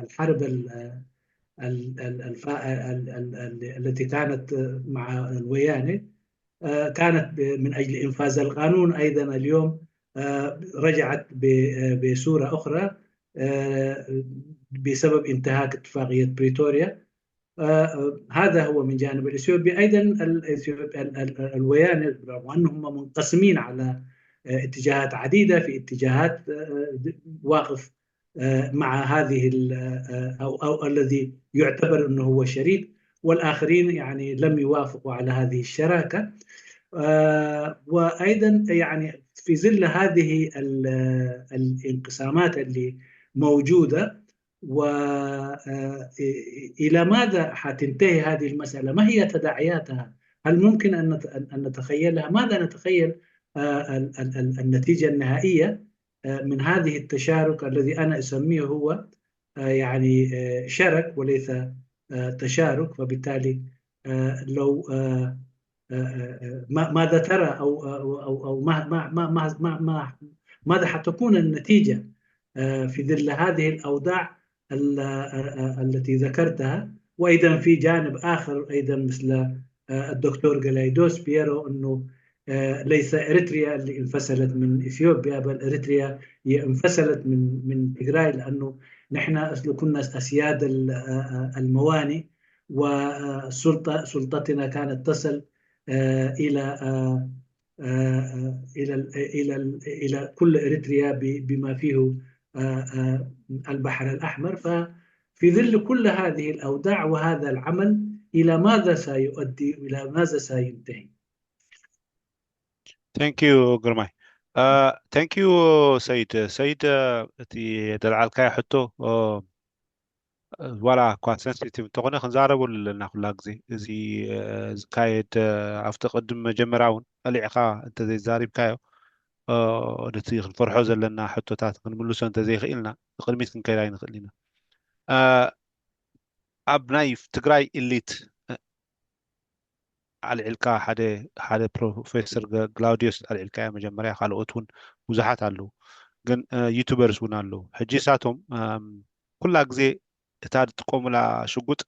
الحرب التي كانت مع الويانة، كانت من أجل إنفاذ القانون. أيضا اليوم رجعت بصورة أخرى بسبب انتهاك اتفاقية بريتوريا. هذا هو من جانب الإثيوبي. أيضا الويانة، رغم أنهم منقسمين على اتجاهات عديدة، في اتجاهات واقف مع هذه أو, أو الذي يعتبر أنه هو شريك، والآخرين يعني لم يوافقوا على هذه الشراكة. وأيضا يعني في ظل هذه الانقسامات اللي موجودة، وإلى ماذا حتنتهي هذه المسألة؟ ما هي تداعياتها؟ هل ممكن أن نتخيلها؟ ماذا نتخيل النتيجة النهائية من هذه التشارك الذي أنا أسميه هو يعني شرك وليس تشارك؟ فبالتالي لو ماذا ترى أو أو أو ما ما ما ما ما ماذا حتكون النتيجة في ظل هذه الأوضاع التي ذكرتها؟ وأيضا في جانب آخر أيضا مثل الدكتور جلايدوس بيرو أنه ليس إريتريا اللي انفصلت من إثيوبيا، بل إريتريا هي انفصلت من من تجراي، لأنه نحن أصل كنا أسياد المواني، والسلطة سلطتنا كانت تصل إلى إلى إلى إلى كل إريتريا بما فيه البحر الأحمر. ففي ظل كل هذه الأوضاع وهذا العمل، إلى ماذا سيؤدي وإلى ماذا سينتهي؟ Thank you ግርማይ። Thank you ሰይድ። ሰይድ፣ እቲ ደልዓልካዮ ሕቶ ዋላ እኳ sensitive እንተኾነ ክንዛረበሉ ኣለና ኩላ ግዜ። እዚ ዝካየድ ኣብቲ ቅድሚ መጀመርያ እውን ቀሊዕካ እንተዘይዛሪብካዮ ነቲ ክንፈርሖ ዘለና ሕቶታት ክንምልሶ እንተዘይኽኢልና ንቅድሚት ክንከይድ ኣይንኽእል ኢና። ኣብ ናይ ትግራይ elite ኣልዒልካ ሓደ ሓደ ፕሮፌሰር ግላውዲዮስ ኣልዒልካዮ መጀመርያ፣ ካልኦት እውን ብዙሓት ኣለዉ፣ ግን YouTubers እውን ኣለዉ። ሕጂ እሳቶም ኩላ ግዜ እታ ዝጥቀሙላ ሽጉጥ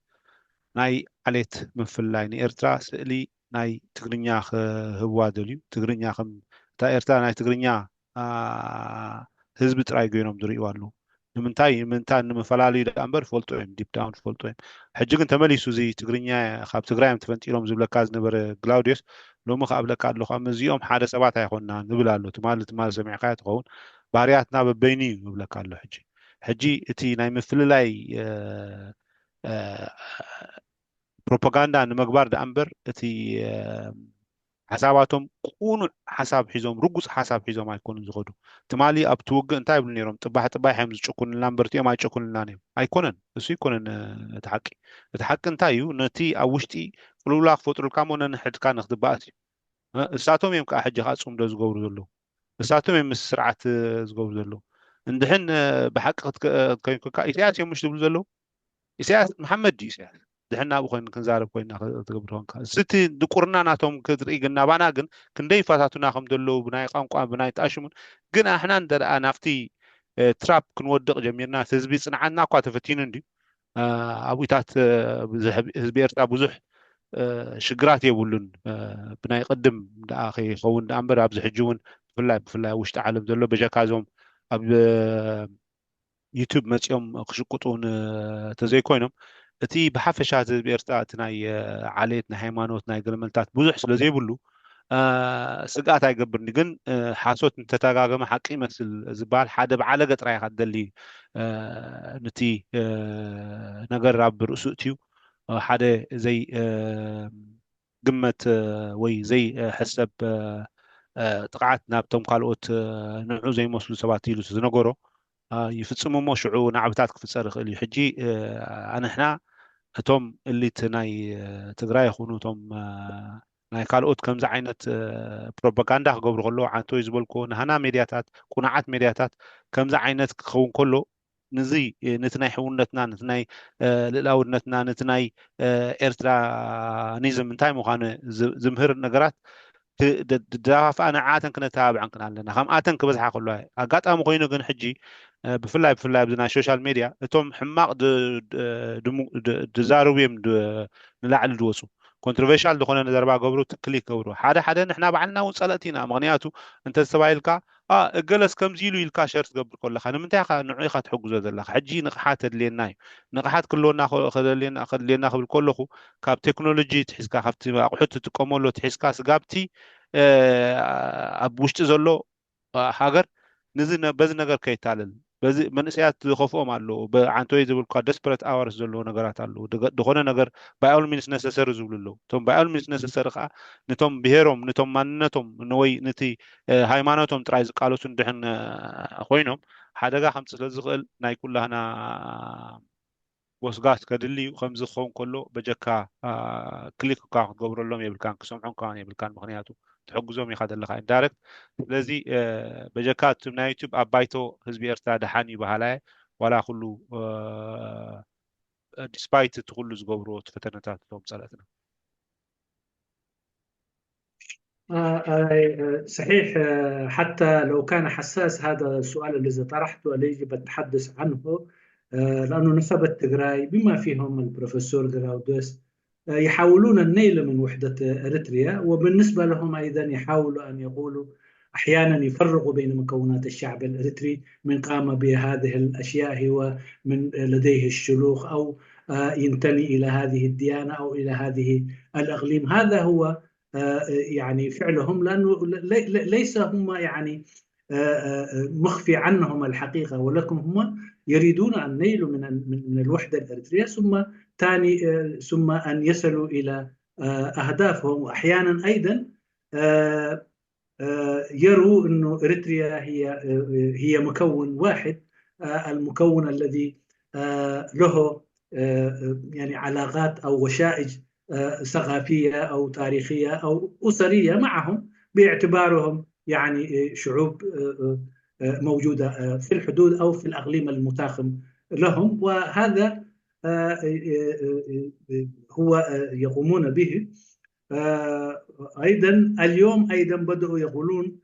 ናይ ዓሌት ምፍልላይ፣ ንኤርትራ ስእሊ ናይ ትግርኛ ክህብዋ ደልዩ። ትግርኛ ከም እታ ኤርትራ ናይ ትግርኛ ህዝቢ ጥራይ ገይሮም ዝርእዩ ኣለዉ። ንምንታይ ምንታ ንምፈላለዩ ደኣ እምበር ፈልጦ እዮም፣ deep down ፈልጦ እዮም። ሕጂ ግን ተመሊሱ እዚ ትግርኛ ካብ ትግራይ እዮም ተፈንጢሎም ዝብለካ ዝነበረ ግላውዲዮስ ሎሚ ከኣ እብለካ ኣለኹ፣ ኣብ መዚኦም ሓደ ሰባት ኣይኮንና ንብል ኣሎ። ትማሊ ትማሊ ሰሚዕካዮ ትኸውን፣ ባህርያትና በበይኑ እዩ ይብለካ ኣሎ። ሕጂ ሕጂ እቲ ናይ ምፍልላይ ፕሮፓጋንዳ ንምግባር ደኣ እምበር እቲ ሓሳባቶም ቅኑዕ ሓሳብ ሒዞም ርጉፅ ሓሳብ ሒዞም ኣይኮኑን ዝኸዱ። ትማሊ ኣብቲ ውግእ እንታይ ይብሉ ነይሮም? ጥባሕ ጥባሕ እዮም ዝጭኩንልና እምበር እቲኦም ኣይጨኩንልናን እዮም። ኣይኮነን፣ እሱ ኣይኮነን እቲ ሓቂ። እቲ ሓቂ እንታይ እዩ? ነቲ ኣብ ውሽጢ ቅልውላ ክፈጥሩልካ እሞ ነንሕድካ ንክትባኣስ እዩ። እሳቶም እዮም ከዓ ሕጂ ከዓ ፅምዶ ዝገብሩ ዘለዉ። እሳቶም እዮም ምስ ስርዓት ዝገብሩ ዘለዉ። እንድሕን ብሓቂ ክትከይንኩካ ኢሳያስ እዮም ምሽ ዝብሉ ዘለዉ። ኢሳያስ መሓመድ ድዩ ኢሳያስ? ድሕና ብኮይኑ ክንዛረብ ኮይና ትገብር ኾንካ። እስቲ ድቁርና ናቶም ክትርኢ ግን ናባና ግን ክንደይ ይፈታቱና ከም ዘለዉ ብናይ ቋንቋ ብናይ ጣሽሙን ግን ኣሕና እንተ ደኣ ናብቲ ትራፕ ክንወድቕ ጀሚርና ህዝቢ ጽንዓትና እኳ ተፈቲኑ እንድዩ። ኣብታት ህዝቢ ኤርትራ ብዙሕ ሽግራት የብሉን። ብናይ ቅድም ደኣ ከይኸውን ደኣ እምበር ኣብዚ ሕጂ እውን ብፍላይ ብፍላይ ኣብ ውሽጢ ዓለም ዘሎ በጀካ እዞም ኣብ ዩቱብ መፂኦም ክሽቁጡ እውን ተዘይኮይኖም እቲ ብሓፈሻ ህዝቢ ኤርትራ እቲ ናይ ዓሌት ናይ ሃይማኖት ናይ ገለመልታት ብዙሕ ስለዘይብሉ ስግኣት ኣይገብርኒ። ግን ሓሶት እንተተጋገመ ሓቂ ይመስል ዝበሃል ሓደ ብዓለገ ጥራይ ኢኻ ትደሊ። ነቲ ነገር ኣብ ርእሱ እትዩ ሓደ ዘይ ግመት ወይ ዘይሕሰብ ጥቕዓት ናብቶም ካልኦት ንዑ ዘይመስሉ ሰባት ኢሉ ዝነገሮ ይፍፅሙ እሞ ሽዑ ናዕብታት ክፍፀር ይኽእል እዩ። ሕጂ ኣንሕና እቶም እሊት ናይ ትግራይ ይኹኑ እቶም ናይ ካልኦት ከምዚ ዓይነት ፕሮፓጋንዳ ክገብሩ ከለዉ ዓንቶይ ዝበልኩዎ ናህና ሜድያታት ቁኑዓት ሜድያታት ከምዚ ዓይነት ክኸውን ከሎ ንዚ ነቲ ናይ ሕውነትና ነቲ ናይ ልእላውነትና ነቲ ናይ ኤርትራኒዝም እንታይ ምዃኑ ዝምህር ነገራት ድዳፋፍኣ ንዓተን ክነተባብዐን ክና ኣለና ከምኣተን ክበዝሓ ከለዋ ኣጋጣሚ ኮይኑ ግን ሕጂ ብፍላይ ብፍላይ ኣብዚ ናይ ሶሻል ሜድያ እቶም ሕማቕ ድዛረቡ እዮም ንላዕሊ ዝወፁ ኮንትሮቨርሻል ዝኾነ ዘረባ ገብሩ ክሊክ ገብሩ ሓደ ሓደ ንሕና ባዕልና እውን ፀለእቲ ኢና ምክንያቱ እንተዝተባሂልካ እገለስ ከምዚ ኢሉ ኢልካ ሸር ትገብር ከለካ ንምንታይ ኢኻ ንዑ ኢኻ ትሕግዞ ዘለካ ሕጂ ንቕሓት ተድልየና እዩ ንቕሓት ክልወና ከድልየና ክብል ከለኹ ካብ ቴክኖሎጂ ትሒዝካ ካብቲ ኣቑሑት ትጥቀመሉ ትሒዝካ ስጋብቲ ኣብ ውሽጢ ዘሎ ሃገር በዚ ነገር ከይታለል በዚ መንእሰያት ዝኸፍኦም ኣለዉ ዓንቶይ ዝብልኳ ደስፐረት ኣዋርስ ዘለዎ ነገራት ኣለዉ ዝኾነ ነገር by all means necessary ዝብሉ ኣለዉ እቶም by all means necessary ከዓ ነቶም ብሄሮም ነቶም ማንነቶም ወይ ነቲ ሃይማኖቶም ጥራይ ዝቃለሱ እንድሕን ኮይኖም ሓደጋ ከምፅ ስለ ዝኽእል ናይ ኩላህና ወስጋት ከድሊ እዩ ከምዚ ክኸውን ከሎ በጀካ ክሊክ እኳ ክትገብረሎም የብልካን ክሰምዖም ከዋን የብልካን ምክንያቱ ትሕግዞም ኢኻ ዘለካ ኢንዳይረክት ስለዚ በጀካ እቲ ናይ ዩቱብ ኣብ ባይቶ ህዝቢ ኤርትራ ደሓን እዩ በሃላየ ዋላ ኩሉ ዲስፓይት እቲ ኩሉ ዝገብርዎ እቲ ፈተነታት እቶም ፀለእትና صحيح حتى لو كان حساس هذا السؤال الذي طرحته اللي يجب التحدث عنه لأنه نخبة تجراي بما فيهم البروفيسور جراودوس يحاولون النيل من وحدة إريتريا وبالنسبة لهم أيضا يحاولوا أن يقولوا أحيانا يفرقوا بين مكونات الشعب الإريتري من قام بهذه الأشياء هو من لديه الشلوخ أو ينتمي إلى هذه الديانة أو إلى هذه الإقليم هذا هو يعني فعلهم لأنه ليس هم يعني مخفي عنهم الحقيقة ولكن هم يريدون أن نيلوا من من الوحدة الإريترية ثم ثاني ثم أن يصلوا إلى أهدافهم وأحيانا أيضا يروا أنه إريتريا هي هي مكون واحد المكون الذي له يعني علاقات أو وشائج ثقافية أو تاريخية أو أسرية معهم باعتبارهم يعني شعوب موجودة في الحدود أو في الأقليم المتاخم لهم وهذا هو يقومون به أيضا اليوم أيضا بدأوا يقولون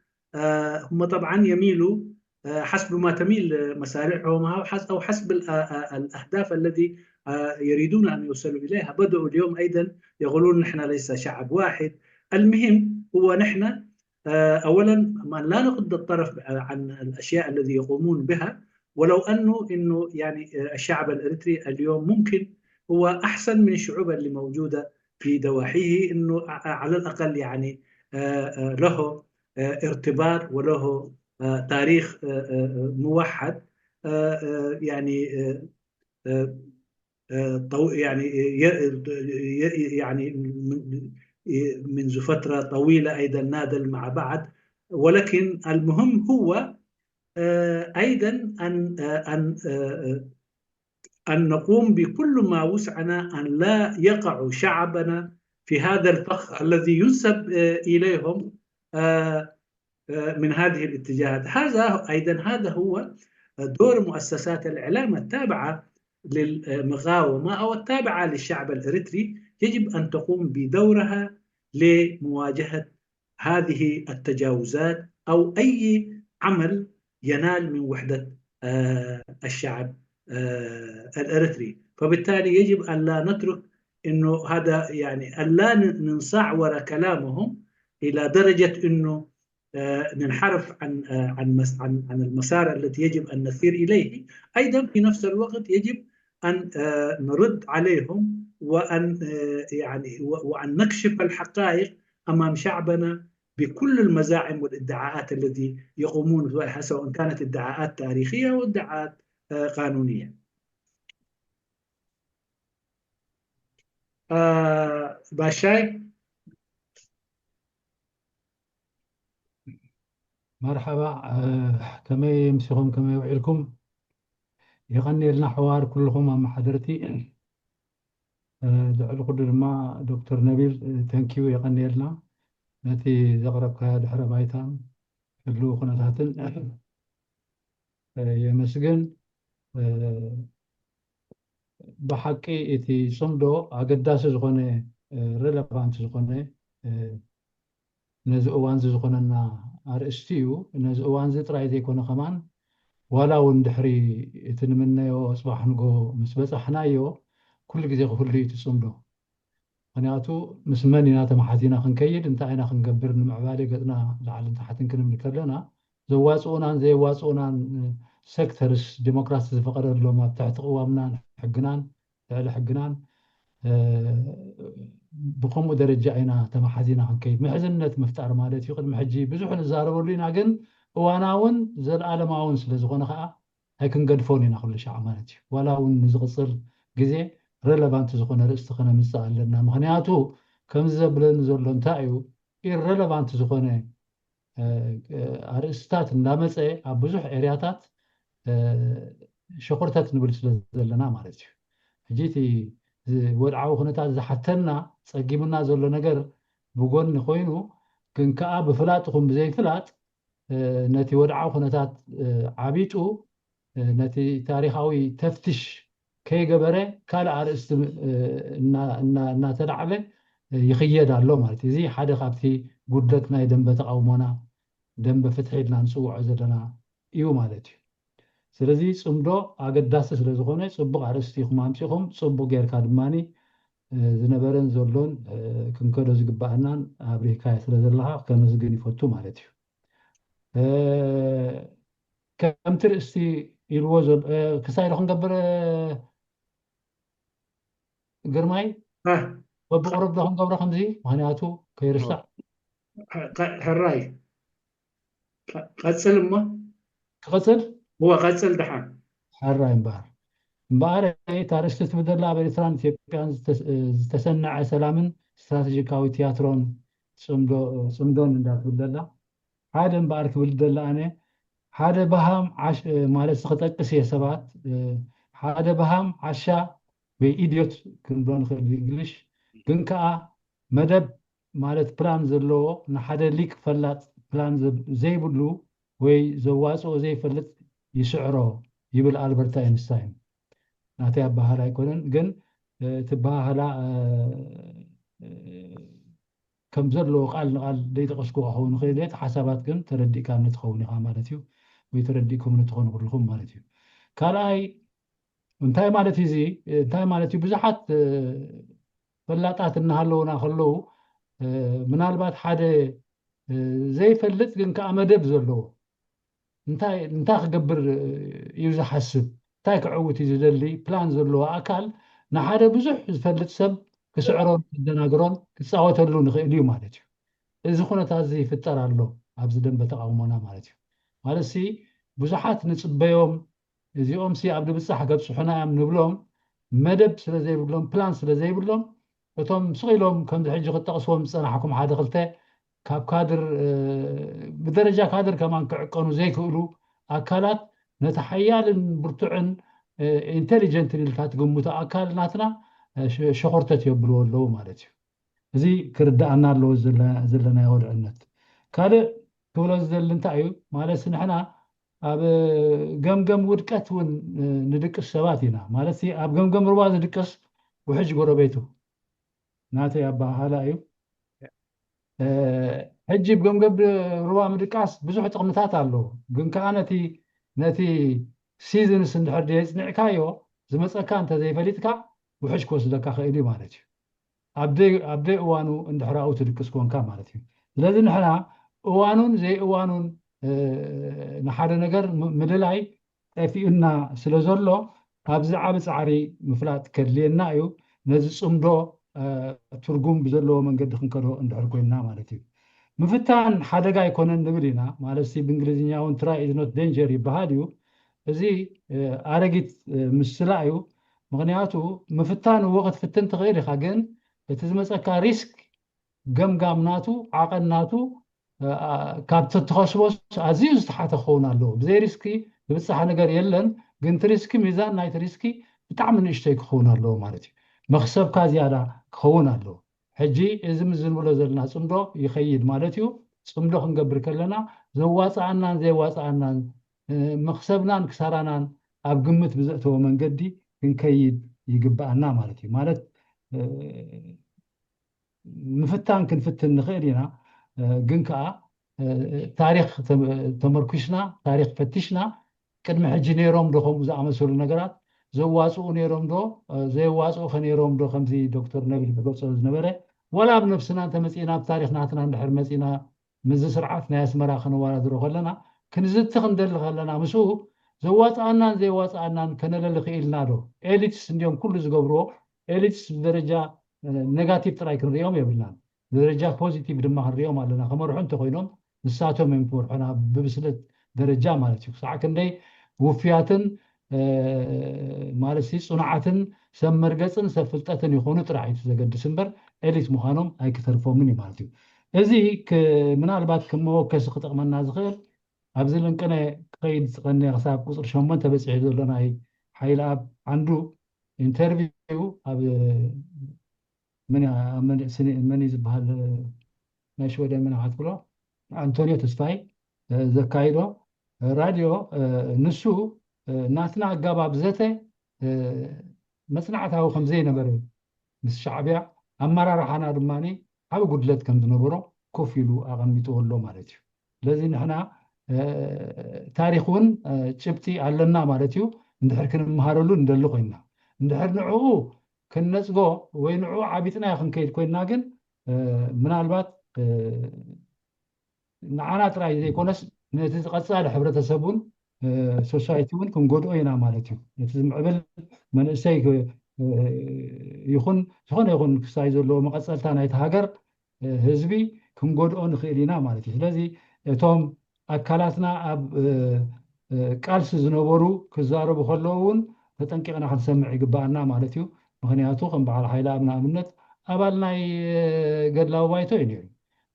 هم طبعا يميلوا حسب ما تميل مصالحهم أو حسب الأهداف الذي يريدون أن يوصلوا إليها بدأوا اليوم أيضا يقولون نحن ليس شعب واحد المهم هو نحن أولا ما لا نغض الطرف عن الأشياء الذي يقومون بها ولو أنه إنه يعني الشعب الإريتري اليوم ممكن هو أحسن من الشعوب اللي موجودة في ضواحيه إنه على الأقل يعني له ارتباط وله تاريخ موحد يعني يعني يعني منذ فترة طويلة أيضا نادل مع بعض ولكن المهم هو أيضا أن أن أن نقوم بكل ما وسعنا أن لا يقع شعبنا في هذا الفخ الذي ينسب إليهم من هذه الاتجاهات هذا أيضا هذا هو دور مؤسسات الإعلام التابعة للمقاومة أو التابعة للشعب الإريتري يجب أن تقوم بدورها لمواجهة هذه التجاوزات أو أي عمل ينال من وحدة الشعب الإريتري فبالتالي يجب أن لا نترك أنه هذا يعني أن لا ننصاع وراء كلامهم إلى درجة أنه ننحرف عن عن عن المسار التي يجب أن نسير إليه أيضا في نفس الوقت يجب أن نرد عليهم وأن يعني وأن نكشف الحقائق أمام شعبنا بكل المزاعم والادعاءات التي يقومون بها سواء كانت ادعاءات تاريخية أو ادعاءات قانونية. ባሻይ መርሓባ፣ ከመይ ምሲኹም፣ ከመይ ውዒልኩም? የቐንየልና ሓዋር ኩልኹም ኣመሓደርቲ። ልዕሊ ኩሉ ድማ ዶክተር ነቢል፣ ተንኪዩ፣ የቐንየልና ነቲ ዘቕረብካዮ ድሕረ ባይታን ህልው ኩነታትን የመስግን። ብሓቂ እቲ ጽምዶ ኣገዳሲ ዝኾነ፣ ረለቫንት ዝኾነ ነዚ እዋን እዚ ዝኾነና ኣርእስቲ እዩ። ነዚ እዋን እዚ ጥራይ ዘይኮነ ከማን ዋላ እውን ድሕሪ እቲ ንምነዮ ጽባሕ ንጎ ምስ በጻሕናዮ ኩሉ ግዜ ክህሉ እዩ እቲ ጽምዶ። ምክንያቱ ምስ መን ኢና ተመሓዚና ክንከይድ፣ እንታይ ኢና ክንገብር፣ ንምዕባለ ገጽና ላዕልን ታሕትን ክንብል ከለና ዘዋጽኡናን ዘየዋጽኡናን ሴክተርስ ዲሞክራሲ ዝፈቐደሎም ኣብ ትሕቲ ቅዋምናን ሕግናን ልዕሊ ሕግናን ብከምኡ ደረጃ ኢና ተመሓዚና ክንከይድ። ምሕዝነት ምፍጣር ማለት እዩ። ቅድሚ ሕጂ ብዙሕ ንዛረበሉ ኢና፣ ግን እዋናውን ዘለኣለማውን ስለ ዝኾነ ከዓ ኣይክንገድፎን ኢና ኩሉ ሻዕ ማለት እዩ። ዋላ እውን ንዝቕፅል ግዜ ረለቫንት ዝኾነ ርእስቲ ከነምፅእ ኣለና። ምክንያቱ ከምዚ ዘብለኒ ዘሎ እንታይ እዩ፣ ኢረለቫንት ዝኾነ ኣርእስታት እንዳመፀ ኣብ ብዙሕ ኤርያታት ሸኮርተት ንብል ስለ ዘለና ማለት እዩ። ሕጂ እቲ ወድዓዊ ኩነታት ዝሓተና ጸጊሙና ዘሎ ነገር ብጎኒ ኮይኑ፣ ግን ከኣ ብፍላጥ ይኹን ብዘይፍላጥ ነቲ ወድዓዊ ኩነታት ዓቢጡ ነቲ ታሪኻዊ ተፍትሽ ከይገበረ ካልእ ኣርእስቲ እናተላዕለ ይኽየድ ኣሎ ማለት እዩ። እዚ ሓደ ካብቲ ጉድለት ናይ ደንበ ተቓውሞና፣ ደንበ ፍትሒ ኢልና ንፅውዖ ዘለና እዩ ማለት እዩ። ስለዚ ጽምዶ ኣገዳሲ ስለ ዝኾነ ጽቡቕ ኣርእስቲ ኢኹም ኣምጺኹም፣ ጽቡቕ ጌርካ ድማ ዝነበረን ዘሎን ክንከዶ ዝግባኣናን ኣብሪህካዮ ስለ ዘለኻ ከመስግን ይፈቱ ማለት እዩ። ከምቲ ርእስቲ ኢልዎ ዘሎ ክሳይ ዶ ክንገብር ግርማይ? በብቕሩብ ዶ ክንገብሮ ከምዚ? ምክንያቱ ከይርሳዕ። ሕራይ ቀጽል እሞ። ክቐጽል? እወ፣ ቀጽል ደሓን። ሕራይ እምበኣር። እምበኣር እታ ርእስቲ ትብል ዘላ ኣብ ኤርትራን ኢትዮጵያን ዝተሰነዐ ሰላምን ስትራተጂካዊ ትያትሮን ጽምዶን እንዳትብል ዘላ ሓደ እምበኣር ክብል ደለ ኣነ ሓደ በሃም ዓሽ ማለት ክጠቅስ እየ ሰባት ሓደ በሃም ዓሻ ወይ ኢድዮት ክንብሎ ንኽእል ብእንግሊሽ ግን ከዓ መደብ ማለት ፕላን ዘለዎ ንሓደ ሊቅ ፈላጥ ፕላን ዘይብሉ ወይ ዘዋፅኦ ዘይፈልጥ ይስዕሮ ይብል ኣልበርት ኣይንስታይን። ናተይ ኣባህላ ኣይኮነን ግን እቲ ኣባህላ ከም ዘለዎ ቃል ንቃል ዘይጠቀስኩ ክኸውን ይኽእል እየ። እቲ ሓሳባት ግን ተረዲእካኒ ትኸውን ኢኻ ማለት እዩ፣ ወይ ተረዲእኩምኒ ትኾኑ ኩልኹም ማለት እዩ። ካልኣይ እንታይ ማለት እዩ እዚ? እንታይ ማለት እዩ? ብዙሓት ፈላጣት እናሃለውና ከለዉ ምናልባት ሓደ ዘይፈልጥ ግን ከዓ መደብ ዘለዎ እንታይ እንታይ ክገብር እዩ ዝሓስብ እንታይ ክዕውት እዩ ዝደሊ ፕላን ዘለዎ ኣካል ንሓደ ብዙሕ ዝፈልጥ ሰብ ክስዕሮን ክደናግሮን ክፃወተሉ ንኽእል እዩ ማለት እዩ። እዚ ኩነታት እዚ ይፍጠር ኣሎ ኣብዚ ደንበ ተቃውሞና ማለት እዩ። ማለት ሲ ብዙሓት ንፅበዮም እዚኦም ሲ ኣብ ድብፃሕ ከብፅሑና እዮም ንብሎም መደብ ስለ ዘይብሎም ፕላን ስለ ዘይብሎም እቶም ስቕ ኢሎም ከምዚ ሕጂ ክጠቕስዎም ዝፀናሕኩም ሓደ ክልተ ካብ ካድር ብደረጃ ካድር ከማን ክዕቀኑ ዘይክእሉ ኣካላት ነቲ ሓያልን ብርቱዕን ኢንቴሊጀንትን ኢልካ ትግምቶ ኣካል ናትና ሸኾርተት የብልዎ ኣለዉ ማለት እዩ። እዚ ክርዳኣና ኣለዎ ዘለናዮ ወድዕነት። ካልእ ክብሎ ዝደሊ እንታይ እዩ ማለት ንሕና ኣብ ገምገም ውድቀት እውን ንድቅስ ሰባት ኢና ማለት ኣብ ገምገም ሩባ ዝድቅስ ውሕጅ ጎረቤቱ ናተይ ኣባሃላ እዩ። ሕጂ ብገምገብ ሩባ ምድቃስ ብዙሕ ጥቕምታት ኣለዎ። ግን ከዓ ነቲ ነቲ ሲዝንስ እንድሕር የፅኒዕካዮ ዝመፀካ እንተዘይፈሊጥካ ውሕጅ ክወስደካ ክእል እዩ ማለት እዩ። ኣብ ደይ እዋኑ እንድሕር ኣብኡ ትድቅስ ኮንካ ማለት እዩ። ስለዚ ንሕና እዋኑን ዘይእዋኑን ንሓደ ነገር ምልላይ ጠፊኡና ስለ ዘሎ ኣብዚ ዓቢ ጻዕሪ ምፍላጥ ከድልየና እዩ። ነዚ ጽምዶ ትርጉም ብዘለዎ መንገዲ ክንከዶ እንድሕር ኮይንና ማለት እዩ። ምፍታን ሓደጋ ኣይኮነን ንብል ኢና ማለት ሲ ብእንግሊዝኛ እውን try is not danger ይበሃል እዩ። እዚ ኣረጊት ምስላ እዩ። ምክንያቱ ምፍታን እዎ ክትፍትን ትኽእል ኢኻ፣ ግን እቲ ዝመፀካ ሪስክ ገምጋም ናቱ ዓቐን ናቱ ካብ ትኸስቦስ ኣዝዩ ዝተሓተ ክኸውን ኣለዎ። ብዘይ ሪስኪ ዝብፃሕ ነገር የለን። ግን እቲ ሪስኪ፣ ሚዛን ናይቲ ሪስኪ ብጣዕሚ ንእሽተይ ክኸውን ኣለዎ ማለት እዩ። መኽሰብካ ዝያዳ ክኸውን ኣለዎ። ሕጂ እዚ ምስ ዝንብሎ ዘለና ጽምዶ ይኸይድ ማለት እዩ። ጽምዶ ክንገብር ከለና ዘዋፅኣናን ዘየዋፅኣናን፣ መኽሰብናን ክሳራናን ኣብ ግምት ብዘእተወ መንገዲ ክንከይድ ይግብኣና ማለት እዩ። ማለት ምፍታን ክንፍትን ንኽእል ኢና፣ ግን ከዓ ታሪክ ተመርኩስና፣ ታሪክ ፈቲሽና፣ ቅድሚ ሕጂ ነይሮም ዶ ከምኡ ዝኣመሰሉ ነገራት ዘዋፅኡ ነይሮም ዶ፣ ዘየዋፅኡ ከ ነይሮም ዶ? ከምዚ ዶክተር ነቢል ዝገልፆ ዝነበረ፣ ዋላ ኣብ ነብስና እንተመፂና፣ ኣብ ታሪክ ናትና እንድሕር መፂና፣ ምስዚ ስርዓት ናይ ኣስመራ ከነወዳድሮ ከለና፣ ክንዝቲ ክንደሊ ከለና፣ ምስኡ ዘዋፅኣናን ዘየዋፅኣናን ከነለሊ ክኢልና ዶ? ኤሊትስ እንዲዮም ኩሉ ዝገብርዎ። ኤሊትስ ብደረጃ ኔጋቲቭ ጥራይ ክንሪኦም የብልናን፣ ብደረጃ ፖዚቲቭ ድማ ክንሪኦም ኣለና። ክመርሑ እንተኮይኖም ንሳቶም እዮም ክመርሑና፣ ብብስለት ደረጃ ማለት እዩ። ክሳዕ ክንደይ ውፍያትን ማለት ጽኑዓትን ሰብ መርገጽን ሰብ ፍልጠትን ይኾኑ ጥራሕ እዩ ዘገድስ እምበር፣ ኤሊት ምዃኖም ኣይክተርፎምን እዩ ማለት እዩ። እዚ ምናልባት ከም መወከሲ ክጠቕመና ዝኽእል፣ ኣብዚ ልንቅነ ክኸይድ ዝቐነ ክሳብ ቁፅሪ ሸሞንተ በፂሑ ዘሎ ናይ ሓይለ ኣብ ዓንዱ ኢንተርቪው ኣብ መን እዩ ዝበሃል ናይ ሽወደን መናሓት ብሎ ኣንቶኒዮ ተስፋይ ዘካይዶ ራድዮ፣ ንሱ ናትና ኣጋባብ ዘተ መፅናዕታዊ ከምዘይነበረ፣ ምስ ሻዕቢያ ኣመራርሓና ድማ ዓብ ጉድለት ከም ዝነበሮ ኮፍ ኢሉ ኣቐሚጥዎ ኣሎ ማለት እዩ። ስለዚ ንሕና ታሪክ እውን ጭብጢ ኣለና ማለት እዩ። እንድሕር ክንመሃረሉ እንደሊ ኮይና፣ እንድሕር ንዕኡ ክንነፅጎ ወይ ንዕኡ ዓቢጥናዮ ክንከይድ ኮይና ግን ምናልባት ንዓና ጥራይ ዘይኮነስ ነቲ ቀፃሊ ሕብረተሰብ እውን ሶሳይቲ እውን ክንጎድኦ ኢና ማለት እዩ። ነቲ ዝምዕብል መንእሰይ ይኹን ዝኾነ ይኹን ክሳይ ዘለዎ መቐፀልታ ናይቲ ሃገር ህዝቢ ክንጎድኦ ንኽእል ኢና ማለት እዩ። ስለዚ እቶም ኣካላትና ኣብ ቃልሲ ዝነበሩ ክዛረቡ ከለዉ እውን ተጠንቂቕና ክንሰምዕ ይግባኣና ማለት እዩ። ምክንያቱ ከም በዓል ሓይለ ኣብ ንኣብነት ኣባል ናይ ገድላዊ ባይቶ እዩ ነይሩ።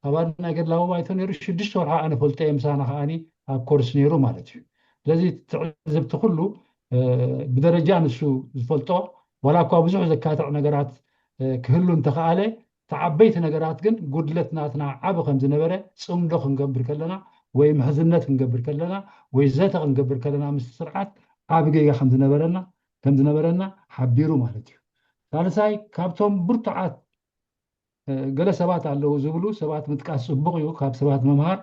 ኣባል ናይ ገድላዊ ባይቶ ነይሩ። ሽዱሽተ ወርሒ ኣነ ፈልጦ እየ፣ ምሳና ከዓኒ ኣብ ኮርስ ነይሩ ማለት እዩ። ስለዚ ትዕዝብቲ ኩሉ ብደረጃ ንሱ ዝፈልጦ፣ ዋላ እኳ ብዙሕ ዘካትዕ ነገራት ክህሉ እንተኸኣለ፣ እቲ ዓበይቲ ነገራት ግን ጉድለት ናትና ዓቢ ከም ዝነበረ፣ ጽምዶ ክንገብር ከለና ወይ ምሕዝነት ክንገብር ከለና ወይ ዘተ ክንገብር ከለና ምስቲ ስርዓት ዓቢ ጌጋ ከም ዝነበረና ከም ዝነበረና ሓቢሩ ማለት እዩ። ሳልሳይ፣ ካብቶም ብርቱዓት ገለ ሰባት ኣለዉ ዝብሉ ሰባት ምጥቃስ ጽቡቕ እዩ፣ ካብ ሰባት ምምሃር።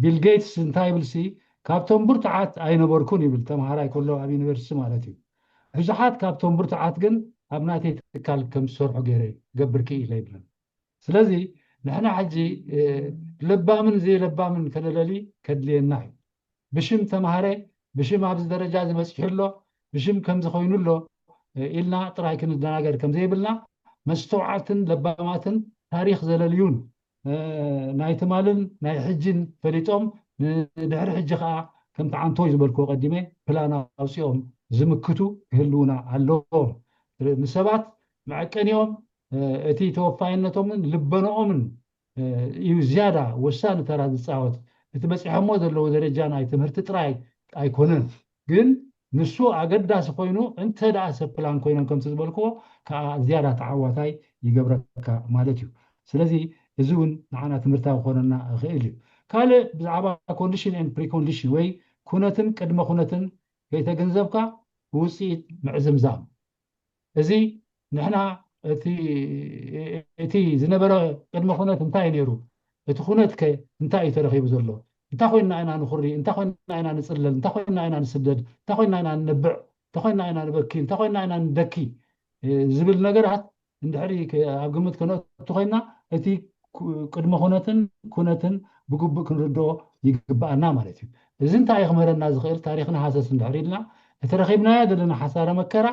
ቢል ጌትስ እንታይ ይብል ሲ፣ ካብቶም ብርቱዓት ኣይነበርኩን ይብል፣ ተምሃራይ ከሎ ኣብ ዩኒቨርሲቲ ማለት እዩ። ብዙሓት ካብቶም ብርቱዓት ግን ኣብ ናተይ ትካል ከም ዝሰርሑ ገይረ ገብር ክኢለ ይብለን። ስለዚ ንሕና ሕጂ ለባምን ዘይለባምን ከነለሊ ከድልየና እዩ። ብሽም ተምሃረ፣ ብሽም ኣብዚ ደረጃ ዝበፂሑ ኣሎ፣ ብሽም ከምዚ ኮይኑ ኣሎ ኢልና ጥራይ ክንደናገር ከምዘይብልና፣ መስተውዓልትን ለባማትን ታሪክ ዘለልዩን ናይ ትማልን ናይ ሕጅን ፈሊጦም ንድሕሪ ሕጂ ከዓ ከምቲ ዓንቶይ ዝበልክዎ ቀዲመ ፕላን ኣውፂኦም ዝምክቱ ክህልውና ኣለዎም። ንሰባት መዐቀኒኦም እቲ ተወፋይነቶምን ልበንኦምን እዩ ዝያዳ ወሳኒ ተራ ዝፃወት። እቲ በፂሖሞ ዘለዉ ደረጃ ናይ ትምህርቲ ጥራይ ኣይኮነን፣ ግን ንሱ ኣገዳሲ ኮይኑ እንተ ደኣ ሰብ ፕላን ኮይኖም ከምቲ ዝበልክዎ ከዓ ዝያዳ ተዓዋታይ ይገብረካ ማለት እዩ። ስለዚ እዚ እውን ንዓና ትምህርታዊ ክኾነና ይኽእል እዩ። ካልእ ብዛዕባ ኮንዲሽን ኤንድ ፕሪኮንዲሽን ወይ ኩነትን ቅድመ ኩነትን ከይተገንዘብካ ውፅኢት ምዕዝምዛም። እዚ ንሕና እቲ ዝነበረ ቅድመ ኩነት እንታይ ነይሩ፣ እቲ ኩነትከ እንታይ እዩ ተረኺቡ ዘሎ፣ እንታይ ኮይና ኢና ንኹሪ፣ እንታይ ኮይና ኢና ንፅለል፣ እንታይ ኮይና ኢና ንስደድ፣ እንታይ ኮይና ኢና ንነብዕ፣ እንታይ ኮይና ኢና ንበኪ፣ እንታይ ኮይና ኢና ንደኪ ዝብል ነገራት እንድሕሪ ኣብ ግምት ከነእቱ ኮይና እቲ ቅድመ ኩነትን ኩነትን ብግቡእ ክንርድኦ ይግብኣና ማለት እዩ። እዚ እንታይ እዩ ክምህረና ዝኽእል? ታሪክና ሃሰስ እንድሕር ኢልና እቲ ረኺብናዮ ዘለና ሓሳረ መከራ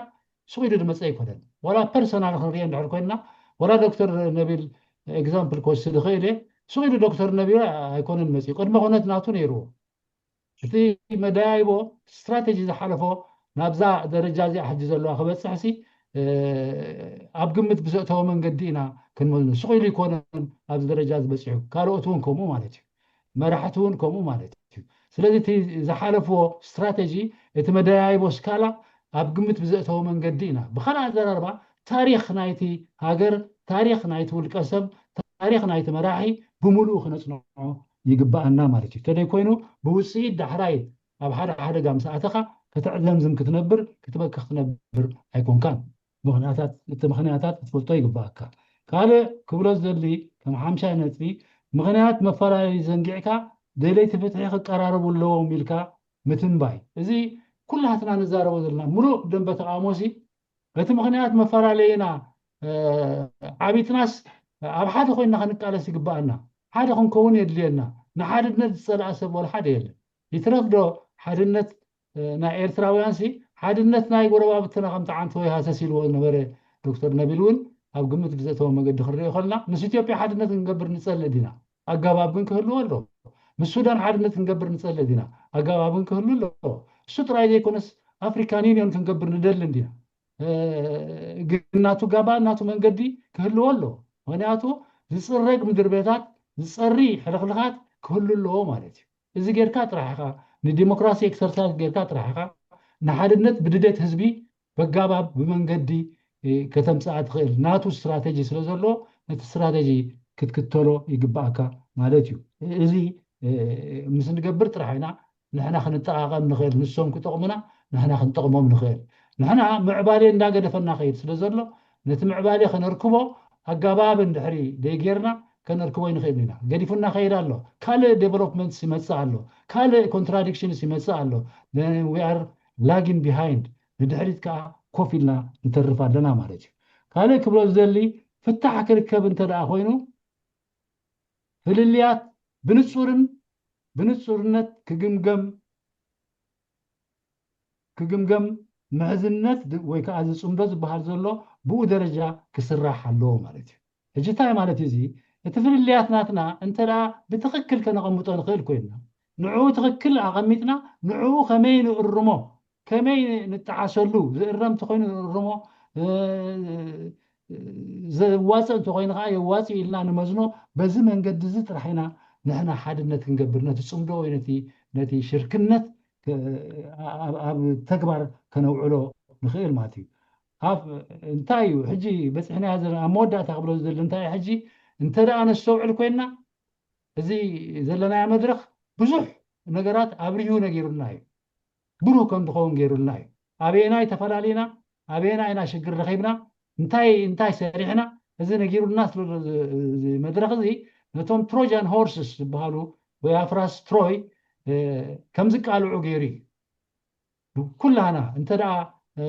ስቕ ኢሉ ዝመፀ ኣይኮነን። ዋላ ፐርሰናል ክንሪኦ እንድሕር ኮይና፣ ዋላ ዶክተር ነቢል ኤግዛምፕል ክወስድ ይኽእል እየ። ስቕ ኢሉ ዶክተር ነቢል ኣይኮነን መፅኡ፣ ቅድመ ኩነት ናቱ ነይርዎ። እቲ መደያይቦ ስትራቴጂ ዝሓለፎ ናብዛ ደረጃ እዚኣ ሕጂ ዘለዋ ክበፅሕ ሲ ኣብ ግምት ብዘእተወ መንገዲ ኢና ክንመዝኖ። ስቕ ኢሉ ኣይኮነን ኣብዚ ደረጃ ዝበፂሑ። ካልኦት እውን ከምኡ ማለት እዩ። መራሕቲ እውን ከምኡ ማለት እዩ። ስለዚ እቲ ዝሓለፍዎ ስትራተጂ፣ እቲ መደያይቦ ስካላ ኣብ ግምት ብዘእተወ መንገዲ ኢና። ብኻልእ ኣዘራርባ፣ ታሪኽ ናይቲ ሃገር፣ ታሪኽ ናይቲ ውልቀ ሰብ፣ ታሪኽ ናይቲ መራሒ ብምሉኡ ክነጽንዖ ይግባኣና ማለት እዩ። እንተደይ ኮይኑ፣ ብውጽኢት ዳሕራይ ኣብ ሓደ ሓደጋ ምስ ኣተኻ፣ ከተዕዘምዝም ክትነብር፣ ክትበኪ ክትነብር ኣይኮንካን። ምኽንያታት፣ እቲ ምኽንያታት ክትፈልጦ ይግባኣካ። ካልእ ክብሎ ዝደሊ፣ ከም ሓምሻይ ነጥቢ፣ ምኽንያት መፈላለዪ ዘንጊዕካ ደለይቲ ፍትሒ ክቀራረቡ ኣለዎም ኢልካ ምትንባይ። እዚ ኩላትና ንዛረቦ ዘለና ምሉእ ደንበ ተቃውሞ ሲ፣ እቲ ምኽንያት መፈላለይና፣ እ፣ ዓቢጥናስ ኣብ ሓደ ኮይንና ክንቃለስ ይግባኣና። ሓደ ክንከውን የድልየና። ንሓድነት ዝጸልኣ ሰብ ወላ ሓደ የለን። ይትረፍ ዶ ሓድነት፣ እ፣ ናይ ኤርትራውያን ሲ፣ ሓድነት ናይ ጎረባብትና ከም ተዓንቶ ወይ ሃሰስ ኢልዎ ዝነበረ ዶክተር ነቢል እውን ኣብ ግምት ብዘእተወ መገዲ ክንሪኦ ከለና፣ ምስ ኢትዮጵያ ሓድነት ክንገብር ንጸልእ ዲና? ኣገባብ ግን ክህልዎ ኣሎ። ምስ ሱዳን ሓድነት ክንገብር ንጸልእ ዲና? ኣገባብ ግን ክህሉ ኣሎ። እሱ ጥራይ ዘይኮነስ ኣፍሪካን ዩኒዮን ክንገብር ንደልን ዲና? እ፣ ግን ናቱ ጋባ፣ ናቱ መንገዲ ክህልዎ ኣሎ። ምኽንያቱ ዝጽረግ ምድርቤታት፣ ዝጸሪ ሕልኽልኻት ክህሉ ኣለዎ ማለት እዩ። እዚ ጌርካ ጥራሕ ኢኻ፣ ንዲሞክራሲ ኤክሰርሳይዝ ጌርካ ጥራሕ ኢኻ፣ ንሓድነት ብድሌት ህዝቢ በጋባብ ብመንገዲ፣ እ፣ ከተምጽኣ ትኽእል። ናቱ ስትራተጂ ስለ ዘሎ፣ ነቲ ስትራተጂ ክትክተሎ ይግባኣካ ማለት እዩ። እዚ፣ እ፣ ምስ ንገብር ጥራሕ ኢና ንሕና ክንጠቓቐም ንኽእል፣ ንሶም ክጠቕሙና፣ ንሕና ክንጠቕሞም ንኽእል። ንሕና ምዕባሌ እንዳገደፈና ከይድ ስለ ዘሎ፣ ነቲ ምዕባሌ ከነርክቦ ኣገባብ እንድሕሪ ደይጌርና፣ ከነርክቦ ይንኽእል ኢና። ገዲፉና ከይድ ኣሎ። ካልእ ዴቨሎፕመንትስ ይመጽእ ኣሎ። ካልእ ኮንትራዲክሽንስ ይመጽእ ኣሎ። We are lagging behind። ንድሕሪት ከኣ ኮፍ ኢልና ንተርፍ ኣለና ማለት እዩ። ካልእ ክብሎ ዝደሊ፣ ፍታሕ ክርከብ እንተ ደኣ ኮይኑ፣ ፍልልያት ብንጹርን ብንጹርነት ክግምገም፣ ክግምገም፣ ምሕዝነት ድ-፣ ወይ ከኣ ዝጽምዶ ዝበሃል ዘሎ ብኡ ደረጃ ክስራሕ ኣለዎ ማለት እዩ። ሕጂ እንታይ ማለት እዩ እዚ? እቲ ፍልልያት ናትና እንተ ደኣ ብትኽክል ከነቐምጦ ንኽእል ኮይንና፣ ንዕኡ ትኽክል ኣቐሚጥና፣ ንዕኡ ከመይ ንእርሞ፣ ከመይ ንጠዓሰሉ፣ ዝእረም እንተኾይኑ ንእርሞ፣ እ፣ ዘዋጽእ እንተኾይኑ ከኣ የዋጽእ ኢልና ንመዝኖ። በዚ መንገዲ እዚ ጥራሕ ኢና ንሕና ሓድነት ክንገብር፣ ነቲ ጽምዶ ወይ ነቲ፣ ነቲ ሽርክነት ከ-፣ ኣብ፣ ኣብ ተግባር ከነውዕሎ ንኽእል ማለት እዩ። ኣብ እንታይ እዩ ሕጂ በጺሕናዮ ዘለና? ኣብ መወዳእታ ክብሎ ዝደሊ እንታይ እዩ ሕጂ? እንተ ደኣ ነስተውዕል ኮይንና፣ እዚ ዘለናዮ መድረኽ ብዙሕ ነገራት ኣብሪሁ ነጊሩና እዩ። ብሩህ ከም ዝኸውን ገይሩልና እዩ። ኣበየናይ ተፈላሊና፣ ኣበየናይ ኢና ሽግር ረኺብና፣ እንታይ፣ እንታይ ሰሪሕና፣ እዚ ነጊሩልና ስለ ዘሎ እዚ፣ እዚ መድረኽ እዚ ነቶም ትሮጃን ሆርስስ ዝበሃሉ ወይ ኣፍራስ ትሮይ፣ እ፣ ከም ዝቃልዑ ገይሩ እዩ። ኩላና እንተ ደኣ፣ እ፣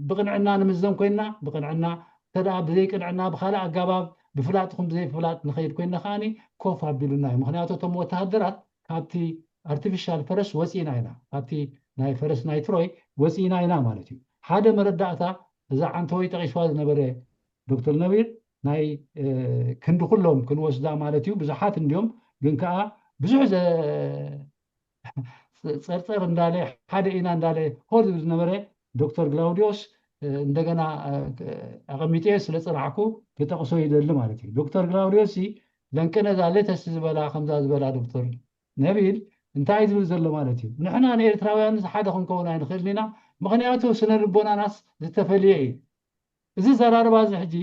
ብቕንዕና ንምዘን ኮይንና፣ ብቕንዕና፣ እንተ ደኣ ብዘይቅንዕና፣ ብኻልእ ኣገባብ፣ ብፍላጥ ኹም ብዘይፍላጥ ንኸይድ ኮይንና ከኣኒ ኮፍ ኣቢሉና እዩ። ምኽንያቱ እቶም ወተሃደራት ካብቲ ኣርቲፊሻል ፈረስ ወፂእና ኢና፣ ካብቲ ናይ ፈረስ ናይ ትሮይ ወፂእና ኢና ማለት እዩ። ሓደ መረዳእታ፣ እዛ ዓንተወይ ጠቒስዋ ዝነበረ ዶክተር ነቢል፣ ናይ፣ እ፣ ክንዲ ኩሎም ክንወስዳ ማለት እዩ። ብዙሓት እንዲዮም፣ ግን ከኣ ብዙሕ ዘ-፣ ጸርጸር እንዳለ፣ ሓደ ኢና እንዳለ ሆር ዝብል ዝነበረ ዶክተር ግላውዲዮስ፣ እ፣ እንደገና፣ እ፣ ኣቐሚጠ ስለ ጽናዕኩ ክጠቕሶ ይደሊ ማለት እዩ። ዶክተር ግላውዲዮስ ሲ ለንቅነ እዛ ሌተስት ዝበላ፣ ከምዛ ዝበላ ዶክተር ነቢል እንታይ ዝብል ዘሎ ማለት እዩ? ንሕና ንኤርትራውያን ሓደ ክንከውን ኣይንኽእልን ኢና፣ ምኽንያቱ ስነ ልቦናናስ ዝተፈልየ እዩ። እዚ ዘራርባ እዚ ሕጂ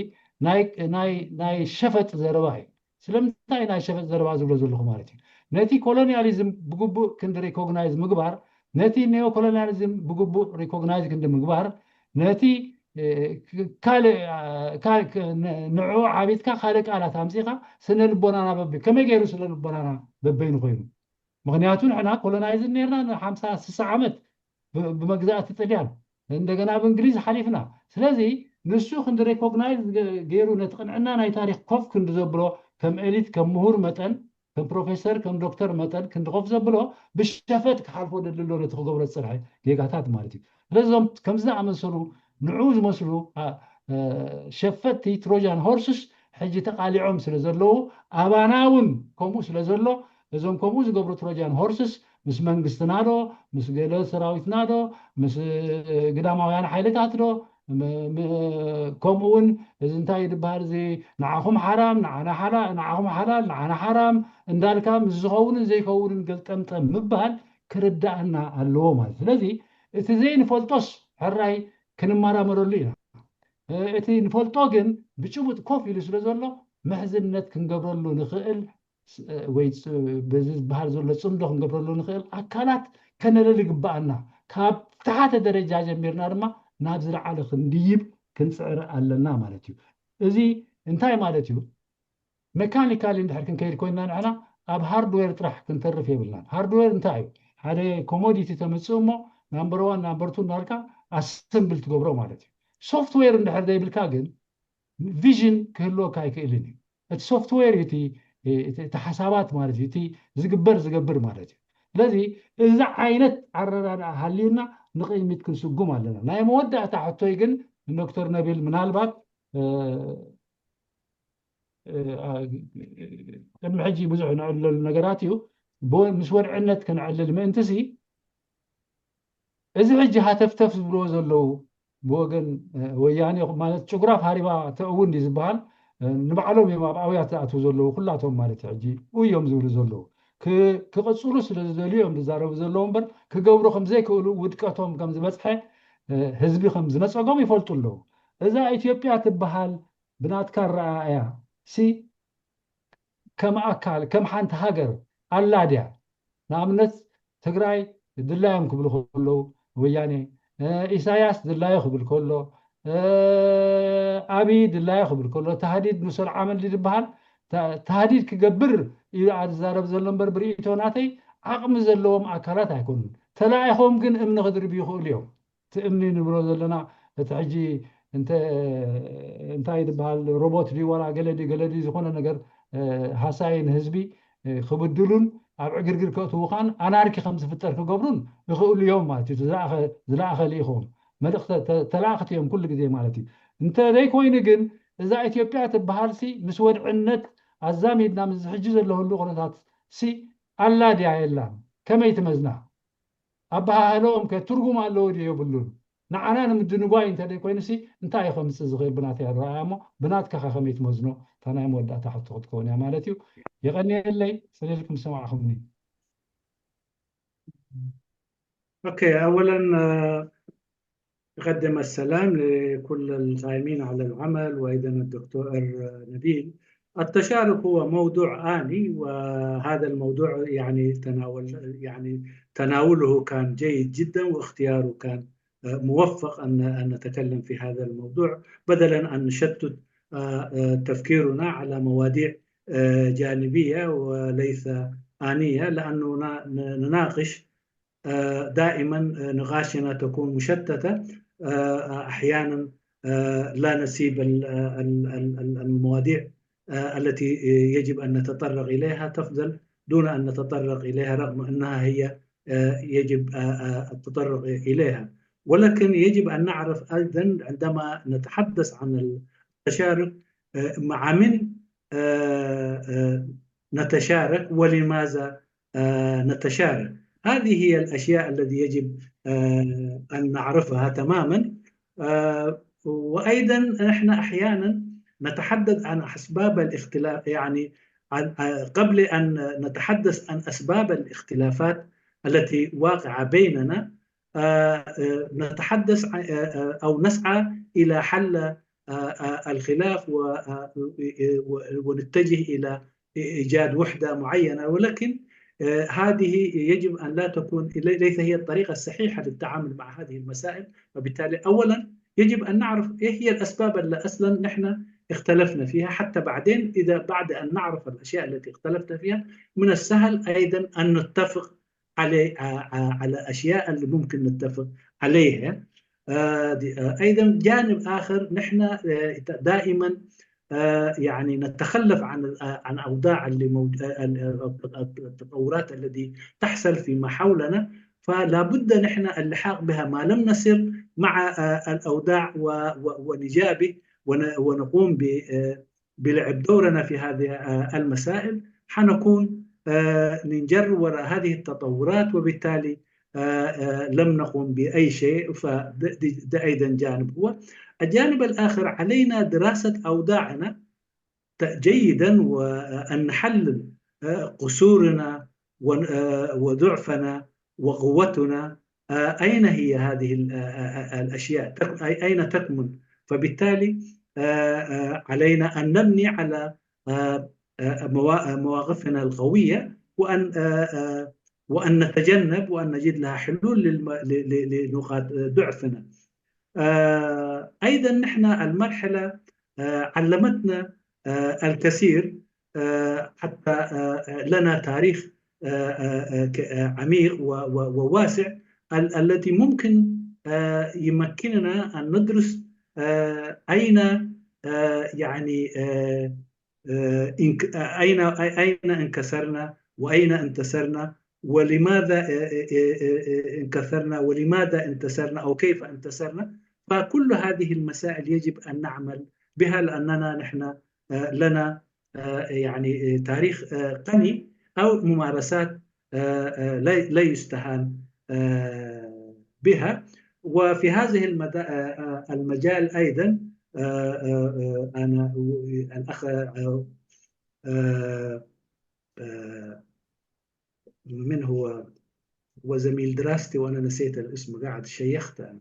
ናይ፣ ናይ፣ ናይ ሸፈጥ ዘረባ እዩ። ስለምንታይ ናይ ሸፈጥ ዘረባ ዝብሎ ዘለኹ ማለት እዩ? ነቲ ኮሎኒያሊዝም ብግቡእ ክንዲ ሪኮግናይዝ ምግባር፣ ነቲ ኔኦ ኮሎኒያሊዝም ብግቡእ ሪኮግናይዝ ክንዲ ምግባር፣ ነቲ፣ እ፣ ካልእ፣ እ፣ ካልእ፣ ን-፣ ንዕኡ ዓቢጥካ ካልእ ቃላት ኣምጺኻ ስነ ልቦናና በበይ-፣ ከመይ ገይሩ ስነ ልቦናና በበይኑ ኮይኑ? ምኽንያቱ ንሕና ኮሎናይዝ ነርና ንሓምሳ ስሳ ዓመት ብ-፣ ብመግዛእቲ ጥልያን፣ እንደገና ብእንግሊዝ ሓሊፍና። ስለዚ ንሱ ክንዲ ሬኮግናይዝ ገ-፣ ገይሩ ነቲ ቅንዕና ናይ ታሪኽ ኮፍ ክንዲ ዘብሎ፣ ከም ኤሊት፣ ከም ምሁር መጠን፣ ከም ፕሮፌሰር፣ ከም ዶክተር መጠን ክንዲ ኮፍ ዘብሎ፣ ብሸፈጥ ክሓልፎ ደሊ ኣሎ ነቲ ክገብሮ ዝጸንሐ ጌጋታት ማለት እዩ። ስለዚ እዞም ከምዚ ዝኣመሰሉ ንዑ ዝመስሉ፣ ኣ፣ እ፣ ሸፈጥቲ ትሮጃን ሆርስስ ሕጂ ተቓሊዖም ስለ ዘለዉ፣ ኣባና እውን ከምኡ ስለ ዘሎ፣ እዞም ከምኡ ዝገብሩ ትሮጃን ሆርስስ ምስ መንግስትና ዶ፣ ምስ ገለ ሰራዊትና ዶ፣ ምስ፣ እ፣ ግዳማውያን ሓይልታት ዶ፣ ከምኡ እውን እዚ እንታይ ዝበሃል እዚ ንዓኹም ሓራም ንዓና ሓላ ንዓኹም ሓላል ንዓና ሓራም እንዳልካ ምስ ዝኸውንን ዘይከውንን ገልጠምጠም ምባል ክርዳእና ኣለዎ ማለት። ስለዚ እቲ ዘይንፈልጦስ ሕራይ ክንመራመረሉ ኢና። እቲ ንፈልጦ ግን ብጭቡጥ ኮፍ ኢሉ ስለ ዘሎ ምሕዝነት ክንገብረሉ ንኽእል ወይ በዚ ዝበሃል ዘሎ ፅምዶ ክንገብረሉ ንኽእል ኣካላት ከነለሊ ግባኣና። ካብ ተሓተ ደረጃ ጀሚርና ድማ ናብ ዝለዓለ ክንድይብ ክንፅዕር ኣለና ማለት እዩ። እዚ እንታይ ማለት እዩ? ሜካኒካሊ እንድሕር ክንከይድ ኮይንና ንሕና ኣብ ሃርድዌር ጥራሕ ክንተርፍ የብልናን። ሃርድዌር እንታይ እዩ? ሓደ ኮሞዲቲ ተምፅእ እሞ ናምበር ዋን ናምበር ቱ እናልካ ኣሰምብል ትገብሮ ማለት እዩ። ሶፍትዌር እንድሕር ዘይብልካ ግን ቪዥን ክህልወካ ኣይክእልን እዩ። እቲ ሶፍትዌር እዩ እቲ ሓሳባት ማለት እዩ፣ እቲ ዝግበር ዝገብር ማለት እዩ። ስለዚ እዚ ዓይነት ኣረዳድኣ ሃልዩና ንቕድሚት ክንስጉም ኣለና። ናይ መወዳእታ ሕቶይ ግን ንዶክተር ነቢል ምናልባት ቅድሚ ሕጂ ብዙሕ ንዕለሉ ነገራት እዩ። ምስ ወድዕነት ክንዕልል ምእንትሲ እዚ ሕጂ ሃተፍተፍ ዝብልዎ ዘለዉ ብወገን ወያኔ ማለት ጭጉራፍ ሃሪባ ተእውን ድዩ ዝበሃል ንባዕሎም እዮም ኣብ ኣውያት ዝኣትዉ ዘለዉ ኩላቶም ማለት እዩ። ሕጂ እዮም ዝብሉ ዘለዉ ክቕፅሉ ስለ ዝደልዩ እዮም ዝዛረቡ ዘለዉ እምበር ክገብሩ ከም ዘይክእሉ ውድቀቶም ከም ዝበፅሐ ህዝቢ ከም ዝነፀጎም ይፈልጡ ኣለዉ። እዛ ኢትዮጵያ ትበሃል ብናትካ ኣረኣእያ ሲ ከም ኣካል ከም ሓንቲ ሃገር ኣላ ድያ? ንኣብነት ትግራይ ድላዮም ክብሉ ከለዉ ወያኔ ኢሳያስ ድላዮ ክብል ከሎ ኣብይ ድላዮ ክብል ከሎ ታህዲድ ንሶል ዓመል ዝበሃል ታህዲድ ክገብር ኢሉ ዝዛረብ ዘሎ እምበር ብርእይቶ ናተይ ዓቕሚ ዘለዎም ኣካላት ኣይኮኑን። ተላኢኾም ግን እምኒ ክድርብ ይኽእሉ እዮም። እቲ እምኒ ንብሎ ዘለና እቲ ሕጂ እንታይ ዝበሃል ሮቦት ድዩ ዋላ ገለ ድዩ ገለ ድዩ ዝኾነ ነገር ሃሳይ ንህዝቢ ክብድሉን ኣብ ዕግርግር ከእትውኻን ኣናርኪ ከም ዝፍጠር ክገብሩን ይኽእሉ እዮም ማለት እዩ። ዝለኣኸ ልኢኾም መልእኽቲ ተላእኽቲ እዮም ኩሉ ግዜ ማለት እዩ። እንተ ዘይኮይኑ ግን እዛ ኢትዮጵያ ትበሃልሲ ምስ ወድዕነት ኣዛሚድና ምስ ሕጂ ዘለህሉ ኩነታት ሲ ኣላ ድያ የላን ከመይ ትመዝና? ኣበሃህለኦም ከ ትርጉም ኣለዎ ድዩ የብሉን? ንዓና ንምድንጓይ እንተ ደይኮይኑሲ እንታይ እዩ ከምፅእ ዝኽእል ብናተይ ኣረኣእያ እሞ ብናትካ ከ ከመይ ትመዝኖ? እታ ናይ መወዳእታ ሕቶ ክትከውን እያ ማለት እዩ። የቐንየለይ ሰሊልኩም ዝሰማዕኹምኒ። أوكي، أولا أقدم السلام لكل القائمين على العمل وأيضا الدكتور نبيل. التشارك هو موضوع آني، وهذا الموضوع يعني تناول يعني تناوله كان جيد جدا واختياره كان موفق أن أن نتكلم في هذا الموضوع بدلا أن نشتت تفكيرنا على مواضيع جانبية وليس آنية، لأنه نناقش دائما نقاشنا تكون مشتتة، أحيانا لا نسيب المواضيع التي يجب أن نتطرق إليها تفضل دون أن نتطرق إليها رغم أنها هي يجب التطرق إليها. ولكن يجب أن نعرف أيضا عندما نتحدث عن التشارك مع من نتشارك ولماذا نتشارك. هذه هي الأشياء التي يجب أن نعرفها تماما. وأيضا نحن أحيانا نتحدث عن أسباب الاختلاف، يعني قبل أن نتحدث عن أسباب الاختلافات التي واقعة بيننا، نتحدث أو نسعى إلى حل الخلاف ونتجه إلى إيجاد وحدة معينة، ولكن هذه يجب أن لا تكون ليس هي الطريقة الصحيحة للتعامل مع هذه المسائل. وبالتالي أولا يجب أن نعرف إيه هي الأسباب اللي أصلا نحن اختلفنا فيها، حتى بعدين إذا بعد أن نعرف الأشياء التي اختلفنا فيها من السهل أيضا أن نتفق على على أشياء اللي ممكن نتفق عليها. أيضا جانب آخر نحن دائما يعني نتخلف عن عن أوضاع اللي التطورات التي تحصل فيما حولنا، فلا بد نحن اللحاق بها ما لم نسر مع الأوضاع ونجابه ونقوم بلعب دورنا في هذه المسائل، حنكون ننجر وراء هذه التطورات، وبالتالي آه، آه، لم نقم بأي شيء. فده ده أيضا جانب هو. الجانب الآخر، علينا دراسة أوضاعنا ت- جيدا، وأن نحلل آه، قصورنا ون- آه، وضعفنا وقوتنا. آه، أين هي هذه ال- آه، آه، آه، الأشياء؟ تك- أي- أين تكمن؟ فبالتالي آه، آه، علينا أن نبني على آه، آه، موا- آه، مواقفنا القوية، وأن آه، آه، وأن نتجنب وأن نجد لها حلول للم- ل- ل- لنقاط ضعفنا. آه، أيضا نحن المرحلة آه، علمتنا آه، الكثير، آه، حتى آه، آه، لنا تاريخ آه، آه، آه، ك- آه، عميق و- و- وواسع، ال- التي ممكن آه، يمكننا أن ندرس آه، أين آه، يعني آه، آه، إنك- آه، أين أين انكسرنا وأين انتصرنا، ولماذا آه، آه، آه، آه، انكسرنا، ولماذا انتصرنا أو كيف انتصرنا. فكل هذه المسائل يجب أن نعمل بها، لأننا نحن آه، لنا آه، يعني آه، تاريخ آه، غني أو ممارسات آه، آه، لا لا يستهان آه، بها. وفي هذه المدا- آه، آه، المجال أيضا آه، آه، آه، أنا الأخ آه، آه، آه، من هو؟ هو زميل دراستي وأنا نسيت الاسم، قاعد شيخته أنا.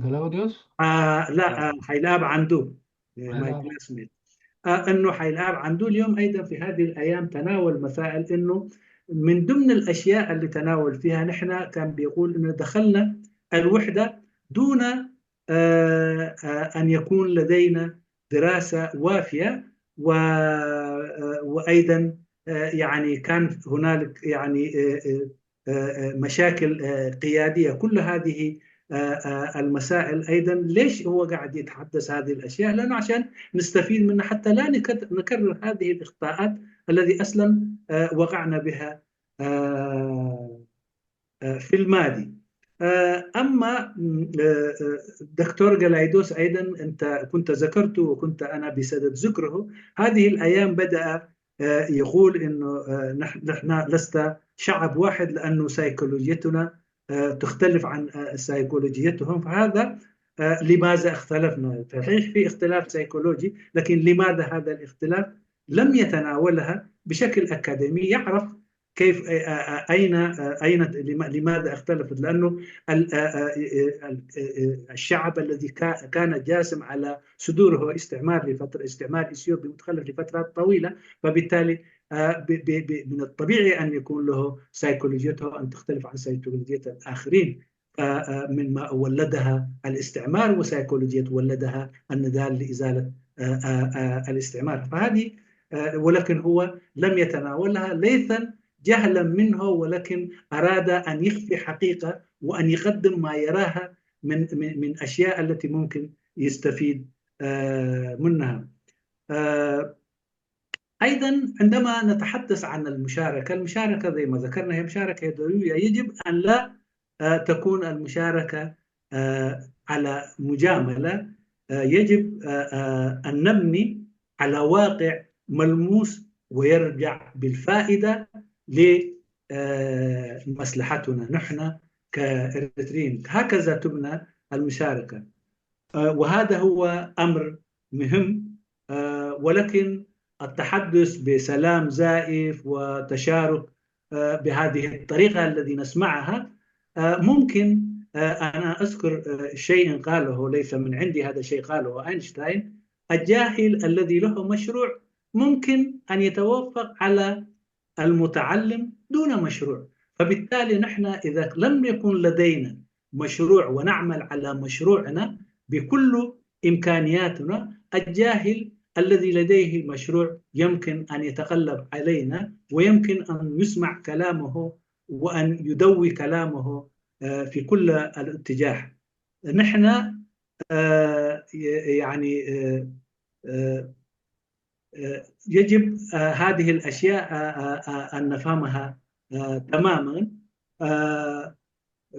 كلاوديوس؟ آه لا آه حيلاب عندو، آه، my حيلاب. classmate. آه انه حيلاب عندو اليوم ايضا في هذه الايام تناول مسائل، انه من ضمن الاشياء اللي تناول فيها نحن كان بيقول انه دخلنا الوحده دون آه آه ان يكون لدينا دراسه وافيه و آه وايضا آه يعني كان هنالك يعني آه آه آه، مشاكل آه، قيادية. كل هذه آه، آه، المسائل أيضا، ليش هو قاعد يتحدث هذه الأشياء؟ لأنه عشان نستفيد منها حتى لا نكت- نكرر هذه الأخطاءات الذي أصلا آه، وقعنا بها آه، آه، في الماضي. آه، أما م، آه، آه، دكتور جلايدوس أيضا أنت كنت ذكرته وكنت أنا بصدد ذكره، هذه الأيام بدأ آه، يقول إنه آه، نح- نحن لسنا شعب واحد لأنه سيكولوجيتنا آه، تختلف عن آه، سيكولوجيتهم. فهذا آه، لماذا اختلفنا؟ صحيح في اختلاف سيكولوجي، لكن لماذا هذا الاختلاف؟ لم يتناولها بشكل أكاديمي، يعرف كيف آه، آه، آه، أين آه، أين لم- لماذا اختلفت؟ لأنه ال- آه، آه، آه، ال- آه، آه، الشعب الذي كا- كان جاسم على صدوره استعمار لفترة، استعمار إثيوبي متخلف لفترات طويلة، فبالتالي آه، ب- ب- ب- من الطبيعي أن يكون له سيكولوجيته أن تختلف عن سيكولوجية الآخرين. ف- آه، مما ولدها الاستعمار وسيكولوجية ولدها النضال لإزالة آه، آه، آه، الاستعمار. فهذه آه، ولكن هو لم يتناولها ليثا جهلا منه، ولكن أراد أن يخفي حقيقة وأن يقدم ما يراها من من من أشياء التي ممكن يستفيد آه، منها. آه، أيضا عندما نتحدث عن المشاركة، المشاركة زي ما ذكرنا هي مشاركة يدوية، يجب أن لا آه، تكون المشاركة آه، على مجاملة. آه، يجب آه، آه، أن نبني على واقع ملموس ويرجع بالفائدة لمصلحتنا نحن كإريتريين. هكذا تبنى المشاركة. آه، وهذا هو أمر مهم، آه، ولكن التحدث بسلام زائف وتشارك آه، بهذه الطريقة الذي نسمعها آه، ممكن آه، أنا أذكر آه، شيء قاله، ليس من عندي هذا الشيء، قاله أينشتاين: الجاهل الذي له مشروع ممكن أن يتوفق على المتعلم دون مشروع. فبالتالي نحن إذا لم يكن لدينا مشروع ونعمل على مشروعنا بكل إمكانياتنا، الجاهل الذي لديه مشروع يمكن أن يتغلب علينا، ويمكن أن يسمع كلامه وأن يدوي كلامه آه، في كل الاتجاه. نحن آه، ي- يعني آه، آه، آه، يجب آه، هذه الأشياء آه، آه، آه، أن نفهمها آه، تماما. آه،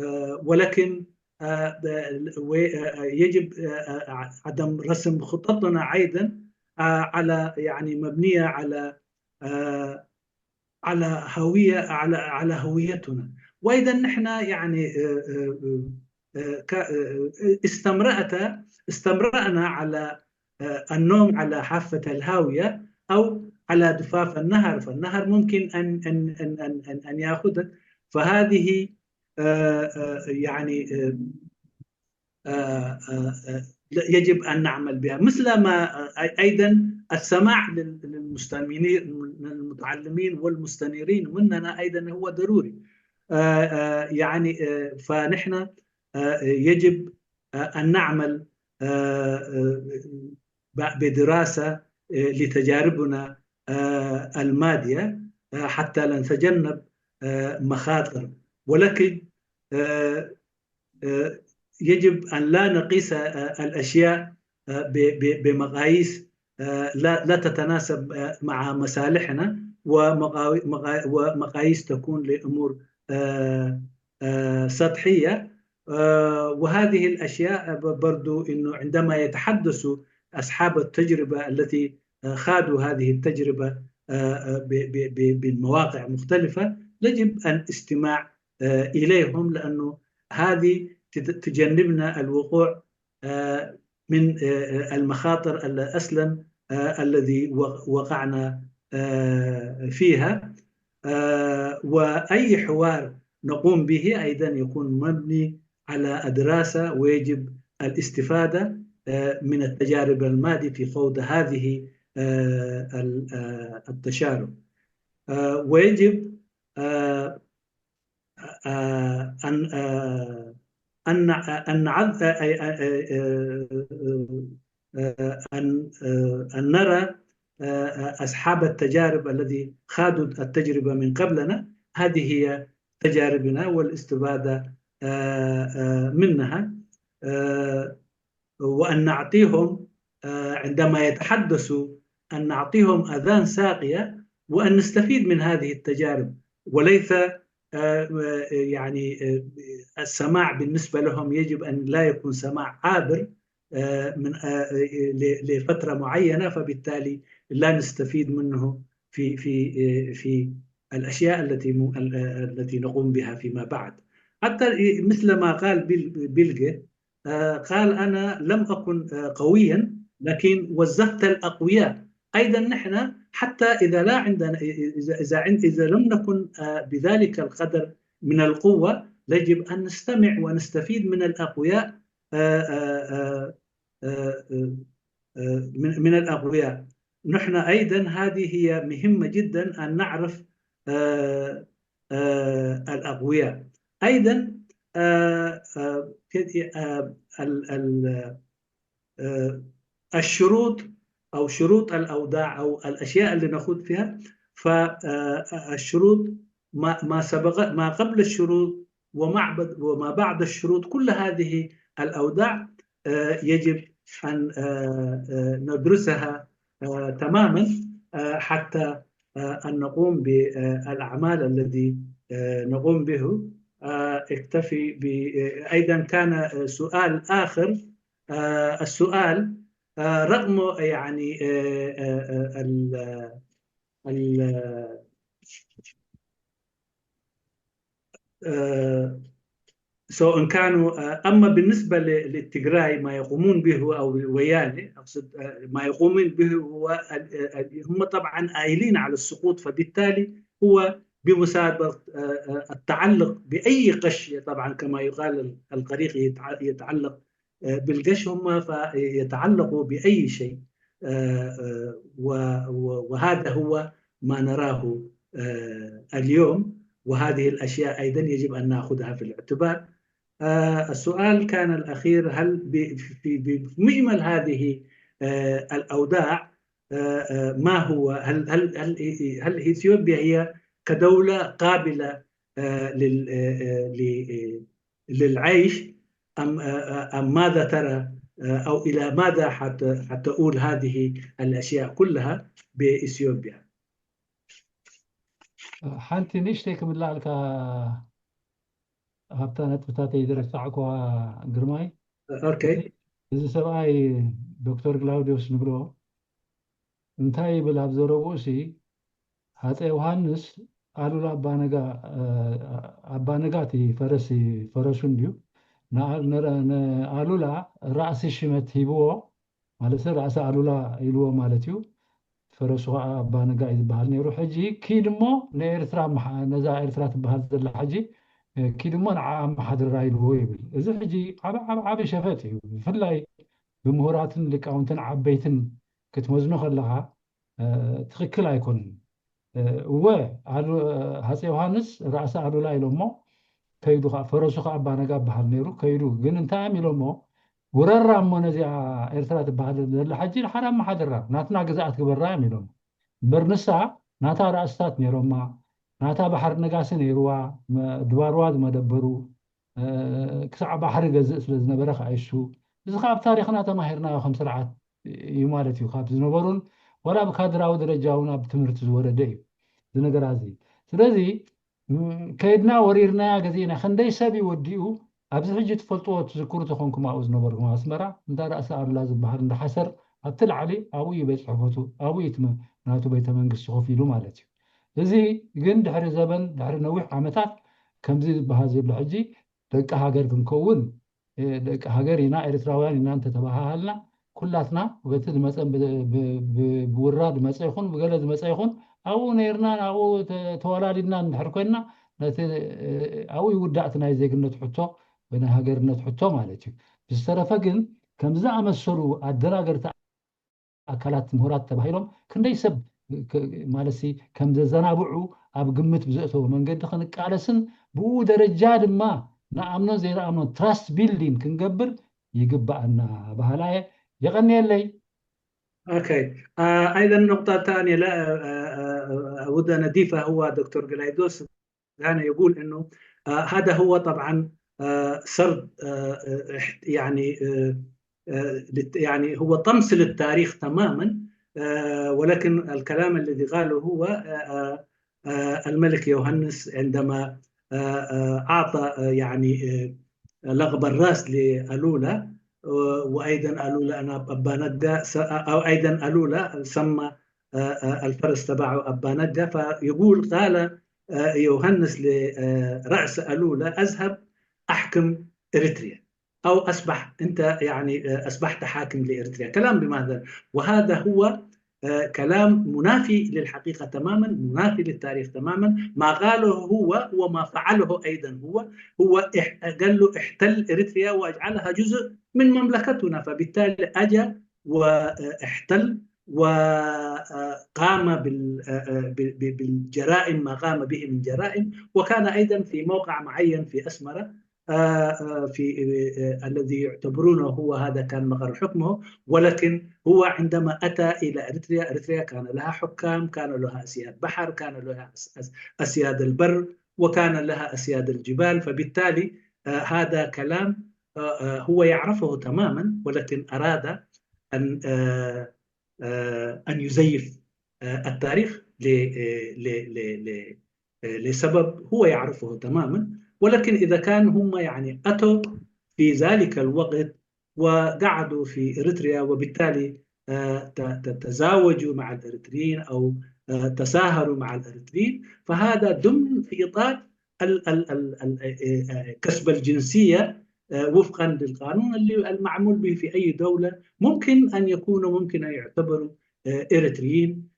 آه، ولكن آه، ب- و- آه، يجب آه، آه، عدم رسم خططنا أيضا آه، على، يعني، مبنية على آه، على هوية، على على هويتنا. وإذا نحن يعني آه، آه، آه، آه، ك- آه، استمرأت استمرأنا على آه، النوم على حافة الهاوية أو على ضفاف النهر، فالنهر ممكن أن أن أن أن أن, أن يأخذك. فهذه آه، آه، يعني آه، آه، آه، آه، يجب أن نعمل بها، مثل ما آه، أيضا السماع لل- للمستمعين، للمتعلمين والمستنيرين مننا أيضا هو ضروري. آه، آه، يعني آه، فنحن آه، يجب آه، أن نعمل آه، آه، ب- بدراسة آه، لتجاربنا آه، الماضية آه، حتى لا نتجنب آه، مخاطر. ولكن آه، آه، يجب أن لا نقيس آه، الأشياء آه، ب- ب- بمقاييس آه، لا لا تتناسب آه، مع مصالحنا ومقاوي- مقا- ومقاييس تكون لأمور آه، آه، سطحية. آه، وهذه الأشياء ب- برضو إنه عندما يتحدث أصحاب التجربة التي آه، خاضوا هذه التجربة آه، آه، ب- ب- ب- بالمواقع مختلفة، يجب أن استماع آه، إليهم، لأنه هذه تت- تجنبنا الوقوع آه، من آه، المخاطر ال- أصلا آه، الذي وق- وقعنا آه، فيها. آه، وأي حوار نقوم به أيضا يكون مبني على دراسة، ويجب الاستفادة آه، من التجارب الماضية في خوض هذه آه، ال- آه، التشارب. آه، ويجب آه، آه، أن آه، أن أن نعد- آه، آه، آه، آه، آه، أن آه، أن نرى آه، آه، أصحاب التجارب الذي خاضوا التجربة من قبلنا، هذه هي تجاربنا والاستفادة آه، آه، منها. آه، وأن نعطيهم آه، عندما يتحدثوا أن نعطيهم أذان صاغية وأن نستفيد من هذه التجارب، وليس آه، آه، يعني آه، السماع بالنسبة لهم يجب أن لا يكون سماع عابر آه، من آه، آه، ل- لفترة معينة، فبالتالي لا نستفيد منه في في آه، في الأشياء التي م- ال- آه، التي نقوم بها فيما بعد. حتى مثل ما قال بيل- بيل جيت، آه، قال: أنا لم أكن آه، قويا، لكن وظفت الأقوياء. أيضا نحن حتى إذا لا عندنا، إذا إذا عند إذا لم نكن آه، بذلك القدر من القوة، يجب أن نستمع ونستفيد من الأقوياء آه، آه، آه، آه، آه، آه، من من الأقوياء. نحن أيضا هذه هي مهمة جدا أن نعرف آه، آه، الأقوياء. أيضا آه، آه، آه، ال- ال- آه، الشروط أو شروط الأوضاع أو الأشياء اللي نخوض فيها، فالشروط ما ما سبق ما قبل الشروط وما بعد وما بعد الشروط، كل هذه الأوضاع آه، يجب أن آه، آه، ندرسها آه، تماما آه، حتى آه، أن نقوم بالأعمال الذي آه، نقوم به. آه، اكتفي ب آه، أيضا كان آه، سؤال آخر. آه، السؤال آه، رغم يعني آه، آه، آه، ال- ال- آه، سواء كانوا آه، أما بالنسبة ل- للتجراي ما يقومون به أو ويالي أقصد آه، ما يقومون به هو ال- ال- هم طبعا آيلين على السقوط، فبالتالي هو بمساعدة آه، آه، التعلق بأي قش، طبعا كما يقال الغريق يتع- يتعلق آه، بالقش هم فيتعلقوا بأي شيء آه، آه، و- و- وهذا هو ما نراه آه، اليوم، وهذه الأشياء أيضا يجب أن نأخذها في الاعتبار. آه، السؤال كان الأخير، هل ب- في- في- بمجمل هذه آه، الأوضاع آه، آه، ما هو هل هل هل هل إثيوبيا هي كدولة قابلة آه، لل- آه، آه، ل- آه، للعيش أم آه، آه، أم ماذا ترى آه، أو إلى ماذا حت- حتؤول هذه الأشياء كلها بإثيوبيا؟ ሓንቲ ንእሽተይ ክምልኣልካ ኣብታ ነጥብታተይ ዝረሳዕኳ ግርማይ። Okay. እዚ ሰብኣይ ዶክተር ግላውዲዮስ ንብሎ እንታይ ይብል ኣብ ዘረብኡ ሲ ሃፀ ዮሃንስ ኣሉላ ኣባነጋ ኣባነጋ እቲ ፈረስ ፈረሱ እንድዩ ንኣሉላ ራእሲ ሽመት ሂብዎ ማለት ራእሲ ኣሉላ ኢልዎ ማለት እዩ። ፈረሱ ከዓ ኣባነጋ እዩ ዝበሃል ነይሩ። ሕጂ ኪድ እሞ ንኤርትራ ነዛ ኤርትራ ትበሃል ዘላ ሕጂ ኪድ እሞ ንዓ ኣመሓድራ ኢልዎ ይብል። እዚ ሕጂ ዓብ ዓብ ዓብ ሸፈጥ እዩ። ብፍላይ ብምሁራትን ሊቃውንትን ዓበይትን ክትመዝኖ ከለካ ትኽክል ኣይኮንን። እወ ሃፀ ዮሃንስ ራእሲ ኣሉላ ኢሎሞ ከይዱ ከዓ ፈረሱ ከዓ ኣባነጋ በሃል ነይሩ ከይዱ ግን እንታይ እዮም ኢሎሞ ውረራ እሞ ነዚኣ ኤርትራ ትበሃል ዘላ ሕጂ ድሓር ኣመሓድራ ናትና ግዝኣት ግበራ እዮም ኢሎም እምበር ንሳ ናታ ራእስታት ነይሮማ ናታ ባሕሪ ነጋሲ ነይርዋ ድባርዋ ዝመደበሩ ክሳዕ ባሕሪ ገዝእ ስለ ዝነበረ ከኣይሱ እዚ ካብ ታሪክና ተማሂርናዮ ከም ስርዓት እዩ ማለት እዩ ካብ ዝነበሩን ዋላ ብካድራዊ ደረጃ እውን ኣብ ትምህርቲ ዝወረደ እዩ ዝነገራ እዚ ስለዚ ከይድና ወሪርናያ ገዚእና ክንደይ ሰብ እዩ ወዲኡ ኣብዚ ሕጂ ትፈልጥዎ ትዝክሩ ተኾንኩም ኣብኡ ዝነበርኩም ኣስመራ እንዳ ራእሲ ኣሉላ ዝበሃል እንዳ ሓሰር ኣብቲ ላዕሊ ኣብኡ እዩ ቤት ፅሕፈቱ ኣብኡ እዩ ናቱ ቤተ መንግስቲ ኮፍ ኢሉ ማለት እዩ እዚ ግን ድሕሪ ዘበን ድሕሪ ነዊሕ ዓመታት ከምዚ ዝበሃል ዘሎ ሕጂ ደቂ ሃገር ክንከውን ደቂ ሃገር ኢና ኤርትራውያን ኢና እንተተባሃሃልና ኩላትና በቲ ዝመፀ ብውራ ዝመፀ ይኹን ብገለ ዝመፀ ይኹን ኣብኡ ነይርና ኣብኡ ተወላዲድና እንድሕር ኮይንና ነቲ ኣብኡ ይውዳእ እቲ ናይ ዜግነት ሕቶ ወይ ናይ ሃገርነት ሕቶ ማለት እዩ ብዝተረፈ ግን ከምዚ ኣመሰሉ ኣደናገርቲ ኣካላት ምሁራት ተባሂሎም ክንደይ ሰብ ማለት ከም ዘዘናብዑ ኣብ ግምት ብዘእተዎ መንገዲ ክንቃለስን ብኡ ደረጃ ድማ ንኣምኖ ዘይንኣምኖ trust building ክንገብር ይግባኣና በሃላ እየ የቐንየለይ أوكي أيضا نقطة ثانية لا أود أن أضيفها هو دكتور جلايدوس كان يقول أنه هذا هو طبعا سرد يعني يعني هو طمس للتاريخ تماما ولكن الكلام الذي قاله هو الملك يوهنس عندما أعطى يعني لغب الراس لألولا وأيضا ألولا أنا أباندا أو أيضا ألولا سمى الفرس تبعه أباندا فيقول قال يوهنس لرأس ألولا أذهب أحكم إريتريا أو أصبح أنت يعني أصبحت حاكم لإريتريا كلام بماذا وهذا هو كلام منافي للحقيقة تماما منافي للتاريخ تماما ما قاله هو وما فعله أيضا هو هو قال له احتل إريتريا واجعلها جزء من مملكتنا فبالتالي أجى واحتل وقام بالجرائم ما قام به من جرائم وكان أيضا في موقع معين في أسمرة في الذي يعتبرونه هو هذا كان مقر حكمه ولكن هو عندما أتى إلى إريتريا إريتريا كان لها حكام كان لها أسياد بحر كان لها أسياد البر وكان لها أسياد الجبال فبالتالي هذا كلام هو يعرفه تماما ولكن أراد أن أن يزيف التاريخ لسبب هو يعرفه تماما ولكن إذا كان هم يعني أتوا في ذلك الوقت وقعدوا في إريتريا وبالتالي تزاوجوا مع الإريتريين أو تساهروا مع الإريتريين فهذا ضمن في إطار كسب الجنسية وفقا للقانون اللي المعمول به في أي دولة ممكن أن يكونوا ممكن أن يعتبروا إريتريين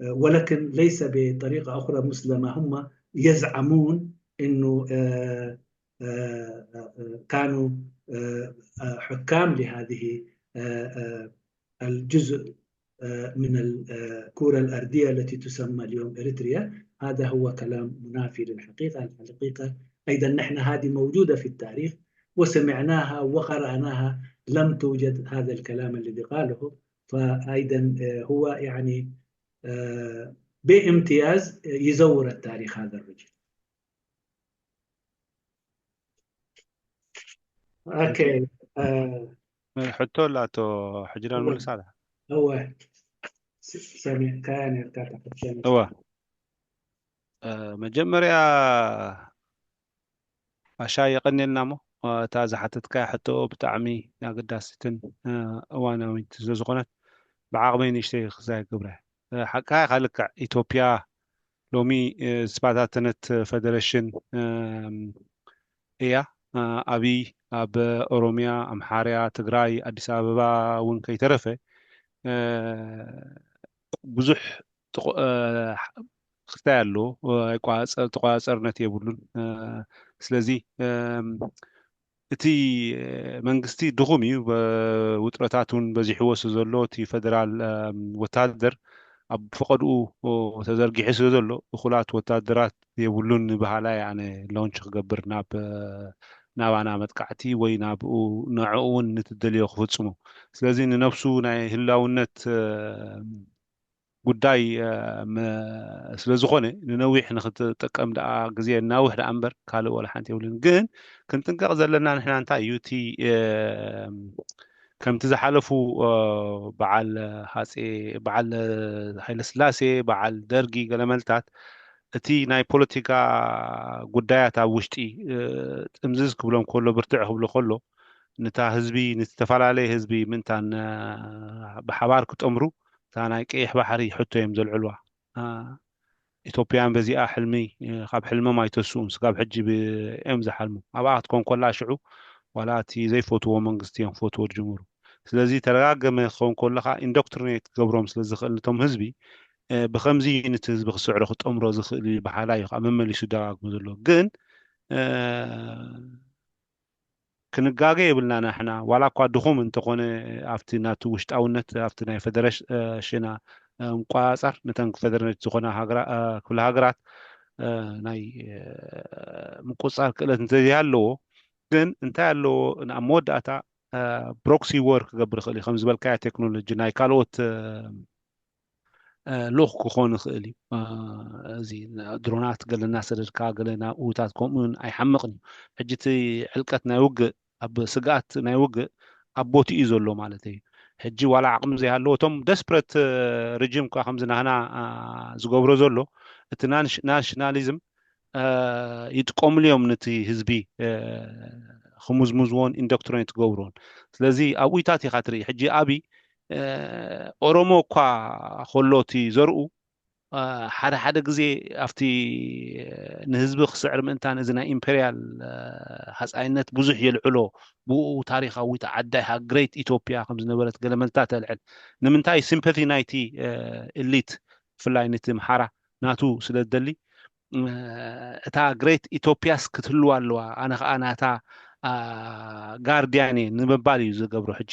ولكن ليس بطريقة أخرى مثل ما هم يزعمون أنه كانوا حكام لهذه الجزء من الكرة الأرضية التي تسمى اليوم إريتريا هذا هو كلام منافي للحقيقة الحقيقة أيضا نحن هذه موجودة في التاريخ وسمعناها وقرأناها لم توجد هذا الكلام الذي قاله فأيضا هو يعني بامتياز يزور التاريخ هذا الرجل. أوكي. ሕቶ ኣላቶ ሕጂ ዳ ንምልሳ ኣለ እወ ሰሚዕካያ ነርካ እወ መጀመርያ ኣሻ የቐንየልና እሞ እታ ዝሓተትካያ ሕቶ ብጣዕሚ ኣገዳሲትን እዋናዊት ስለዝኾነት ብዓቕመይ ንእሽተይ ክዛይ ክብረ ሓቅኻ ኢኻ። ልክዕ ኢትዮጵያ ሎሚ ዝተበታተነት ፈደረሽን እያ። ኣብይ ኣብ ኦሮሚያ፣ ኣምሓርያ፣ ትግራይ፣ ኣዲስ ኣበባ እውን ከይተረፈ ብዙሕ ክስታይ ኣሎ። ኣይቋፀር ተቋፀርነት የብሉን። ስለዚ እቲ መንግስቲ ድኹም እዩ። ውጥረታት እውን በዚሕዎ ስለ ዘሎ እቲ ፈደራል ወታደር ኣብ ፈቐድኡ ተዘርጊሑ ስለ ዘሎ እኹላት ወታደራት የብሉን ንበሃላይ ኣነ ሎንች ክገብር ናብ ናባና መጥቃዕቲ ወይ ናብኡ ንዕኡ እውን ንትደልዮ ክፍጽሞ። ስለዚ ንነብሱ ናይ ህላውነት ጉዳይ ስለ ዝኾነ ንነዊሕ ንክትጥቀም ደኣ ግዜ እናውሕ ደኣ እምበር ካልእ ወላ ሓንቲ የብሉን። ግን ክንጥንቀቕ ዘለና ንሕና እንታይ እዩ እቲ ከምቲ ዝሓለፉ በዓል ሃፀ በዓል ሃይለስላሴ በዓል ደርጊ ገለመልታት እቲ ናይ ፖለቲካ ጉዳያት ኣብ ውሽጢ ጥምዝዝ ክብሎም ከሎ ብርትዕ ክብሎ ከሎ ነታ ህዝቢ ንዝተፈላለየ ህዝቢ ምእንታን ብሓባር ክጠምሩ እታ ናይ ቀይሕ ባሕሪ ሕቶ እዮም ዘልዕልዋ። ኢትዮጵያን በዚኣ ሕልሚ ካብ ሕልሞም ኣይተስኡን። ስጋብ ሕጂ እዮም ዝሓልሙ። ኣብኣ ክትኮን ኮላ ሽዑ ዋላ እቲ ዘይፈትዎ መንግስቲ እዮም ክፈትዎ ዝጅምሩ። ስለዚ ተደጋገመ ክኸውን ከሎ ከዓ ኢንዶክትሪኔት ክገብሮም ስለ ዝኽእል ነቶም ህዝቢ ብከምዚ ነቲ ህዝቢ ክስዕሮ ክጠምሮ ዝኽእል እዩ በሃላይ እዩ ከዓ መመሊሱ ደጋግሞ ዘሎ። ግን ክንጋገ የብልና ናሕና ዋላ እኳ ድኹም እንተኾነ ኣብቲ ናቱ ውሽጣውነት ኣብቲ ናይ ፈደረሽና ምቋፃር ነተን ፈደረሽን ዝኾና ክፍለ ሃገራት ናይ ምቁፃር ክእለት እንተዘይሃለዎ ግን እንታይ ኣለዎ ኣብ መወዳእታ ፕሮክሲ ወር ክገብር ይኽእል እዩ። ከም ዝበልካያ ቴክኖሎጂ ናይ ካልኦት ልኡኽ ክኾን ይኽእል እዩ። እዚ ድሮናት ገለ እናሰደድካ ገለ ናብኡታት ከምኡውን ኣይሓምቕን እዩ። ሕጂ እቲ ዕልቀት ናይ ውግእ ኣብ ስግኣት ናይ ውግእ ኣብ ቦትኡ እዩ ዘሎ ማለት እዩ። ሕጂ ዋላ ዓቕሚ ዘይሃለዎ እቶም ደስፕረት ርጅም እኳ ከምዚ ናህና ዝገብሮ ዘሎ እቲ ናሽናሊዝም ይጥቀምሉ እዮም ነቲ ህዝቢ ክምዝምዝዎን ኢንዶክትሪኔት ክገብርዎን። ስለዚ ኣብኡታት ኢኻ ትርኢ። ሕጂ ኣብይ ኦሮሞ እኳ ከሎ እቲ ዘርኡ ሓደ ሓደ ግዜ ኣብቲ ንህዝቢ ክስዕር ምእንታን እዚ ናይ ኢምፔሪያል ሃፃይነት ብዙሕ የልዕሎ። ብኡ ታሪካዊ ዓዳይ ሃ ግሬት ኢትዮጵያ ከም ዝነበረት ገለመልታ ተልዕል። ንምንታይ ሲምፐቲ ናይቲ ኤሊት ብፍላይ ነቲ ምሓራ ናቱ ስለ ዝደሊ እታ ግሬት ኢትዮጵያስ ክትህልዋ ኣለዋ ኣነ ከዓ ናታ ጋርዲያን እየ ንምባል እዩ ዝገብሮ። ሕጂ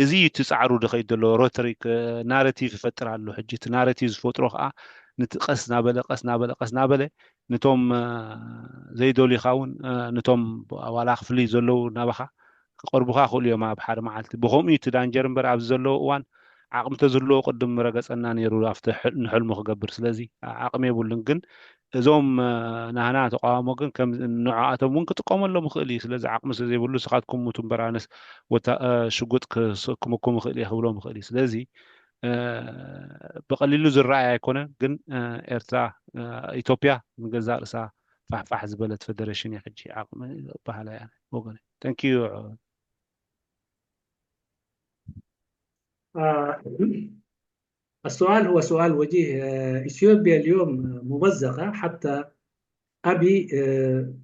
እዚ እዩ እቲ ፃዕሩ ዝኸይድ ዘሎ ሮተሪክ ናረቲቭ ይፈጥር ኣሎ። ሕጂ እቲ ናረቲቭ ዝፈጥሮ ከዓ ንቲ ቀስ ናበለ ቀስ ናበለ ቀስ ናበለ ንቶም ዘይደልዩኻ እውን ንቶም ዋላ ክፍሊ ዘለዉ ናባኻ ክቐርቡኻ ክእሉ እዮም ኣብ ሓደ መዓልቲ። ብኸምኡ እዩ እቲ ዳንጀር እምበር ኣብዚ ዘለዎ እዋን ዓቕሚ ተዝህልዎ ቅድም ረገፀና ነይሩ ኣብቲ ንሕልሙ ክገብር። ስለዚ ዓቕሚ የብሉን። ግን እዞም ናህና ተቃውሞ ግን ከም ንዕኣቶም እውን ክጥቀመሎም ይኽእል እዩ። ስለዚ ዓቕሚ ስለ ዘይብሉ ንስኻትኩም ሙቱ እምበር ኣነስ ሽጉጥ ክስክመኩም ይኽእል እየ ክብሎም ይኽእል እዩ። ስለዚ ብቐሊሉ ዝረኣይ ኣይኮነን። ግን ኤርትራ ኢትዮጵያ ንገዛእ ርእሳ ፋሕፋሕ ዝበለት ፈደረሽን እያ ሕጂ ዓቕሚ በሃላይ ኣነ ወገነ። Thank you. السؤال هو سؤال وجيه. إثيوبيا اليوم ممزقة، حتى أبي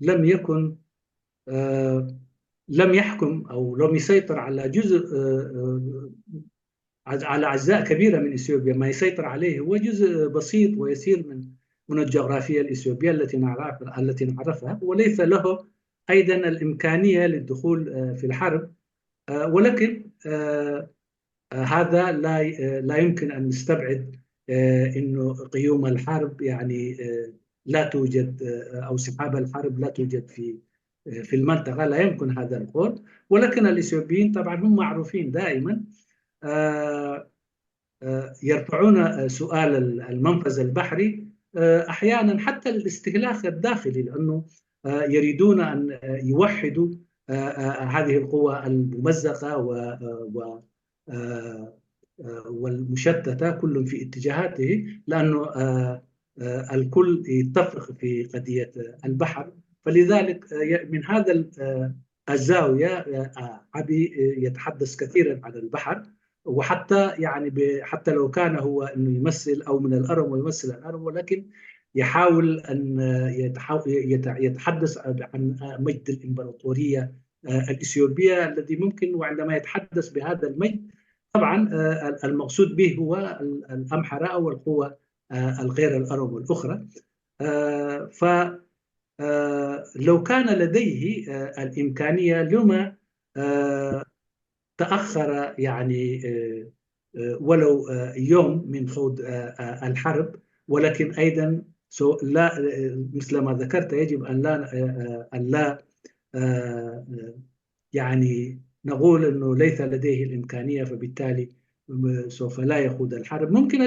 لم يكن لم يحكم أو لم يسيطر على جزء على أجزاء كبيرة من إثيوبيا. ما يسيطر عليه هو جزء بسيط ويسير من من الجغرافيا الإثيوبية التي نعرف التي نعرفها، وليس له أيضا الإمكانية للدخول في الحرب. ولكن هذا لا لا يمكن أن نستبعد إنه قيوم الحرب يعني لا توجد أو سحاب الحرب لا توجد في في المنطقة، لا يمكن هذا القول. ولكن الإثيوبيين طبعا هم معروفين دائما يرفعون سؤال المنفذ البحري أحيانا حتى الاستهلاك الداخلي، لأنه يريدون أن يوحدوا هذه القوى الممزقة و والمشتتة كل في اتجاهاته، لأنه الكل يتفق في قضية البحر. فلذلك من هذا الزاوية عبي يتحدث كثيرا عن البحر. وحتى يعني ب- حتى لو كان هو انه يمثل او من الارم ويمثل الارم، ولكن يحاول ان يتحو- يت- يتحدث عن مجد الامبراطوريه الاثيوبيه الذي ممكن، وعندما يتحدث بهذا المجد طبعا المقصود به هو الامحره او القوه الغير الارم الاخرى. فلو كان لديه الامكانيه لما تأخر يعني ولو يوم من خوض الحرب، ولكن أيضا لا، مثل ما ذكرت، يجب أن لا أن لا يعني نقول أنه ليس لديه الإمكانية فبالتالي سوف لا يخوض الحرب. ممكن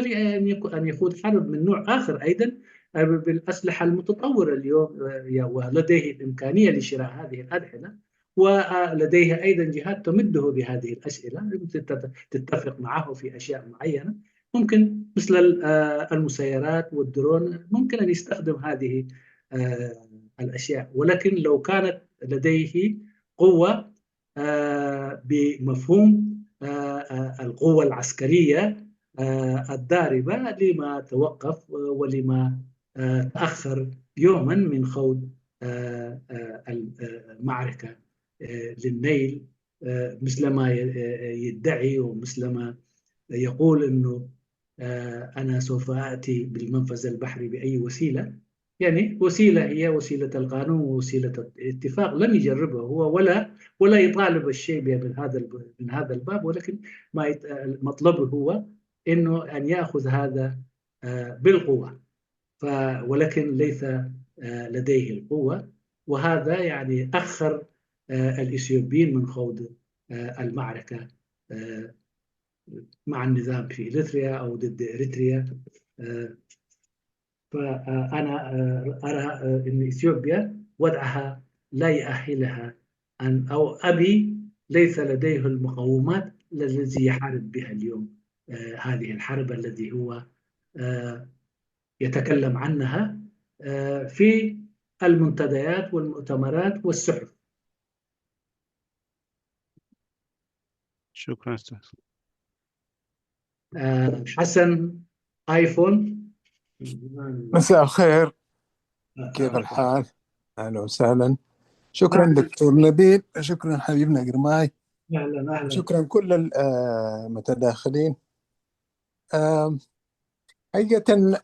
أن يخوض حرب من نوع آخر أيضا بالأسلحة المتطورة اليوم، ولديه الإمكانية لشراء هذه الأسلحة، ولديه أيضا جهات تمده بهذه الأسئلة، تتفق معه في أشياء معينة، ممكن مثل المسيرات والدرون ممكن أن يستخدم هذه الأشياء. ولكن لو كانت لديه قوة بمفهوم القوة العسكرية الضاربة لما توقف ولما تأخر يوما من خوض المعركة للنيل، مثل ما يدعي ومثل ما يقول أنه أنا سوف أتي بالمنفذ البحري بأي وسيلة. يعني وسيلة هي وسيلة القانون ووسيلة الاتفاق. لم يجربه هو ولا ولا يطالب الشيء من هذا من هذا الباب، ولكن ما مطلبه هو أنه أن يأخذ هذا بالقوة. ولكن ليس لديه القوة، وهذا يعني أخر الإثيوبيين من خوض المعركة مع النظام في إريتريا أو ضد إريتريا. فأنا أرى أن إثيوبيا وضعها لا يؤهلها أن أو أبي ليس لديه المقومات الذي يحارب بها اليوم هذه الحرب الذي هو يتكلم عنها في المنتديات والمؤتمرات والصحف. شكرا أستاذ. حسن آيفون. مساء الخير، كيف الحال؟ أهلا وسهلا. شكرا دكتور نبيل، شكرا حبيبنا قرماي. أهلا أهلا. شكرا كل المتداخلين. حقيقة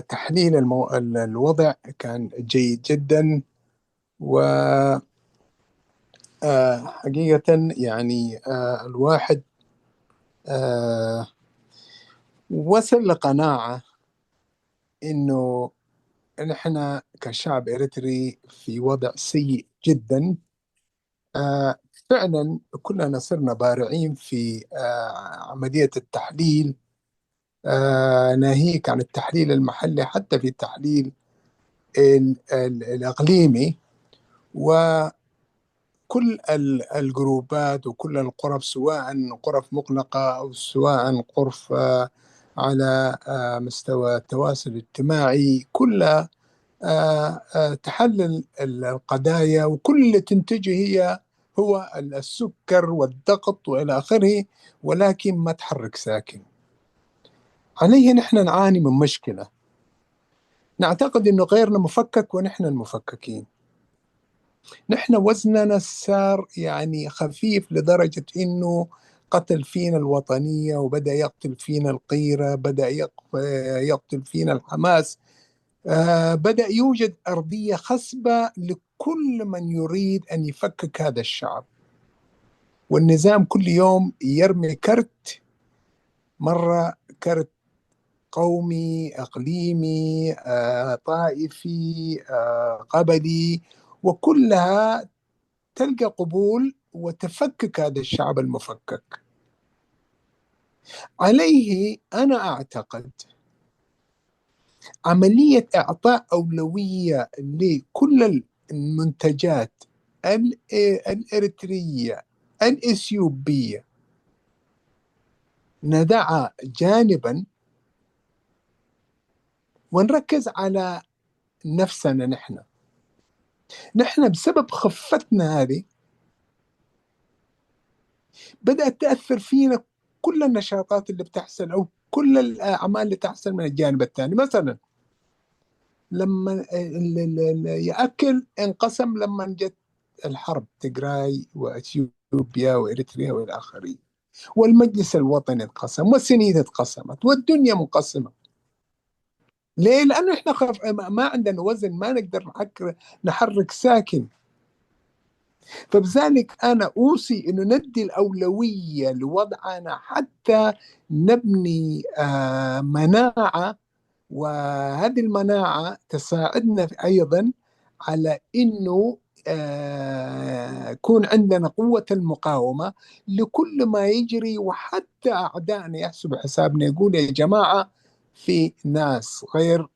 تحليل المو... الوضع كان جيد جدا، و حقيقة يعني الواحد وصل لقناعة إنه نحن كشعب إريتري في وضع سيء جدا. فعلا كلنا صرنا بارعين في عملية التحليل، ناهيك عن التحليل المحلي حتى في التحليل الإقليمي، وكل الجروبات وكل الغرف، سواء غرف مغلقة أو سواء غرف على مستوى التواصل الاجتماعي، كلها تحلل القضايا، وكل اللي تنتجه هي هو السكر والضغط وإلى آخره، ولكن ما تحرك ساكن. عليه نحن نعاني من مشكلة، نعتقد إنه غيرنا مفكك ونحن المفككين. نحن وزننا صار يعني خفيف لدرجة إنه قتل فينا الوطنية، وبدأ يقتل فينا الغيرة، بدأ يقتل فينا الحماس. آه بدأ يوجد أرضية خصبة لكل من يريد أن يفكك هذا الشعب. والنظام كل يوم يرمي كرت، مرة كرت قومي، إقليمي، آه طائفي، آه قبلي، وكلها تلقى قبول وتفكك هذا الشعب المفكك. عليه أنا أعتقد عملية إعطاء أولوية لكل المنتجات الإريترية الإثيوبية نضعها جانبا ونركز على نفسنا نحن. نحن بسبب خفتنا هذه بدأت تأثر فينا كل النشاطات اللي بتحصل أو كل الأعمال اللي تحصل من الجانب الثاني. مثلا لما ال- ال- ال- يأكل انقسم لما جت الحرب، تجراي وأثيوبيا وإريتريا وإلى آخره، والمجلس الوطني انقسم والسنيد اتقسمت والدنيا منقسمة. ليه؟ لأنه إحنا خف... ما ما عندنا وزن، ما نقدر نحكر... نحرك ساكن. فبذلك أنا أوصي إنه ندي الأولوية لوضعنا حتى نبني آه، مناعة، وهذه المناعة تساعدنا أيضا على إنه آه، يكون عندنا قوة المقاومة لكل ما يجري، وحتى أعدائنا يحسبوا حسابنا، يقول: يا جماعة، في ناس غير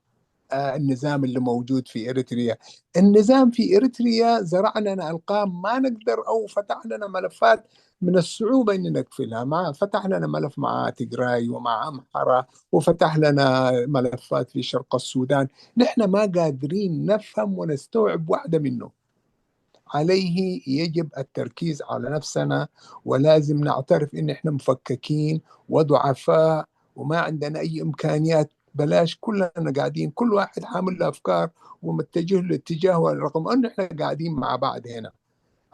آه، النظام اللي موجود في إريتريا. النظام في إريتريا زرع لنا ألقاب ما نقدر، أو فتح لنا ملفات من الصعوبة إن نقفلها. ما فتح لنا ملف مع تجراي ومع أمحرة، وفتح لنا ملفات في شرق السودان. نحن ما قادرين نفهم ونستوعب واحدة منه. عليه يجب التركيز على نفسنا، ولازم نعترف إن إحنا مفككين وضعفاء وما عندنا أي إمكانيات. بلاش كلنا قاعدين، كل واحد حامل له أفكار ومتجه له اتجاه، رغم أن إحنا قاعدين مع بعض هنا.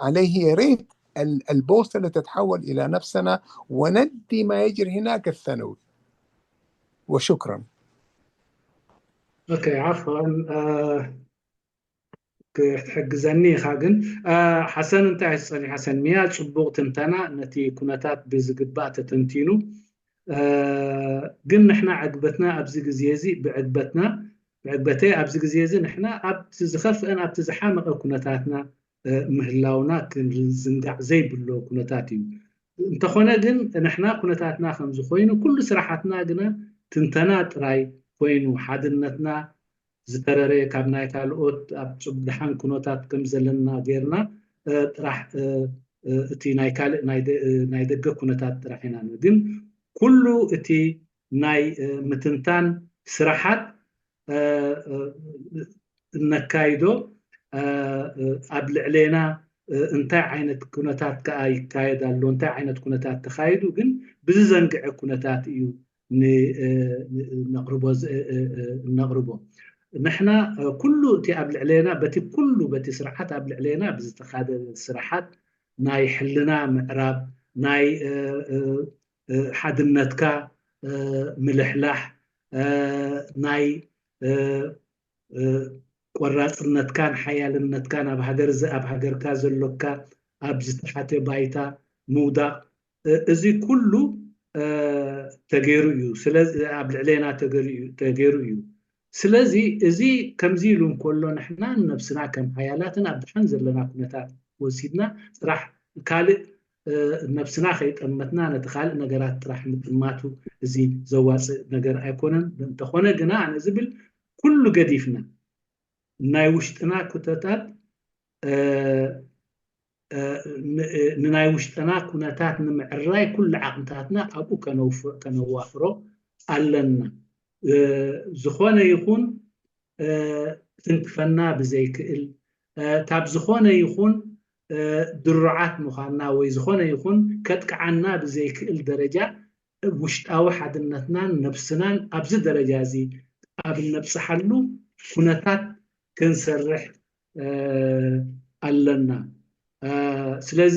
عليه يا ريت ال- البوصلة تتحول إلى نفسنا، وندي ما يجري هناك الثانوي. وشكرا. ኦኬ፣ ዓፍዋን፣ እ፣ ክትሕግዘኒ ኢኻ። ግን፣ እ፣ ሓሰን እንታይ እዩ ጸኒሓ? ሰንሚያ ጽቡቕ ትንተና፣ ነቲ ኩነታት ብዝግባእ ተተንቲኑ። እ፣ ግን ንሕና ዕግበትና ኣብዚ ግዜ እዚ፣ ብዕግበትና፣ ብዕግበተይ ኣብዚ ግዜ እዚ ንሕና ኣብቲ ዝኸፍአን ኣብቲ ዝሓመቐ ኩነታትና፣ እ፣ ምህላውና ክንዝንጋዕ ዘይብሎ ኩነታት እዩ። እንተኾነ ግን ንሕና ኩነታትና ከምዚ ኮይኑ፣ ኩሉ ስራሓትና ግና ትንተና ጥራይ ኮይኑ፣ ሓድነትና ዝተረረ፣ ካብ ናይ ካልኦት ኣብ ጽብ-፣ ደሓን ኩነታት ከም ዘለና ጌርና፣ እ፣ ጥራሕ፣ እ፣ እ፣ እቲ ናይ ካልእ ናይ ደ-፣ እ፣ ናይ ደገ ኩነታት ጥራሕ ኢና ን-፣ ግን ኩሉ እቲ ናይ፣ እ፣ ምትንታን ስራሓት፣ እ፣ እ፣ እነካይዶ፣ እ፣ እ፣ ኣብ ልዕሌና፣ እ፣ እንታይ ዓይነት ኩነታት ከኣ ይካየድ ኣሎ፣ እንታይ ዓይነት ኩነታት ተኻይዱ ግን ብዝዘንግዐ ኩነታት እዩ ን-፣ እ፣ ን-፣ ነቕርቦ ዝ-፣ እ፣ እ፣ እ፣ እነቕርቦ። ንሕና፣ እ፣ ኩሉ እቲ ኣብ ልዕሌና፣ በቲ ኩሉ በቲ ስርዓት ኣብ ልዕሌና ብዝተኻደ ስራሓት ናይ ሕልና ምዕራብ፣ ናይ፣ እ፣ እ፣ እ፣ ሓድነትካ፣ እ፣ ምልሕላሕ፣ እ፣ ናይ፣ እ፣ እ፣ ቆራጽነትካን ሓያልነትካን ኣብ ሃገር ዘ-፣ ኣብ ሃገርካ ዘሎካ ኣብ ዝተሓተ ባይታ ምውዳቕ፣ እ፣ እዚ ኩሉ፣ እ፣ ተገይሩ እዩ። ስለዚ ኣብ ልዕሌና ተገይሩ እዩ፣ ተገይሩ እዩ። ስለዚ እዚ ከምዚ ኢሉ እንከሎ ንሕና ንነብስና ከም ሓያላትን ኣብ ደሓን ዘለና ኩነታት ወሲድና ጥራሕ ካልእ፣ እ፣ ነብስና ከይጠመትና ነቲ ካልእ ነገራት ጥራሕ ምጥማቱ እዚ ዘዋጽእ ነገር ኣይኮነን። እንተኾነ ግና ኣነ ዝብል ኩሉ ገዲፍና ናይ ውሽጥና ኩነታት፣ እ፣ እ፣ ን-፣ እ፣ ንናይ ውሽጥና ኩነታት ንምዕራይ ኩሉ ዓቕምታትና ኣብኡ ከነውፍ-፣ ከነዋፍሮ ኣለና። እ፣ ዝኾነ ይኹን፣ እ፣ ትንክፈና ብዘይክእል፣ እ፣ ካብ ዝኾነ ይኹን፣ እ፣ ድሩዓት ምዃንና ወይ ዝኾነ ይኹን ከጥቅዓና ብዘይክእል ደረጃ ውሽጣዊ ሓድነትናን ነብስናን ኣብዚ ደረጃ እዚ ኣብ እነብጽሓሉ ኩነታት ክንሰርሕ፣ እ፣ ኣለና። እ፣ ስለዚ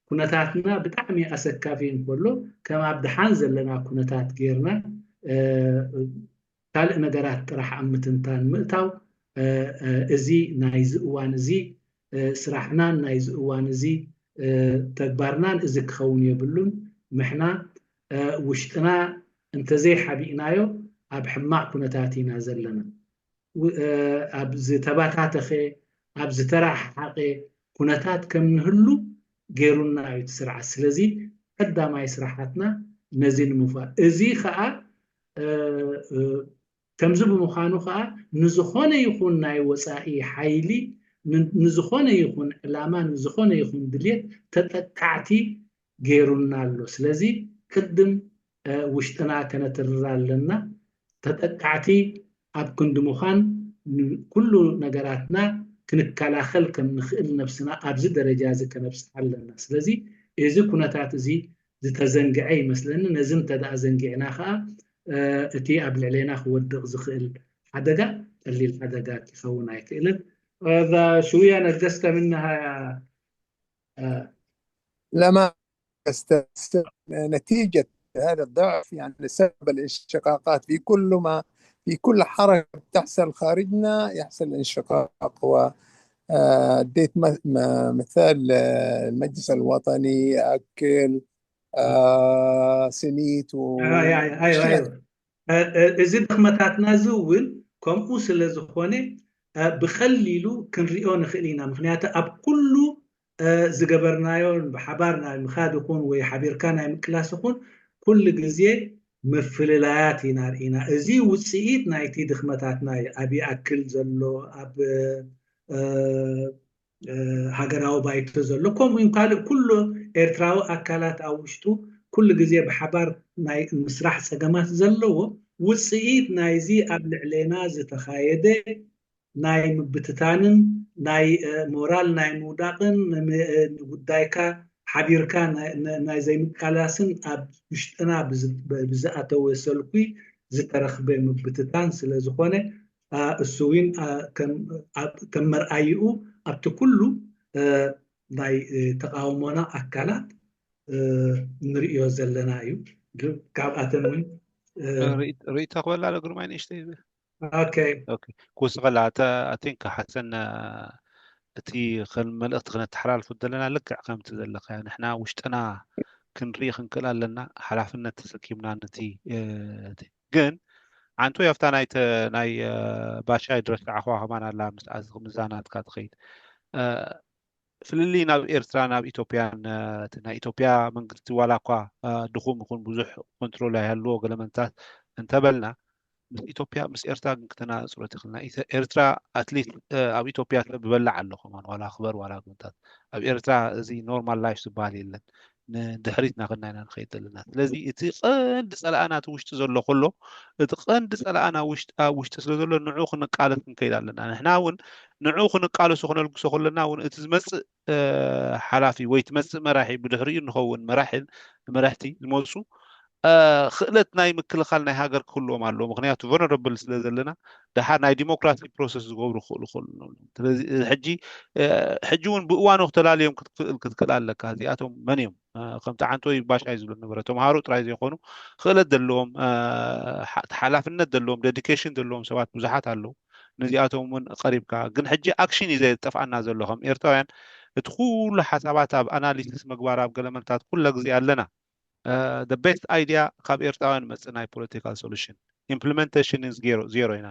ኩነታትና ብጣዕሚ ኣሰካፊ እንከሎ፣ ከም ኣብ ደሓን ዘለና ኩነታት ጌርና፣ እ፣ ካልእ ነገራት ጥራሕ ኣብ ምትንታን ምእታው፣ እ፣ እ፣ እዚ ናይዚ እዋን እዚ፣ እ፣ ስራሕናን ናይዚ እዋን እዚ፣ እ፣ ተግባርናን እዚ ክኸውን የብሉን። ምሕና፣ እ፣ ውሽጥና እንተዘይሓቢእናዮ ኣብ ሕማቕ ኩነታት ኢና ዘለና። ው-፣ እ፣ ኣብ ዝተባታተኸ፣ ኣብ ዝተረሓሓቐ ኩነታት ከም ንህሉ ገይሩና እዩ እቲ ስርዓት። ስለዚ ቀዳማይ ስራሓትና ነዚ ንምፍዋር። እዚ ኸኣ፣ እ፣ እ፣ ከምዚ ብምዃኑ ኸኣ ንዝኾነ ይኹን ናይ ወጻኢ ሓይሊ፣ ን-፣ ንዝኾነ ይኹን ዕላማ፣ ንዝኾነ ይኹን ድልየት ተጠቃዕቲ ገይሩና ኣሎ። ስለዚ ቅድም፣ እ፣ ውሽጥና ከነትርር ኣለና። ተጠቃዕቲ ኣብ ክንዲ ምዃን ንኩሉ ነገራትና ክንከላኸል ከም ንኽእል ነብስና ኣብዚ ደረጃ እዚ ከነብጽሕ ኣለና። ስለዚ እዚ ኩነታት እዚ ዝተዘንግዐ ይመስለኒ። ነዚ እንተ ደኣ ዘንጊዕና ከኣ እቲ ኣብ ልዕሌና ክወድቕ ዝኽእል ሓደጋ ቀሊል ሓደጋ ክኸውን ኣይክእልን። شوية نرجست منها يا لما نتيجة هذا الضعف، يعني سبب الانشقاقات في كل ما في كل حركة بتحصل خارجنا يحصل انشقاق. و اديت مثال المجلس الوطني، اكل، سنيت و ايوه ايوه ايوه እዚ ድኽመታትና እዚ እውን ከምኡ ስለ ዝኾነ ብቐሊሉ ክንሪኦ ንኽእል ኢና። ምክንያቱ ኣብ ኩሉ ዝገበርናዮ ብሓባር ናይ ምኻድ ይኹን ወይ ሓቢርካ ናይ ምቅላስ ይኹን ኩሉ ግዜ ምፍልላያት ኢና ርኢና። እዚ ውፅኢት ናይቲ ድኽመታትና እዩ። ኣብ ይኣክል ዘሎ ኣብ ሃገራዊ ባይቶ ዘሎ ከምኡ ካልእ ኩሉ ኤርትራዊ ኣካላት ኣብ ውሽጡ ኩሉ ግዜ ብሓባር ናይ ምስራሕ ፀገማት ዘለዎ ውፅኢት ናይዚ ኣብ ልዕሌና ዝተኻየደ ናይ ምብትታንን ናይ ሞራል ናይ ምውዳቕን ንጉዳይካ ሓቢርካ ናይ ዘይምቃላስን ኣብ ውሽጥና ብዝኣተወ ሰልኩ ዝተረኽበ ምብትታን ስለ ዝኾነ እሱ እውን ከም መርኣይኡ ኣብቲ ኩሉ ናይ ተቃውሞና ኣካላት ንርእዮ ዘለና እዩ። ካብኣተን እውን ርእይቶ ክበላ ዶ ግርማይ ንእሽተይ ክውስኸላ ኣቲንክ ሓሰን እቲ መልእክቲ ክነተሓላልፉ ዘለና ልክዕ ከምቲ ዘለካ ንሕና ውሽጥና ክንርኢ ክንክእል ኣለና። ሓላፍነት ተሰኪምና ነቲ ግን ዓንቶ ያፍታ ናይ ባሻይ ድረስ ዓኸዋ ከማን ኣላ ምስኣ ምዛናትካ ትኸይድ ፍልልይ ናብ ኤርትራ ናብ ኢትዮጵያን ናይ ኢትዮጵያ መንግስቲ ዋላ እኳ ድኹም ይኹን ብዙሕ ኮንትሮል ኣይሃልዎ ገለመንታት እንተበልና ምስ ኢትዮጵያ ምስ ኤርትራ ግን ክተናፅሮ ትኽልና ኤርትራ ኣትሊስት ኣብ ኢትዮጵያ ሰብ ብበላዕ ኣሎ ከማን ዋላ ክበር ዋላ ግንታት ኣብ ኤርትራ እዚ ኖርማል ላይፍ ዝበሃል የለን። ንድሕሪት ናኸድና ኢና ንኸይድ ዘለና። ስለዚ እቲ ቀንዲ ፀላእና እቲ ውሽጢ ዘሎ ከሎ እቲ ቀንዲ ፀላእና ኣብ ውሽጢ ስለ ዘሎ ንዑ ክንቃለስ ክንከይድ ኣለና። ንሕና እውን ንዑ ክንቃለሶ ክነልግሶ ከለና እውን እቲ ዝመፅእ ሓላፊ ወይ ትመፅእ መራሒ ብድሕሪኡ ንኸውን መራሒ መራሕቲ ዝመፁ ክእለት ናይ ምክልኻል ናይ ሃገር ክህልዎም ኣለዎ። ምክንያቱ ቨነረብል ስለ ዘለና ደሓር ናይ ዲሞክራሲ ፕሮሰስ ዝገብሩ ክኽእሉ ክኽእሉ። ስለዚ ሕጂ ሕጂ እውን ብእዋኑ ክተላልዮም ክትክእል ክትክእል ኣለካ። እዚኣቶም መን እዮም? ከምቲ ዓንቶይ ባሻይ ዝብሎ ነበረ ተምሃሮ ጥራይ ዘይኮኑ ክእለት ዘለዎም ሓላፍነት ዘለዎም ዴዲኬሽን ዘለዎም ሰባት ብዙሓት ኣለዉ። ነዚኣቶም እውን ቀሪብካ ግን ሕጂ ኣክሽን እዩ ዘጠፍኣና ዘሎ ከም ኤርትራውያን እቲ ኩሉ ሓሳባት ኣብ ኣናሊሲስ ምግባር ኣብ ገለመንታት ኩለ ግዜ ኣለና። ቤስት ኣይድያ ካብ ኤርትራውያን መፅእ ናይ ፖለቲካል ሶሉሽን ኢምፕሊመንቴሽን ዜሮ ኢና።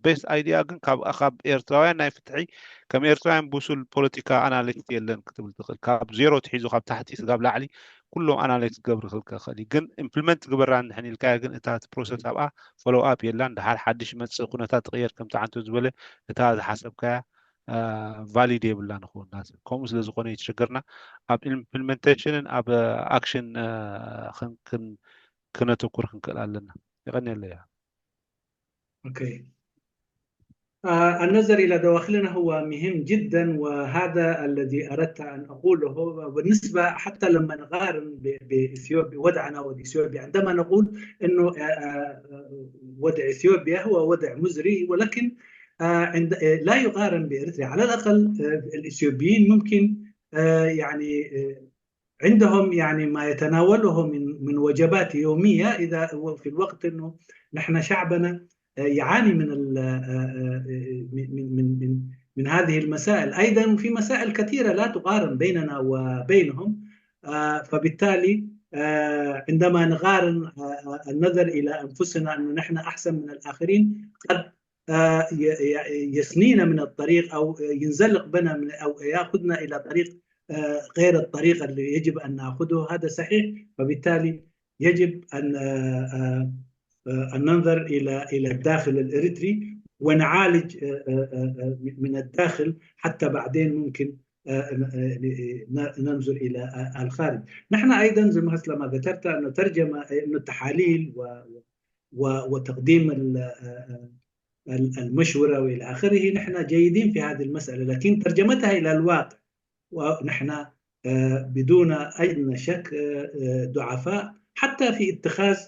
ቤስት ኣይድያ ግን ካብ ኤርትራውያን ናይ ፍትሒ ከም ኤርትራውያን ብሱል ፖለቲካ ኣናሊስት የለን ክትብል ትኽእል። ካብ ዜሮ ትሒዙ ካብ ታሕቲ ስጋብ ላዕሊ ኩሎም ኣናሊስት ገብር ክልከ ክእል ግን ኢምፕሊመንት ግበራ ንሕን ኢልካዮ ግን እታ ፕሮሰስ ኣብኣ ፎሎው ኣፕ የላን። ድሓር ሓድሽ መፅእ ኩነታት ትቕየር ከምቲ ዓንቶ ዝበለ እታ ዝሓሰብካያ ቫሊድ የብላ ንኸውን ናስብ ከምኡ ስለ ዝኾነ ይትሸገርና ኣብ ኢምፕሊመንቴሽንን ኣብ ኣክሽን ክነተኩር ክንክእል ኣለና። የቐንየለያ። النظر إلى دواخلنا هو مهم جدا، وهذا الذي أردت أن أقوله. بالنسبة حتى لما نقارن بإثيوبيا، وضعنا وإثيوبيا، عندما نقول أنه وضع إثيوبيا هو وضع مزري، ولكن عند لا يقارن بإريتريا. على الأقل الإثيوبيين ممكن يعني عندهم يعني ما يتناوله من من وجبات يوميه، اذا في الوقت انه نحن شعبنا يعاني من من من من من هذه المسائل. ايضا في مسائل كثيره لا تقارن بيننا وبينهم، فبالتالي عندما نقارن النظر الى انفسنا انه نحن احسن من الاخرين قد يسنينا من الطريق او ينزلق بنا او ياخذنا الى طريق غير الطريقة اللي يجب أن نأخذه، هذا صحيح. فبالتالي يجب أن أن ننظر إلى إلى الداخل الإريتري ونعالج من الداخل حتى بعدين ممكن ننظر إلى الخارج. نحن أيضا زي ما ذكرت أنه ترجمة أنه التحاليل وتقديم المشورة وإلى آخره، نحن جيدين في هذه المسألة، لكن ترجمتها إلى الواقع ونحن بدون أدنى شك ضعفاء حتى في اتخاذ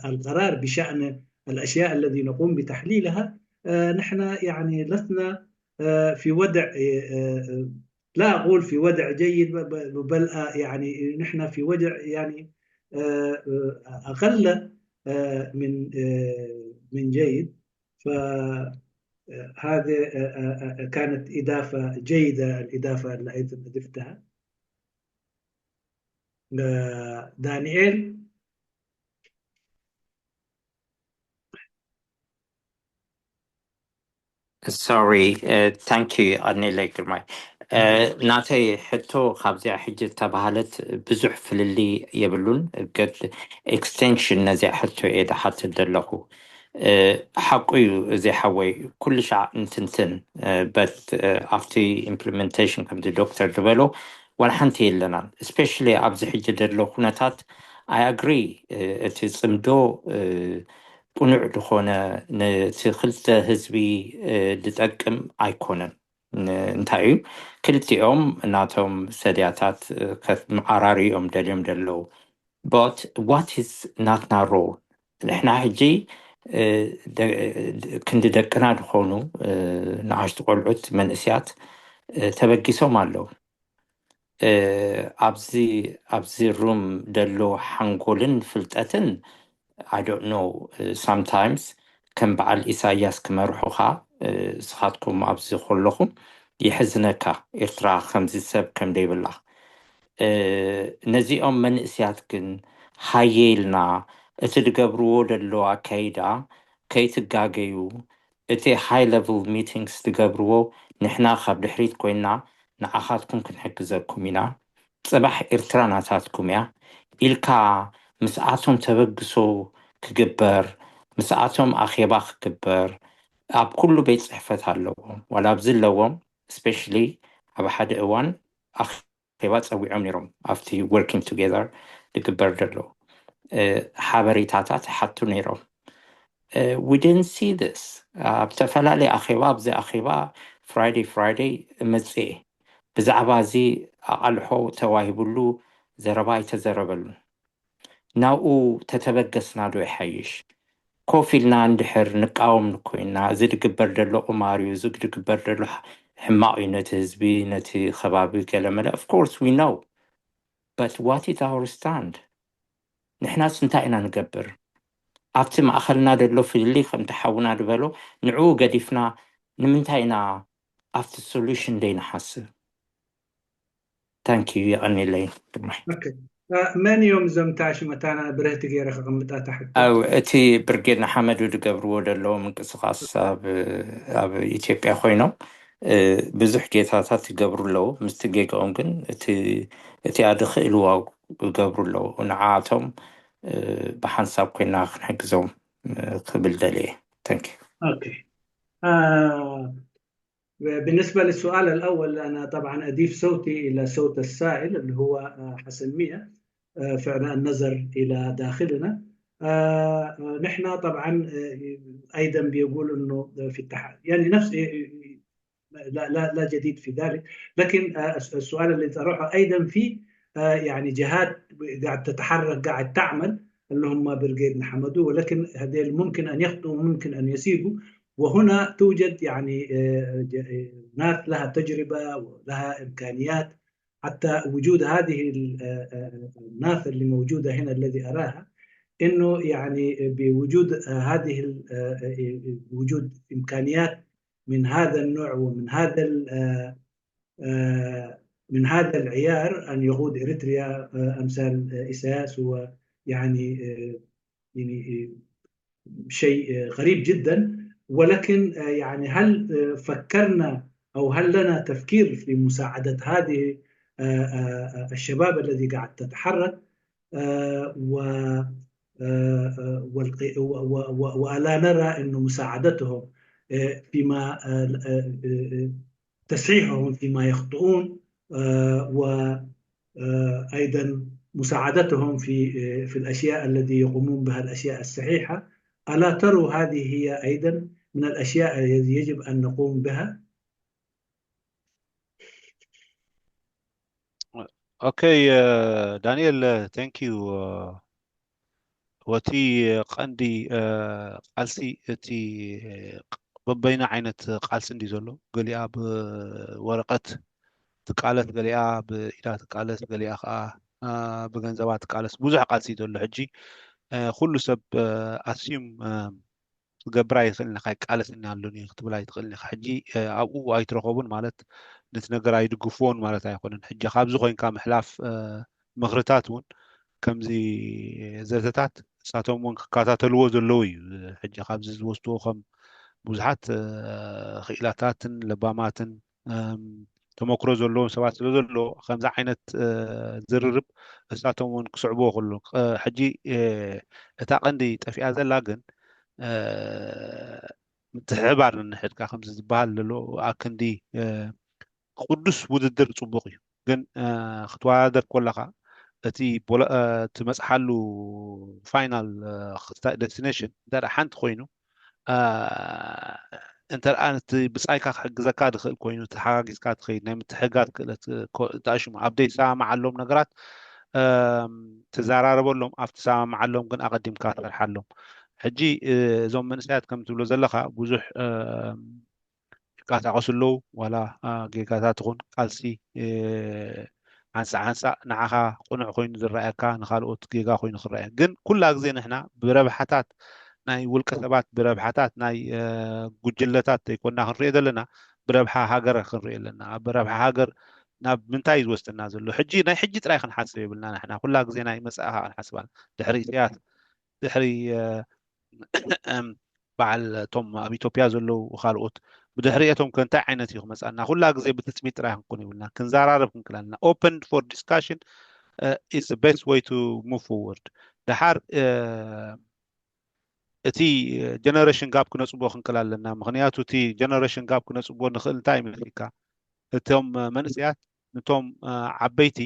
القرار بشأن الأشياء الذي نقوم بتحليلها. نحن يعني لسنا في وضع، لا أقول في وضع جيد، بل يعني نحن في وضع يعني أقل من من جيد. فهذه كانت إضافة جيدة، الإضافة اللي أيضا أضفتها. دانيال. Sorry, thank you ኣኔለይ ግርማይ። ናተይ ሕቶ ካብዚኣ ሕጂ ዝተባሃለት ብዙሕ ፍልልይ የብሉን። ገድ ኤክስቴንሽን ነዚኣ ሕቶ እየ ዝሓትት ዘለኹ። ሓቁ እዩ እዚ ሓወይ፣ ኩሉ ሻዕ እንትንትን በት ኣብቲ ኢምፕሊመንቴሽን ከምዚ ዶክተር ዝበሎ ዋላ ሓንቲ የለናን። እስፔሻሊ ኣብዚ ሕጂ ዘሎ ኩነታት ኣይ ኣግሪ፣ እቲ ፅምዶ ቅኑዕ ዝኾነ ነቲ ክልተ ህዝቢ ዝጠቅም ኣይኮነን። እንታይ እዩ ክልቲኦም ናቶም ሰድያታት ከመዓራርዩ እዮም ደልዮም ዘለዉ። But what is ናትና ሮል? ንሕና ሕጂ ክንዲ ደቅና ዝኾኑ ንኣሽቱ ቆልዑት መንእስያት ተበጊሶም ኣለዉ። ኣብዚ ኣብዚ ሩም ደሎ ሓንጎልን ፍልጠትን I don't know sometimes ከም በዓል ኢሳያስ ክመርሑኻ ስኻትኩም ኣብዚ ከለኹም የሕዝነካ። ኤርትራ ከምዚ ሰብ ከም ደይብላ ነዚኦም መንእስያት ግን ሃየ ኢልና እቲ ዝገብርዎ ደሎ ኣካይዳ ከይትጋገዩ እቲ high level meetings ትገብርዎ ንሕና ካብ ድሕሪት ኮይና ንዓኻትኩም ክንሕግዘኩም ኢና። ጽባሕ ኤርትራ ናታትኩም እያ ኢልካ ምስኣቶም ተበግሶ ክግበር ምስኣቶም ኣኼባ ክግበር ኣብ ኩሉ ቤት ጽሕፈት ኣለዎም ዋላ ኣብዚ ኣለዎም። Especially ኣብ ሓደ እዋን ኣኼባ ጸዊዖም ነይሮም ኣብቲ working together ዝግበር ዘሎ ሓበሬታታት ሓቱ ነይሮም። We didn't see this ኣብ ዝተፈላለየ ኣኼባ ኣብዚ ኣኼባ Friday Friday እመጽእ ብዛዕባ እዚ ኣቓልሖ ተዋሂብሉ ዘረባ ኣይተዘረበሉን። ናብኡ ተተበገስና ዶ ይሓይሽ? ኮፍ ኢልና እንድሕር ንቃወም ንኮይና እዚ ድግበር ዘሎ ቁማር እዩ፣ እዚ ድግበር ዘሎ ሕማቕ እዩ፣ ነቲ ህዝቢ ነቲ ከባቢ ገለመለ። Of course we know, but what is our stand? ንሕናስ እንታይ ኢና ንገብር? ኣብቲ ማእኸልና ዘሎ ፍልልይ ከምቲ ሓውና ዝበሎ ንዕኡ ገዲፍና ንምንታይ ኢና ኣብቲ solution ደይንሓስብ? Thank you የቐኒለይ ግርማይ። መን እዮም እዞም ታሽመታና ብርህቲ ገይረ ከቐምጣ ታሕቲ? እቲ ብርጌድ ንሓመዱ ዝገብርዎ ዘለዉ ምንቅስቃስ ኣብ ኢትዮጵያ ኮይኖም ብዙሕ ጌታታት ይገብሩ ኣለዉ። ምስቲ ጌጋኦም ግን እቲ ኣድኽእልዋ ይገብሩ ኣለዉ። ንዓቶም ብሓንሳብ ኮይና ክንሕግዞም ክብል ደልየ። Thank you. بالنسبة للسؤال الأول، أنا طبعا أضيف صوتي إلى صوت السائل اللي هو حسن مية في النظر إلى داخلنا. نحن طبعا أيضا بيقول أنه في التح... يعني نفس لا لا لا جديد في ذلك، لكن السؤال اللي طرحه أيضا في يعني جهات قاعد تتحرك، قاعد تعمل، اللي هم برقيد محمدو، ولكن هذيل ممكن أن يخطئوا، ممكن أن يصيبوا. وهنا توجد يعني ناس لها تجربة ولها إمكانيات. حتى وجود هذه الناس اللي موجودة هنا الذي أراها إنه يعني بوجود هذه وجود إمكانيات من هذا النوع ومن هذا من هذا العيار أن يقود إريتريا أمثال إساس هو يعني يعني شيء غريب جدا. ولكن يعني هل فكرنا أو هل لنا تفكير في مساعدة هذه الشباب الذي قاعد تتحرك و ولا نرى أن مساعدتهم فيما تصحيحهم فيما يخطئون وأيضا مساعدتهم في في الأشياء الذي يقومون بها الأشياء الصحيحة. ألا تروا هذه هي أيضا من الأشياء التي يجب أن نقوم بها؟ ኦኬ፣ ዳንኤል፣ thank you። ወቲ ቀንዲ ቃልሲ፣ እቲ በበይና ዓይነት ቃልሲ እንዲ ዘሎ፣ ገሊኣ ብወረቀት ትቃለስ፣ ገሊኣ ብኢዳ ትቃለስ፣ ገሊኣ ከዓ ብገንዘባ ትቃለስ። ብዙሕ ቃልሲ እዩ ዘሎ። ሕጂ ኩሉ ሰብ ኣስዩም ክትገብር ኣይኽእልን ኢኻ፣ ይቃለሰኒ ኣሎኒ ክትብል ኣይትኽእልን ኢኻ። ሕጂ ኣብኡ ኣይትረኸቡን ማለት ነቲ ነገር ኣይድግፍዎን ማለት ኣይኮነን። ሕጂ ካብዚ ኮይንካ ምሕላፍ ምኽርታት እውን ከምዚ ዘተታት ንሳቶም እውን ክከታተልዎ ዘለዎ እዩ። ሕጂ ካብዚ ዝወስድዎ ከም ብዙሓት ክኢላታትን ለባማትን ተመክሮ ዘለዎም ሰባት ስለ ዘሎ ከምዚ ዓይነት ዝርርብ እሳቶም እውን ክስዕብዎ ከሎ ሕጂ እታ ቀንዲ ጠፊኣ ዘላ ግን ምትሕባር ንንሕድካ ከምዚ ዝበሃል ዘሎ ኣክንዲ ቅዱስ ውድድር ጽቡቕ እዩ። ግን ክትወዳደር ከለኻ እቲ ትመፅሓሉ ፋይናል ደስቲኔሽን እንተ ሓንቲ ኮይኑ እንተ እቲ ብፃይካ ክሕግዘካ ዝኽእል ኮይኑ ተሓጋጊዝካ ትኸይድ ናይ ምትሕጋዝ ክእለት ተኣሽሙ ኣብ ዘይሰማማዓሎም ነገራት ትዘራረበሎም፣ ኣብ ትሰማማዓሎም ግን ኣቐዲምካ ትሰርሓሎም። ሕጂ እዞም መንእሰያት ከም ትብሎ ዘለኻ ብዙሕ ይንቀሳቐሱ ኣለዉ። ዋላ ጌጋታት ይኹን ቃልሲ ሓንሳእ ሓንሳእ ንዓኻ ቅኑዕ ኮይኑ ዝረኣየካ ንኻልኦት ጌጋ ኮይኑ ክረኣየ። ግን ኩላ ግዜ ንሕና ብረብሓታት ናይ ውልቀ ሰባት ብረብሓታት ናይ ጉጅለታት ዘይኮና ክንሪኦ ዘለና ብረብሓ ሃገር ክንሪኦ ኣለና። ብረብሓ ሃገር ናብ ምንታይ እዩ ዝወስደና ዘሎ? ሕጂ ናይ ሕጂ ጥራይ ክንሓስብ የብልና። ንሕና ኩላ ግዜ ናይ መጻእኻ ክንሓስብ ኣለና። ድሕሪ ኢሳያስ ድሕሪ በዓል እቶም ኣብ ኢትዮጵያ ዘለዉ ካልኦት ብድሕሪኦቶም ከ እንታይ ዓይነት እዩ ክመፃና? ኩላ ግዜ ብትፅቢት ጥራይ ክንኮን ይብልና ክንዘራረብ ክንክላልና open for discussion is best way to move forward። ደሓር እቲ generation gap ክነፅቦ ክንክል ኣለና። ምክንያቱ እቲ generation gap ክነፅቦ ንክእል እንታይ ይመስልካ? እቶም መንእሰያት ነቶም ዓበይቲ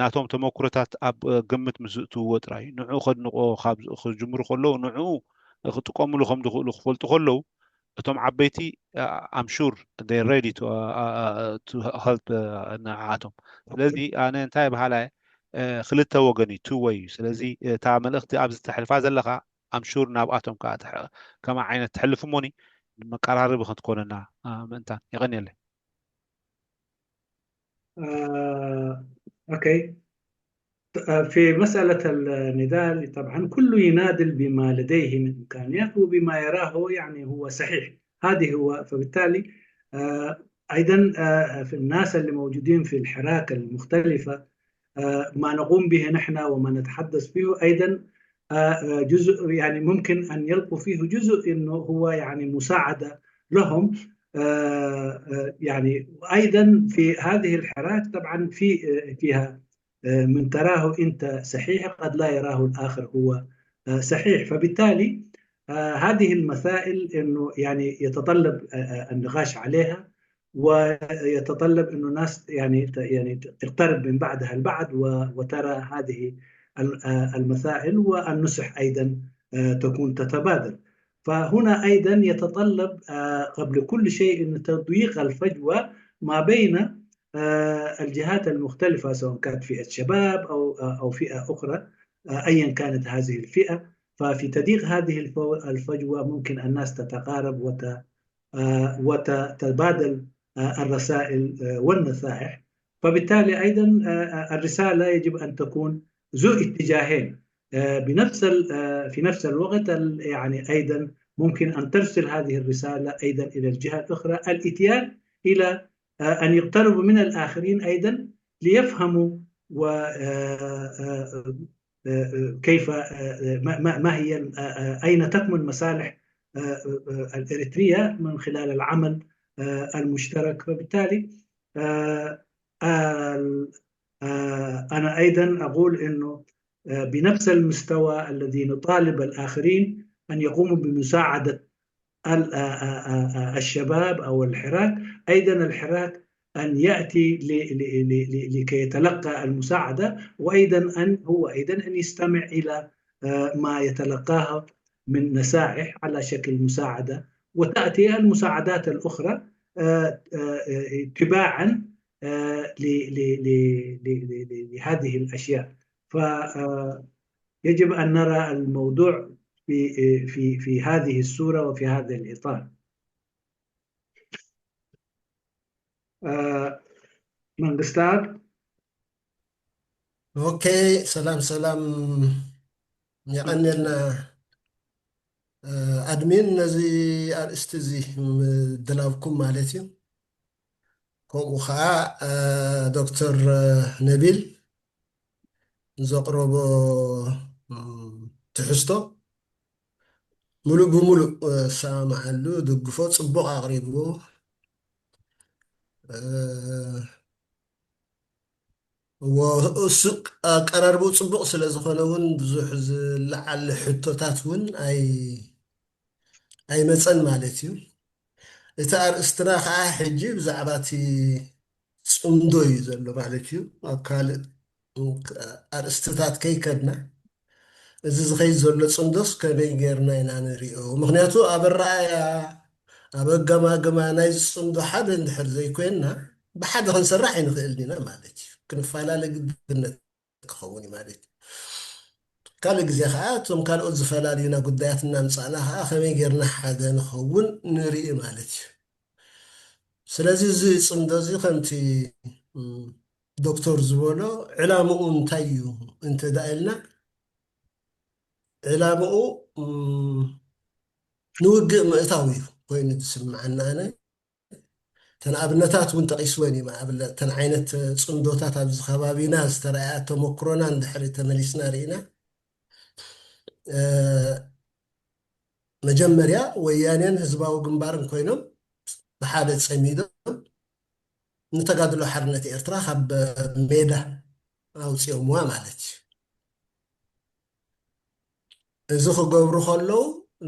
ናቶም ተመክሮታት ኣብ ግምት ምስ ዝእትውዎ ጥራይ ንዑ ከድንቆ ካብ ክጅምሩ ከለዉ ንዑ ክጥቀምሉ ከም ዝኽእሉ ክፈልጡ ከለዉ እቶም ዓበይቲ I'm sure they ready to help ንዓቶም። ስለዚ ኣነ እንታይ በሃላይ ክልተ ወገን እዩ two way እዩ። ስለዚ እታ መልእክቲ ኣብዚ ተሕልፋ ዘለኻ I'm sure ናብኣቶም ከዓ ከመ ዓይነት ትሕልፍ እሞኒ መቀራርቢ ክትኮነና ምእንታን። የቐንየለይ። آه، أوكي. في مسألة النضال طبعا كل يناضل بما لديه من إمكانيات وبما يراه يعني هو صحيح. هذه هو فبالتالي آه، أيضا آه، في الناس اللي موجودين في الحراك المختلفة ما نقوم به نحن وما نتحدث فيه أيضا جزء يعني ممكن أن يلقوا فيه جزء إنه هو يعني مساعدة لهم. يعني وأيضا في هذه الحراك طبعا في فيها من تراه أنت صحيح قد لا يراه الآخر هو صحيح. فبالتالي هذه المسائل إنه يعني يتطلب النقاش عليها ويتطلب إنه الناس يعني يعني تقترب من بعضها البعض وترى هذه المسائل والنصح أيضا تكون تتبادل. فهنا أيضا يتطلب قبل كل شيء أن تضييق الفجوة ما بين الجهات المختلفة سواء كانت فئة شباب أو أو فئة أخرى أيا كانت هذه الفئة. ففي تضييق هذه الفجوة ممكن الناس تتقارب وت وتتبادل الرسائل والنصائح. فبالتالي أيضا الرسالة يجب أن تكون ذو اتجاهين بنفس في نفس الوقت يعني أيضا ممكن أن ترسل هذه الرسالة أيضا إلى الجهة الأخرى الإتيان إلى أن يقتربوا من الآخرين أيضا ليفهموا و كيف ما هي أين تكمن مصالح الإريترية من خلال العمل المشترك. فبالتالي أنا أيضا أقول أنه بنفس المستوى الذي نطالب الآخرين أن يقوموا بمساعدة الشباب أو الحراك، أيضا الحراك أن يأتي لكي يتلقى المساعدة، وأيضا أن هو أيضا أن يستمع إلى ما يتلقاه من نصائح على شكل مساعدة، وتأتي المساعدات الأخرى تباعا آه، ل- ل- ل- ل- ل- ل- لهذه الأشياء. فيجب أن نرى الموضوع في في في هذه الصورة وفي هذا الإطار. آه، መንግስታት ኦኬ፣ ሰላም ሰላም፣ የቐንየልና ኣድሚን ነዚ ኣርእስቲ እዚ ምድላውኩም ማለት እዩ። ከምኡ ከዓ ዶክተር ነቢል ዘቕረቦ ትሕዝቶ ሙሉእ ብሙሉእ እሰማማዓሉ፣ እድግፎ። ፅቡቕ ኣቕሪቡ። እዎ፣ እሱ ኣቀራርብኡ ፅቡቕ ስለ ዝኾነ እውን ብዙሕ ዝለዓል ሕቶታት እውን ኣይ ኣይመፀን ማለት እዩ። እቲ ኣርእስትና ከዓ ሕጂ ብዛዕባ እቲ ፅምዶ እዩ ዘሎ ማለት እዩ። ኣብ ካልእ ኣርእስትታት ከይከድና፣ እዚ ዝኸይድ ዘሎ ፅምዶስ ከመይ ጌርና ኢና ንሪኦ? ምኽንያቱ ኣብ ኣረኣእያ፣ ኣብ ኣገማግማ ናይዚ ፅምዶ ሓደ እንድሕር ዘይኮይንና፣ ብሓደ ክንሰርሕ ኣይንኽእልን ኢና ማለት እዩ። ክንፈላለ ግድነት ክኸውን እዩ ማለት እዩ። ካልእ ግዜ ከዓ እቶም ካልኦት ዝፈላልዩና ጉዳያት እናምፃእና ከዓ ከመይ ጌርና ሓደ ንኸውን ንርኢ ማለት እዩ። ስለዚ እዚ ፅምዶ እዚ ከምቲ ዶክተር ዝበሎ ዕላምኡ እንታይ እዩ እንተ ደኣ ኢልና፣ ዕላምኡ ንውግእ ምእታው እዩ ኮይኑ ዝስምዓና ኣነ። እተን ኣብነታት እውን ጠቒስወን እዩ። ተን ዓይነት ፅምዶታት ኣብዚ ከባቢና ዝተረኣያ ተመክሮና እንድሕሪ ተመሊስና ርኢና፣ መጀመርያ ወያኔን ህዝባዊ ግንባርን ኮይኖም ብሓደ ፀሚዶም ንተጋድሎ ሓርነት ኤርትራ ካብ ሜዳ ኣውፂኦምዋ ማለት እዩ። እዚ ክገብሩ ከለዉ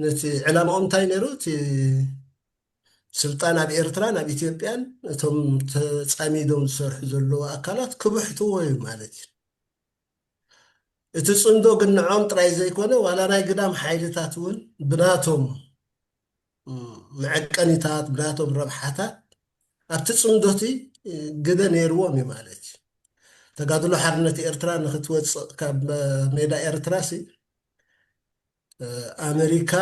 ነቲ ዕላማኦም እንታይ ነይሩ? እቲ ስልጣን ኣብ ኤርትራን ኣብ ኢትዮጵያን እቶም ተፃሚዶም ዝሰርሑ ዘለዉ ኣካላት ክብሕትዎ እዩ ማለት እዩ። እቲ ፅምዶ ግን ንዖም ጥራይ ዘይኮነ ዋላ ናይ ግዳም ሓይልታት እውን ብናቶም መዐቀኒታት፣ ብናቶም ረብሓታት ኣብቲ ፅምዶቲ ግደ ነይርዎም እዩ ማለት እዩ። ተጋድሎ ሓርነት ኤርትራ ንክትወፅእ ካብ ሜዳ ኤርትራ ሲ ኣመሪካ፣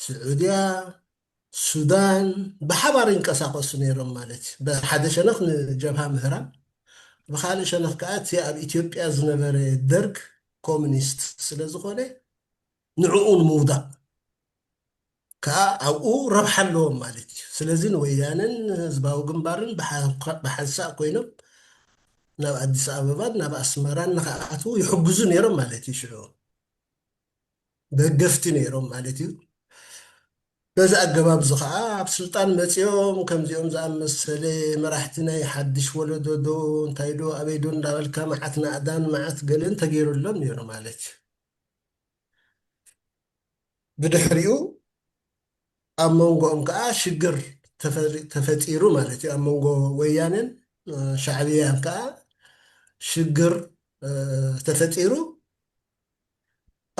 ስዑድያ፣ ሱዳን ብሓባር ይንቀሳቐሱ ነይሮም ማለት እዩ። ብሓደ ሸነኽ ንጀብሃ ምህራም፣ ብካልእ ሸነኽ ከዓ እቲ ኣብ ኢትዮጵያ ዝነበረ ደርግ ኮሚኒስት ስለ ዝኾነ ንዕኡ ንምውዳቕ ከዓ ኣብኡ ረብሓ ኣለዎም ማለት እዩ። ስለዚ ንወያነን ህዝባዊ ግንባርን ብሓንሳእ ኮይኖም ናብ ኣዲስ ኣበባን ናብ ኣስመራን ንክኣትዉ ይሕግዙ ነይሮም ማለት እዩ። ሽዑ ደገፍቲ ነይሮም ማለት እዩ። በዚ ኣገባብ እዚ ከዓ ኣብ ስልጣን መፂኦም ከምዚኦም ዝኣመሰለ መራሕቲ ናይ ሓድሽ ወለዶ ዶ እንታይ ዶ ኣበይ ዶ እንዳበልካ መዓት ናእዳን መዓት ገለን ተገይሩሎም ነይሩ ማለት እዩ። ብድሕሪኡ ኣብ መንጎኦም ከዓ ሽግር ተፈጢሩ ማለት እዩ። ኣብ መንጎ ወያኔን ሻዕብያን ከዓ ሽግር ተፈጢሩ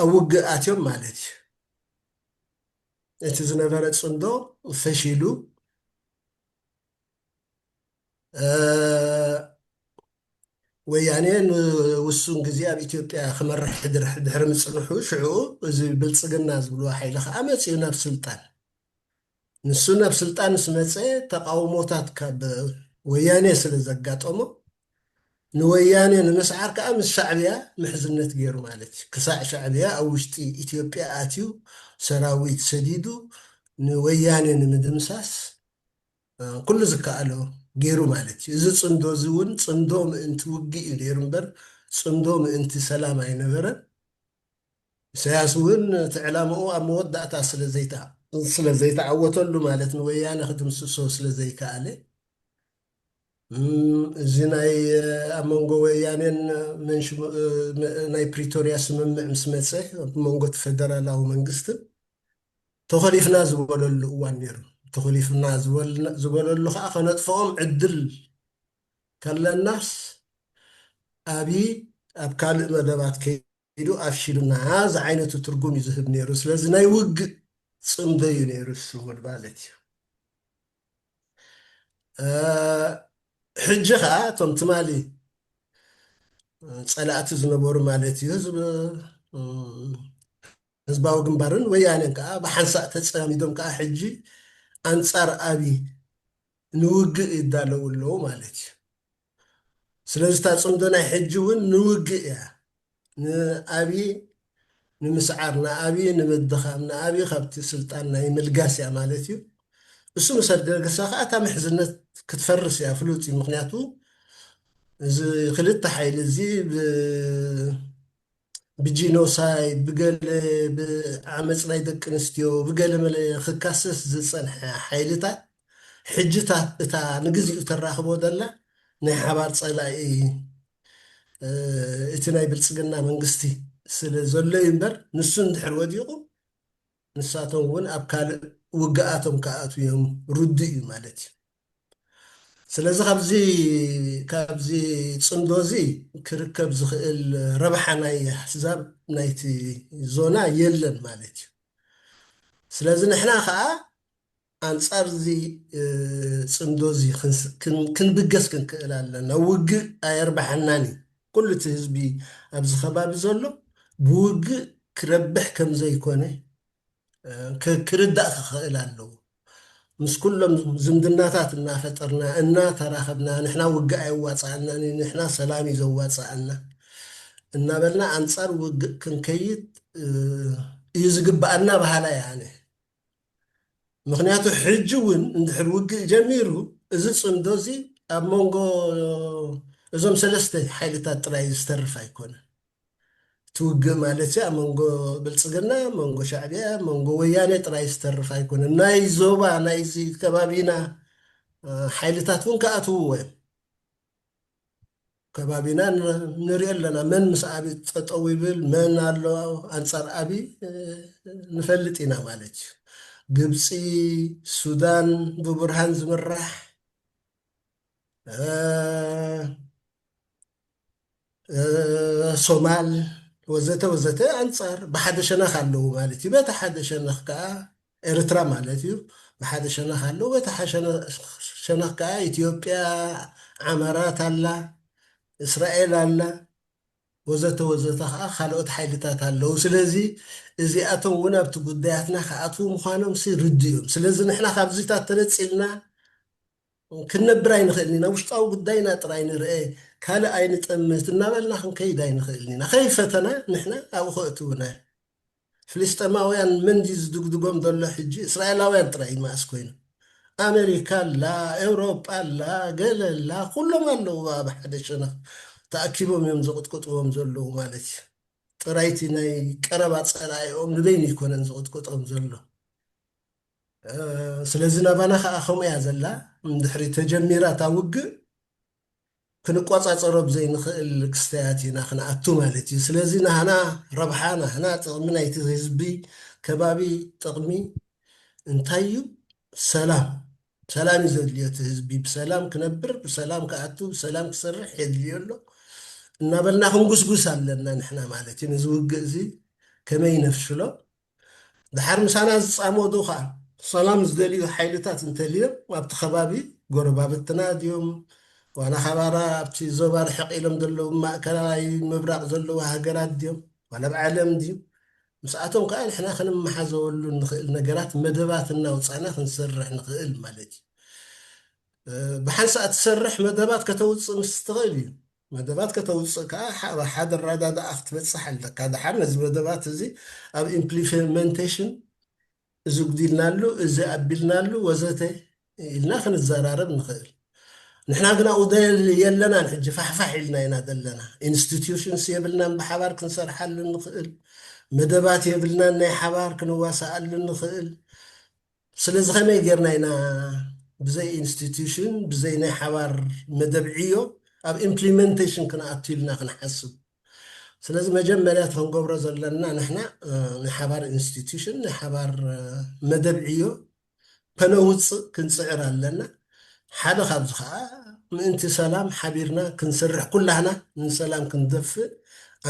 ኣብ ውግእ ኣትዮም ማለት እዩ። እቲ ዝነበረ ፅምዶ ፈሺሉ፣ ወያኔ ንውሱን ግዜ ኣብ ኢትዮጵያ ክመርሕ ድሕሪ ምፅንሑ፣ ሽዑ እዚ ብልፅግና ዝብልዎ ሓይሊ ከዓ መፂኡ ናብ ስልጣን። ንሱ ናብ ስልጣን ምስ መፀ፣ ተቃውሞታት ካብ ወያኔ ስለ ዘጋጠሞ፣ ንወያኔ ንምስዓር ከዓ ምስ ሻዕብያ ምሕዝነት ገይሩ ማለት እዩ። ክሳዕ ሻዕብያ ኣብ ውሽጢ ኢትዮጵያ ኣትዩ ሰራዊት ሰዲዱ ንወያኔ ንምድምሳስ ኩሉ ዝከኣሎ ገይሩ ማለት እዩ። እዚ ፅምዶ እዚ እውን ፅምዶ ምእንቲ ውግእ እዩ ነይሩ እምበር ፅምዶ ምእንቲ ሰላም ኣይነበረን። ኢሳያስ እውን እቲ ዕላምኡ ኣብ መወዳእታ ስለ ዘይተዓወተሉ ማለት ንወያነ ክድምስሶ ስለ ዘይከኣለ፣ እዚ ናይ ኣብ መንጎ ወያኔን ናይ ፕሪቶርያ ስምምዕ ምስ መፀ ኣብ መንጎ እቲ ፈደራላዊ መንግስትን ተኾሊፍና ዝበለሉ እዋን ነይሩ። ተኾሊፍና ዝበለሉ ከዓ ከነጥፍኦም ዕድል ከለናስ ኣብይ ኣብ ካልእ መደባት ከይዱ ኣፍሺሉና ዝዓይነቱ ትርጉም እዩ ዝህብ ነይሩ። ስለዚ ናይ ውግእ ፅምዶ እዩ ነይሩ እሱ ማለት እዩ። ሕጂ ከዓ እቶም ትማሊ ፀላእቲ ዝነበሩ ማለት እዩ ህዝብ ህዝባዊ ግንባርን ወያኔን ከዓ ብሓንሳእ ተፀሚዶም ከዓ ሕጂ ኣንፃር ኣብይ ንውግእ ይዳለዉ ኣለዉ ማለት እዩ። ስለዚ እታ ፅምዶ ናይ ሕጂ እውን ንውግእ እያ። ንኣብይ ንምስዓር፣ ንኣብይ ንምድኻም፣ ንኣብይ ካብቲ ስልጣን ናይ ምልጋስ እያ ማለት እዩ። እሱ ምስ ኣደገሳ ከዓ እታ ምሕዝነት ክትፈርስ እያ፣ ፍሉጥ እዩ። ምክንያቱ እዚ ክልተ ሓይሊ እዚ ብ- ብጂኖሳይድ፣ ብገለ ብዓመፅ ናይ ደቂ ኣንስትዮ፣ ብገለ መለ ክካሰስ ዝፀንሐ ሓይልታት ሕጅታት እታ ንግዚኡ ተራኽቦ ዘላ ናይ ሓባር ፀላኢ እቲ ናይ ብልፅግና መንግስቲ ስለ ዘሎ እዩ እምበር፣ ንሱ እንድሕር ወዲቑ ንሳቶም እውን ኣብ ካልእ ውግኣቶም ክኣትዉ እዮም፣ ርዱእ እዩ ማለት እዩ። ስለዚ ካብዚ ካብዚ ፅምዶ እዚ ክርከብ ዝኽእል ረብሓ ናይ ኣሕዛብ ናይቲ ዞና የለን ማለት እዩ። ስለዚ ንሕና ከዓ ኣንፃር እዚ ፅምዶ እዚ ክንብገስ ክንክእል ኣለና። ውግእ ኣየርባሓናን እዩ። ኩሉ እቲ ህዝቢ ኣብዚ ከባቢ ዘሎ ብውግእ ክረብሕ ከም ዘይኮነ ክርዳእ ክኽእል ኣለዎ። ምስ ኩሎም ዝምድናታት እናፈጠርና እናተራኸብና፣ ንሕና ውግእ ኣየዋፅኣናን እዩ፣ ንሕና ሰላም እዩ ዘዋፅኣና እናበልና ኣንፃር ውግእ ክንከይድ እዩ ዝግብኣና በሃላይ ኣነ። ምክንያቱ ሕጂ እውን እንድሕር ውግእ ጀሚሩ፣ እዚ ፅምዶ እዚ ኣብ መንጎ እዞም ሰለስተ ሓይልታት ጥራይ ዝተርፍ ኣይኮነን። እቲ ውግእ ማለት ኣብ መንጎ ብልፅግና፣ መንጎ ሻዕብያ፣ መንጎ ወያኔ ጥራይ ዝተርፍ ኣይኮነን። ናይ ዞባ ናይዚ ከባቢና ሓይልታት እውን ክኣትውዎ እዮም። ከባቢና ንሪኦ ኣለና። መን ምስ ኣብይ ጠጠው ይብል፣ መን ኣሎ ኣንፃር ኣብይ ንፈልጥ ኢና ማለት እዩ። ግብፂ፣ ሱዳን ብቡርሃን ዝምራሕ፣ ሶማል ወዘተ ወዘተ ኣንፃር ብሓደ ሸነኽ ኣለዉ ማለት እዩ። በቲ ሓደ ሸነኽ ከዓ ኤርትራ ማለት እዩ። ብሓደ ሸነኽ ኣለዉ፣ በቲ ሸነኽ ከዓ ኢትዮጵያ፣ ዓማራት ኣላ፣ እስራኤል ኣላ፣ ወዘተ ወዘተ ከዓ ካልኦት ሓይልታት ኣለዉ። ስለዚ እዚኣቶም እውን ኣብቲ ጉዳያትና ክኣትዉ ምዃኖም ሲ ርዱ እዮም። ስለዚ ንሕና ካብዚታት ተነፂልና ክንነብር ኣይንኽእልን ኢና። ውሽጣዊ ጉዳይና ጥራይ ንርአ፣ ካልእ ኣይንጠምት እናበልና ክንከይድ ኣይንኽእልን ኢና። ከይፈተና ንሕና ኣብኡ ከእትውና። ፍልስጤማውያን መን ድዩ ዝድግድጎም ዘሎ ሕጂ? እስራኤላውያን ጥራይ እዩ መኣስ ኮይኑ። ኣሜሪካ ኣላ፣ ኤውሮጳ ኣላ፣ ገለ ኣላ፣ ኩሎም ኣለዉ ኣብ ሓደ ሸነኽ ተኣኪቦም እዮም ዝቕጥቅጥዎም ዘለዉ ማለት እዩ። ጥራይቲ ናይ ቀረባ ጸላኢኦም ንበይኑ ኣይኮነን ዝቕጥቅጦም ዘሎ። ስለዚ ናባና ከዓ ከምኡ እያ ዘላ። እንድሕሪ ተጀሚራ እታ ውግእ ክንቆፃፀሮ ብዘይንኽእል ክስተያት ኢና ክንኣቱ ማለት እዩ። ስለዚ ናህና ረብሓ፣ ናህና ጥቕሚ ናይቲ ህዝቢ ከባቢ ጥቕሚ እንታይ እዩ? ሰላም። ሰላም እዩ ዘድልዮ እቲ ህዝቢ። ብሰላም ክነብር፣ ብሰላም ክኣቱ፣ ብሰላም ክሰርሕ የድልዮ ኣሎ እናበልና ክንጉስጉስ ኣለና ንሕና ማለት እዩ። ነዚ ውግእ እዚ ከመይ ነፍሽሎ? ድሓር ምሳና ዝፃመዱ ከዓ ሰላም ዝደልዩ ሓይልታት እንተልዮም ኣብቲ ከባቢ ጎረባብትና ድዮም ዋላ ሓባራ ኣብቲ ዞባ ርሕቕ ኢሎም ዘለዉ ማእከላይ ምብራቕ ዘለዉ ሃገራት ድዮም ዋላ ኣብ ዓለም ድዩ? ምስኣቶም ከዓ ንሕና ክንመሓዘወሉ ንኽእል ነገራት መደባት እናውፃእና ክንሰርሕ ንኽእል ማለት እዩ። ብሓንሳእ ትሰርሕ መደባት ከተውፅእ ምስ ትኽእል እዩ። መደባት ከተውፅእ ከዓ ሓደ ኣረዳድኣ ክትበፅሕ ኣለካ። ድሓር ነዚ መደባት እዚ ኣብ ኢምፕሊመንቴሽን እዚ ጉዲልናሉ፣ እዚ ኣቢልናሉ ወዘተ ኢልና ክንዘራረብ ንኽእል። ንሕና ግን ኣብኡ የለናን። ሕጂ ፋሕፋሕ ኢልና ኢና ዘለና። ኢንስቲትዩሽንስ የብልናን ብሓባር ክንሰርሓሉ ንኽእል። መደባት የብልናን ናይ ሓባር ክንዋሳኣሉ ንኽእል። ስለዚ ከመይ ጌርና ኢና ብዘይ ኢንስቲትዩሽን ብዘይ ናይ ሓባር መደብ ዕዮ ኣብ ኢምፕሊመንቴሽን ክንኣቱ ኢልና ክንሓስብ? ስለዚ መጀመርያ እቲ ክንገብሮ ዘለና ንሕና ናይ ሓባር ኢንስቲትዩሽን ናይ ሓባር መደብ ዕዮ ከነውፅእ ክንፅዕር ኣለና። ሓደ ካብዚ ከዓ ምእንቲ ሰላም ሓቢርና ክንሰርሕ ኩላህና ንሰላም ክንደፍእ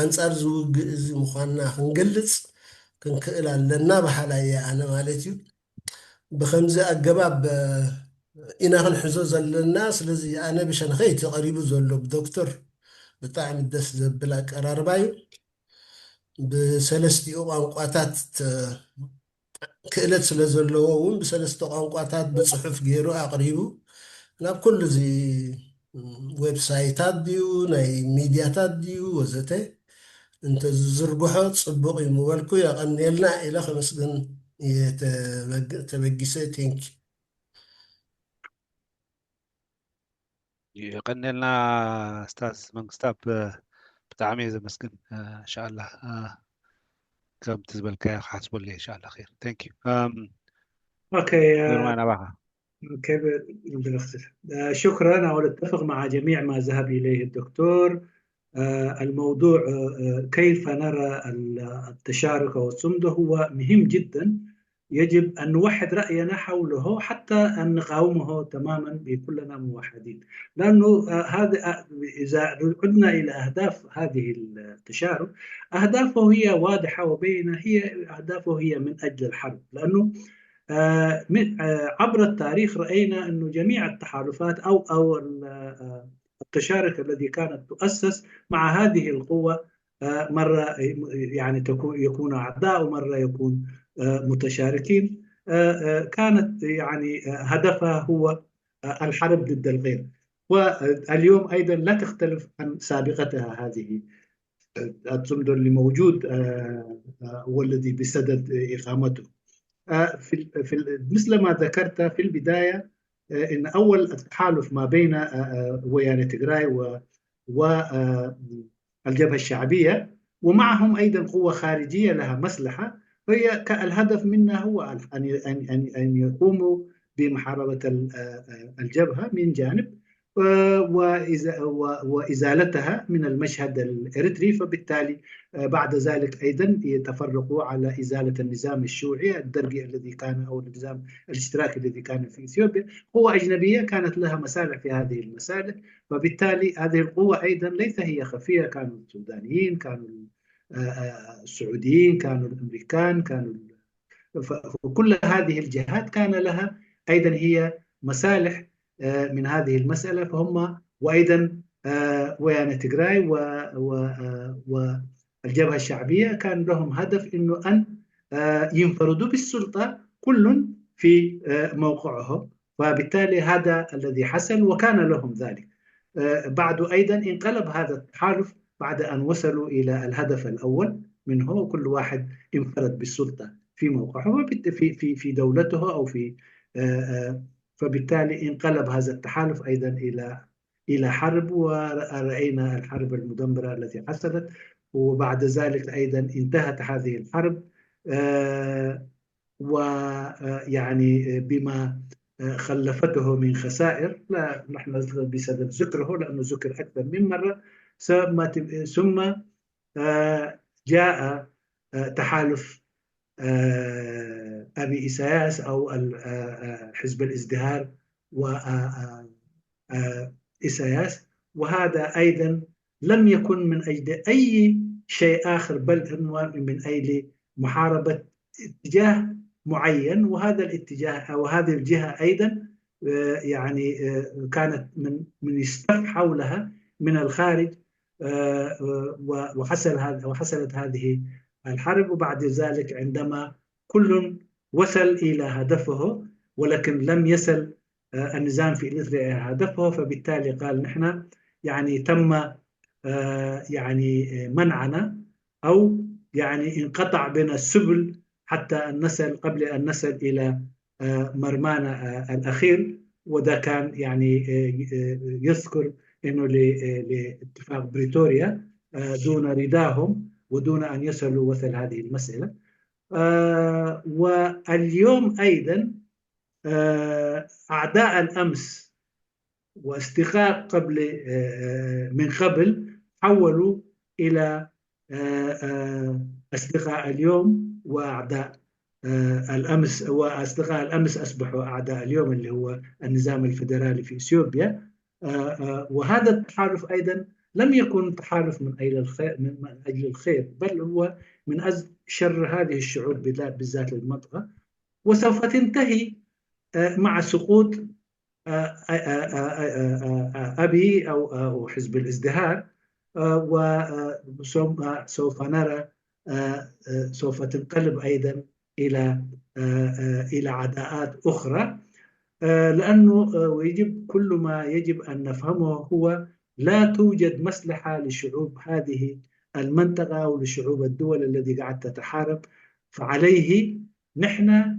ኣንፃር ዝውግእ እዚ ምዃንና ክንገልፅ ክንክእል ኣለና በሃላይ እየ ኣነ ማለት እዩ። ብከምዚ ኣገባብ ኢና ክንሕዞ ዘለና። ስለዚ ኣነ ብሸነኸይ እቲ ቀሪቡ ዘሎ ብዶክተር ብጣዕሚ ደስ ዘብል ኣቀራርባ እዩ። ብሰለስቲኡ ቋንቋታት ተ-፣ ክእለት ስለ ዘለዎ እውን ብሰለስተ ቋንቋታት ብፅሑፍ ገይሩ ኣቕሪቡ ናብ ኩሉ እዚ ዌብሳይታት ድዩ ናይ ሚድያታት ድዩ ወዘተ እንተዝዝርግሖ ፅቡቕ እዩ ምበልኩ። የቐንየልና ኢለ ከመስግን እየ ተበግ-፣ ተበጊሰ። ቴንክ የቐንየልና ስታዝ መንግስታብ። ብጣዕሚ እየ ዘመስግን። እንሻላ ከምቲ ዝበልካዮ ክሓስበሉ እየ። እንሻላ ር ቴንክ ዩ። اوكي ግርማ ናባኻ። كيف شكرا. أول أتفق مع جميع ما ذهب إليه الدكتور. آه، الموضوع آه، كيف نرى ال- التشارك والصمد هو مهم جدا. يجب أن نوحد رأينا حوله حتى أن نقاومه تماما بكلنا موحدين. لأنه آه، هذا آه، إذا عدنا إلى أهداف هذه التشارك، أهدافه هي واضحة وبينة، هي أهدافه هي من أجل الحرب. لأنه آه، من- آه، عبر التاريخ رأينا أنه جميع التحالفات أو أو ال- آه، التشارك الذي كانت تؤسس مع هذه القوة آه، مرة يعني تكون يكون أعداء ومرة يكون آه، متشاركين. آه، آه، كانت يعني آه، هدفها هو آه، الحرب ضد الغير. واليوم أيضا لا تختلف عن سابقتها هذه. الصمد اللي موجود آه، آه، هو الذي بسدد إقامته. آه، في ال- في ال- مثل ما ذكرت في البداية، آه، إن أول التحالف ما بين آه، آه، ويانا تجراي و و آه، الجبهة الشعبية، ومعهم أيضا قوة خارجية لها مصلحة، هي ك- الهدف منها هو أن أن أن أن يقوموا بمحاربة ال- آه، آه، الجبهة من جانب، آه، وإزا- و- وإزالتها من المشهد الإريتري. فبالتالي آه، بعد ذلك أيضا يتفرقوا على إزالة النظام الشيوعي الدرقي الذي كان، أو النظام الاشتراكي الذي كان في إثيوبيا. قوة أجنبية كانت لها مصالح في هذه المسألة، وبالتالي هذه القوة أيضا ليس هي خفية. كانوا السودانيين، كانوا ال- آه، آه، السعوديين، كانوا الأمريكان، كانوا ال- ف- فكل هذه الجهات كان لها أيضا هي مصالح آه، من هذه المسألة. فهم وأيضا آه، ويانا تجراي و- و- آه، والجبهة الشعبية كان لهم هدف إنه أن آه، ينفردوا بالسلطة كل في آه، موقعهم. فبالتالي هذا الذي حصل وكان لهم ذلك. آه، بعد أيضا انقلب هذا التحالف بعد أن وصلوا إلى الهدف الأول منه، كل واحد انفرد بالسلطة في موقعه وبت- في في في دولته أو في آه، آه، فبالتالي انقلب هذا التحالف أيضا إلى إلى حرب، ورأينا الحرب المدمرة التي حصلت، وبعد ذلك أيضا انتهت هذه الحرب ويعني بما خلفته من خسائر، لا نحن بصدد ذكره لأنه ذكر أكثر من مرة. ثم ثم جاء تحالف أبي إساياس أو حزب الازدهار وإساياس، وهذا أيضا لم يكن من أجل أي شيء آخر، بل هو من أجل محاربة اتجاه معين، وهذا الاتجاه أو هذه الجهة أيضا يعني كانت من من يصطف حولها من الخارج، وحصل هذا وحصلت هذه الحرب. وبعد ذلك عندما كل وصل إلى هدفه ولكن لم يصل النظام في إريتريا إلى هدفه، فبالتالي قال نحن يعني تم يعني منعنا أو يعني انقطع بنا السبل حتى أن نصل قبل أن نصل إلى مرمانا الأخير. وده كان يعني يذكر إنه لاتفاق بريتوريا دون رضاهم ودون أن يصلوا وصل هذه المسألة. واليوم أيضا أعداء الأمس وأصدقاء قبل من قبل حولوا إلى أصدقاء اليوم وأعداء الأمس، وأصدقاء الأمس أصبحوا أعداء اليوم اللي هو النظام الفيدرالي في إثيوبيا. وهذا التحالف أيضا لم يكن تحالف من أجل الخير من أجل الخير، بل هو من أجل شر هذه الشعوب بالذات للمنطقة، وسوف تنتهي مع سقوط آه، آه، آه، آه، آه، آه، أبي أو أو حزب الازدهار، آه، و، آه، سوف، آه، سوف نرى، آه، آه، سوف تنقلب أيضًا إلى، آه، آه، إلى عداءات أخرى، آه، لأنه، آه، ويجب، كل ما يجب أن نفهمه هو لا توجد مصلحة لشعوب هذه المنطقة ولشعوب الدول التي قاعد تتحارب، فعليه نحن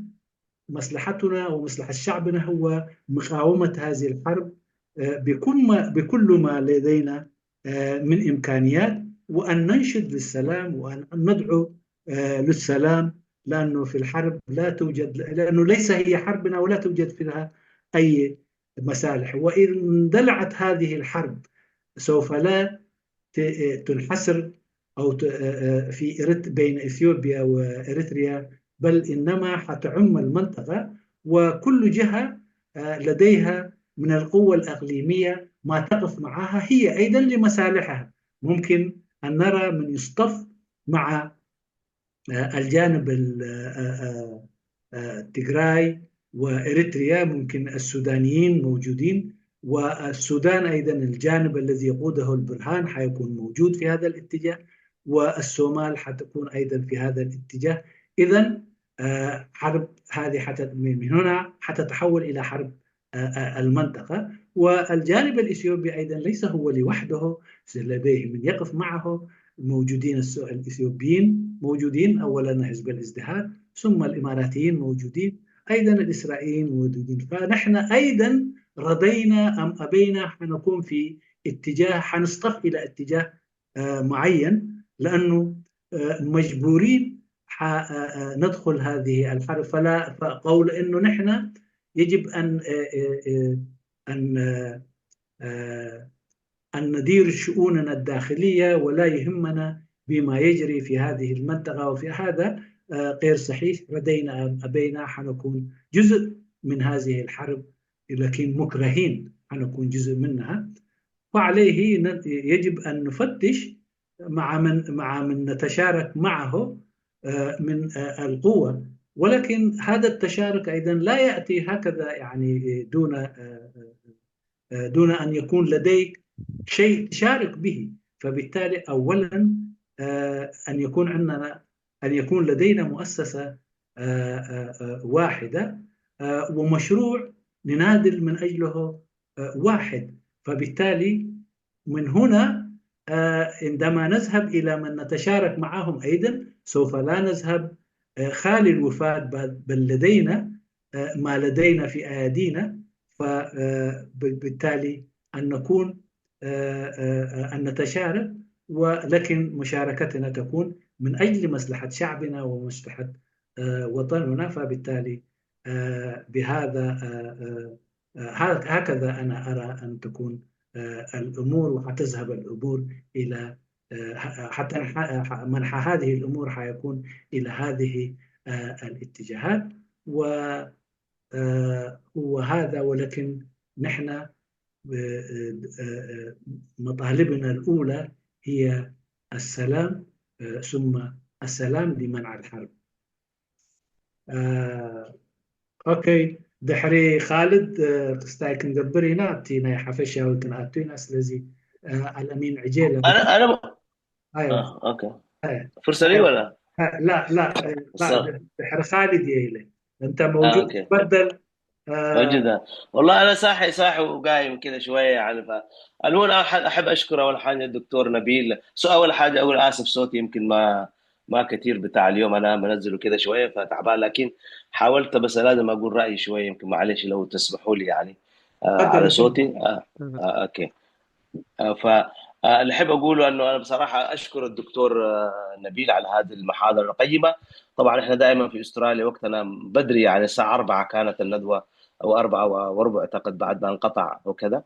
مصلحتنا ومصلحة شعبنا هو مقاومة هذه الحرب، آه، بكل ما، بكل ما لدينا، آه، من إمكانيات، وأن ننشد للسلام وأن ندعو، آه، للسلام، لأنه في الحرب لا توجد، لأنه ليس هي حربنا ولا توجد فيها أي مصالح. وإن اندلعت هذه الحرب سوف لا ت-، تنحصر أو ت-، في إريت-، بين إثيوبيا وإريتريا، بل إنما حتعم المنطقة، وكل جهة، آه، لديها من القوة الإقليمية ما تقف معها هي أيضًا لمصالحها. ممكن أن نرى من يصطف مع، آه، الجانب ال-، آه، آه، آه، تيغراي وإريتريا، ممكن السودانيين موجودين، والسودان أيضًا الجانب الذي يقوده البرهان حيكون موجود في هذا الاتجاه، والصومال حتكون أيضًا في هذا الاتجاه. إذن، آه، حرب هذه حتت-، من من هنا حتتحول إلى حرب، آه، آه، المنطقة. والجانب الإثيوبي أيضًا ليس هو لوحده، لديه من يقف معه، موجودين الس-، الإثيوبيين، موجودين أولًا حزب الازدهار، ثم الإماراتيين موجودين، أيضًا الإسرائيليين موجودين. فنحن أيضًا رضينا أم أبينا حنكون في اتجاه، حنصطف إلى اتجاه، آه، معين، لأنه، آه، مجبورين ح-، آه، آه، ندخل هذه الحرب. فلا، فقول إنه نحن يجب أن، آه، آه، آه، أن، آه، آه، أن ندير شؤوننا الداخلية ولا يهمنا بما يجري في هذه المنطقة وفي هذا، آه، غير صحيح. ردينا أم أبينا حنكون جزء من هذه الحرب، لكن مكرهين حنكون جزء منها. وعليه ن-، يجب أن نفتش مع من، مع من نتشارك معه، آه، من، آه، القوة. ولكن هذا التشارك أيضًا لا يأتي هكذا، يعني، دون، آه، آه، دون أن يكون لديك شيء تشارك به. فبالتالي أولًا، آه، أن يكون عندنا، أن يكون لدينا مؤسسة، آه، آه، آه، واحدة، آه، ومشروع نناضل من أجله، آه، واحد. فبالتالي من هنا، آه، عندما نذهب إلى من نتشارك معهم أيضًا، سوف لا نذهب، آه، خالي الوفاق، بل، بل لدينا، آه، ما لدينا في أيدينا. فبالتالي أن نكون، آه، آه، آه، أن نتشارك، ولكن مشاركتنا تكون من أجل مصلحة شعبنا ومصلحة، آه، وطننا. فبالتالي، آه، بهذا، آه، آه، آه، هك-، هكذا أنا أرى أن تكون، آه، الأمور، وحتذهب الأمور إلى، آه، ح-، حتى نح-، ح-، منحى هذه الأمور حيكون إلى هذه، آه، الاتجاهات. و، آه، وهذا، ولكن نحن، آه، آه، آه، مطالبنا الأولى هي السلام، آه، ثم السلام لمنع الحرب. آه، ኦኬ፣ ድሕሪ ኻልድ፣ እ፣ ክስታይ ክንገብር ኢና፣ ኣብቲ ናይ ሓፈሻዊ ክንኣቱ ኢና። ስለዚ፣ እ፣ ኣለሚን ዕጄለ። انا انا ኣይዋ اه اوكي. ኣይ فرصه لي ولا؟ ላ ላ እ፣ ላ صار. ድሕሪ ኻልድ እየ ኢለ። እንተ اه መውጁድ اوكي. ትፈደል። እ፣ موجودة. والله انا صاحي صاحي وقايم كذا شويه يعني ف المهم انا ح- احب اشكر اول حاجه الدكتور نبيل سو اول حاجه اقول اسف صوتي يمكن ما ما كثير بتاع اليوم انا منزله كذا شويه فتعبان لكن حاولت بس لازم اقول رايي شويه يمكن معلش لو تسمحوا لي يعني آه تفضل على يا سيدي. صوتي آه آه اوكي. آه، ف آه، اللي احب اقوله انه انا بصراحه اشكر الدكتور آه، نبيل على هذه المحاضره القيمه. طبعا احنا دائما في استراليا وقتنا بدري يعني الساعه أربعة كانت الندوه او أربعة وربع اعتقد بعد ما انقطع وكذا.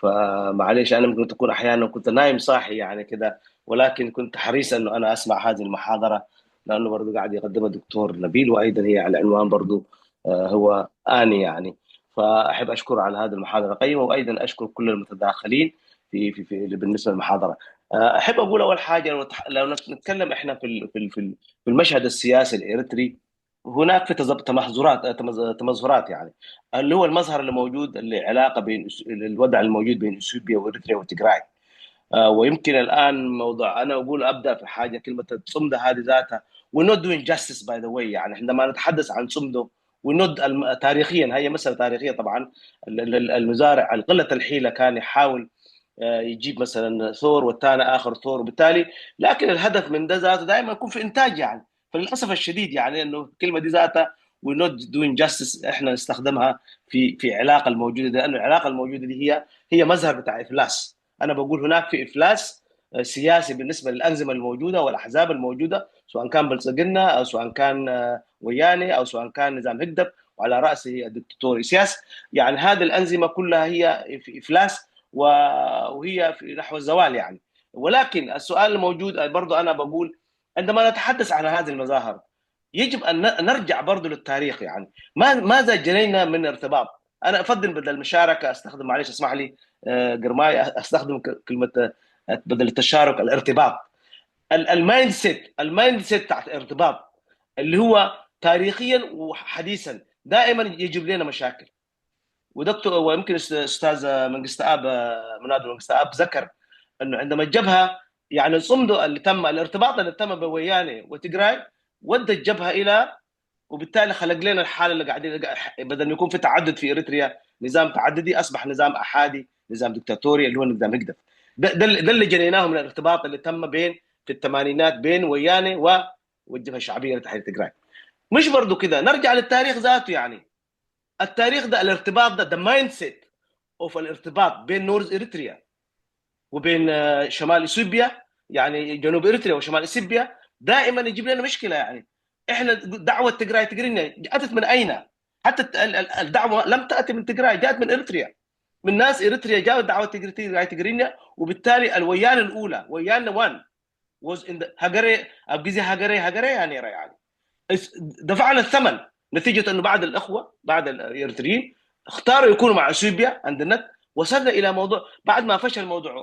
فمعليش انا ممكن تكون احيانا كنت نايم صاحي يعني كذا ولكن كنت حريص انه انا اسمع هذه المحاضره لانه برضه قاعد يقدمها الدكتور نبيل وايضا هي على عنوان برضه آه، هو اني يعني. فاحب اشكره على هذه المحاضره القيمه وايضا اشكر كل المتداخلين في في في بالنسبه للمحاضره. آه، احب اقول اول حاجه لو تح- لو نتكلم احنا في ال- في ال- في ال- في المشهد السياسي الاريتري هناك في تمحظرات، تمظهرات، يعني، اللي هو المظهر الموجود، اللي علاقه بين الوضع الموجود بين اثيوبيا واريتريا وتجراي. ويمكن الان موضوع، انا اقول ابدا في حاجه، كلمه الصمده هذه ذاتها، we're not doing justice, by the way. يعني، عندما نتحدث عن صمده، we're not، تاريخيا، هي مساله تاريخيه طبعا، المزارع قله الحيله كان يحاول يجيب مثلا ثور والثاني اخر ثور، وبالتالي، لكن الهدف من ده ذاته دائما يكون في انتاج، يعني. فللاسف الشديد، يعني، انه الكلمه دي ذاتها، we're not doing justice، احنا نستخدمها في في علاقه الموجوده دي، لانه العلاقه الموجوده دي هي هي مظهر بتاع افلاس. انا بقول هناك في افلاس سياسي بالنسبه للانظمه الموجوده والاحزاب الموجوده، سواء كان بلدزقنه او سواء كان وياني او سواء كان نظام هجدب، وعلى راسه الدكتاتور سياس. يعني، هذه الانظمه كلها هي في افلاس، وهي في نحو الزوال، يعني. ولكن السؤال الموجود برضو، انا بقول، عندما نتحدث عن هذه المظاهر، يجب ان نرجع برضو للتاريخ، يعني، ما ماذا جنينا من ارتباط؟ انا افضل بدل المشاركه استخدم، معلش اسمح لي قرماي، استخدم كلمه بدل التشارك، الارتباط. ال mindset، ال mindset تحت ارتباط، اللي هو تاريخيا وحديثا دائما يجيب لنا مشاكل. ودكتور، ويمكن استاذ منقست اب، مناد منقست اب، ذكر انه عندما الجبهه، يعني، الصمد اللي تم، الارتباط اللي تم بويانه وتجراي، ودى الجبهه الى، وبالتالي خلق لنا الحاله اللي قاعدين، بدل ما يكون في تعدد في اريتريا، نظام تعددي، اصبح نظام احادي، نظام دكتاتوري، اللي هو نظام هجدف. ده ده اللي جنيناه من الارتباط اللي تم بين، في الثمانينات، بين ويانه و والجبهه الشعبيه لتحرير تجراي. مش برضو كده، نرجع للتاريخ ذاته، يعني. التاريخ ده، الارتباط ده، the mindset of الارتباط بين نورث اريتريا وبين شمال اثيوبيا، يعني، جنوب اريتريا وشمال اثيوبيا، دائما يجيب لنا مشكله، يعني. احنا دعوه تجراي تجرينيا اتت من اين؟ حتى الدعوه لم تاتي من تجراي، جاءت من اريتريا، من ناس اريتريا جاءت دعوه تجراي تجرينيا. وبالتالي الويان الاولى، ويان واحد، was in the هجري، اب جزي هجري هجري يعني يعني دفعنا الثمن نتيجه انه بعض الاخوه، بعض الاريتريين اختاروا يكونوا مع اثيوبيا عند النت. وصلنا الى موضوع بعد ما فشل موضوع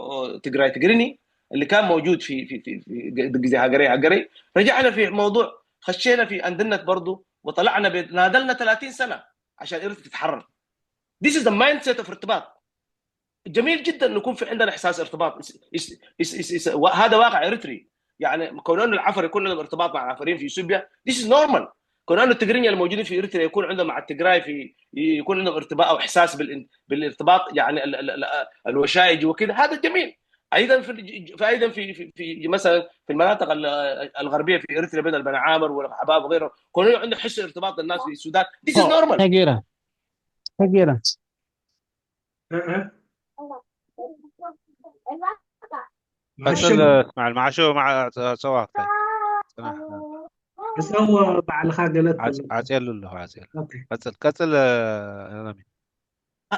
تجراي تجريني اللي كان موجود في في في, في جزي هجري هجري، رجعنا في موضوع، خشينا في عند النت برضه، وطلعنا، ناضلنا ثلاثين سنه عشان اريتريا تتحرر. This is the mindset of ارتباط. جميل جدا ان يكون في عندنا احساس ارتباط. إس إس إس إس إس هذا واقع اريتري. يعني، كون انه العفر يكون عندهم ارتباط مع العفريين في اثيوبيا، this is normal. كون انه التجرينيا الموجودين في اريتريا يكون عندهم مع التجراي في، يكون عندهم ارتباط او احساس بالارتباط، يعني، ال ال ال الوشائج وكذا، هذا جميل. ايضا في، في ايضا في في, في مثلا في المناطق الغربيه في اريتريا، بدل بنعامر والحباب وغيره، كون عنده حس ارتباط الناس في السودان، this is normal. هجيره هجيره قتل اسمع المعشو مع سواق. بس هو بعلኻ ገለት ዓፅየሉ ኣለኹ ዓፅየሉ። ቀፅል ቀፅል።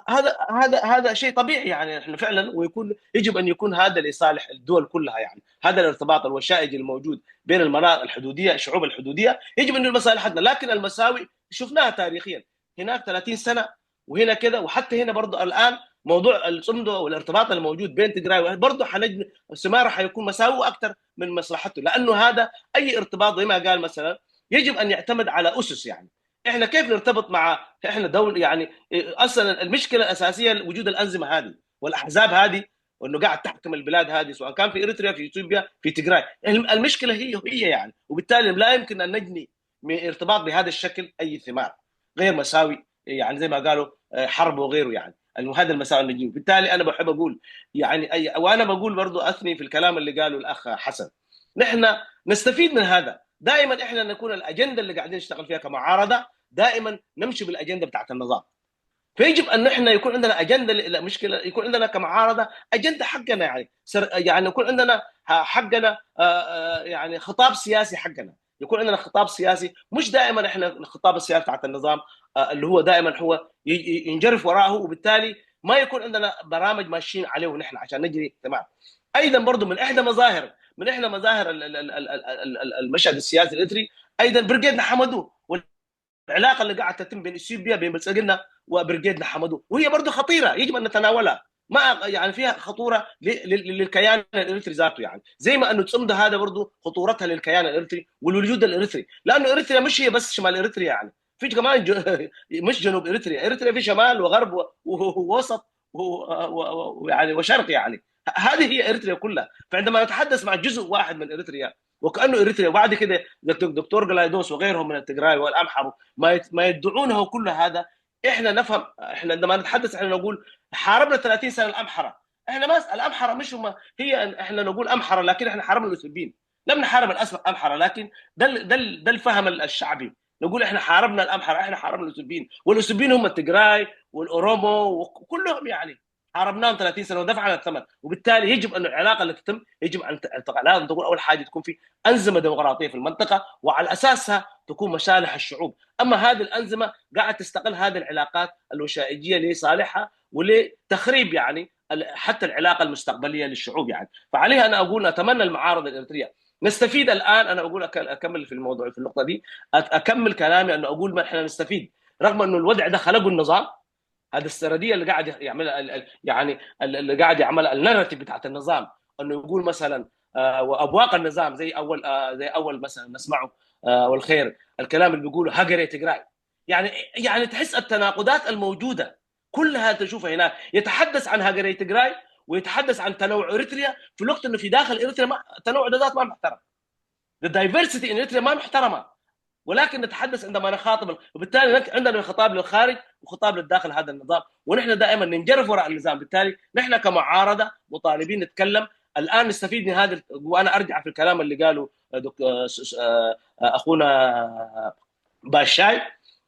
هذا هذا هذا شيء طبيعي، يعني، احنا فعلا، ويكون يجب ان يكون هذا لصالح الدول كلها، يعني. هذا الارتباط الوشائجي الموجود بين المناطق الحدوديه، الشعوب الحدوديه، يجب ان يكون لمصالحتنا. لكن المساوي شفناها تاريخيا، هناك ثلاثين سنه وهنا كده، وحتى هنا برضه الان موضوع الصمد والارتباط الموجود بين تجراي، برضه حنجد السماره حيكون مساوي اكثر من مصلحته، لانه هذا اي ارتباط زي ما قال مثلا يجب ان يعتمد على اسس، يعني. احنا كيف نرتبط مع، احنا دول، يعني، اصلا المشكله الاساسيه وجود الانظمه هذه والاحزاب هذه، وانه قاعد تحكم البلاد هذه، سواء كان في اريتريا، في اثيوبيا، في تجراي. المشكله هي هي، يعني، وبالتالي لا يمكن ان نجني من ارتباط بهذا الشكل اي ثمار، غير مساوي، يعني، زي ما قالوا، حرب وغيره، يعني. المهم، هذا المساوي النجيب. بالتالي انا بحب اقول، يعني، أي وانا بقول برضو، اثني في الكلام اللي قاله الاخ حسن. نحن نستفيد من هذا. دائما احنا نكون الاجنده اللي قاعدين نشتغل فيها كمعارضه، دائما نمشي بالاجنده بتاعت النظام. فيجب ان نحن يكون عندنا اجنده، لا مشكله، يكون عندنا كمعارضه اجنده حقنا، يعني، سر يعني يكون عندنا حقنا، يعني، خطاب سياسي حقنا، يكون عندنا خطاب سياسي، مش دائما احنا الخطاب السياسي تحت النظام اللي هو دائما هو ينجرف وراءه، وبالتالي ما يكون عندنا برامج ماشيين عليه ونحن عشان نجري. تمام. ايضا برضو من احدى مظاهر، من احدى مظاهر المشهد السياسي الاريتري ايضا برقيد نحمدو، والعلاقه اللي قاعده تتم بين اثيوبيا، بين بلدزقنه وبرقيد نحمدو، وهي برضو خطيره، يجب ان نتناولها. ما يعني فيها خطوره للكيان الاريتري ذاته، يعني زي ما انه تصمد هذا برضه خطورتها للكيان الاريتري وللوجود الاريتري، لانه اريتريا مش هي بس شمال اريتريا، يعني في كمان جو مش جنوب اريتريا، اريتريا في شمال وغرب ووسط ويعني وشرق، يعني هذه هي اريتريا كلها. فعندما نتحدث مع جزء واحد من اريتريا وكانه اريتريا، وبعد كده دكتور جلايدوس وغيرهم من التجراي والامحر ما ما يدعونه كل هذا، احنا نفهم، احنا عندما نتحدث احنا نقول حاربنا ثلاثين سنه الامحره. احنا ما الامحره مش هم، هي احنا نقول امحره لكن احنا حاربنا الاثيوبيين، لم نحارب الاسماء امحره، لكن ده ده ده الفهم الشعبي، نقول احنا حاربنا الامحره، احنا حاربنا الاثيوبيين، والاثيوبيين هم التجراي والاورومو وكلهم، يعني حاربناهم ثلاثين سنه ودفعنا الثمن. وبالتالي يجب ان العلاقه اللي تتم يجب ان لازم تكون اول حاجه تكون في انظمه ديمقراطيه في المنطقه، وعلى اساسها تكون مصالح الشعوب. اما هذه الانظمه قاعد تستغل هذه العلاقات الوشائجيه لصالحها ولتخريب، يعني حتى العلاقه المستقبليه للشعوب، يعني. فعليها انا اقول اتمنى المعارضه الاريتريه نستفيد الان. انا اقول اكمل في الموضوع في النقطه دي، اكمل كلامي انه اقول ما احنا نستفيد، رغم انه الوضع ده خلقه النظام، هذه السرديه اللي قاعد يعملها، يعني اللي قاعد يعملها الناراتيف بتاعت النظام، انه يقول مثلا آه، وابواق النظام زي اول آه، زي اول مثلا نسمعه آه، والخير الكلام اللي بيقوله هاجر يا تجراي، يعني يعني تحس التناقضات الموجوده كلها تشوفها هناك. يتحدث عن هاجر يا تجراي ويتحدث عن تنوع اريتريا في الوقت انه في داخل اريتريا ما التنوع ده ذات ما محترم. The diversity in Eritrea ما محترمه، ولكن نتحدث عندما نخاطب، وبالتالي عندنا خطاب للخارج وخطاب للداخل هذا النظام، ونحن دائما ننجرف وراء النظام. بالتالي نحن كمعارضه مطالبين نتكلم الان، نستفيد من هذا. وانا ارجع في الكلام اللي قاله دك... آه، آه، آه، اخونا باشاي،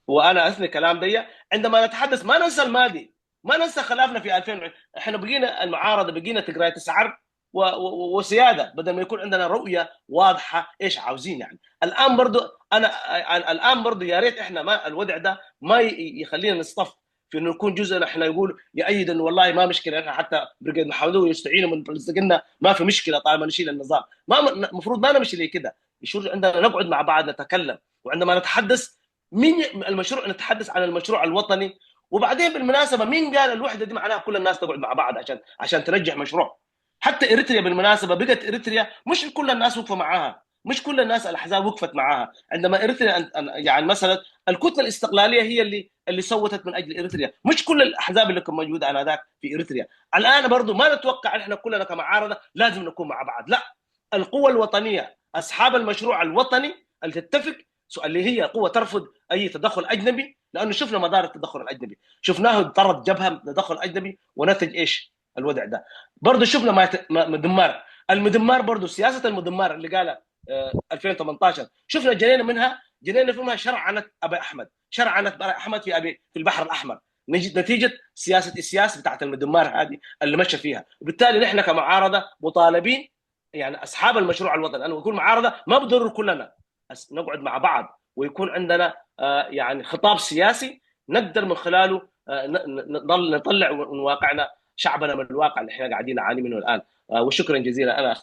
وانا اثني كلام دي. عندما نتحدث ما ننسى الماضي، ما ننسى خلافنا في ألفين. احنا بقينا المعارضه، بقينا تجراي تسعر وسياده، بدل ما يكون عندنا رؤيه واضحه ايش عاوزين. يعني الان برضو انا الان برضو يا ريت احنا ما الوضع ده ما يخلينا نصطف في انه نكون جزء. احنا يقول يأيد انه والله ما مشكله، احنا حتى بريجيد محمدوي يستعينوا من فلسطيننا، ما في مشكله طالما نشيل النظام. ما المفروض ما نمشي لي كده، يشوف عندنا نقعد مع بعض نتكلم، وعندما نتحدث من المشروع، نتحدث عن المشروع الوطني. وبعدين بالمناسبه مين قال الوحده دي معناها كل الناس تقعد مع بعض عشان عشان تنجح مشروع؟ حتى اريتريا بالمناسبه بقت اريتريا مش كل الناس وقفوا معاها، مش كل الناس الاحزاب وقفت معاها. عندما اريتريا يعني مثلا الكتله الاستقلاليه هي اللي اللي صوتت من اجل اريتريا، مش كل الاحزاب اللي كانت موجوده انذاك في اريتريا. الان برضو ما نتوقع احنا كلنا كمعارضه لازم نكون مع بعض، لا، القوى الوطنيه اصحاب المشروع الوطني اللي تتفق، اللي هي قوه ترفض اي تدخل اجنبي، لانه شفنا مدار التدخل الاجنبي، شفناه اضطرت جبهه تدخل اجنبي ونتج ايش؟ الوضع ده. برضه شفنا ما مدمار، المدمار برضه سياسه المدمار اللي قالها ألفين وثمنتاشر شفنا جنينا منها، جنينا منها شرعنه ابي احمد، شرعنه ابي احمد في ابي في البحر الاحمر نتيجه سياسه السياسه بتاعت المدمار هذه اللي مشى فيها. وبالتالي نحن كمعارضه مطالبين، يعني اصحاب المشروع الوطني، انا بقول معارضه ما بضر كلنا، بس نقعد مع بعض ويكون عندنا آه، يعني خطاب سياسي نقدر من خلاله آه، نضل نطلع من واقعنا شعبنا من الواقع اللي احنا قاعدين نعاني منه الان. آه، وشكرا جزيلا. انا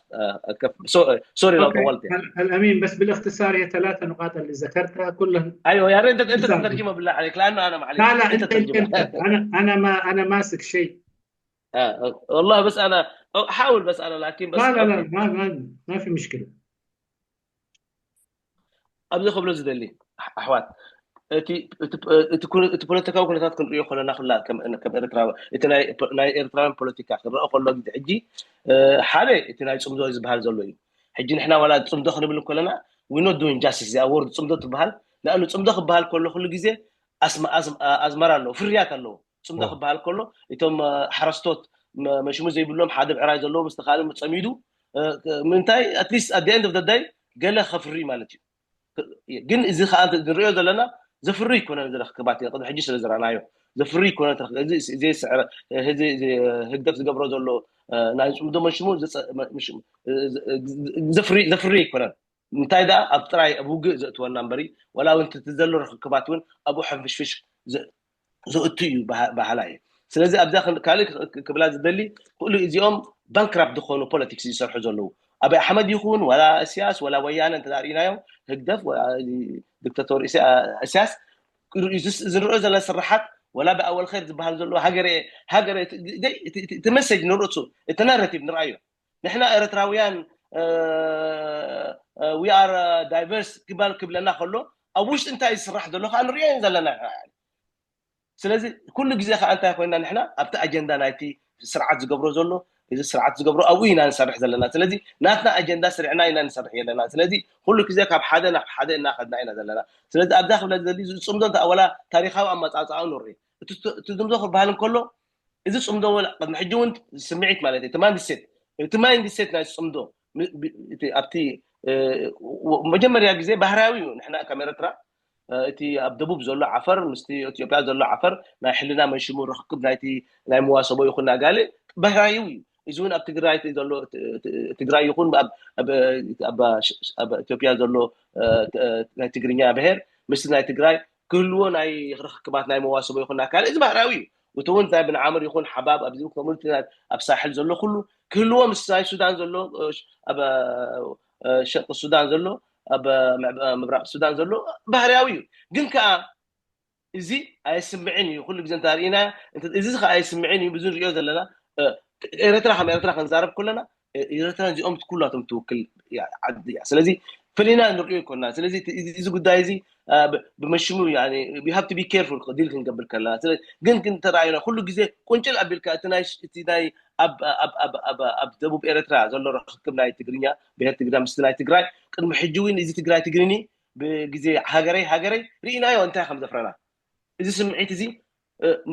سوري لو طولت. الامين، بس بالاختصار هي ثلاثه نقاط اللي ذكرتها كلها. ايوه، يا ريت انت تترجمها بالله عليك، لانه انا معلش لا لا انت انت انا انا ما انا ماسك شيء. آه والله بس انا احاول، بس انا لكن بس لا لا لا ما ما, ما في مشكله. ኣብዚ ክብሎ ዝደሊ ኣሕዋት፣ እቲ እቲ እቲ ፖለቲካዊ ኩነታት ክንሪኦ ከለና ኩላ ከም ከም ኤርትራዊ፣ እቲ ናይ ናይ ኤርትራውያን ፖለቲካ ክረአ ከሎ ግዜ ሕጂ ሓደ እቲ ናይ ጽምዶ ዝበሃል ዘሎ እዩ። ሕጂ ንሕና ዋላ ጽምዶ ክንብል ከለና we not doing justice እዚኣ word ጽምዶ ትበሃል። ለኣኑ ጽምዶ ክበሃል ከሎ ኩሉ ግዜ ኣዝመራ ኣለዎ፣ ፍርያት ኣለዎ። ጽምዶ ክበሃል ከሎ እቶም ሓረስቶት መሽሙ ዘይብሎም ሓደ ብዕራይ ዘለዎ ምስ ተኻለ ጸሚዱ ምንታይ at least at the end of the day ገለ ከፍሪ ማለት እዩ። ግን እዚ ከዓ ንሪኦ ዘለና ዘፍሪ ይኮነን። እዚ ርክባት ቅድሚ ሕጂ ስለ ዝረኣናዮ ዘፍሪ ይኮነን። እዚ ስዕረ ህግደፍ ዝገብሮ ዘሎ ናይ ጽምዶ መሽሙ ዘፍሪ ይኮነን። እንታይ ደኣ ኣብ ጥራይ ኣብ ውግእ ዘእትወና እምበሪ፣ ወላ እውን እቲ ዘሎ ርክክባት እውን ኣብኡ ሕንፍሽፍሽ ዘእቱ እዩ ባህላ እዩ። ስለዚ ኣብዛ ካልእ ክብላ ዝደሊ ኩሉ እዚኦም ባንክራፕት ዝኾኑ ፖለቲክስ ዝሰርሑ ዘለዉ ኣበይ ኣሕመድ ይኹን ዋላ እስያስ ዋላ ወያነ እንተ ርኢናዮም ህግደፍ ዲክታቶር እስያስ ዝንሪኦ ዘለና ስራሓት ወላ ብኣወል ኸይር ዝበሃል ዘሎ ሃገረ ሃገረ እቲ መሰጅ ንርእሱ እቲ ናረቲቭ ንርኣዮ። ንሕና ኤርትራውያን we are diverse ክባል ክብለና ከሎ ኣብ ውሽጢ እንታይ ዝስራሕ ዘሎ ከዓ ንሪኦ ዘለና። ስለዚ ኩሉ ግዜ ከዓ እንታይ ኮይና ንሕና ኣብቲ ኣጀንዳ ናይቲ ስርዓት ዝገብሮ ዘሎ እዚ ስርዓት ዝገብሮ ኣብኡ ኢና ንሰርሕ ዘለና። ስለዚ ናትና ኣጀንዳ ስሪዕና ኢና ንሰርሕ ዘለና። ስለዚ ኩሉ ግዜ ካብ ሓደ ናብ ሓደ እናኸድና ኢና ዘለና። ስለዚ ኣብዛ ክብለ ዘሊ ዝፅምዶ እንተ ወላ ታሪካዊ ኣመፃፅኣኡ ንርኢ። እቲ ዝምዶ ክበሃል እንከሎ እዚ ፅምዶ ወላ ቅድሚ ሕጂ እውን ስምዒት ማለት እዩ። እቲ ማይንድሴት እቲ ማይንድሴት ናይ ፅምዶ ኣብቲ መጀመርያ ግዜ ባህርያዊ እዩ። ንሕና ከም ኤርትራ እቲ ኣብ ደቡብ ዘሎ ዓፈር ምስቲ ኢትዮጵያ ዘሎ ዓፈር ናይ ሕልና መንሽሙ ርክክብ ናይቲ ናይ መዋሰቦ ይኹን ናይ ጋልእ ባህርያዊ እዩ። እዚ እውን ኣብ ትግራይ ዘሎ ትግራይ ይኹን ኣብ ኢትዮጵያ ዘሎ ናይ ትግርኛ ብሄር ምስቲ ናይ ትግራይ ክህልዎ ናይ ርክክባት ናይ መዋሰቦ ይኹን ኣካል እዚ ባህርያዊ እዩ። እቲ እውን ናይ ብንዓምር ይኹን ሓባብ ኣብዚ ከምኡ ኣብ ሳሕል ዘሎ ኩሉ ክህልዎ ምስ ናይ ሱዳን ዘሎ ኣብ ሸርቂ ሱዳን ዘሎ ኣብ ምብራቅ ሱዳን ዘሎ ባህርያዊ እዩ። ግን ከዓ እዚ ኣይስምዕን እዩ። ኩሉ ግዜ እንተርእና እዚ ከዓ ኣይስምዕን እዩ። ብዙ ንሪኦ ዘለና ኤርትራ ከም ኤርትራ ክንዛረብ ከለና ኤርትራ እዚኦም ኩላቶም ትውክል ዓዲ እያ። ስለዚ ፈሊና ንሪኦ ይኮና። ስለዚ እዚ ጉዳይ እዚ ብመሽሙ have to be careful ዲል ክንገብር ከለና። ግን ግን ተረኣዩና ኩሉ ግዜ ቁንጭል ኣቢልካ እቲ ናይ ደቡብ ኤርትራ ዘሎ ርክክብ ናይ ትግርኛ ብሄር ትግርኛ ምስቲ ናይ ትግራይ ቅድሚ ሕጂ እውን እዚ ትግራይ ትግርኒ ብግዜ ሃገረይ ሃገረይ ርኢናዮ እንታይ ከም ዘፍረና። እዚ ስምዒት እዚ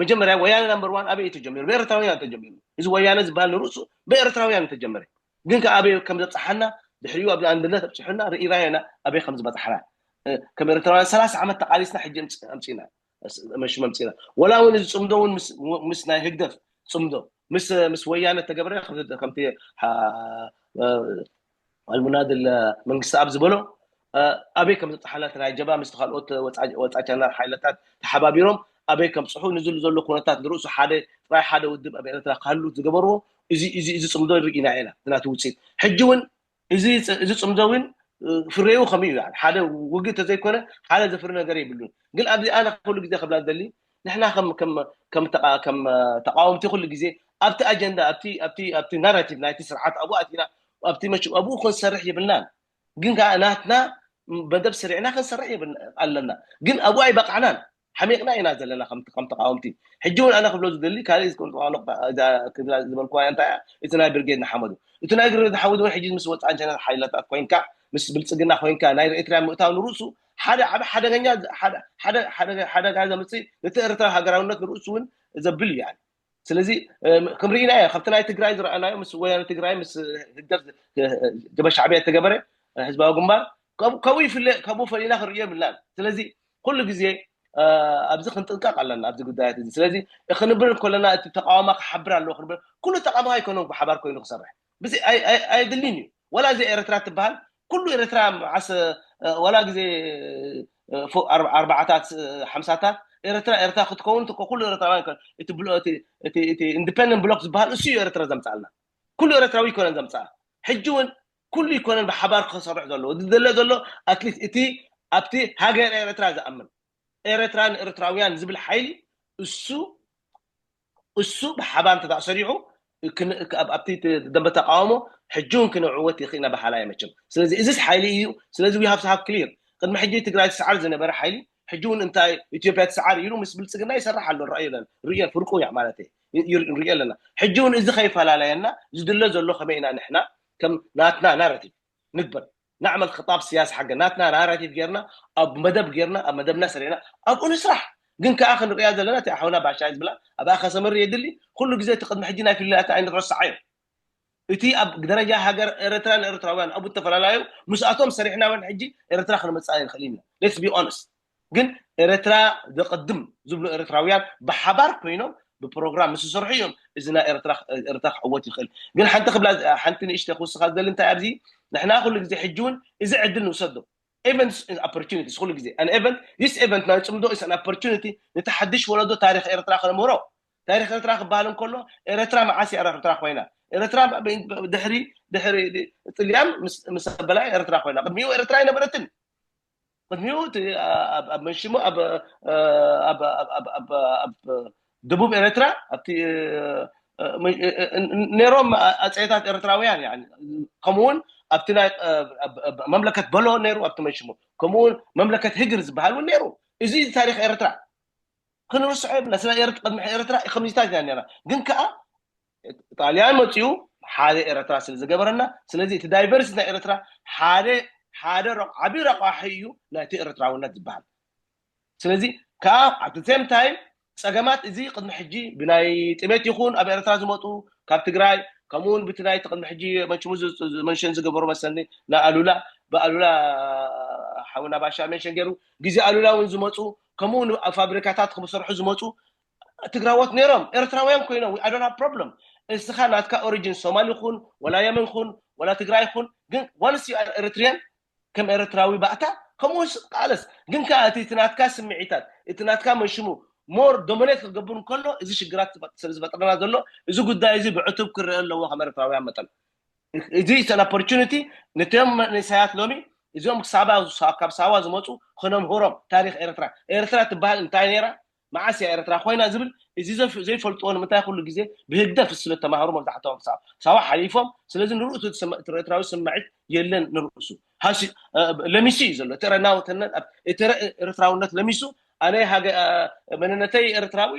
መጀመርያ ወያነ ናምበር ዋን ኣበይ እዩ ተጀሚሩ? ብኤርትራውያን ተጀሚሩ። እዚ ወያነ ዝበሃል ንርእሱ ብኤርትራውያን ተጀመረ። ግን ከ ኣበይ ከም ዘብፅሓና ድሕሪኡ ኣብ ኣንድነት ኣብፅሑና ርኢናዮ ኢና ኣበይ ከም ዝበፅሓና። ከም ኤርትራውያን ሰላሳ ዓመት ተቃሊስና ሕጂ ኣምፂና መሽመ ኣምፂና። ወላ እውን እዚ ፅምዶ እውን ምስ ናይ ህግደፍ ፅምዶ ምስ ምስ ወያነ ተገብረ ከምቲ ኣልሙናድል መንግስቲ ኣብ ዝበሎ ኣበይ ከም ዘብፅሓና እቲ ናይ ጀባ ምስ ካልኦት ወፃ ቻናል ሓይለታት ተሓባቢሮም ኣበይ ከምፅሑ ንዝሉ ዘሎ ኩነታት ንርእሱ ሓደ ጥራይ ሓደ ውድብ ኣብ ኤርትራ ክሃሉ ዝገበርዎ እዚ እዚ እዚ ፅምዶ ርኢና ኢና ናቲ ውፅኢት። ሕጂ እውን እዚ እዚ ፅምዶ እውን ፍሬው ከምኡ እዩ። ሓደ ውግእ ተዘይኮነ ሓደ ዘፍሪ ነገር የብሉን። ግን ኣብዚ ኣነ ኩሉ ግዜ ክብላ ዝደሊ ንሕና ከም ከም ከም ተቃወምቲ ኩሉ ግዜ ኣብቲ ኣጀንዳ ኣብቲ ኣብቲ ኣብቲ ናራቲቭ ናይቲ ስርዓት ኣብኡ ኣቲና ኣብቲ መሽ ኣብኡ ክንሰርሕ የብልናን። ግን ከዓ ናትና መደብ ስሪዕና ክንሰርሕ ኣለና። ግን ኣብኡ ኣይበቃዕናን። ሓሚቕና ኢና ዘለና ከም ተቃወምቲ። ሕጂ እውን ኣነ ክብሎ ዝደሊ ካልእ ክብላ ዝበልኩዋ እንታይ እቲ ናይ ብርጌድ ንሓመዱ እቲ ናይ ብርጌድ ንሓመዱ እውን ሕጂ ምስ ወፃ ቻናል ሓይላታት ኮይንካ ምስ ብልፅግና ኮይንካ ናይ ኤርትራ ምእታው ንርእሱ ሓደ ዓብ ሓደገኛ ሓደጋ ዘምፅእ ነቲ ኤርትራ ሃገራውነት ንርእሱ እውን ዘብል እዩ። ስለዚ ክንርኢና ያ ካብቲ ናይ ትግራይ ዝረኣናዮ ምስ ወያነ ትግራይ ምስ ህግደፍ ጀበ ሻዕብያ ዝተገበረ ህዝባዊ ግንባር ካብኡ ይፍለ ካብኡ ፈሊና ክንርእዮ የብልናን። ስለዚ ኩሉ ግዜ ኣብዚ ክንጥንቀቅ ኣለና ኣብዚ ጉዳያት እዚ። ስለዚ ክንብል ከለና እቲ ተቃዋማ ክሓብር ኣለዎ ክንብል ኩሉ ተቃዋማ ኣይኮነን ብሓባር ኮይኑ ክሰርሕ ብዚ ኣይድልን እዩ። ወላ እዚ ኤርትራ ትበሃል ኩሉ ኤርትራ መዓስ ወላ ግዜ ኣርባዓታት ሓምሳታት ኤርትራ ኤርትራ ክትከውን ኩሉ ኤርትራውያን ኢንዲፐንደንት ብሎክ ዝበሃል እሱ እዩ ኤርትራ ዘምፃልና። ኩሉ ኤርትራዊ ይኮነን ዘምፃ ሕጂ እውን ኩሉ ይኮነን ብሓባር ክሰርሕ ዘለዎ ዝደለ ዘሎ ኣትሊስት እቲ ኣብቲ ሃገር ኤርትራ ዝኣምን ኤርትራ ንኤርትራውያን ዝብል ሓይሊ እሱ እሱ ብሓባር እንተ ሰሪሑ ኣብቲ ደንበ ተቃውሞ ሕጂ እውን ክነዕወት ይኽእልና በሃላይ መቸም። ስለዚ እዚስ ሓይሊ እዩ። ስለዚ we have to have clear ቅድሚ ሕጂ ትግራይ ትስዓር ዝነበረ ሓይሊ ሕጂ እውን እንታይ ኢትዮጵያ ትስዓር ኢሉ ምስ ብልፅግና ይሰርሕ ኣሎ። ርዮ ፍርቁ እያ ማለት ንሪኦ ኣለና። ሕጂ እውን እዚ ከይፈላለየና ዝድለ ዘሎ ከመይ ኢና ንሕና ከም ናትና ናረቲቭ ንግበር ናዕመል ክጣብ ስያስ ሓገ ናትና ናራቲቭ ጌርና ኣብ መደብ ጌርና ኣብ መደብና ሰሪዕና ኣብኡ ንስራሕ። ግን ከዓ ክንሪያ ዘለና እቲ ኣሓውና ባሻይ ዝብላ ኣብኣ ከሰምር የድሊ። ኩሉ ግዜ እቲ ቅድሚ ሕጂ ናይ ፍልላያት ዓይነት ረስዓዮ እቲ ኣብ ደረጃ ሃገር ኤርትራን ኤርትራውያን ኣብኡ ተፈላለዩ ምስኣቶም ሰሪሕና እውን ሕጂ ኤርትራ ክንመፅኣ ይንኽእል ኢና። ሌትስ ቢ ኦነስት ግን ኤርትራ ዘቐድም ዝብሉ ኤርትራውያን ብሓባር ኮይኖም ብፕሮግራም ምስ ዝሰርሑ እዮም እዚ ናይ ኤርትራ ኤርትራ ክዕወት ይኽእል። ግን ሓንቲ ክብላ ሓንቲ ንእሽተ ክውስኻ ዝደሊ እንታይ ኣብዚ ንሕና ኩሉ ግዜ ሕጂ እውን እዚ ዕድል ንውሰዶ events and opportunities ኩሉ ግዜ an event this event ናይ ፅምዶ is an opportunity ነቲ ሓድሽ ወለዶ ታሪክ ኤርትራ ከነምህሮ። ታሪክ ኤርትራ ክበሃል እንከሎ ኤርትራ መዓስ እያ ኤርትራ ኮይና ኤርትራ ድሕሪ ድሕሪ ጥልያን ምስ ኣበላ ኤርትራ ኮይና ቅድሚኡ ኤርትራ ኣይነበረትን። ቅድሚኡ እቲ ኣብ ኣብ መንሽሞ ኣብ ኣብ ደቡብ ኤርትራ ኣብቲ ነይሮም ኣፀይታት ኤርትራውያን፣ ከምኡውን ኣብቲ ናይ መምለከት በሎ ነይሩ፣ ኣብቲ መንሽሞ ከምኡውን መምለከት ህግር ዝበሃል እውን ነይሩ። እዚ ታሪክ ኤርትራ ክንርስዖ የብልና። ስለ ኤርት ቅድሚ ኤርትራ ከምዚታት ኢና ነርና፣ ግን ከዓ ጣልያን መፅኡ ሓደ ኤርትራ ስለ ዝገበረና፣ ስለዚ እቲ ዳይቨርሲቲ ናይ ኤርትራ ሓደ ሓደ ዓብዪ ረቋሒ እዩ ናይቲ ኤርትራውነት ዝበሃል። ስለዚ ከዓ ኣብቲ ሴም ታይም ፀገማት እዚ ቅድሚ ሕጂ ብናይ ጥሜት ይኹን ኣብ ኤርትራ ዝመፁ ካብ ትግራይ፣ ከምኡውን ብቲ ናይቲ ቅድሚ ሕጂ መንሽሙ መንሽን ዝገበሩ መሰኒ ንኣሉላ ብኣሉላ ሓውና ባሻ ሜንሽን ገይሩ ግዜ ኣሉላ እውን ዝመፁ ከምኡ ኣብ ፋብሪካታት ክሰርሑ ዝመፁ ትግራዎት ነይሮም ኤርትራውያን ኮይኖም፣ I don't have problem። እስኻ ናትካ ኦሪጂን ሶማሊ ይኹን ወላ የመን ይኹን ወላ ትግራይ ይኹን፣ ግን ዋንስ ዩ ኤርትሪያን ከም ኤርትራዊ ባእታ ከምኡ ቃለስ። ግን ከዓ እቲ ናትካ ስምዒታት እቲ ናትካ መንሽሙ ሞር ዶሚኔት ክገብር እንከሎ እዚ ሽግራት ስለ ዝፈጥረና ዘሎ እዚ ጉዳይ እዚ ብዕቱብ ክረአ ኣለዎ ከም ኤርትራውያን መጠን። እዚ ን ኦፖርቹኒቲ ነቶም መንእሰያት ሎሚ እዚኦም ካብ ሳዋ ዝመፁ ክነምህሮም ታሪክ ኤርትራ። ኤርትራ ትበሃል እንታይ ነይራ፣ መዓስ እያ ኤርትራ ኮይና ዝብል እዚ ዘይፈልጥዎ ንምንታይ ኩሉ ግዜ ብህግደፍ ስለ ተማሃሩ መብዛሕትኦም ሳዋ ሓሊፎም። ስለዚ ንርእሱ ኤርትራዊ ስምዒት የለን ንርእሱ። ለሚሱ እዩ ዘሎ እቲ ረናውትነት እቲ ኤርትራውነት ለሚሱ። ኣነ መንነተይ ኤርትራዊ፣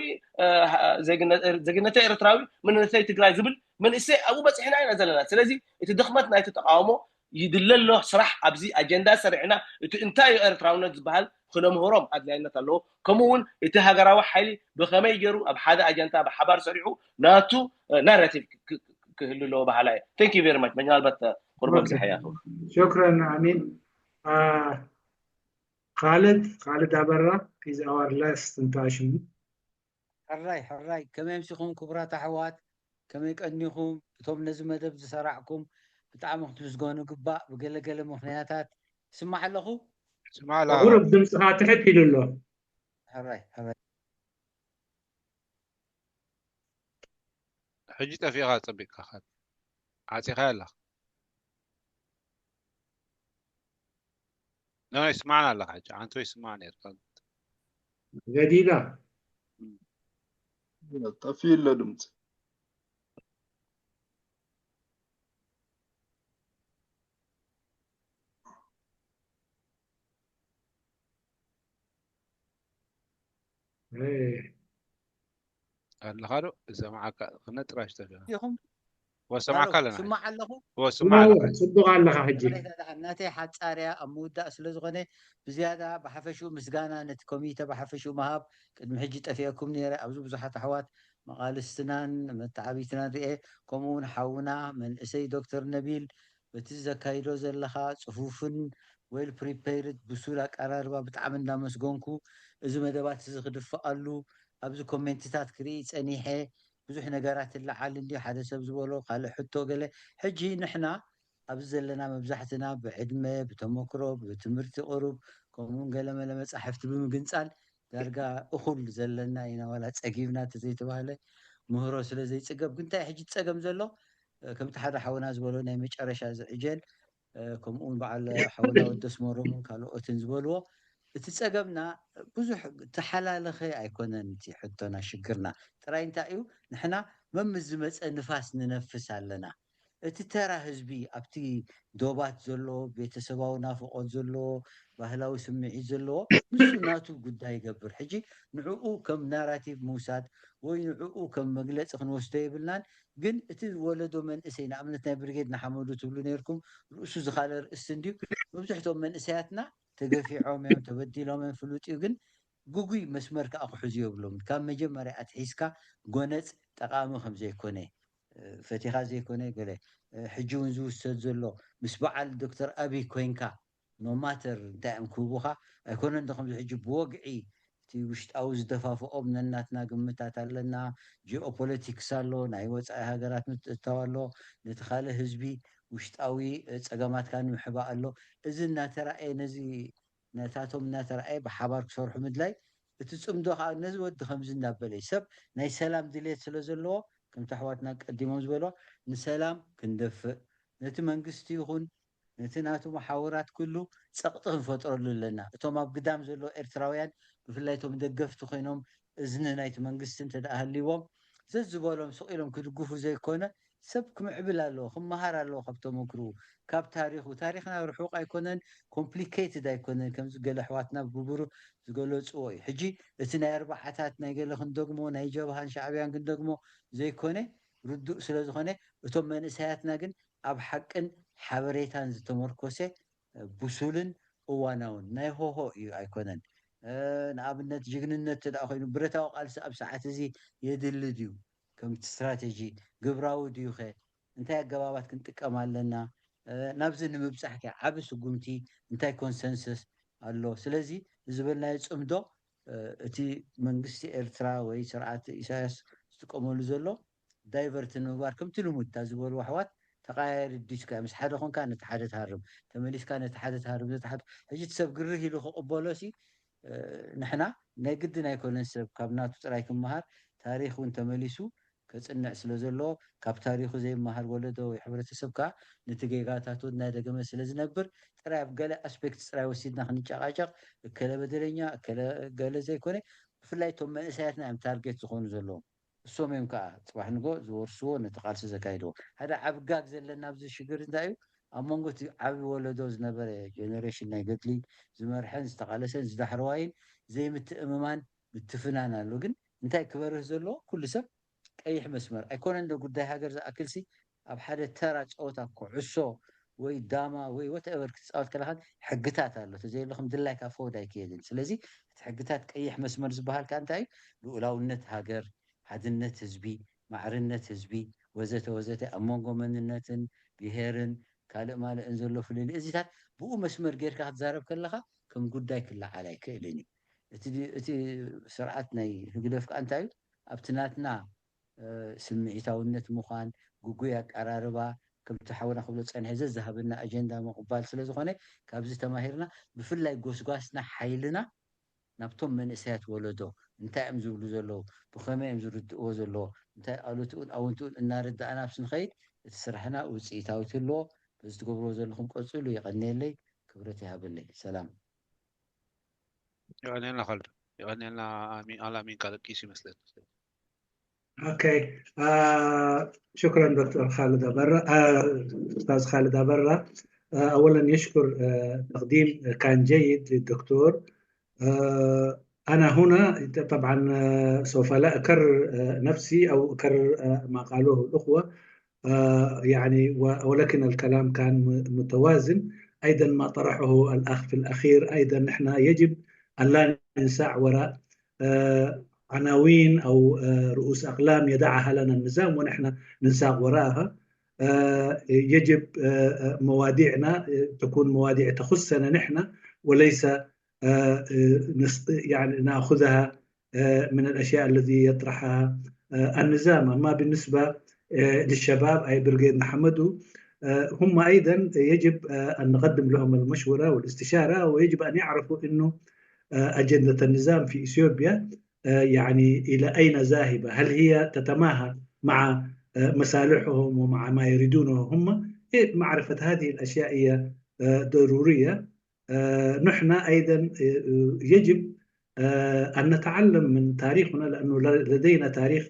ዜግነተይ ኤርትራዊ፣ መንነተይ ትግራይ ዝብል መንእሰይ ኣብኡ በፂሕና ኢና ዘለና። ስለዚ እቲ ድኽመት ናይቲ ተቃውሞ ይድለ ኣሎ ስራሕ ኣብዚ ኣጀንዳ ሰሪዕና እቲ እንታይ እዩ ኤርትራውነት ዝበሃል ክነምህሮም ኣድላይነት ኣለዎ። ከምኡ እውን እቲ ሃገራዊ ሓይሊ ብኸመይ ገይሩ ኣብ ሓደ ኣጀንዳ ብሓባር ሰሪሑ ናቱ ናራቲቭ ክህሉ ኣለዎ በሃላ እየ። Thank you very much። ምናልባት ቁርበ ብዝሓ እያ። ሹክረን ኣሚን። ካልድ ካልድ ኣበራ is our last እንታሽሙ ሕራይ ሕራይ፣ ከመይ ኣምሲኹም ክቡራት ኣሕዋት? ከመይ ቀኒኹም? እቶም ነዚ መደብ ዝሰራዕኩም ብጣዕሚ ክትምስገኑ ግባእ። ብገለገለ ምኽንያታት ይስማዕ ኣለኹ። ስማዕላ ቁሩብ ድምፅኻ ትሕት ኢሉ ኣሎ። ሕራይ ሕራይ። ሕጂ ጠፊእኻ ጸቢቕካ ካል ዓጺኻ ኣለኻ። ኖ ይስማዕና ኣለኻ ሕጂ። ኣንተ ይስማዕ ነይርካ። ገዲዳ ጠፊኡ ኣሎ ድምፂ። ኣለኻ ዶ? እሰማዓካ ክነ ጥራሽ ተፊኻ። ኢኹም ወሰማዕካ ኣለና። ስማዕ ኣለኹ። ወስማዕ ኣለኻ። ጽቡቕ ኣለኻ ሕጂ። ናተይ ሓጻርያ ኣብ ምውዳእ ስለ ዝኾነ ብዝያዳ ብሓፈሽኡ ምስጋና ነቲ ኮሚተ ብሓፈሽኡ ምሃብ። ቅድሚ ሕጂ ጠፊአኩም ነይረ። ኣብዚ ብዙሓት ኣሕዋት መቓልስትናን መተዓቢትናን ርኤ፣ ከምኡ እውን ሓውና መንእሰይ ዶክተር ነቢል በቲ ዘካይዶ ዘለኻ ጽፉፍን ዌል ፕሪፔርድ ብሱል ኣቀራርባ ብጣዕሚ እንዳመስገንኩ፣ እዚ መደባት እዚ ክድፍኣሉ ኣብዚ ኮሜንትታት ክርኢ ጸኒሐ። ብዙሕ ነገራት ይለዓል እንድዩ፣ ሓደ ሰብ ዝበሎ ካልእ ሕቶ ገለ። ሕጂ ንሕና ኣብዚ ዘለና መብዛሕትና ብዕድመ ብተመክሮ ብትምህርቲ ቅሩብ ከምኡውን ገለመለ መጻሕፍቲ ብምግንጻል ዳርጋ እኹል ዘለና ኢና፣ ዋላ ጸጊብና ተዘይተባህለ ምህሮ ስለ ዘይጽገብ። ግን እንታይ ሕጂ ጸገም ዘሎ? ከምቲ ሓደ ሓውና ዝበሎ ናይ መጨረሻ ዝዕጀል፣ ከምኡውን በዓል ሓውና ወደስ መሮምን ካልኦትን ዝበልዎ፣ እቲ ጸገምና ብዙሕ ተሓላለኸ ኣይኮነን። እቲ ሕቶና ሽግርና ጥራይ እንታይ እዩ? ንሕና መምስ ዝመጸ ንፋስ ንነፍስ ኣለና። እቲ ተራ ህዝቢ ኣብቲ ዶባት ዘሎ ቤተሰባዊ ናፍቆት ዘለዎ ባህላዊ ስምዒት ዘለዎ ንሱ ናቱ ጉዳይ ይገብር። ሕጂ ንዕኡ ከም ናራቲቭ ምውሳድ ወይ ንዕኡ ከም መግለፂ ክንወስዶ የብልናን። ግን እቲ ወለዶ መንእሰይ ንኣብነት ናይ ብርጌድ ንሓመዱ ትብሉ ነርኩም ርእሱ ዝኻለ ርእስቲ እንድዩ። መብዝሕትኦም መንእሰያትና ተገፊዖም እዮም ተበዲሎም እዮም ፍሉጥ እዩ። ግን ግጉይ መስመር ከዓ ክሕዙ የብሎም። ካብ መጀመርያ ኣትሒዝካ ጎነፅ ጠቃሚ ከምዘይኮነ ፈቲኻ ዘይኮነ ገለ ሕጂ እውን ዝውሰድ ዘሎ ምስ በዓል ዶክተር ኣብይ ኮይንካ ኖማተር እንታይ እዮም ክህቡኻ ኣይኮነን ዶ ከምዚ ሕጂ ብወግዒ እቲ ውሽጣዊ ዝደፋፍኦም ነናትና ግምታት ኣለና። ጂኦፖለቲክስ ኣሎ፣ ናይ ወፃኢ ሃገራት ምትእትታው ኣሎ። ነቲ ካልእ ህዝቢ ውሽጣዊ ፀገማትካ ንምሕባእ ኣሎ። እዚ እናተረኣየ ነዚ ነታቶም እናተረኣየ ብሓባር ክሰርሑ ምድላይ እቲ ፅምዶ ከዓ ነዚ ወዲ ከምዚ እናበለ እዩ። ሰብ ናይ ሰላም ድሌት ስለ ዘለዎ ከምቲ ኣሕዋትና ቀዲሞም ዝበልዋ ንሰላም ክንደፍእ ነቲ መንግስቲ ይኹን ነቲ ናቱ መሓውራት ኩሉ ጸቕጢ ክንፈጥረሉ ኣለና። እቶም ኣብ ግዳም ዘለዉ ኤርትራውያን፣ ብፍላይ እቶም ደገፍቲ ኮይኖም እዝኒ ናይቲ መንግስቲ እንተ ደኣ ሃልይዎም፣ ዘዝበሎም ስቕ ኢሎም ክድግፉ ዘይኮነ፣ ሰብ ክምዕብል ኣለዎ፣ ክመሃር ኣለዎ ካብ ተመክርኡ፣ ካብ ታሪኹ። ታሪኽና ርሑቕ ኣይኮነን፣ ኮምፕሊኬትድ ኣይኮነን፣ ከምዚ ገለ ኣሕዋትና ብግብሩ ዝገለጽዎ እዩ። ሕጂ እቲ ናይ ኣርባዓታት ናይ ገለ ክንደግሞ፣ ናይ ጀብሃን ሻዕብያን ክንደግሞ ዘይኮነ፣ ርዱእ ስለ ዝኾነ፣ እቶም መንእሰያትና ግን ኣብ ሓቅን ሓበሬታን ዝተመርኮሰ፣ ብሱልን እዋናውን ናይ ሆሆ እዩ ኣይኮነን። እ፣ ንኣብነት ጅግንነት እንተ ደኣ ኮይኑ ብረታዊ ቃልሲ ኣብ ሰዓት እዚ የድሊ ድዩ? ከምቲ ስትራተጂ ግብራዊ ድዩ ኸ? እንታይ ኣገባባት ክንጥቀም ኣለና? እ፣ ናብዚ ንምብጻሕ ከ ዓቢ ስጉምቲ እንታይ ኮንሰንሰስ ኣሎ? ስለዚ እዚ ዝበልናዮ ጽምዶ፣ እ፣ እቲ መንግስቲ ኤርትራ ወይ ስርዓት ኢሳያስ ዝጥቀመሉ ዘሎ ዳይቨርት ንምግባር ከምቲ ልሙድ እታ ዝበሉ ኣሕዋት ተቐያየሪ ዲስካ ምስ ሓደ ኮንካ ነቲ ሓደ ትሃርም፣ ተመሊስካ ነቲ ሓደ ትሃርም፣ ነቲ ሓደ። ሕጂ እቲ ሰብ ግርህ ኢሉ ክቕበሎ ሲ፣ እ፣ ንሕና ናይ ግድን ኣይኮነን ሰብ ካብ ናቱ ጥራይ ክመሃር፣ ታሪኽ እውን ተመሊሱ ከጽንዕ ስለ ዘለዎ፣ ካብ ታሪኹ ዘይመሃር ወለዶ ወይ ሕብረተሰብ ከኣ ነቲ ጌጋታቱ እናደገመ ስለ ዝነብር፣ ጥራይ ኣብ ገለ ኣስፔክት ጥራይ ወሲድና ክንጨቃጨቅ፣ እከለ በደለኛ፣ እከለ ገለ ዘይኮነ፣ ብፍላይ እቶም መንእሰያትና እዮም ታርጌት ዝኾኑ ዘለዉ። እሶም እዮም ከኣ ጽባሕ ንጎ ዝወርስዎ፣ ነቲ ቃልሲ ዘካይድዎ። ሓደ ዓቢ ጋግ ዘለና ኣብዚ ሽግር እንታይ እዩ? ኣብ መንጎ እቲ ዓቢ ወለዶ ዝነበረ ጀነሬሽን ናይ ገድሊ ዝመርሐን ዝተቓለሰን ዝዳሕረዋይን ዘይምትእምማን ምትፍናን ኣሎ። ግን እንታይ ክበርህ ዘለዎ? ኩሉ ሰብ ቀይሕ መስመር ኣይኮነን ዶ ጉዳይ ሃገር ዝኣክልሲ ኣብ ሓደ ተራ ጸወታ ኩዕሶ ወይ ዳማ ወይ ወትኤቨር ክትጻወት ከለኻ ሕግታት ኣሎ። ተዘየለኹም ድላይካ ፎርድ ኣይክየድን። ስለዚ እቲ ሕግታት ቀይሕ መስመር ዝበሃል ከኣ እንታይ እዩ? ልኡላውነት ሃገር፣ ሓድነት ህዝቢ፣ ማዕርነት ህዝቢ ወዘተ ወዘተ ኣብ መንጎ መንነትን ብሄርን ካልእ ማልእን ዘሎ ፍልልይ እዚታት ብኡ መስመር ጌርካ ክትዛረብ ከለኻ ከም ጉዳይ ክለዓል ኣይክእልን እዩ። እቲ እቲ ስርዓት ናይ ህግደፍ ከኣ እንታይ እዩ? ኣብቲ ናትና እ፣ ስምዒታውነት ምዃን፣ ግጉይ ኣቀራርባ፣ ከምቲ ሓውና ክብሎ ጸንሐ ዘዝሃበና ኣጀንዳ ምቕባል ስለ ዝኾነ ካብዚ ተማሂርና ብፍላይ ጎስጓስና ሓይልና ናብቶም መንእሰያት ወለዶ እንታይ እዮም ዝብሉ ዘለዉ፣ ብኸመይ እዮም ዝርድእዎ ዘለዉ፣ እንታይ ኣሉትኡን ኣውንትኡን እናረዳእና ምስ ንኸይድ እቲ ስራሕና ውፅኢታዊ ትህልዎ። በዚ ትገብርዎ ዘለኹም ቀፅሉ። የቐንየለይ፣ ክብረት ይሃበለይ። ሰላም። የቐንየልና ካልድ፣ የቐንየልና። ኣላሚን ካልድ ኪስ ይመስለኒ። Okay. آه شكرا دكتور خالد أبرة، آه أستاذ خالد أبرة. آه أولا يشكر آه تقديم كان جيد للدكتور. آه أنا هنا طبعا آه سوف لا أكرر آه نفسي أو أكرر آه ما قالوه الأخوة، آه يعني ولكن الكلام كان متوازن. أيضا ما طرحه الأخ في الأخير، أيضا نحن يجب أن لا ننساع وراء آه عناوين أو رؤوس أقلام يضعها لنا النظام ونحن ننساق وراءها. يجب مواضيعنا تكون مواضيع تخصنا نحن، وليس يعني نأخذها من الأشياء الذي يطرحها النظام. أما بالنسبة للشباب أي برغيد محمدو، هم أيضا يجب أن نقدم لهم المشورة والاستشارة، ويجب أن يعرفوا أنه أجندة النظام في إثيوبيا يعني إلى أين ذاهبة؟ هل هي تتماهى مع مصالحهم ومع ما يريدونه هم؟ معرفة هذه الأشياء هي ضرورية. نحن أيضا يجب أن نتعلم من تاريخنا، لأنه لدينا تاريخ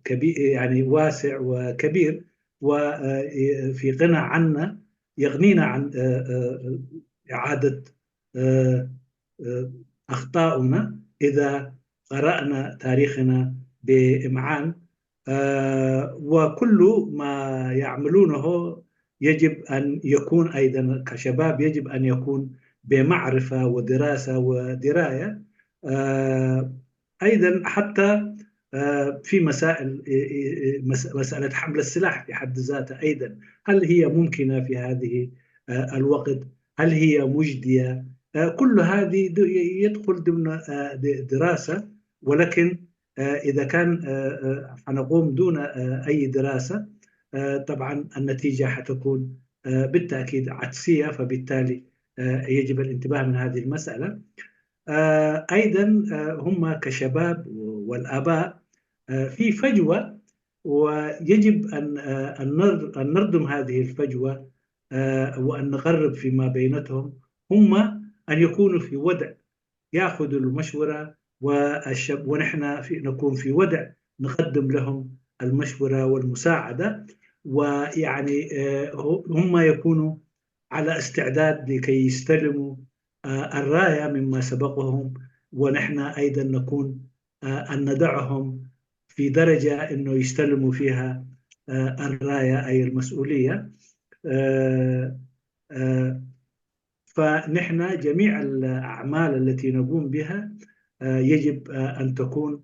كبير، يعني واسع وكبير، وفي غنى عنا، يغنينا عن إعادة أخطاؤنا إذا قرأنا تاريخنا بإمعان. وكل ما يعملونه يجب أن يكون أيضا كشباب، يجب أن يكون بمعرفة ودراسة ودراية. أيضا حتى في مسائل، مسألة حمل السلاح في حد ذاتها أيضا، هل هي ممكنة في هذه الوقت؟ هل هي مجدية؟ كل هذه يدخل ضمن دراسة، ولكن إذا كان حنقوم دون أي دراسة، طبعا النتيجة حتكون بالتأكيد عكسية، فبالتالي يجب الانتباه من هذه المسألة. أيضا هم كشباب والآباء في فجوة، ويجب أن أن نردم هذه الفجوة آه، وأن نقرب فيما بينتهم، هم أن يكونوا في وضع يأخذوا المشورة، والشب-، ونحن في، نكون في وضع نقدم لهم المشورة والمساعدة، ويعني، آه، هم يكونوا على استعداد لكي يستلموا، آه، الراية مما سبقهم، ونحن أيضًا نكون، آه، أن ندعهم في درجة إنه يستلموا فيها، آه، الراية أي المسؤولية. آه، آه، فنحن جميع الأعمال التي نقوم بها، آه، يجب، آه، أن تكون،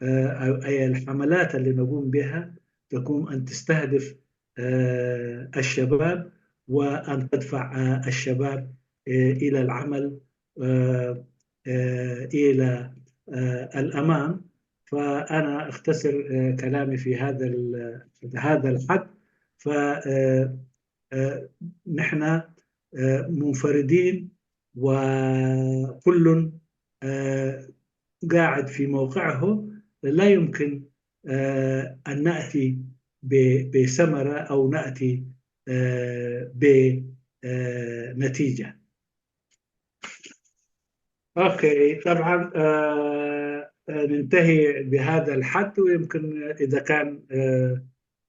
آه، أي الحملات اللي نقوم بها تكون أن تستهدف، آه، الشباب، وأن تدفع، آه، الشباب، آه، إلى العمل، آه، آه، إلى، آه، الأمام. فأنا أختصر، آه، كلامي في هذا ال-، هذا الحد. ف، آه، آه، نحن، آه، منفردين، وكل، آه، قاعد في موقعه، لا يمكن، آه، أن نأتي ب-، بثمرة أو نأتي، آه، ب-، آه، نتيجة. أوكي، طبعًا، آه، آه، ننتهي بهذا الحد، ويمكن إذا كان، آه،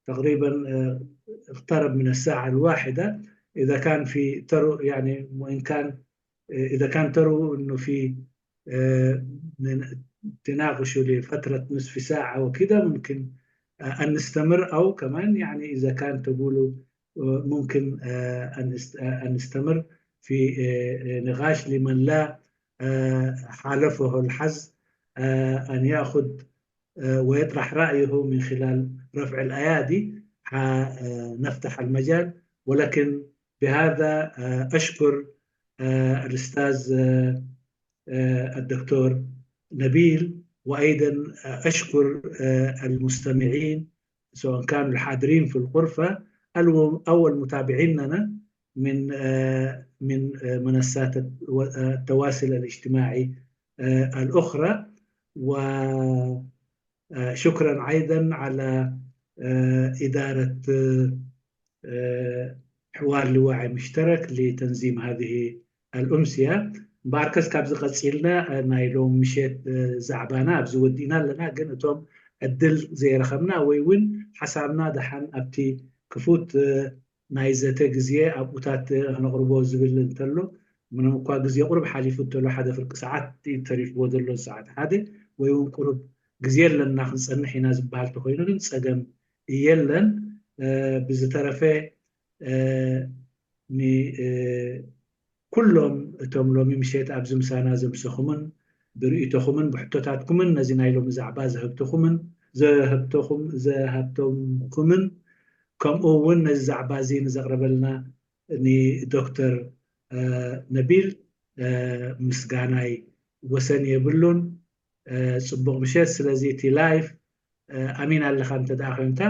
تقريبًا، آه، اقترب من الساعة الواحدة، إذا كان في ترو-، يعني، وإن كان، آه، إذا كان تروا إنه في، آه، من-، تناقشوا لفترة نصف ساعة وكده، ممكن، آه، أن نستمر، أو كمان، يعني، إذا كان تقولوا، آه، ممكن، آه، أن نست-، آه، أن نستمر في، آه، آه، نقاش لمن لا، آه، حالفه الحظ، آه، أن يأخذ، آه، ويطرح رأيه من خلال رفع الأيادي. ح-، آه، نفتح المجال، ولكن بهذا، آه، أشكر، آه، الأستاذ، آه، آه، الدكتور نبيل، وأيضًا، آه، أشكر، آه، المستمعين، سواء كانوا الحاضرين في الغرفة أو، أو المتابعين لنا من، آه، من، آه، منصات التو-، آه، التواصل الاجتماعي، آه، الأخرى. و، آه، شكرًا أيضًا على، آه، إدارة، آه، آه، حوار لواعي مشترك لتنظيم هذه الأمسية. እምበኣርከስ ካብዚ ቀጺልና፣ እ፣ ናይ ሎሚ ምሸት፣ እ፣ ዛዕባና ኣብዚ ወዲእና ኣለና። ግን እቶም ዕድል ዘይረኸብና ወይ እውን ሓሳብና ደሓን ኣብቲ ክፉት፣ እ፣ ናይ ዘተ ግዜ ኣብኡታት፣ እ፣ ክነቕርቦ ዝብል እንተሎ፣ ምንም እኳ ግዜ ቁሩብ ሓሊፉ እንተሎ፣ ሓደ ፍርቂ ሰዓት እዩ ተሪፍዎ ዘሎ፣ ሰዓት ሓደ ወይ እውን ቁሩብ ግዜ ኣለና ክንጸንሕ ኢና ዝበሃል ተኮይኑ ግን ጸገም የለን። እ፣ ብዝተረፈ፣ እ፣ ን-፣ እ፣ ኩሎም እቶም ሎሚ ምሸት ኣብዚ ምሳና ዘምሰኹምን ብርእይቶኹምን ብሕቶታትኩምን ነዚ ናይ ሎሚ ዛዕባ ዘህብተኹምን፣ ዘህብተኹም-፣ ዘሃብተምኩምን፣ ከምኡ እውን ነዚ ዛዕባ እዚ ንዘቕረበልና ንዶክተር፣ እ፣ ነቢል፣ እ፣ ምስጋናይ ወሰን የብሉን። እ፣ ጽቡቕ ምሸት። ስለዚ እቲ ላይፍ፣ እ፣ ኣሚን ኣለኻ እንተ ደኣ ኮይንካ፣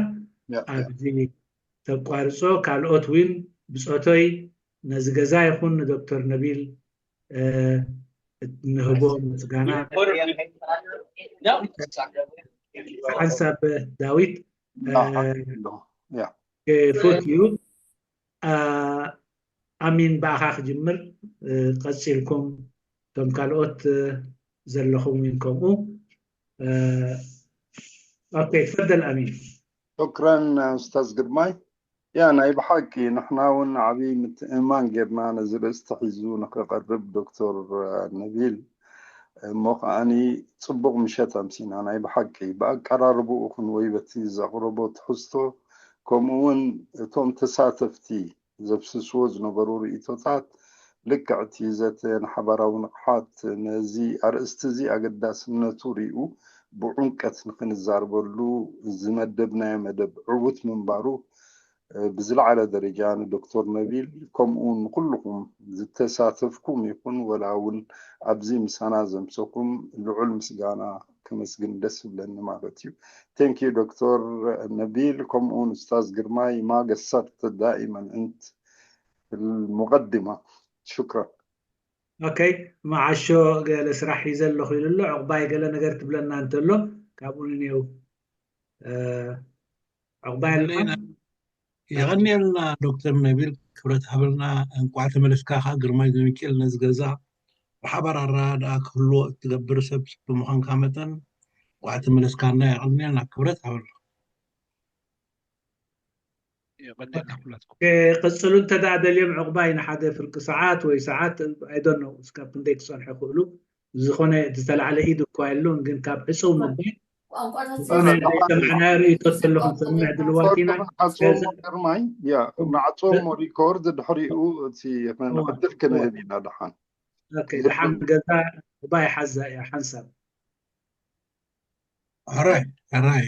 ያ፣ ያ። ኣብዚ ተቋርጾ። ካልኦት እውን ብጾቶይ ነዚ ገዛ ይኹን ንዶክተር ነቢል፣ እ፣ ንህቦ ምስጋና። ሓንሳብ ዳዊት፣ እ፣ ያ። ክፉት እዩ። እ፣ ኣሚን ብኣኻ ክጅምር፣ እ፣ ቀጺልኩም እቶም ካልኦት፣ እ፣ ዘለኹም እውን ከምኡ። እ፣ ኦኬ፣ ትፈደል ኣሚን። ሹክረን ኡስታዝ ግርማይ። ያ፣ ናይ ብሓቂ ንሕና እውን ዓብዪ ምትእምማን ጌርና ነዚ ርእስቲ ሒዙ ንኽቐርብ ዶክተር ነቢል። እሞ ከዓኒ ጽቡቕ ምሸት ኣምሲና። ናይ ብሓቂ ብኣቀራርብኡ ይኹን ወይ በቲ ዘቕረቦ ትሕዝቶ፣ ከምኡ እውን እቶም ተሳተፍቲ ዘፍስስዎ ዝነበሩ ርእይቶታት፣ ልክዕ እቲ ዘተ ንሓባራዊ ንቕሓት፣ ነዚ ኣርእስቲ እዚ ኣገዳስነቱ ሪኡ ብዕምቀት ንኽንዛረበሉ ዝመደብናዮ መደብ ዕዉት ምንባሩ፣ እ፣ ብዝለዓለ ደረጃ ንዶክተር ነቢል፣ ከምኡ እውን ንኩልኹም ዝተሳተፍኩም ይኹን ወላ እውን ኣብዚ ምሳና ዘምሰኩም ልዑል ምስጋና ከመስግን ደስ ይብለኒ ማለት እዩ። Thank you ዶክተር ነቢል፣ ከምኡ እውን ኡስታዝ ግርማይ፣ ما قصرت دائما أنت في المقدمة. شكرا. ኦኬ፣ መዓሾ ገለ ስራሕ ሒዘ ኣለኹ ኢሉ ኣሎ። ዕቑባይ ገለ ነገር ትብለና እንተሎ ካብኡ ንኔው፣ እ፣ ዕቑባይ ኣለኻ? የቐንየልና ዶክተር ነቢል፣ ክብረት ሃበልና። እንቋዕ ተመለስካ። ከዓ ግርማይ ዘሚክኤል ነዚ ገዛ ብሓባር ኣረዳድኣ ክህልዎ እትገብር ሰብ ብምዃንካ መጠን እንቋዕ ተመለስካና። የቐንየልና፣ ክብረት ሃበልና። የቐንየልና ኩላትኩም። ክቅፅሉ እንተ ደኣ ደልዮም ዕቑባይ ንሓደ ፍርቂ ሰዓት ወይ ሰዓት ኣይዶኖ እስካብ ክንደይ ክፀንሑ ይኽእሉ። ዝኾነ ዝተላዕለ ኢድ እኳ የሉን፣ ግን ካብ ዕፅው ምባል ቋንቋታት ዝኾነ ዘይሰማዕናዮ ርእይቶ ተሎ ክንሰምዕ ድልዋት ኢና። ንዓፅሞ ግርማይ፣ ያ፣ ንዓፅሞ ሪኮርድ፣ ድሕሪኡ እቲ መቐትል ክንህብ ኢና። ደሓን ኦኬ፣ ደሓን ገዛ ዕቑባይ ሓዛ እያ ሓንሳብ። ሕራይ ሕራይ።